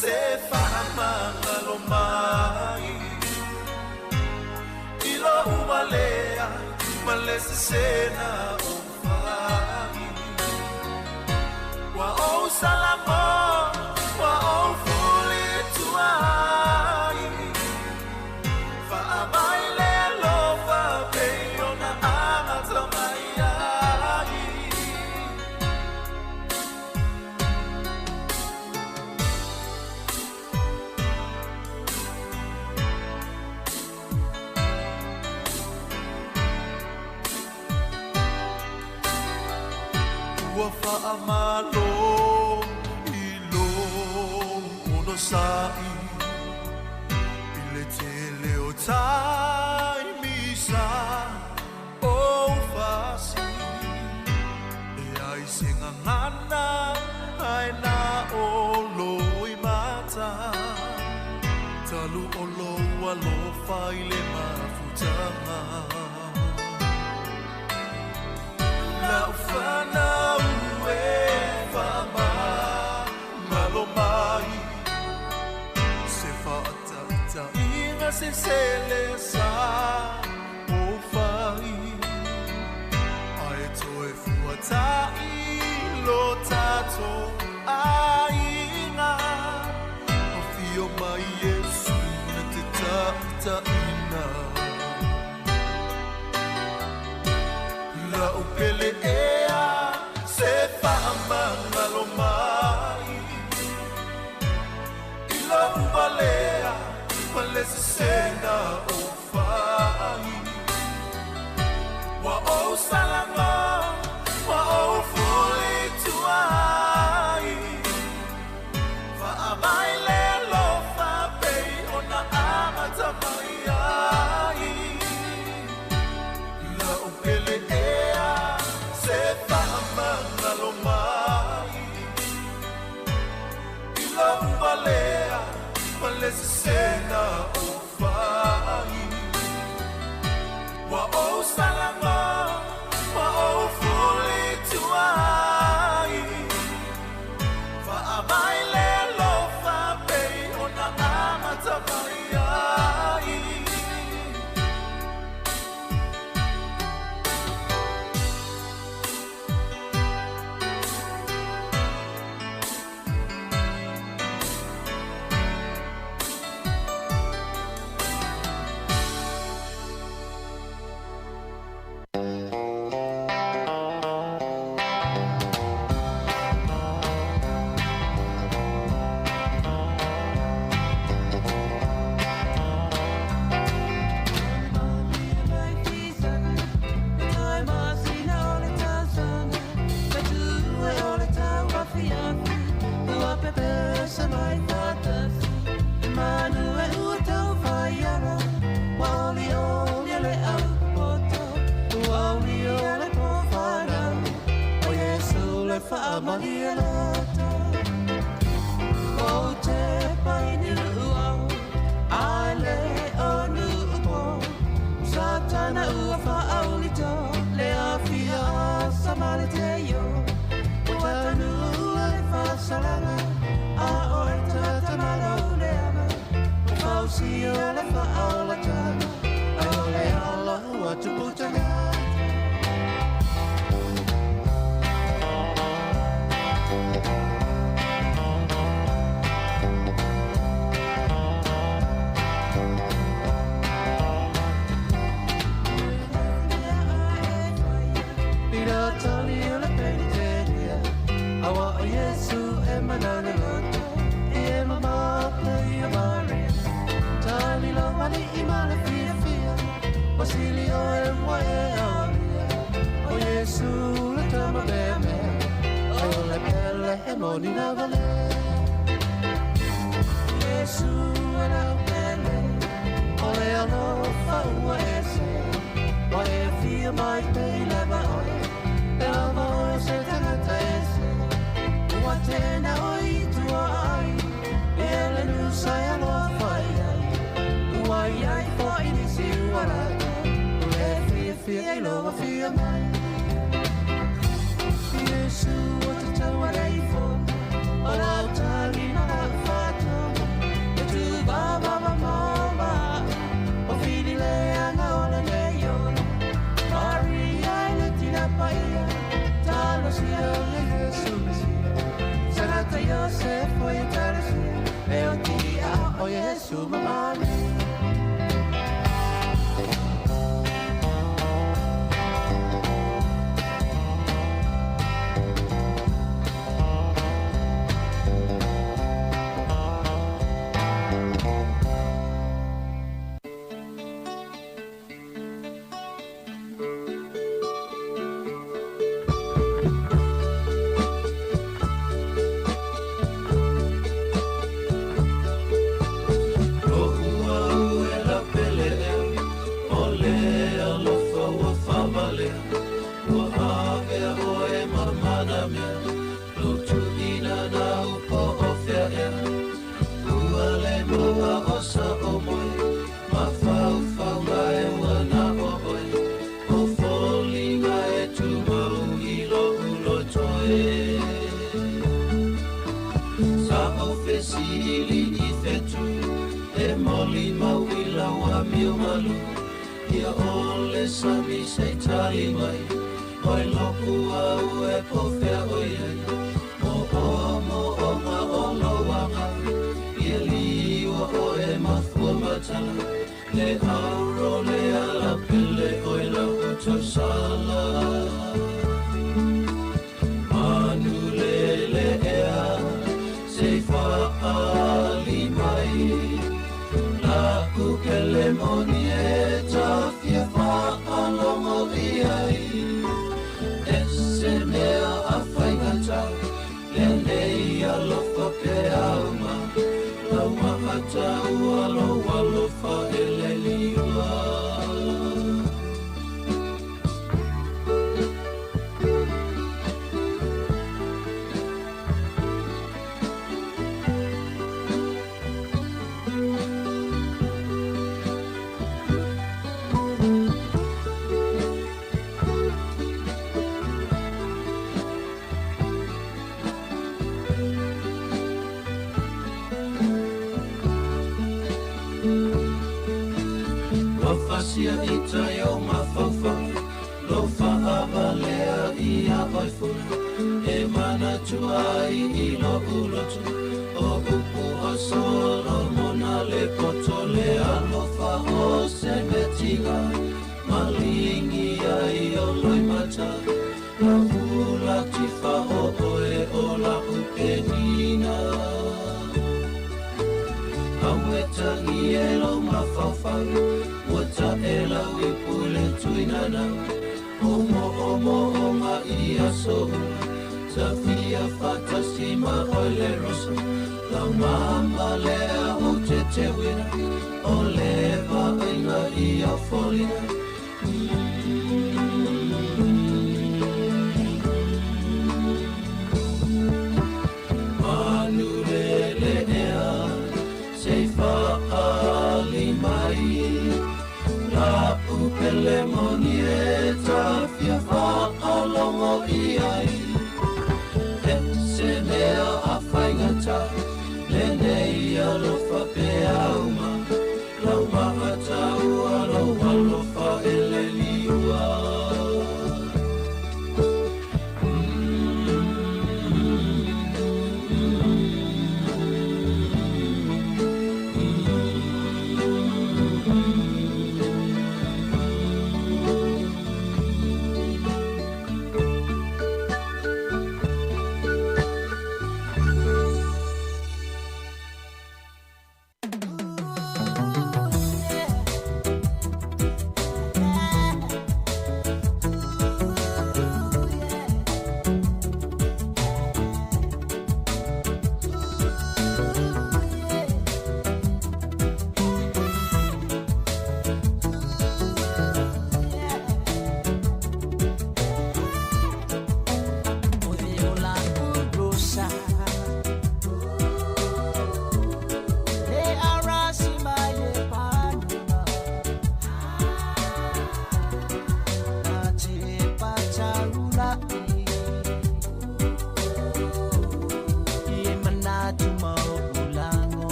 Speaker 16: se faamagalo mai i lo'u valea ma le sesē na ou fai. Ua ou salamo, ua ou fulitua ai. Faamai le alofa pei ona amata mai ai. Ua faamalo i lou onosaʻi i le tele o taimi sa ou fasi. E ai se gagana ae na o loimata. Talu o lou alofa i le mafutaga. La'u fanau e faamagalo mai. Se faataitaiga sese lea sa ou fai. Ae toe fuataʻi lo tatou aiga. Afio mai Iesu na te taitaiina. La'u pele ea se faamagalo mai i lo'u valea ma le sesē na ou fai. Ua ou salamo, ua ou fulitua ai.
Speaker 6: Malie loto O te pai nu'u au Ai le o nu'u po Satana ua fa'aulito Le afia asa ma le teio Ua tanu'u le fa'asalaga A o e tatamalo leaga Ua fausia le fa'aolataga Ai o le ala ua tupu tagata.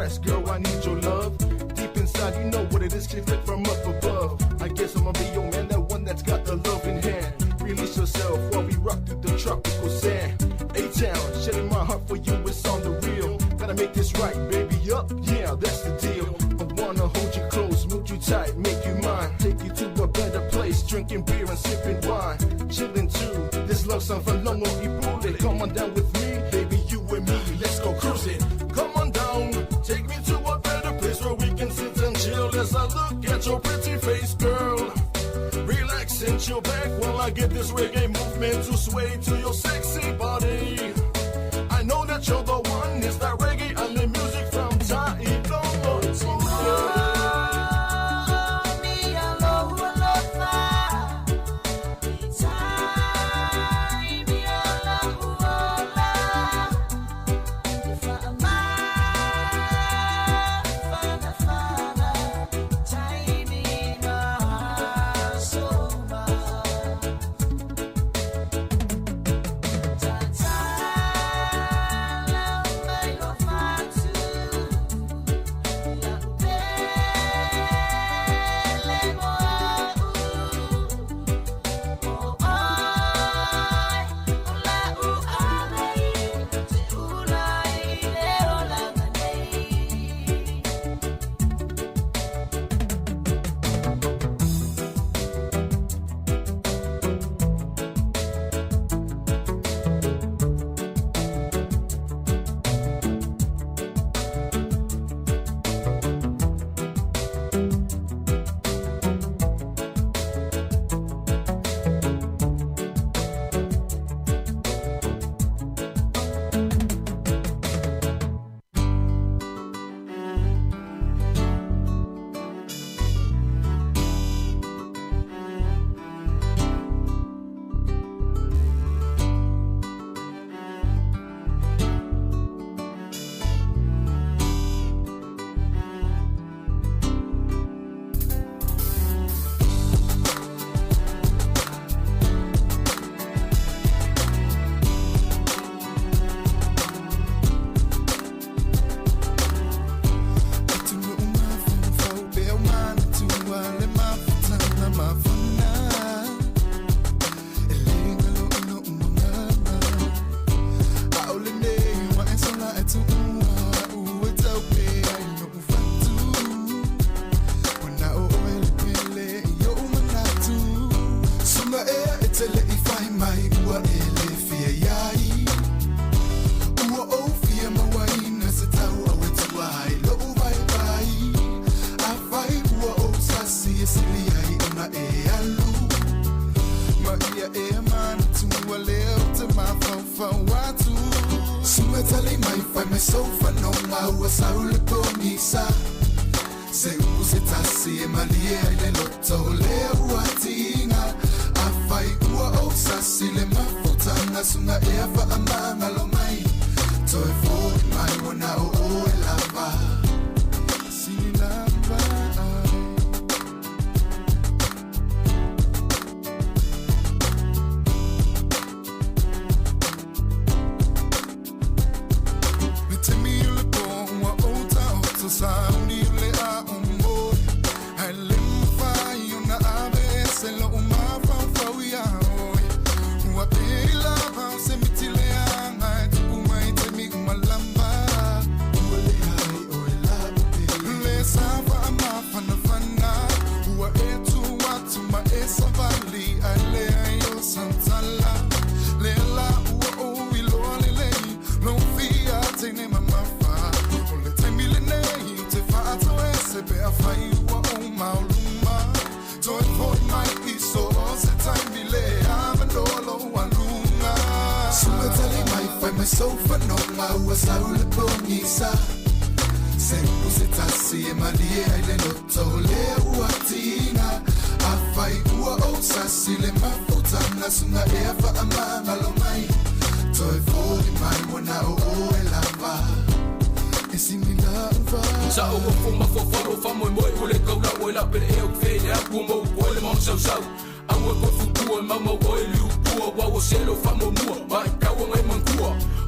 Speaker 17: impressed, girl. I need your love. Deep inside, you know what it is. Click click from up above. I guess I'ma be your man, that one that's got the love in hand. Release yourself while we rock through the tropical sand. A-Town, shedding my heart for you, it's on the real. Gotta make this right, baby, up, yeah, that's the deal. I wanna hold you close, move you tight, make you mine. Take you to a better place, drinking beer and sipping wine. Chilling too, this love song for Longo Ipule. Come on down with me, baby, you and me, let's go cruising. Come on down, take me to a better place where we can sit and chill as I look at your pretty face, girl. Relax and chill back while I get this reggae movement to sway to your sexy body. I know that you're the one, it's that reggae and the music from Tailongo.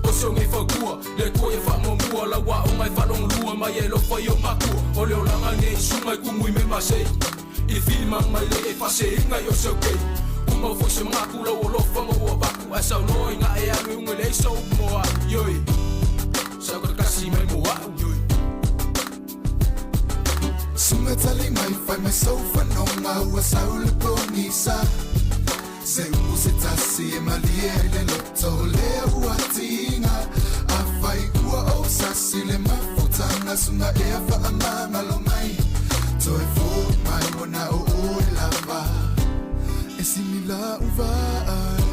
Speaker 16: O se o ngai fakua, le kua e wha mua, la wa o ngai whalong lua, mai mai e lofa i o makua O le olaga nei suga i kumu i me masei I fima mai le e faseinga i o seu kei Uma foi se mangaku lau alofa ma ua vaku Ae saunoa i nga e alu e uga leai sau mo a'u Ioi Sau kakasi mai mo a'u Ioi
Speaker 18: Sunga tali mai fai mai sau whanonga ua sau le pongisa Se upu se tasi e malie ai le loto lea ua tinga A fai ua o sasi le mafutanga sunga ea whaamangalo mai Toe fo mai wana o oe lava E simi la uvaai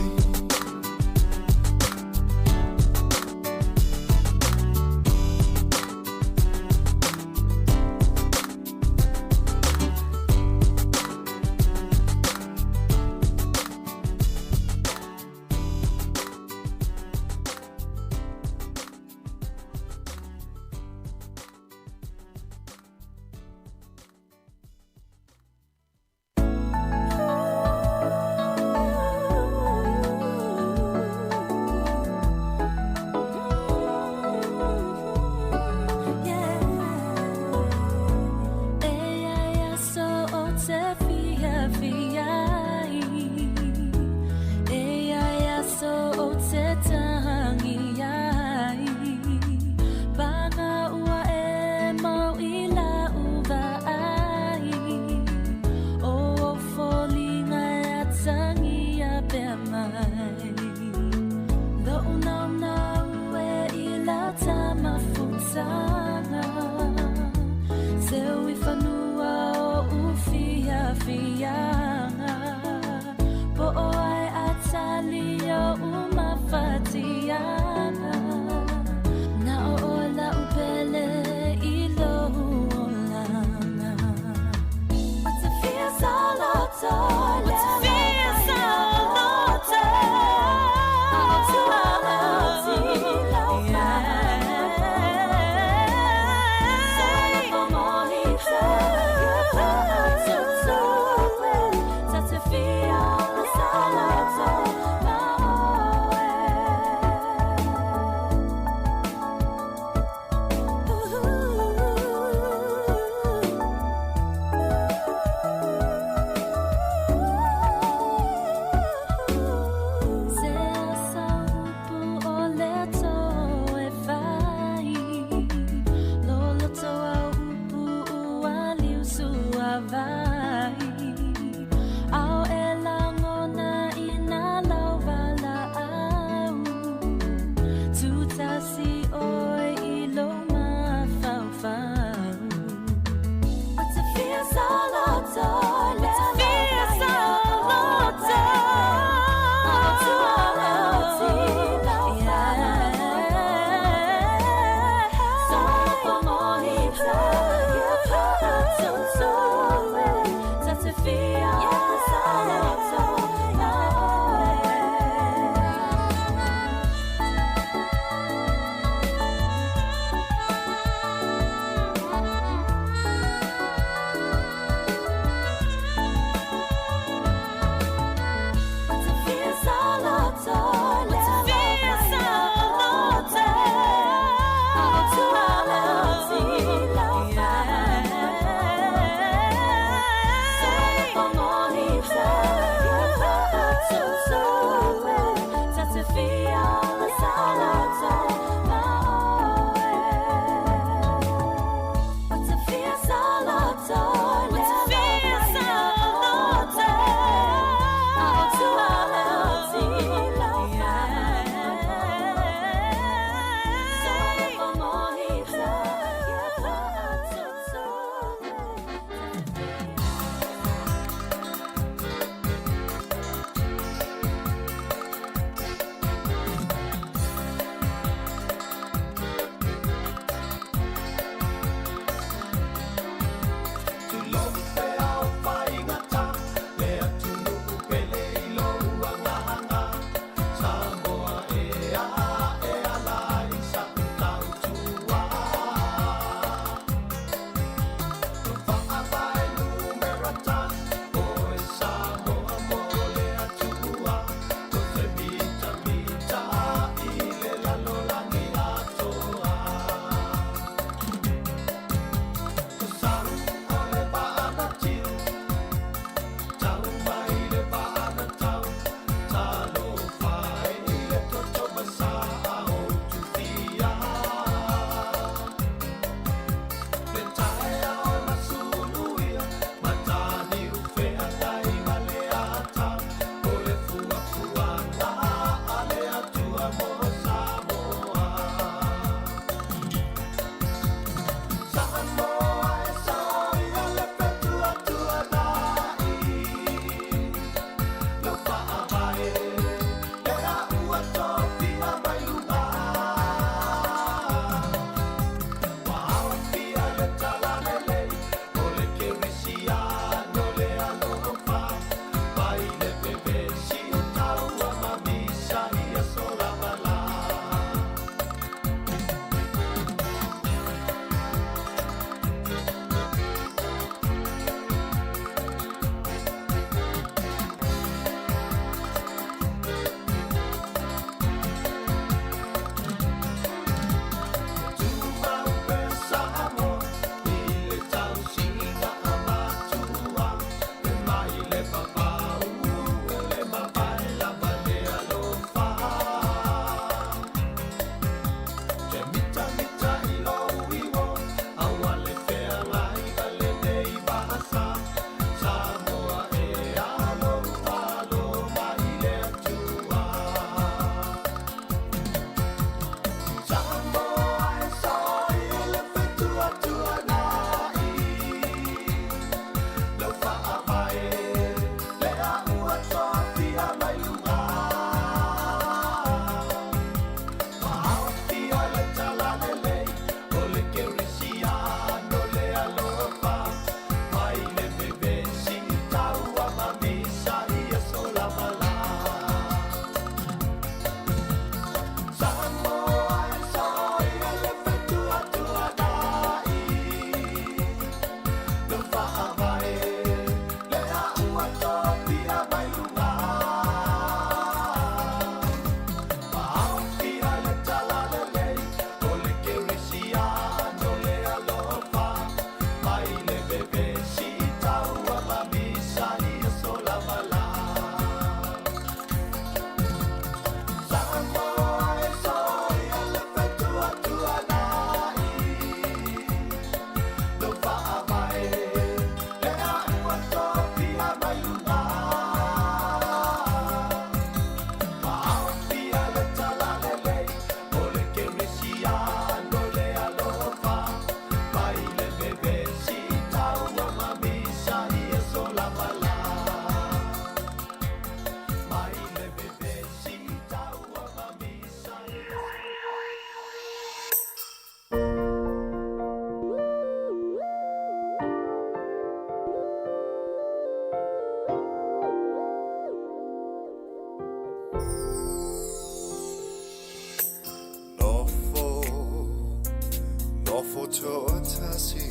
Speaker 16: toatasi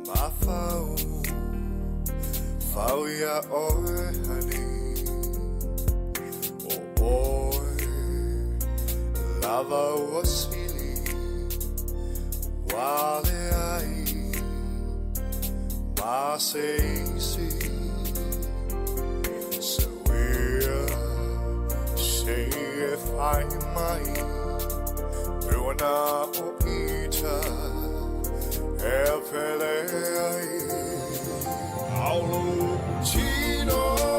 Speaker 16: Mafau Fau ia oe honey O oe Lava ua sili Wale ai Ma se isi Seuia Se e fai mai Pe ua na o ita E pele ai Aulo tino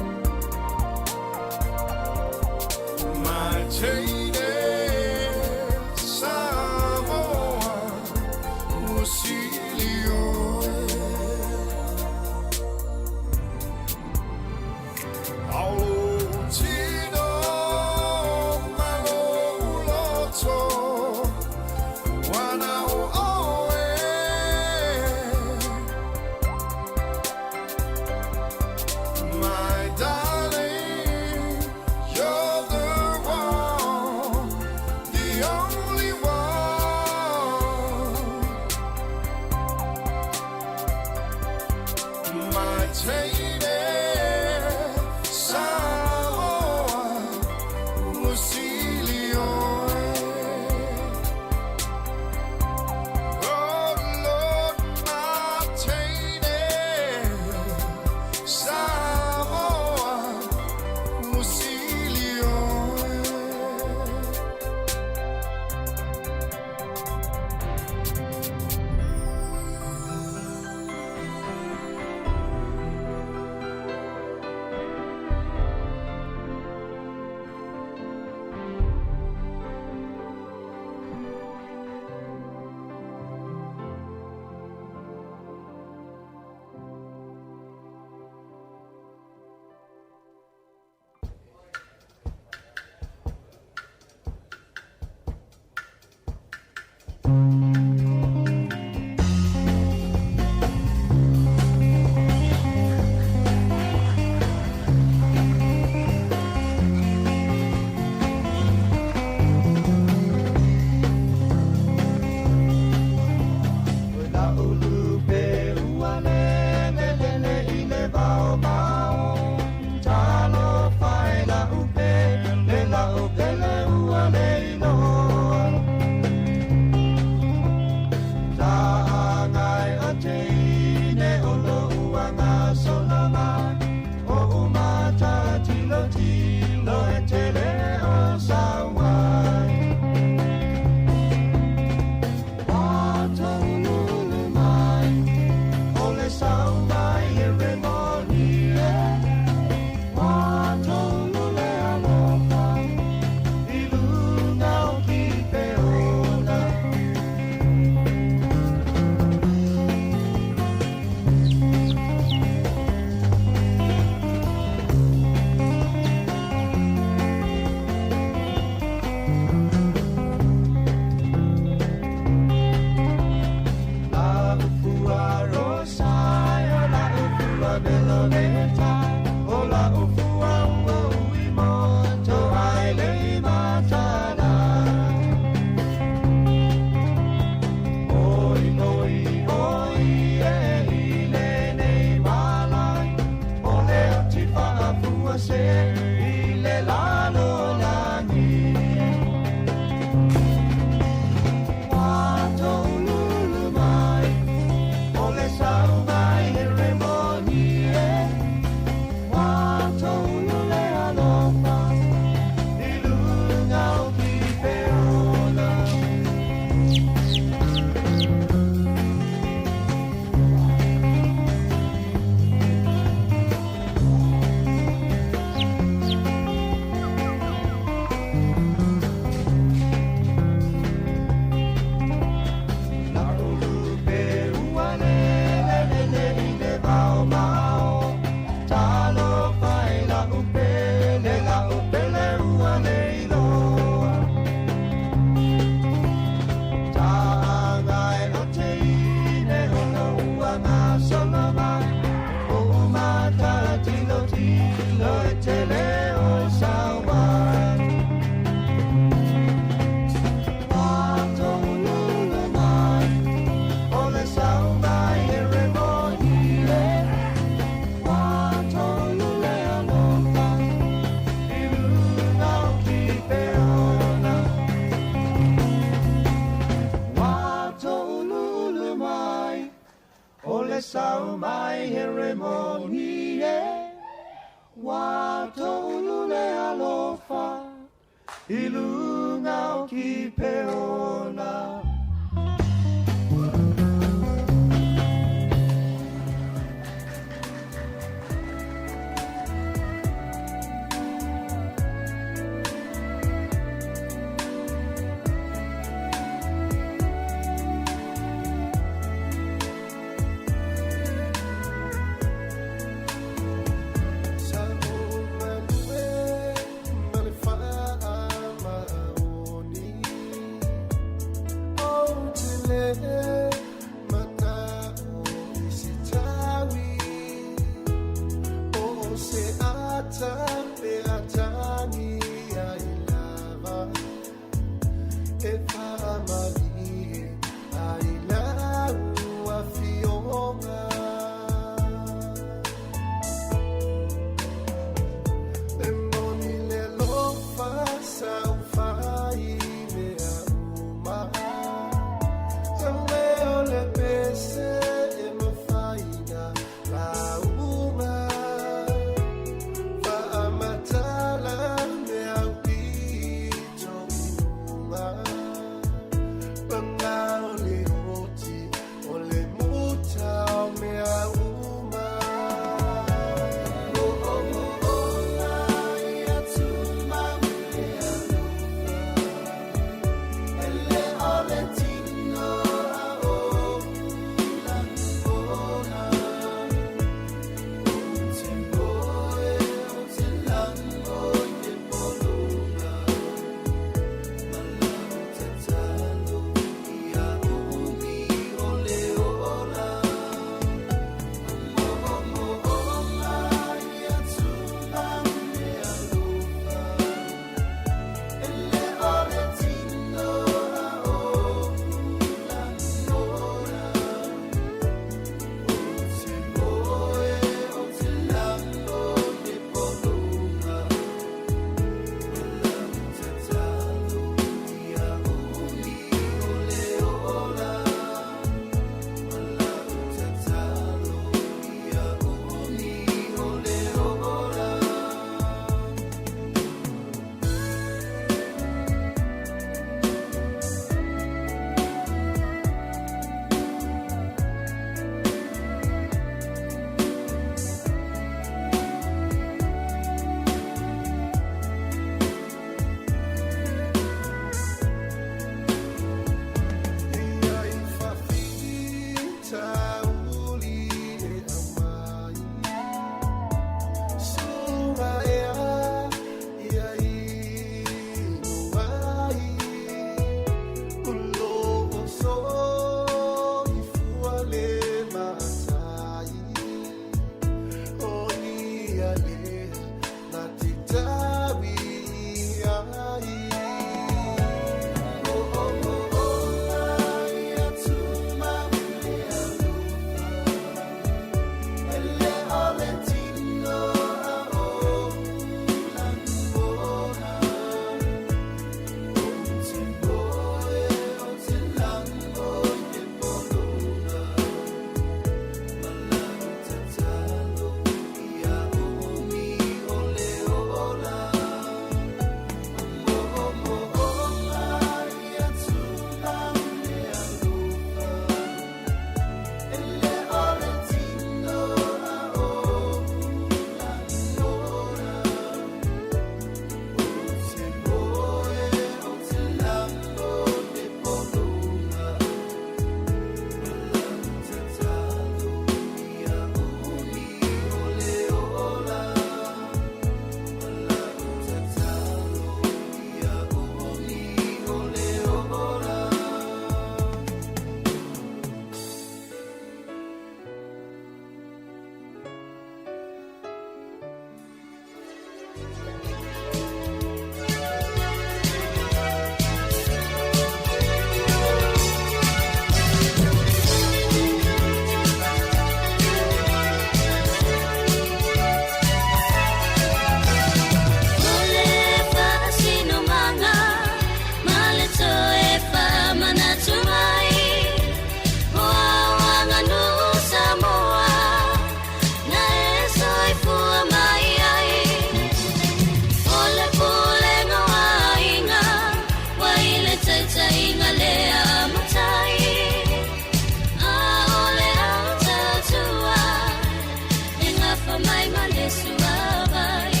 Speaker 19: mai ma le suavai.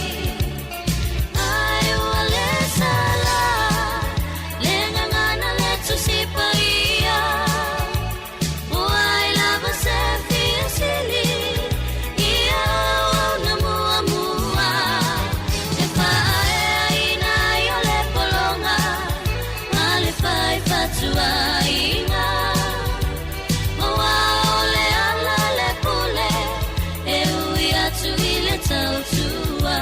Speaker 19: Ai ua le sala le gagana le Tusi Paia. Ua ai lava se fia sili ia auauna muamua. E faaeaina ai o le pologa ma le fai fatuaiga. Aua o le ala le pule e ui atu i le tautua.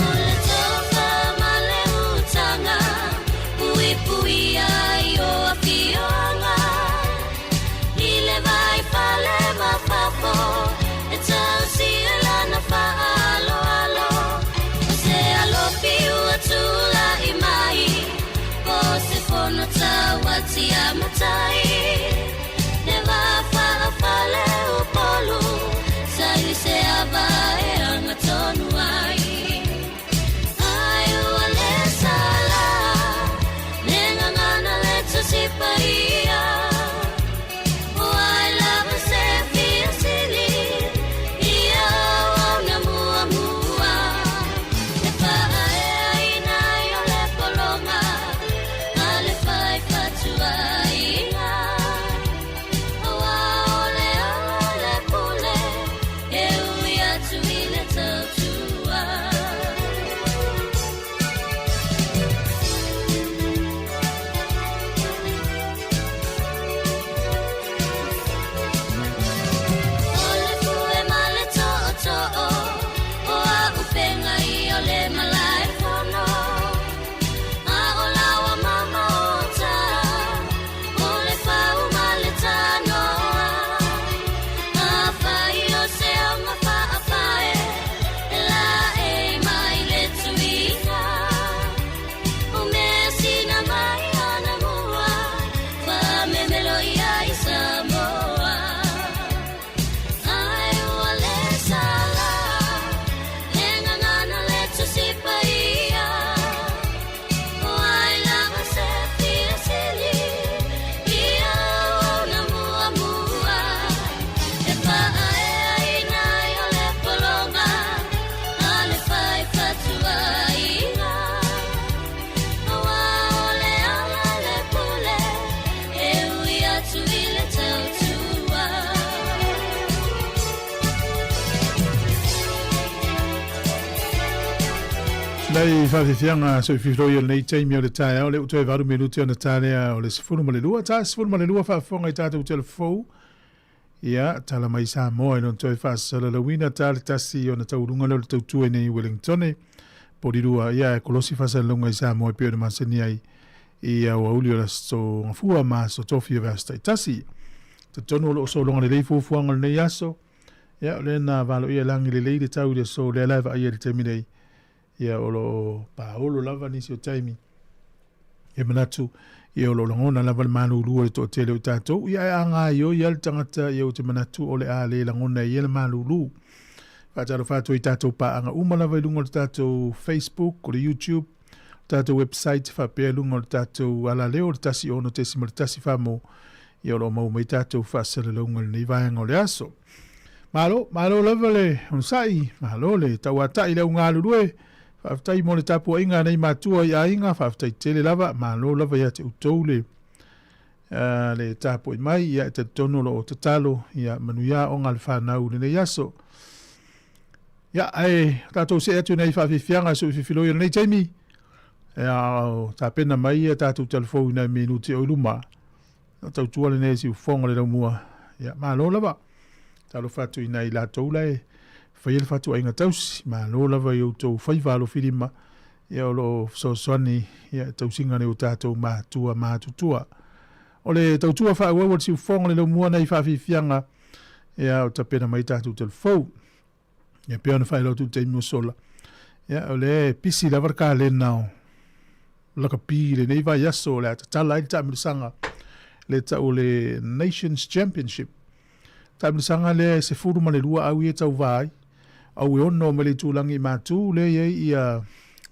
Speaker 19: O le tofa ma le utaga, puipuia i o afioaga. I le vai fale ma fafo, e tausi e lana faaaloalo. O se alofi ua tulai mai, po o se fono tauatia matai. Le va faafale Upolu, saili se ava e agatonu ai. Ai ua le sala, le gagana le Tusi Paia. Ua ai lava se fia sili, ia auauna muamua. E faaeaina ai o le pologa ma le fai fatuaiga. Aua o le ala le pule, e ui atu i le tautua. O le fue ma le tootoo, o auupega ia o le malae fono. A o laua ma maota, o le fau ma le tanoa. Afai o se auga faafae, e laei mai le tuiga. O mea sina mai anamua, faamemelo ia i Samoa. Ai ua le sala, le gagana le Tusi Paia. Ua ai lava se fia sili, ia auauna muamua. E faaeaina ai o le pologa, a le fai fatuaiga. Aua o le ala le pule, e ui atu i le tautua.
Speaker 2: Nei faafiafiaga soififiloi o lenei taimi o le taeao, lea ua toe 8 minute ona ta lea o le 12, ta 12 faafofoga i tatou telefou. Ia, tala mai Samoa i lona toe faasalalauina ta le tasi ona tauluga lea o le tautua i nei i Wellingtone. Polilua, ia, e kolosi faasalalauga i Samoa e pei ona masani ai i aoauli o le Aso Gafua ma Aso Tofi o vaiaso taitasi. Talitonu o lo o sologa lelei fuafuaga o lenei aso. Ia, o lea na valoia e lagi lelei le tau i le aso lea la e vaaia i le taimi nei. Ia, o lo o paolo lava nisi o taimi. E manatu, ia o lo o lagona lava le malulu o le toatele o i tatou. Ia, ae a gaoioi lava le tagata, ia ou te manatu o le a le lagona e ia le malulu. Faatalofa atu ai i tatou paaga uma lava i luga o le tatou Facebook, o le YouTube, o tatou website faapea i luga o le tatou alaleo o le 106.1 famo, ia o lo o maua mai tatou faasalalauga i lenei vaega o le aso. Malo, malo lava le onosai, malo le tauatai le au galulue, faafetai mo le tapuaiga a nei matua i aiga, faafetai tele lava, malo lava ia te outou le le tapuai mai, ia e talitonu o lo o tatalo, ia manuia aoga a le fanau i lenei aso. Ia, ae tatou see atu nei faafiafiaga e soififiloi o lenei taimi, e a o tapena mai ia tatou talafou i nai minuti o i luma. O tautua lenei siufofoga o le laumua. Ia, malo lava. Talofa atu i nai latou la e faia le fatuaiga tausi. Malo lava i outou faiva alofilima, ia o lo o fesoasoani ia e tausiga nei o tatou matua matutua. O le tautua faaauau a le siufofoga o le laumua nei faafiafiaga, ia o tapena mai tatou talafou. Ia pei ona faailoa atu i le taimi ua sola, ia o lea e pisi lava le kalena o lakapi i lenei vaiaso o le a tatala ai le taamilosaga le tau o le Nations Championship. Taamilosaga lea e 12 au ia e tauva ai, au e ono mai le itulagi i Matu lea e i ai ia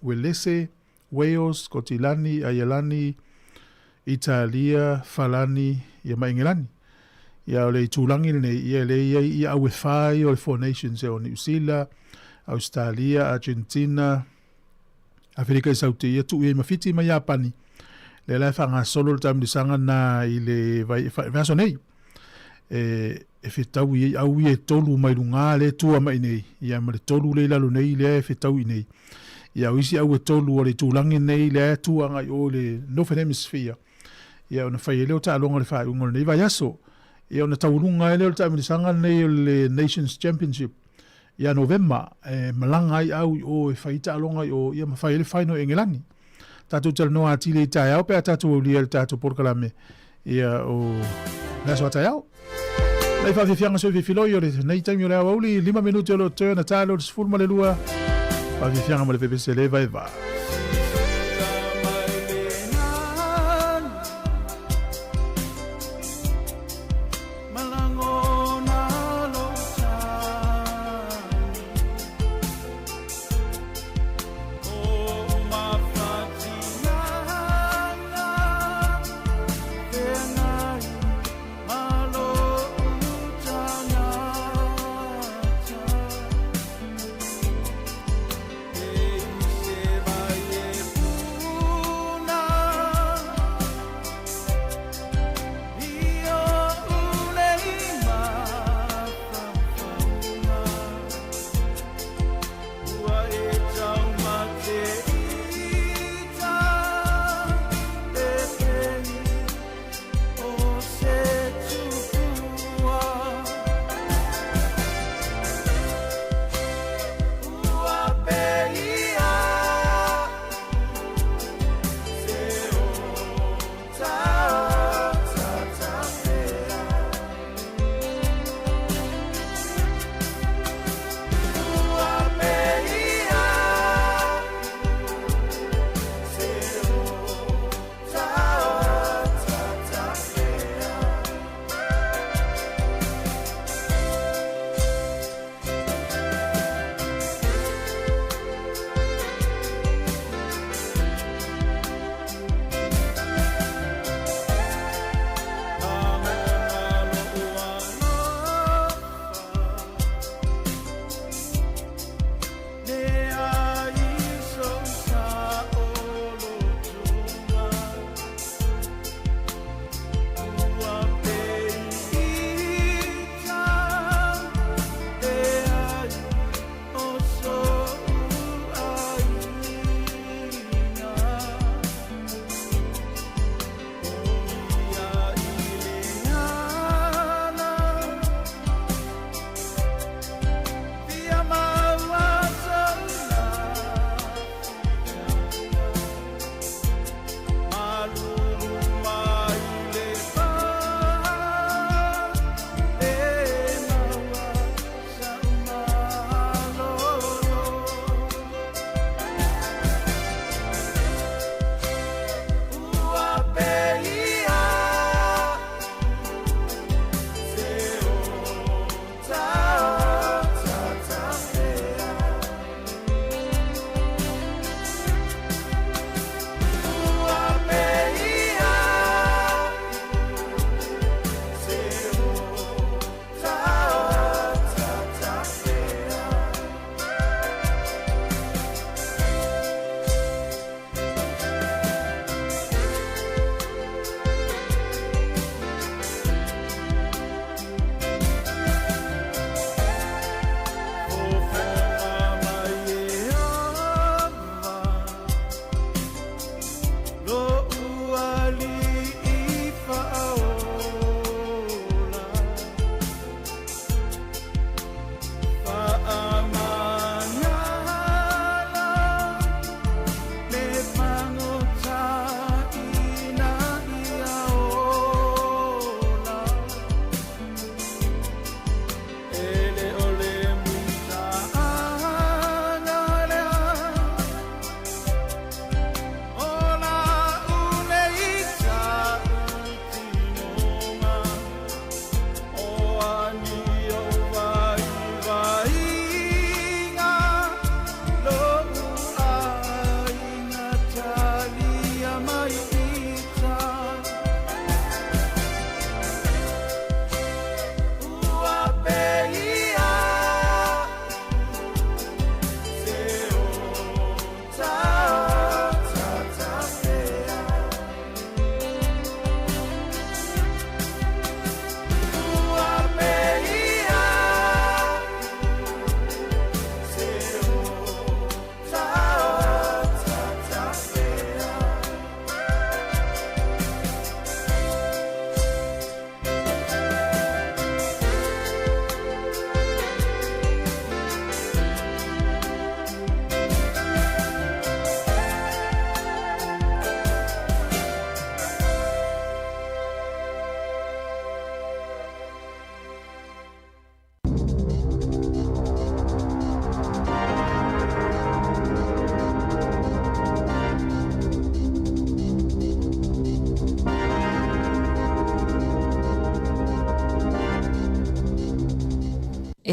Speaker 2: Uelese, Wales, Kotilani, Aialani, Italia, Falani, ia ma Engelani. Ia o le itulagi lenei, ia e lea e i ai ia au e fā ia o le Four Nations e o Niu Sila, Ausetalia, Argentina, Aferika i Saute, ia tuu i ai ma Fiti ma Iapani. Lea la e faagasolo le taamilosaga na i le vai, vaiaso nei. E, e fetau i ai au ia e tolu mai lugā lea e tua mai nei, ia ma le tolu lea i lalo nei lea e fetau i nei. Ia o isi au e tolu o le itulagi nei lea e tua agai o i le Northern Hemisphere. Ia ona fai ai lea o taaloga o le faaiuga o lenei vaiaso. Ia ona taualuga ai lea o le taamilosaga lenei o le Nations Championship ia Novema e malaga ai au i o e fai taaloga i o ia ma fai ai le final i Engelani. Tatou talanoa atili ai taeao pe a tatou aulia i le tatou polokalame ia o le aso a taeao. Nei faafiafiaga sui fifiloi o lenei taimi o le aoauli, 5 minute o lo o toe ona ta le 12. Faafiafiaga ma le pepese le vaeva.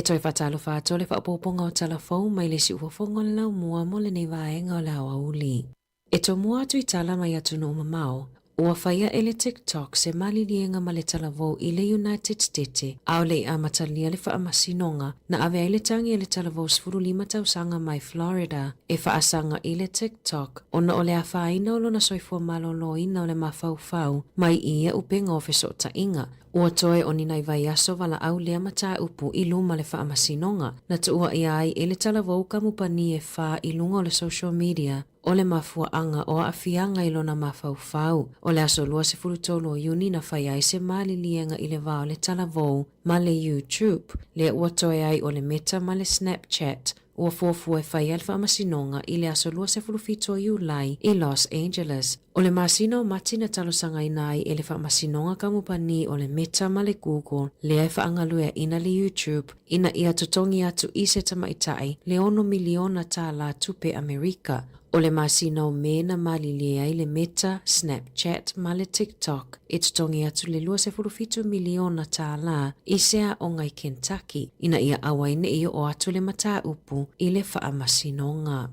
Speaker 3: E toe faatalofa atu le faaopoopoga o tala fou mai le siufofoga o le laumua mo lenei vaega o le aoauli. E tomua atu i tala mai atunuu mamao, ua faia e le TikTok se maliliega ma le talavou i le United Stete a o le i amatalia le faamasinoga na ave ai le tagi a le talavou 15 tausaga mai Florida e faasaga i le TikTok ona o le afaina o lona soifua maloloina o le mafaufau mai i ia upega o fesootaiga. Ua toe o ni nai vaiaso valaau lea mataupu i luma le faamasinoga na tuuaia ai e le talavou kamupani e fa i luga o le social media o le mafuaaga o aafiaga i lona mafaufau. O le aso 23 o Iuni na faia ai se maliliega i le va o le talavou ma le YouTube, lea ua toe ai o le Meta ma le Snapchat. Ua fuafua e faia le faamasinoga i le aso 27 o Iulai i Los Angeles. O le masina o Mati na talosagaina ai e le faamasinoga kamupani o le Meta ma le Google lea e faagalueaina le YouTube ina ia totogi atu i se tamaitai le $6 miliona tālā tupe Amerika. O le masina o Me na malilie ai le Meta, Snapchat ma le TikTok e totogi atu le $27 miliona tālā i se aoga i Kentucky ina ia aua ai ne i oo atu le mataupu i le faamasinoga.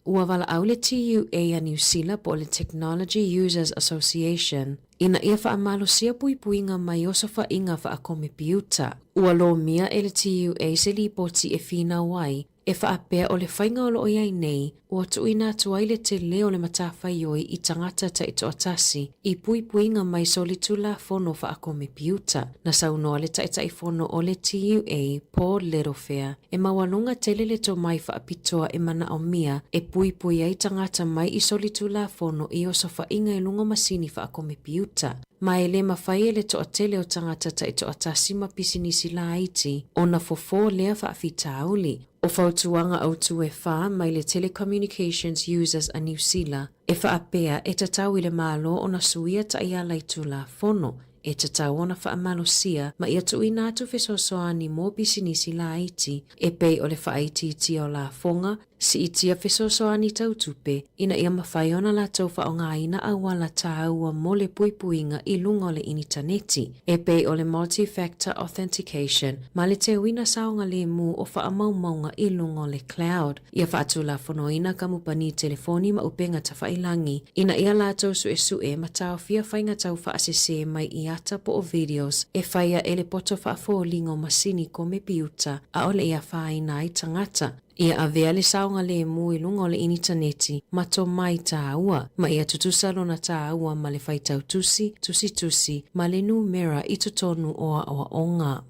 Speaker 3: Ua valaau le TUA a Niu Sila po o le Technology Users Association ina ia faamalosia puipuiga mai osofaiga faakomepiuta. Ua lomia e le TUA se lipoti e finau ai e faapea o le faiga o lo o i ai nei ua tuuina atu ai le tele o le matafaioi i tagata taitoatasi i puipuiga mai solitulafono faakomepiuta. Na saunoa le Taitaifono o le TUA, Paul Littlefair, E maualuga tele le tomai faapitoa e manaomia e puipui ai tagata mai i solitulafono i osofaiga i luga o masini faakomepiuta. Ma e le mafai e le toatele o tagata taitoatasi ma pisinisi laiti ona fofo lea faafitauli. O fautuaga autū e fa mai le Telecommunications Users a Niu Sila e faapea e tatau i le Malo ona suia taiala i Tulafono e tatau ona faamalosia ma ia tuuina atu fesoasoani mo pisinisi laiti e pei o le faaitiitia o lafoga, siitia fesoasoani tau tupe ina ia mafai ona latou faaaogaina auala tāua mo le puipuiga i luga o le initaneti e pei o le multi-factor authentication ma le teuina saogalemu o faamaumauga i luga o le cloud. Ia faatulafonoina kamupani telefoni ma upega tafailangi ina ia latou suesue ma taofia faiga tau faasese mai i ata po o videos e faia e le poto faafoliga o masini komepiuta ʻaʻole i afaina ai tagata. Ia avea le saogalemu i luga o le initaneti ma tomai tāua, ma ia tutusa lona tāua ma le faitau tusi, tusitusi, ma le numera i totonu o aoaoga.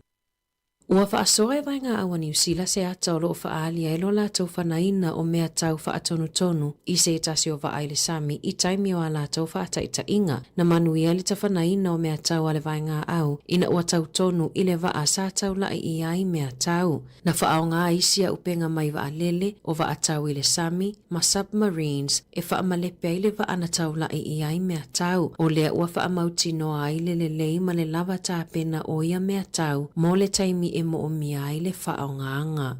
Speaker 3: Ua faasoa e Vaega Au a Niu Sila se ata o lo o faaali ai lo latou fanaina o mea tau faatonutonu i se tasi o vaa i le sami i taimi o a latou faataitaiga. Na manuia le tafanaina o mea tau a le Vaega Au ina ua tau tonu i le vaa sa taula'i i ai mea tau. Na faaaoga isi aupega mai vaalele o vaa tau i le sami ma submarines e faamalepe ai le vaa na taula'i i ai mea tau. O lea ua faamautinoa ai le lelei ma le lava tapena o ia mea tau mo le taimi e moomia ai le faaaogaga.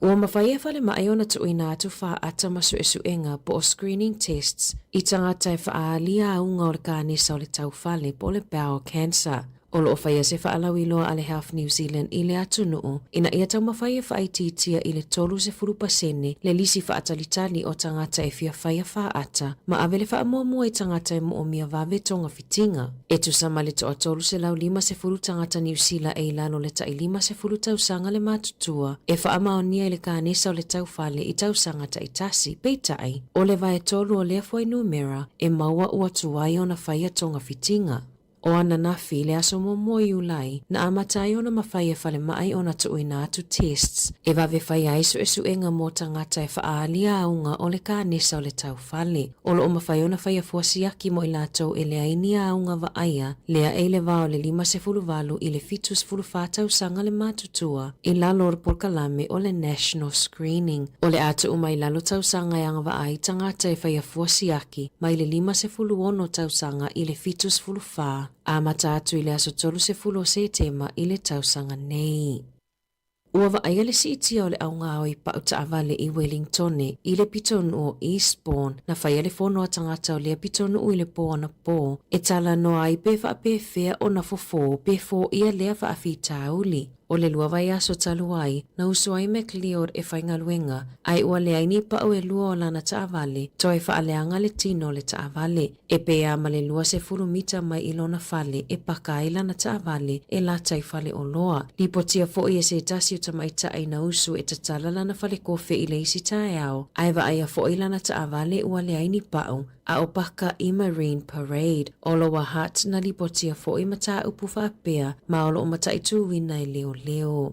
Speaker 3: Ua mafai e falemai ona tuuina atu faata ma suesuega po o screening tests i tagata e faaali auga o le kanesa o le taufale po o le bowel cancer. O lo o faia se faalauiloa a le Health New Zealand i le atunuu ina ia taumafai e faaitiitia i le 30% le lisi faatalitali o tagata e fia faia faata ma ave le faamuamua i tagata e moomia vave togafitiga. E tusa ma le toa 350 tagata Niu Sila e i lalo o le tai 50 tausaga le matutua e faamaonia i le kanesa o le taufale i tausaga taitasi, peitai, o le vaetolu o lea fuainumera e maua ua tuai ona faia togafitiga. O ananafi i le aso muamua o Iulai, na amata ai ona mafai e falemai ona tuuina atu tests e vave faia ai suesuega mo tagata e faaali auga o le kanesa o le taufale. O lo o mafai ona faia fua siaki mo i latou e leai ni auga vaaia lea e i le va o le 58 i le 74 tausaga le matutua i lalo o le polokalame o le National Screening. O le a tuu mai lalo tausaga e agavaa ai tagata e faia fua siaki mai le 56 tausaga i le 74, amata atu i le aso 30 o Setema i le tausaga nei. Ua vaaia le siitia o le augaoi pau taavale i Wellingtone i le pitonuu o Eastbourne na faia le fono a tagata o lea pitonuu i le pō anapō e talanoa ai pe faapefea ona fofō pe foia lea faafitauli. O le 2 vaiaso talu ai, na usu ai McLeod e faigaluega, ae ua leai ni pau e 2 o lana taavale, toe faaleaga le tino o le taavale. E pei lava ma le 20 mita mai i lona fale e paka ai lana taavale e lata i faleoloa. Lipotia foi e se tasi o tamaitai na usu e tatala lana falekofe i le isi taeao, ae vaaia foi lana taavale ua leai ni pau, a o paka i Marine Parade. O Lower Hutt na lipotia foi mataupu faapea ma o lo o mataituina e leoleo.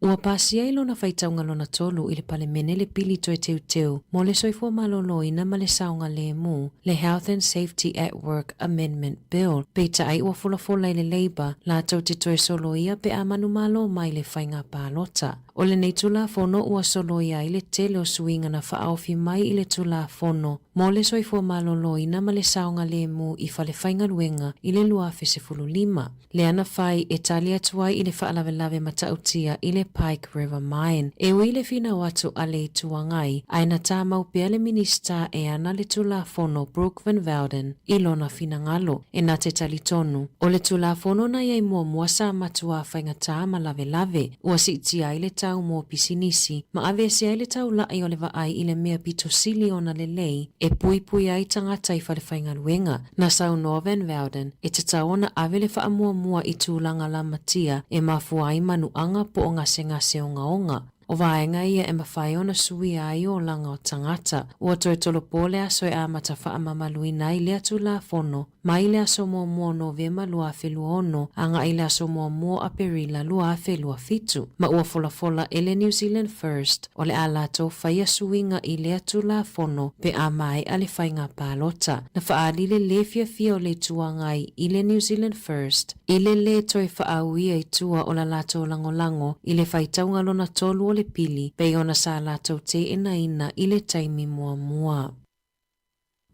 Speaker 3: Ua pasia i lona faitauga lona tolu i le Palemene le Pili Toe Teuteu mo le Soifua Maloloina ma le Saogalemu, le Health and Safety at Work Amendment Bill, peitai ua folafola i le Labour latou te toe soloia pe a manumalo mai le faiga palota. O lenei Tulafono ua soloia ai le tele o suiga na faaofi mai i le Tulafono mo le Soifua Maloloina ma le Saogalemu i fale faigaluega i le 2015. Lea na fai e tali atu ai i le faalavelave matautia i le Pike River Mine. E ui i le finau atu a le Itu Agai, ae na tāmau pea le Minisita e ana le Tulafono Brooke Van Velden i lona finagalo. E na te talitonu, o le Tulafono na i ai muamua sa matuā faigata ma lavelave, ua siitia ai le tau mo pisinisi, ma aveese ai le taula'i o le vaai i le mea pito sili ona lelei e puipui ai tagata i fale faigaluega. Na saunoa Van Velden, e tatau ona ave le faamuamua i tulaga lamatia e mafua ai manuaga po o gasegase ogaoga. O vaega ia e mafai ona suia ai olaga o tagata. Ua toe tolopo le aso e amata faamamaluina ai lea Tulafono mai le aso 1 o Novema 2026 agai i le aso 1 o Aperila 2027, ma ua folafola e le New Zealand First o le a latou faia suiga i lea Tulafono pe a maea le faiga palota. Na faaali le lē fiafia o le Itu Agai i le New Zealand First i le lē toe faauia i tua o la latou lagolago i le faitauga lona tolu o le pili pei ona sa latou teenaina i le taimi muamua.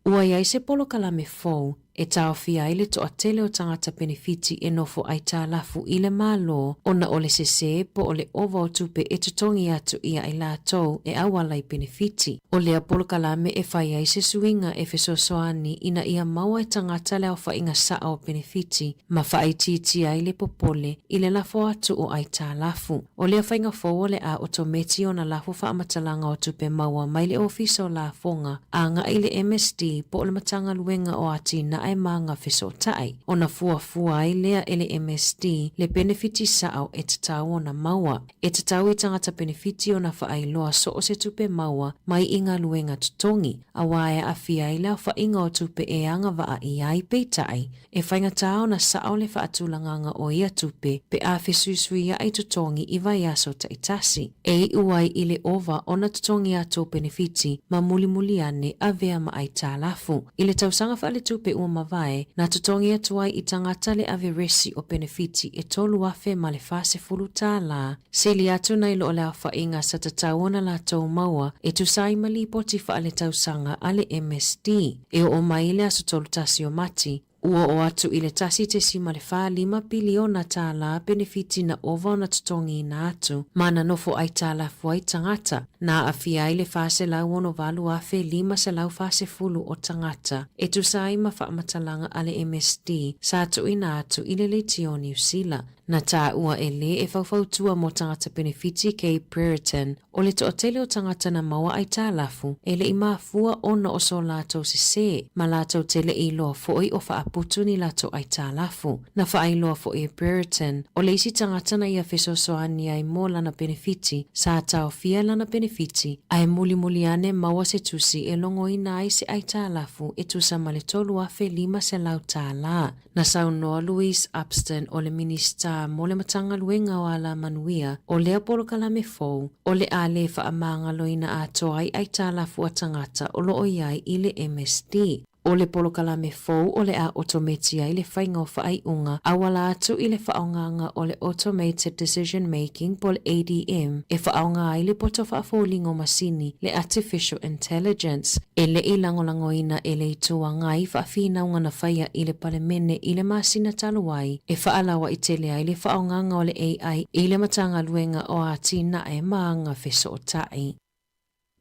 Speaker 3: Ua i ai se polokalame fou e taofia ai le toatele o tagata penefiti e nofo aitalafu i le Malo ona o le sesē po o le ova o tupe e totogi atu ia i latou e auala i penefiti. O lea polokalame e fai ai se suiga e fesoasoani ina ia maua e tagata le aofaiga sao o penefiti ma faaitiitia ai le popole i le lafo atu o aitalafu. O lea faiga fou o le a otometi ona lafo faamatalaga o tupe maua mai le Ofisa o Lafoga agai i le MSD po o le Matagaluega o Atinae ma Agafesootai, ona fuafua ai lea e le MSD le penefiti sao e tatau ona maua. E tatau i tagata penefiti ona faailoa so o se tupe maua mai i galuega totogi, auā e aafia ai le aofaiga o tupe e agavaa i ai, peitai, E faigata ona sao le faatulagaga o ia tupe pe a fesuisuiaʻi totogi i vaiaso taitasi. E iʻu ai i le ova ona totogi atu o penefiti ma mulimuli ane avea ma aitalafu. I le tausaga faaletupe ua mavae, na totogi atu ai i tagata le averesi o penefiti e $3,040 tālā, sili atu nai lo o le aofaiga sa tatau ona latou maua e tusa ai ma lipoti faaletausaga a le MSD. E oo mai i le aso 31 o Mati, ua oo atu i le $1.45 piliona tālā penefiti na ova ona totogiina atu ma na nofo aitalafu ai tagata, na aafia ai le 468,540 o tagata e tusa ai ma faamatalaga a le MSD sa tuuina atu i le Leitio o Niu Sila. Na taua e lē e faufautua mo tagata penefiti Kay Brereton, o le toatele o tagata na maua aitalafu e le i mafua ona o so latou sesē, ma latou te le i iloa foi o faaputu ni latou aitalafu. Na faailoa foi e Brereton, o le isi tagata na ia fesoasoani ai mo lana penefiti, sa taofia lana penefiti, ae mulimuli ane maua se tusi e logoina ai se aitalafu e tusa ma le $3,500 tālā. Na saunoa Louise Upston o le Minisita mo le Matagaluega o Alamanuia o lea polokalame fou o le a lē faamagaloina atoa ai aitalafu a tagata o lo o i ai i le MSD. O le polokalame fou o le a otometi ai le faiga o faaiuga auala atu i le faaaogaga o le Automated Decision Making po o le ADM e faaaoga ai le poto faafoliga o masini, le Artificial Intelligence. E le i lagolagoina e le Itu Agai faafinauga na faia i le Palemene i le masina talu ai e faalauaitele ai le faaaogaga o le AI i le Matagaluega o Atinae ma Agafesootai.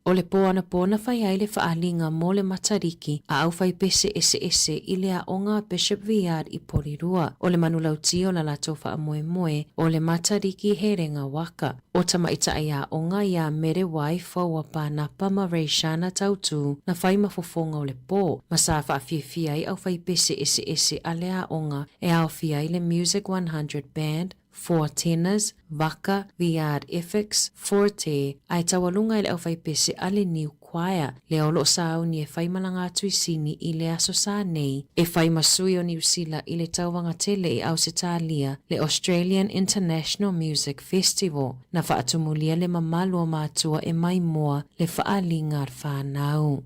Speaker 3: O le pō anapō na fai ai le faaaliga mo le Matariki a aufaipese eseese i le aoga a Bishop Viard i Porirua. O le manulauti o la latou faamoemoe o le Matariki Herenga Waka. O tamaitai aoga iā Mere Wai Foua Panapa ma Rayshana Tautu na fai ma fofoga o le pō, ma sa faafiafia ai aufaipese eseese a le aoga e aofia ai le Music 100 Band, Four Tenors, Vaka, Viard Ethics, Forte, ae taualuga i le aufaipese a le New Choir, lea o lo o sauni e fai malaga atu i Sini i le aso sa nei, e fai ma sui o Niu Sila i le tauvaga tele i Ausetalia, le Australian International Music Festival, na faatumulia le mamalu o matua e maimoa le faaaliga a le fanau.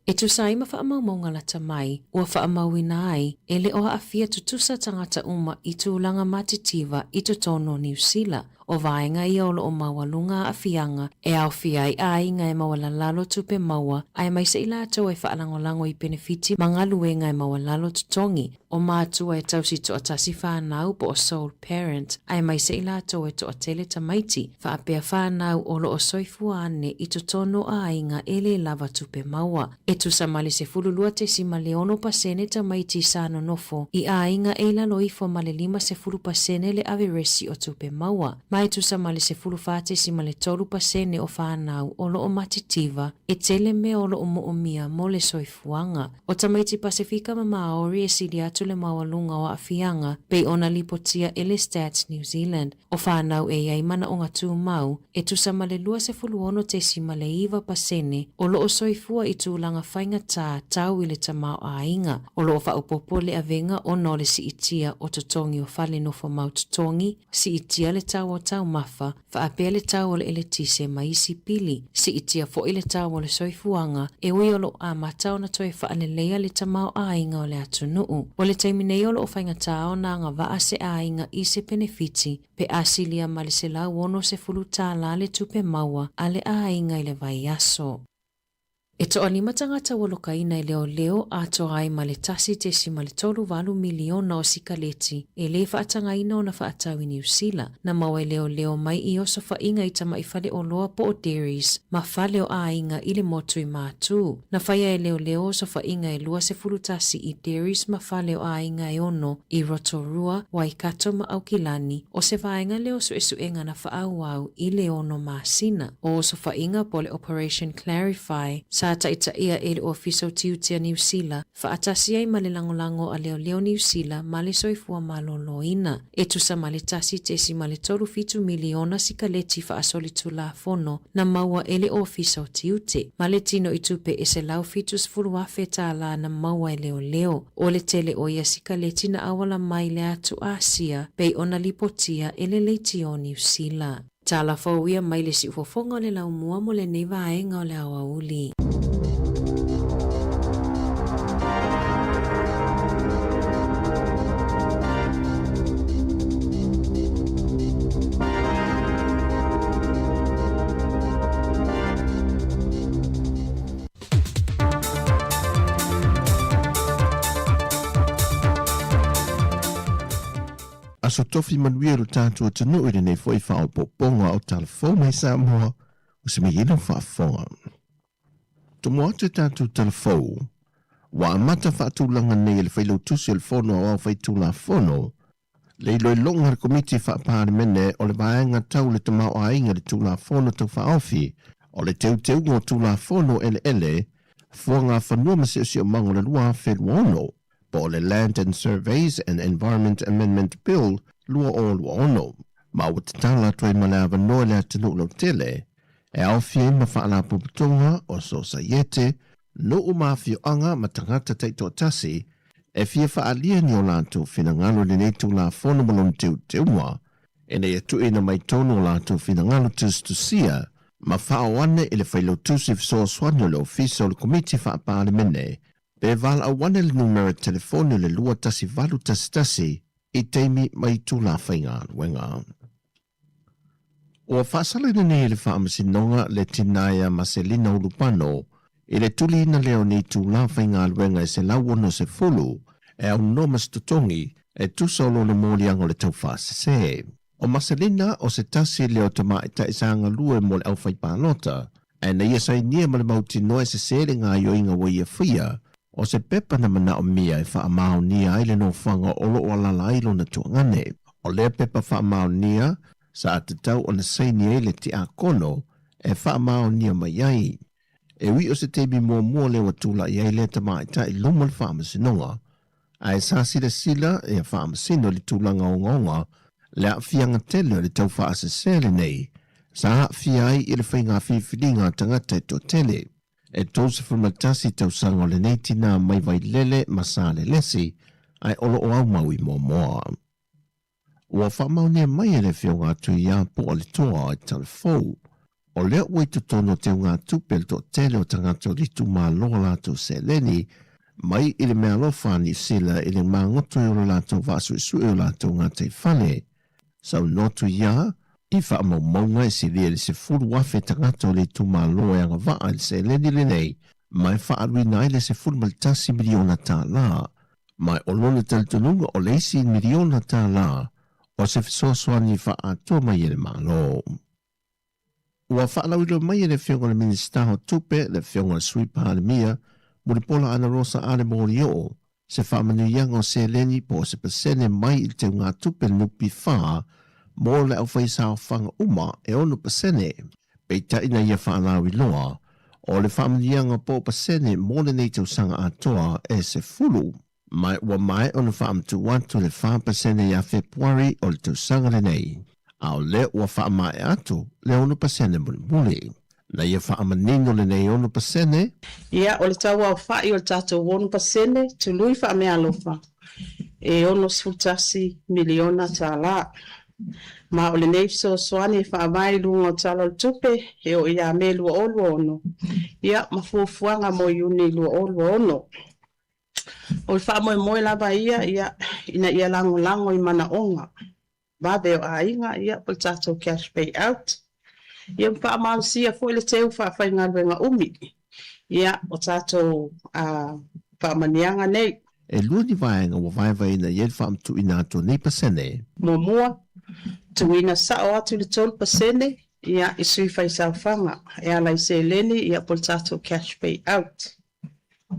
Speaker 3: E tusa ai ma faamaumauga lata mai, ua faamauina ai, e le o aafia tutusa tagata uma i tulaga matitiva i totonu o Niu Sila. O vaega ia o lo o maualuga aafiaga e aofia ai aiga e maualalalo tupe maua aemaise i latou e faalagolago i penefiti ma galuega e maualalo totogi. O matua e tausi toatasi fanau po o sole parent aemaise i latou e toatele tamaiti, faapea fanau o lo o soifua ane i totonu o aiga e lē lava tupe maua. E tusa ma le 12.6% tamaiti sa nonofo i aiga e i lalo ifo ma le 50% le averesi o tupe maua, ma e tusa ma le 14.3% o fanau o lo o matitiva e tele mea o lo o moomia mo le soifuaga. O tamaiti Pasefika ma Māori e sili atu le maualuga o aafiaga pei ona lipotia e le Stats New Zealand. O fanau e i ai manaoga tumau, e tusa ma le 26.9% o lo o soifua i tulaga faigata tau i le tamaoaiga. O lo o faaopoopo le avega ona o le siitia o totogi o fale nofo mau totogi, siitia le tau o taumafa, faapea le tau o le eletise ma isi pili. Siitia foi le tau o le soifuaga, e ui o lo o amata ona toe faaleleia le tamaoaiga o le atunuu. O le taimi nei o lo o faigata ona agavaa se aiga i se penefiti pe a silia ma le $160 le tupe maua a le aiga i le vaiaso. E toalima tagata ua lokaina e leoleo atoa ai ma le 1.38 miliona o sikaleti e lē faatagaina ona faatau i Niu Sila, na maua e leoleo mai i osofaiga i tamai faleoloa po o dairies ma fale o aiga i le motu i Matū. Na faia e leoleo osofaiga e 21 i dairies ma fale o aiga e ono i Rotorua, Waikato ma Aukilani, o se vaega lea o suesuega na faaauau i le ono masina. O osofaiga po o le Operation Clarify sa taitaia e le Ofisa o Tiute a Niu Sila, faatasi ai ma le lagolago a Leoleo Niu Sila ma le Soifua Maloloina. E tusa ma le 1.37 miliona sikaleti faasolitulafono na maua e le Ofisa o Tiute, ma le tino i tupe e $170,000 na maua e leoleo. O le tele o ia sikaleti na auala mai le atu Asia pei ona lipotia e le Leitio Niu Sila. Tala fou ia mai le siufofoga o le laumua mo lenei vaega o le aoauli.
Speaker 9: Aso Tofi manuia lo tatou atunuu i lenei foi faaopoopoga o Tala Fou mai Samoa o se mea faafofoga. Tomo atu e tatou Tala Fou, ua amata faatulaga nei e le Failautusi o le Fono Aoao Faitulafono le iloiloga a le Komiti Faa-Palemene o le Vaega Tau le Tamaoaiga i le Tulafono Tau Faaofi o le Teuteuga o Tulafono Eleele, Fuagafanua ma Siosiomaga o le 2026, po o le Land and Surveys and Environment Amendment Bill 2026, ma ua tatala atu ai ma le avanoa i le atunuu lautele e aofia ai ma faalapotopotoga o sosaiete, nuu ma afioaga ma tagata taitoatasi e fia faaalia ni o latou finagalo i lenei Tulafono ma lona teuteuga, ina ia tuuina mai tonu o latou finagalo tusitusia ma faaoane i le Failautusi Fesoasoani o le Ofisa o le Komiti Faa-Palemene pe valaau ane le numera telefoni o le 21811 i taimi ma itula faigaluega. Ua faasalaina nei e le Faamasinoga le tina ia Maselina Ulupano i le tuliina lea o ni itula faigaluega e 160 e aunoa ma se totogi e tusa o lona moliaga o le taufaasese. O Maselina o se tasi lea o tamaitai sa galue mo le aufaipalota Ae na ia sainia ma le mautinoa e sesē le gaoioiga ua ia faia, o se pepa na manaomia e faamaonia ai le nofoaga o lo o alaala ai lona tuagane. O lea pepa faamaonia sa tatau ona saini ai le tiakono e faamaonia mai ai. E ui o se taimi muamua lea ua tulai ai lea tamaitai i luma o le Faamasinoga, ae sa silasila ia faamasino i le tulaga ogaoga le aafiaga tele o le taufaasese lenei sa aafia ai i le faiga filifiliga a tagata e toatele. E 31 tausaga o lenei tinā mai Vailele ma Salelesi, ae o lo o aumau i Moamoa. Ua faamaonia mai e le Afioga a Tuiapo o le Toa i Talafou, o lea ua i totonu o teugatupe le toatele o tagata o le itumalo a latou seleni mai i le meaalofa a Niu Sila i le magoto i o lo latou vaasuesue o latou gataifale. Saunoa Tuia i faamaumauga e silia i le 10,000 tagata o le itumalo e agavaa i le seleni lenei ma e faaaluina ai le $11 miliona tala. Ma o lona talitonuga o le isi miliona tala o se fesoasoani faaatoa mai e le Malo. Ua faalauiloa mai e le Afioga i le Minisita o Tupe, le Afioga i le Sui Palemia, Mulipola Anarosa Ale Molioo, se faamanuiaga o seleni po o se pasene mai i le teugatupe NPF mo le aufaisaofaga uma e 6%. Peitai na ia faalauiloa, o le faamanuiaga po o pasene mo lenei tausaga atoa e 10. Ma ua maea ona faamatuu atu le 4% ia Fepuari o le tausaga lenei, a o lea ua faamaea atu le 6% mulimuli. Na ia faamanino lenei 6%.
Speaker 8: Ia, o le tauaofa'i o le tatou 6% tului faameaalofa e $61 miliona tala. Ma o lenei fesoasoani e faavae i luga o Tala o le Tupe e oo ia Me 2026, ia ma fuafuaga mo Iuni 2026. O le faamoemoe lava ia, ia, ina ia lagolago i manaoga vave o aiga, ia, po o le tatou cash payout, ia ma faamalosia foi le teu faafaigaluega umi, ia, o tatou faamanuiaga nei.
Speaker 9: E lua ni vaega ua vaevaeina i ai le faamatuuina atu o nei pasene.
Speaker 8: Muamua, tuuina sao atu le 3% ia, i sui faisaofaga e ala i seleni ia, po o le tatou cash payout.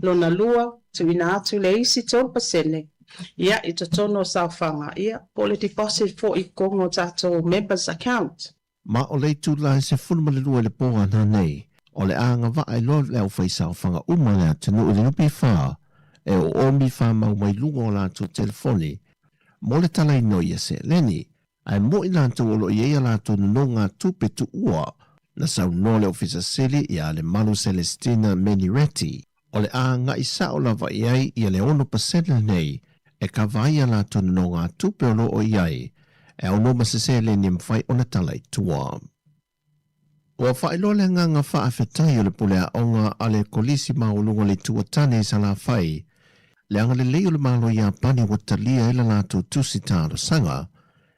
Speaker 8: Lona lua, tuuina atu le isi 3% ia, i totonu o saofaga ia, po o le deposit foi i totonu o tatou members account.
Speaker 9: Ma o le itula e 12 i le po ana nei, o le a agavaa ai loa le aufaisaofaga uma a le atunuu i le NPF e oomi famau mai luga o latou telefoni mo le talaina o ia seleni, ae mo'i latou o lo o i ai a latou nonogatupe tuua. Na saunoa le Ofisa Sili ia Lemalu Celestina Meniretti, o le a agai sao lava i ai ia le 6% lenei e kava ai a latou nonogatupe o lo o i ai, e aunoa ma se seleni e mafai ona tala i tua. Ua faailoa le agaga faafetai o le pule aoga a le Kolisi Maualuga o le Itu o Tane i Salafai, le agalelei o le Malo Iapani ua talia ai la latou tusi talosaga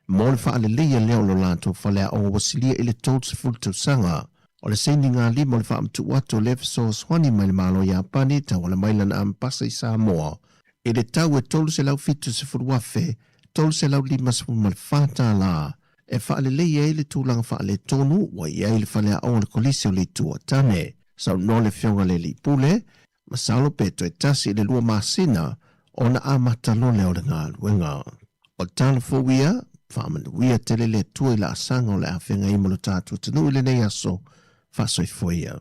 Speaker 9: mo le faaleleia lea o lo latou faleaoga ua silia i le 30 tausaga. O le sainigalima o le faamatuu atu o lea fesoasoani mai le Malo Iapani tauala mai lana amepasa i Samoa i le tau e $370,354 e faaleleia ai le tulaga faaletonu ua i ai le faleaoga o le Kolisi o le Itu o Tane. Saunoa le Afioga i le Alii Pule, masalo pe toe tasi i le lua masina ona amata loa lea o le galuega. O le tala fou ia, faamanuia tele le Atua i laasaga o le a feagai ma lo tatou atunuu i lenei aso, faasoifua ia.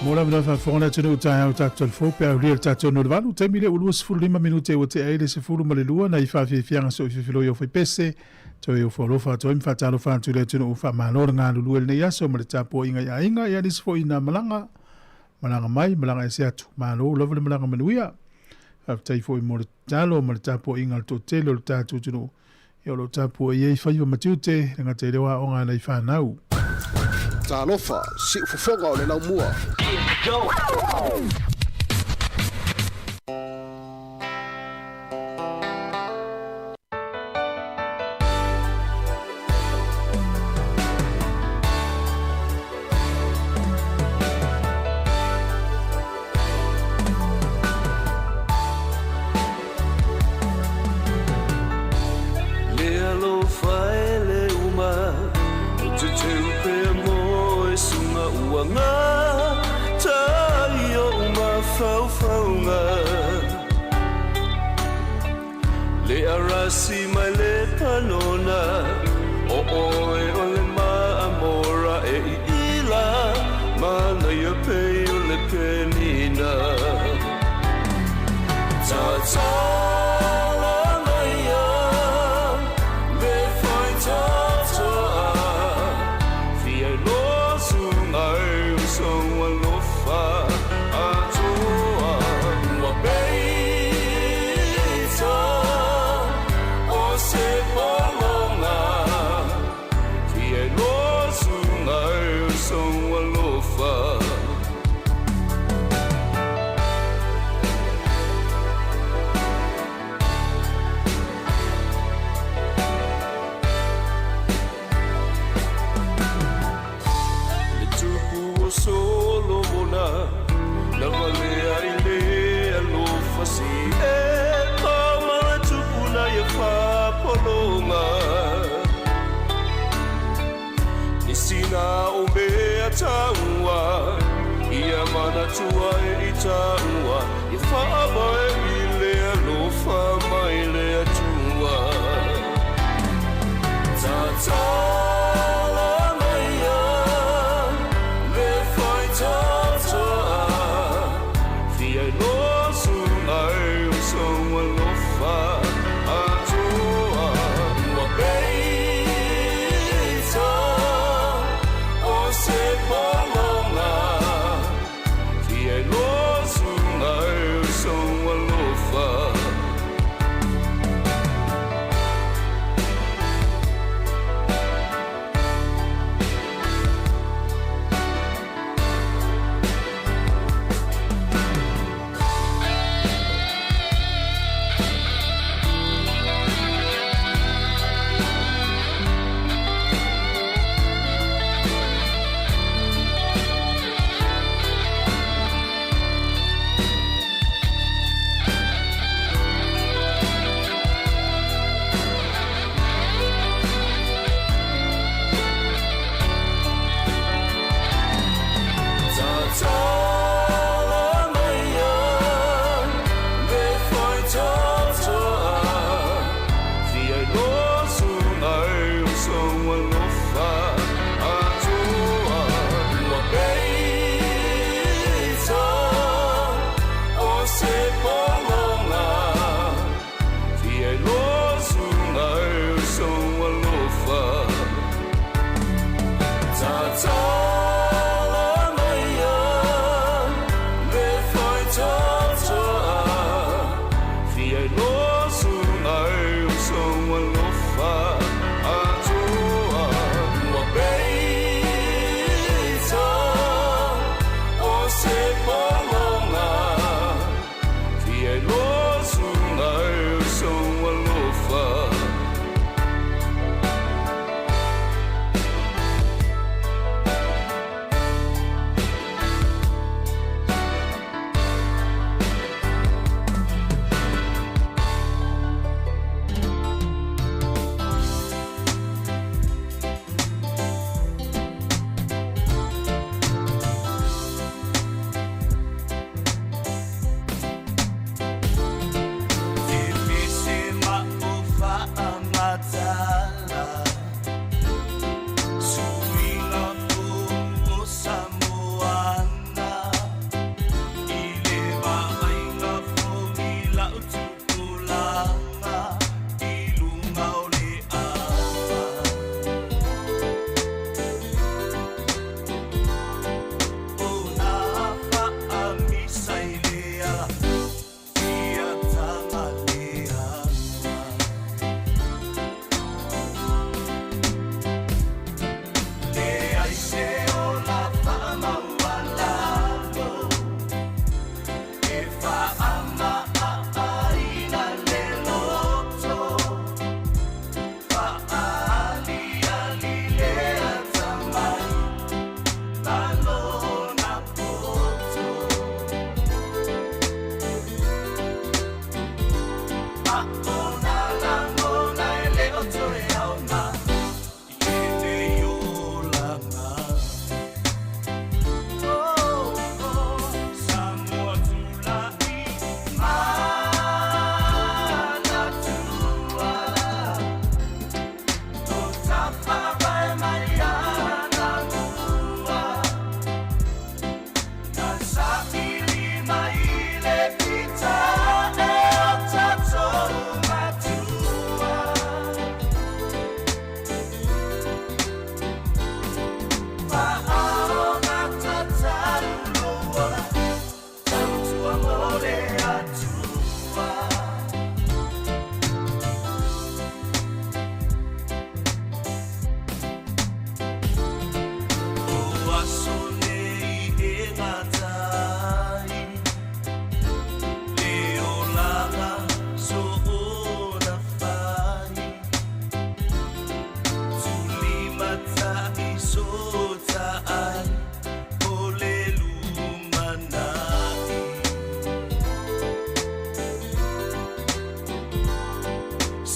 Speaker 2: Mo lava lava faafofoga le atunuu taeao tatou le fou pe aulia le tatou no le valu taimi le ua 25 minute ua tea ai le 12 na i faafiafiaga so i fifilo i o faipese toe o foalofa atu ai ma faatalofa atu i le atunuu faamalo le galulue lenei aso ma le tapuaiga i aiga ia nisi foi na malaga malaga mai malaga ese atu malo lava le malaga manuia. Faafetai foi mo le tatalo ma le tapuaiga a le toatele o le tatou atunuu ia o lo o tapuai ai faiva ma tiute e le gata i lea o aoga a nai fanau.
Speaker 20: Talofa, siufofoga o le laumua.
Speaker 16: Le alofa e le uma O te teu pea mo e sunga ua ngata i o mafaufauga Le arasi mai le panona O oe o le maamora e iila Manaia pei o le penina Tatala maia le fai tatoa Fia lo sunga e o sou alofa atoa Ua peita o se polonga Fia lo sunga e o sou alofa.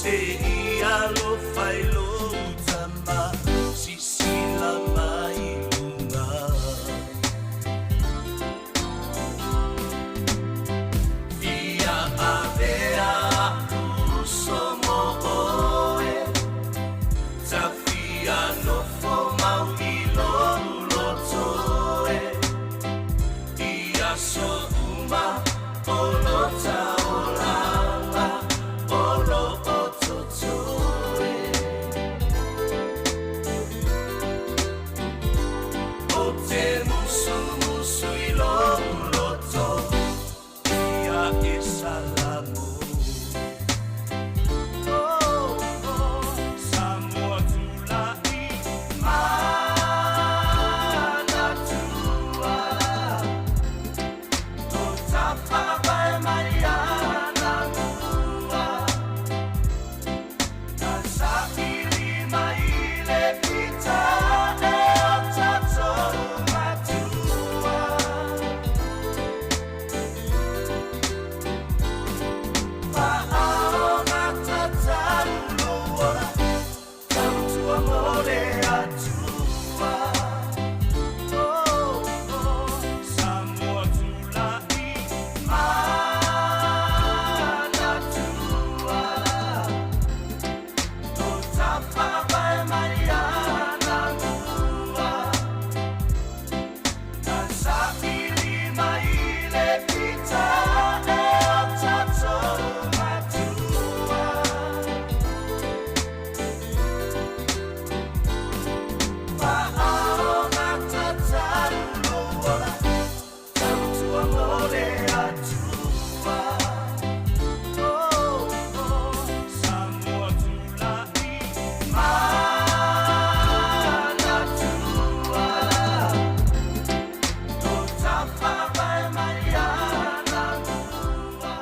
Speaker 6: Se i alofa i lou tama, sisila mai luga. Fia avea a'u uso mo oe, tafia nofo mau i lou loto e. I aso uma o lota olaga o lo'o totoe. O te musumusu i lou loto, ia e salamo. Samoa tula'i manatua, o tafaavae mai anamua. Na saili mai le fita e o tatou matua. Fa'aogatatau lou ola, tautua mo le Atua. Samoa tula'i manatua, o tafaavae mai anamua. Na saili mai le fita e o tatou matua. Fa'aogatatau lou ola, tautua mo le Atua. Samoa tula'i manatua, o tafaavae mai anamua.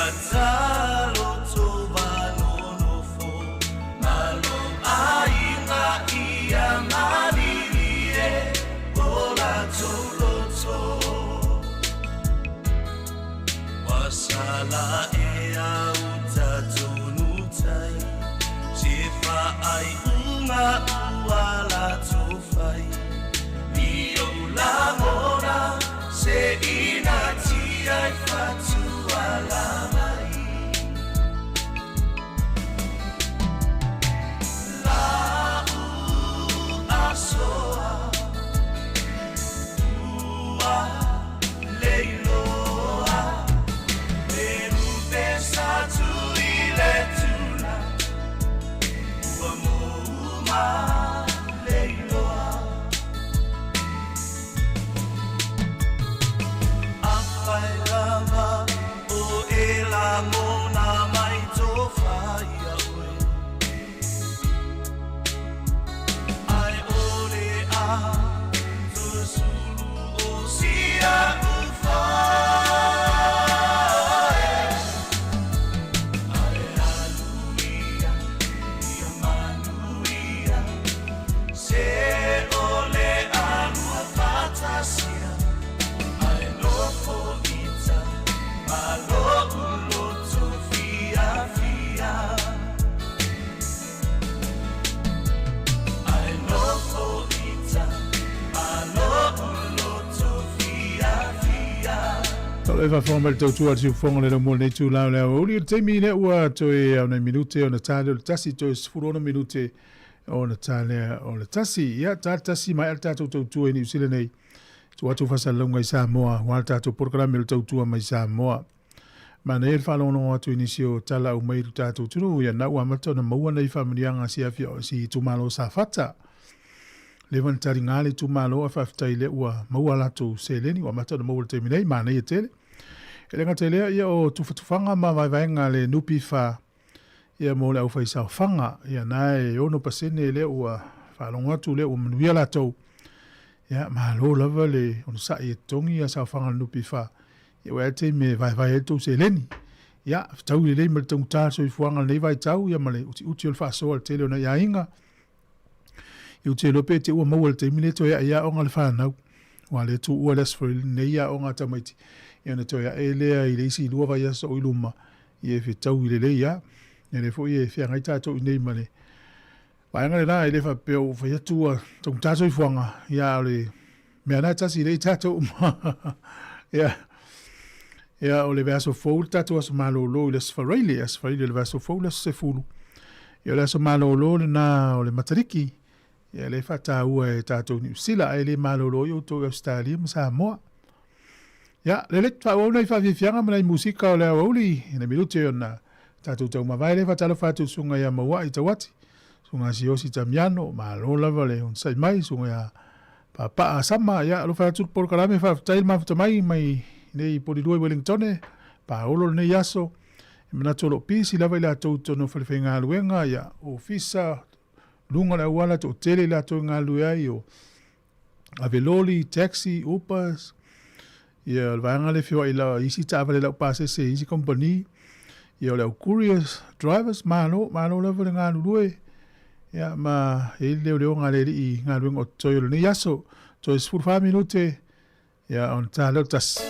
Speaker 16: gata loto vanonofo ma lo aiga ia malilie o latou loto. Ua sala ea uta tonu tai se faaiuga ua latou fai. I ou lagona se inatia i fatuala mai. La'u asoa ua leiloa le lupe sa tui le tula ua mou ma leiloa. Afai lava o e lagona mai tofa ia oe ai ole a tusulu o sia ufae. Ai aluia ia manuia se ole alua fatasia ai nofo ita ma lo'u loto fiafia. Ai nofo ita ma lo'u loto fiafia.
Speaker 2: O le faafofoga mai le tautua a le siufofoga o le laumua lenei itula o le aoauli. O le taimi lea ua toe ao nai minute ona ta lea o le tasi, toe 16 minute ona ta lea o le tasi. Ia, ta le tasi maea le tatou tautua i Niu Sila nei. Tuu atu faasalalauga i Samoa, aua le tatou polokalame o le tautua mai Samoa. Manaia le faalogologo atu i nisi o tala aumai i lo tatou atunuu, ia na ua amata ona maua nai faamanuiaga si afia si itumalo Safata. Leva na taliga le itumalo ae faafetai lea ua maua a latou seleni ua amata ona maua i le taimi nei, manaia tele. E le gata i lea, ia o tufatufaga ma vaevaega a le NPF ia mo le aufaisaofaga, ia na e 6% lea ua faalogo atu lea ua manuia latou. Ia malo lava le onosai e totogi ia saofaga a le NPF, ia ua i ai le taimi e vaevae ai le tou seleni. Ia, fetaui lelei ma le taugata o le soifuaga i lenei vaitau ia ma le utiuti o le faasoa i le tele o nai aiga. Ia ou te iloa pe te ua maua i le taimi lea toe ae ai aoga a le fanau. Aua o lea e tuua le Aso Faraile lenei aoga a tamaiti, ia ona toe ae lea i le isi 2 vaiaso o i luma, ia e fetaui lelei lava. Ia lea foi e feagai tatou i inei ma le vaega lena, e le faapea ua fai atu ua taugata le soifuaga, ia a o le mea lena e tasi lea i tatou uma. Ia, ia o le vaiaso fou le tatou aso malolo i le Aso Faraile, Aso Faraile o le vaiaso fou le aso 10. Ia o le aso malolo lena o le Matariki, ia lea e faataua e tatou Niu Sila, ae le malolo ai outou i Ausetalia ma Samoa. Ia, lele, faaauau nai faafiafiaga ma nai musika o le aoauli, nai minute ona tatou taumavae lea. Faatalofa atu i le susuga ia Mauai Tauati, susuga Siosi Tamiano, malo lava le onosai mai, susuga ia Paapaa Sama, ia alofa atu le polokalame, faafetai le mafuta mai mai nei Polilua i Wellingtone, paolo lenei aso, e manatu o lo o pisi lava i latou i totonu o falefaigaluega, ia, ofisa, luga o le auala, toatele i latou e galulue ai, o ave loli, taxi, Ubers, ia o le vaega lea e feoai la isi taavale laupasese i isi company, ia o le au couriers, drivers, malo, malo lava le galulue, ia ma e i ai le leoleoga a le alii i galuega o totoe o lenei aso, toe 14 minute, Ia, ona ta lea o le tasi.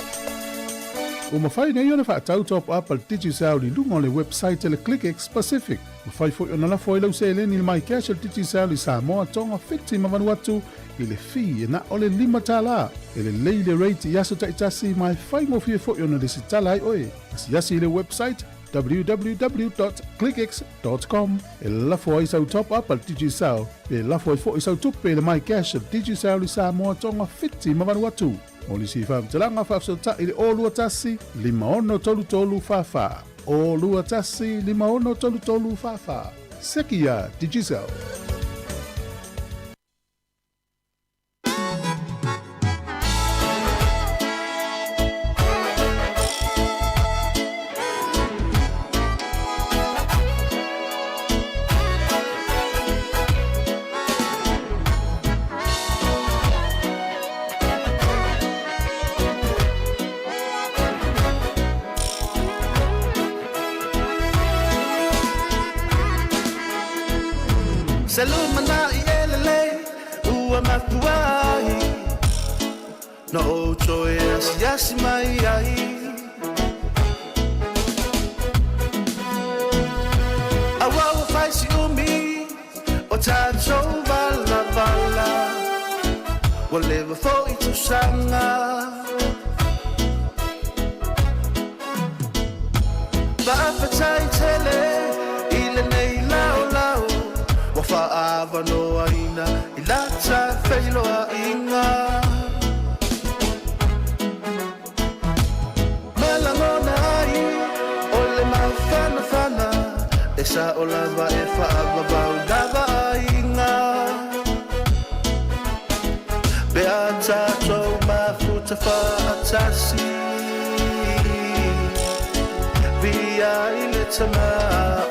Speaker 2: Ua mafai nei ona faatau top up a le Digicel i luga o le website a le ClickX Pacific. Mafai foi ona lafo ai lau seleni i le MyCash a le Digicel i Samoa, Tonga, Fiti ma Vanuatu i le fee e na o le $5. E lelei le rate i aso taitasi ma e faigofie foi ona lesitala ai oe. Asiasi i le website www.clickx.com e lafo ai sau top up a le Digicel pe lafo ai foi sau tupe i le MyCash a le Digicel i Samoa, Tonga, Fiti ma Vanuatu. Mo nisi faamatalaga faafesootai i le 021 5633 44. 021 5633 44. Seki ia Digicel.
Speaker 21: Se lumanai e lelei ua mafua ai Na ou toe asiasi mai ai. Auā ua fai si umi o tatou valavala, Ua leva foi tausaga. Faafetai tele i lenei laolao, Ua faaavanoaina i lata feiloaiga. Ma lagona ai o le mafanafana, E sao lava e faavavau lava aiga. Pe a tatou mafuta faatasi, Viia ai le Tama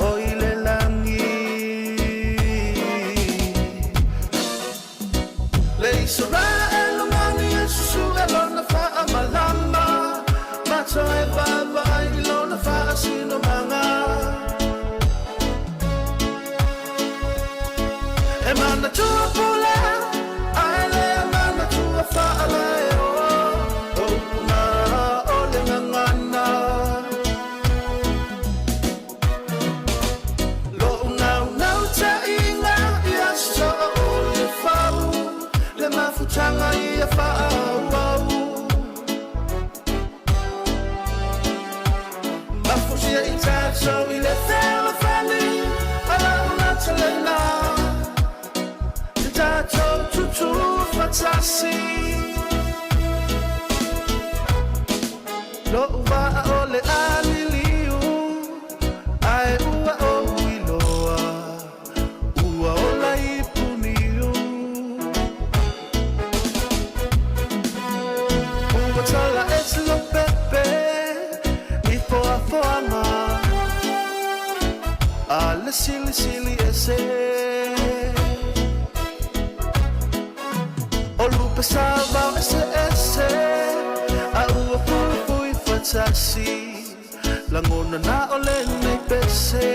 Speaker 21: o i le lagi. Le Isaraelu mani e susue lona faamalama, Ma toe vaavaai i lona faasinomaga. E manatua pule, ae le manatua faalaeoa, O upu na o le gagana. Lo'u naunautaiga ia soo o le fau, Le mafutaga ia faaauau. Mafusia i tatou i le fealofani, A lau talena, te tatou tutu fatasi. Lo'u vaa o le a liliu, Ae ua ou iloa, ua ola i puniu. Ua tala ese Lopepe i foafoaga a le silisili ese. O lupe saovao eseese, a ua fuifui fatasi, Lagona na o lenei pese.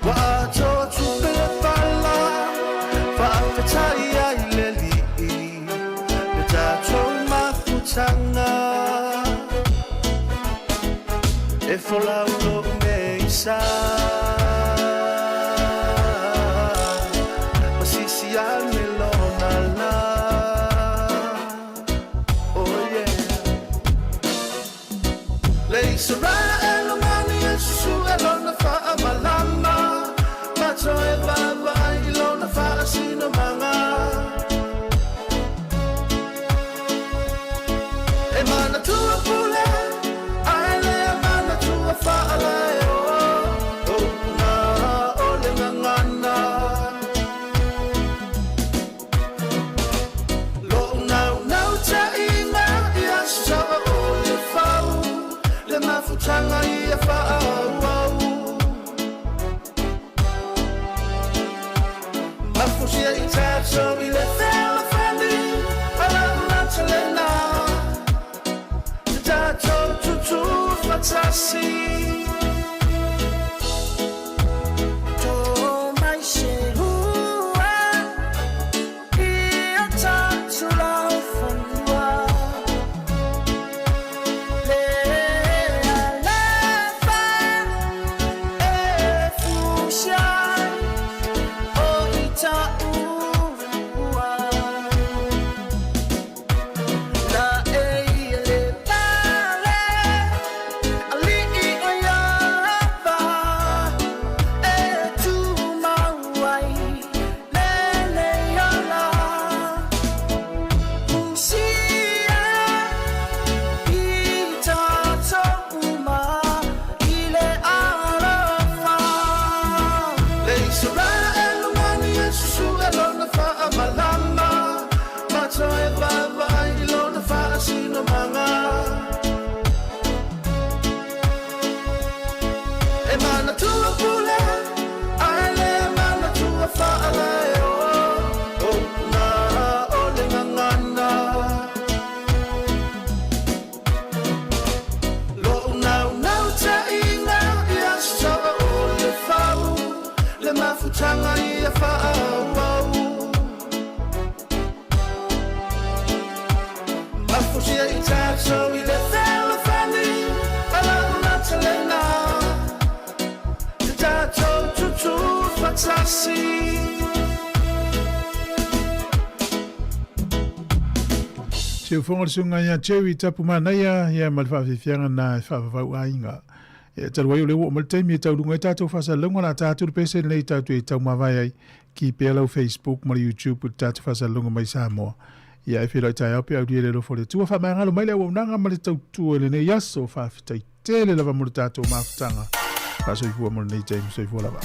Speaker 21: Ua atoa tupe le fala, faafetai ai le Alii, Le tatou mafutaga. E folau lo'u nei sa, Ma sisi ane lona la. Oh yeah. Le Isaraelu mani e susue lona faamalama, Ma toe vaavaai i lona faasinomaga. E manatua pule, ae le manatua faalaeoa, O upu na o le gagana. Lo'u naunautaiga ia soo o le fau, Le mafutaga ia faaauau. Mafusia i tatou i le fealofani, A lau talena, te tatou tutu fatasi. To mai se hua i o tatou laufanua, Le ala. tasi.
Speaker 2: Siufoga le susuga ia Jerry Tapumanaia ia ma le faafiafiaga na e faavavau aiga. E talu ai o lea ua oo mai le taimi e tauluga ai tatou faasalalauga o le a ta atu le pese lenei tatou te taumavae ai ki pea lau Facebook ma le YouTube i le tatou faasalalauga mai Samoa. Ia e feiloai taeao pe aulia i le alofa o le Atua. Faamagalo mai le auaunaga ma le tautua i lenei aso. Faafetai tele lava mo le tatou mafutaga. Faasoifua mo lenei taimi. Soifua lava.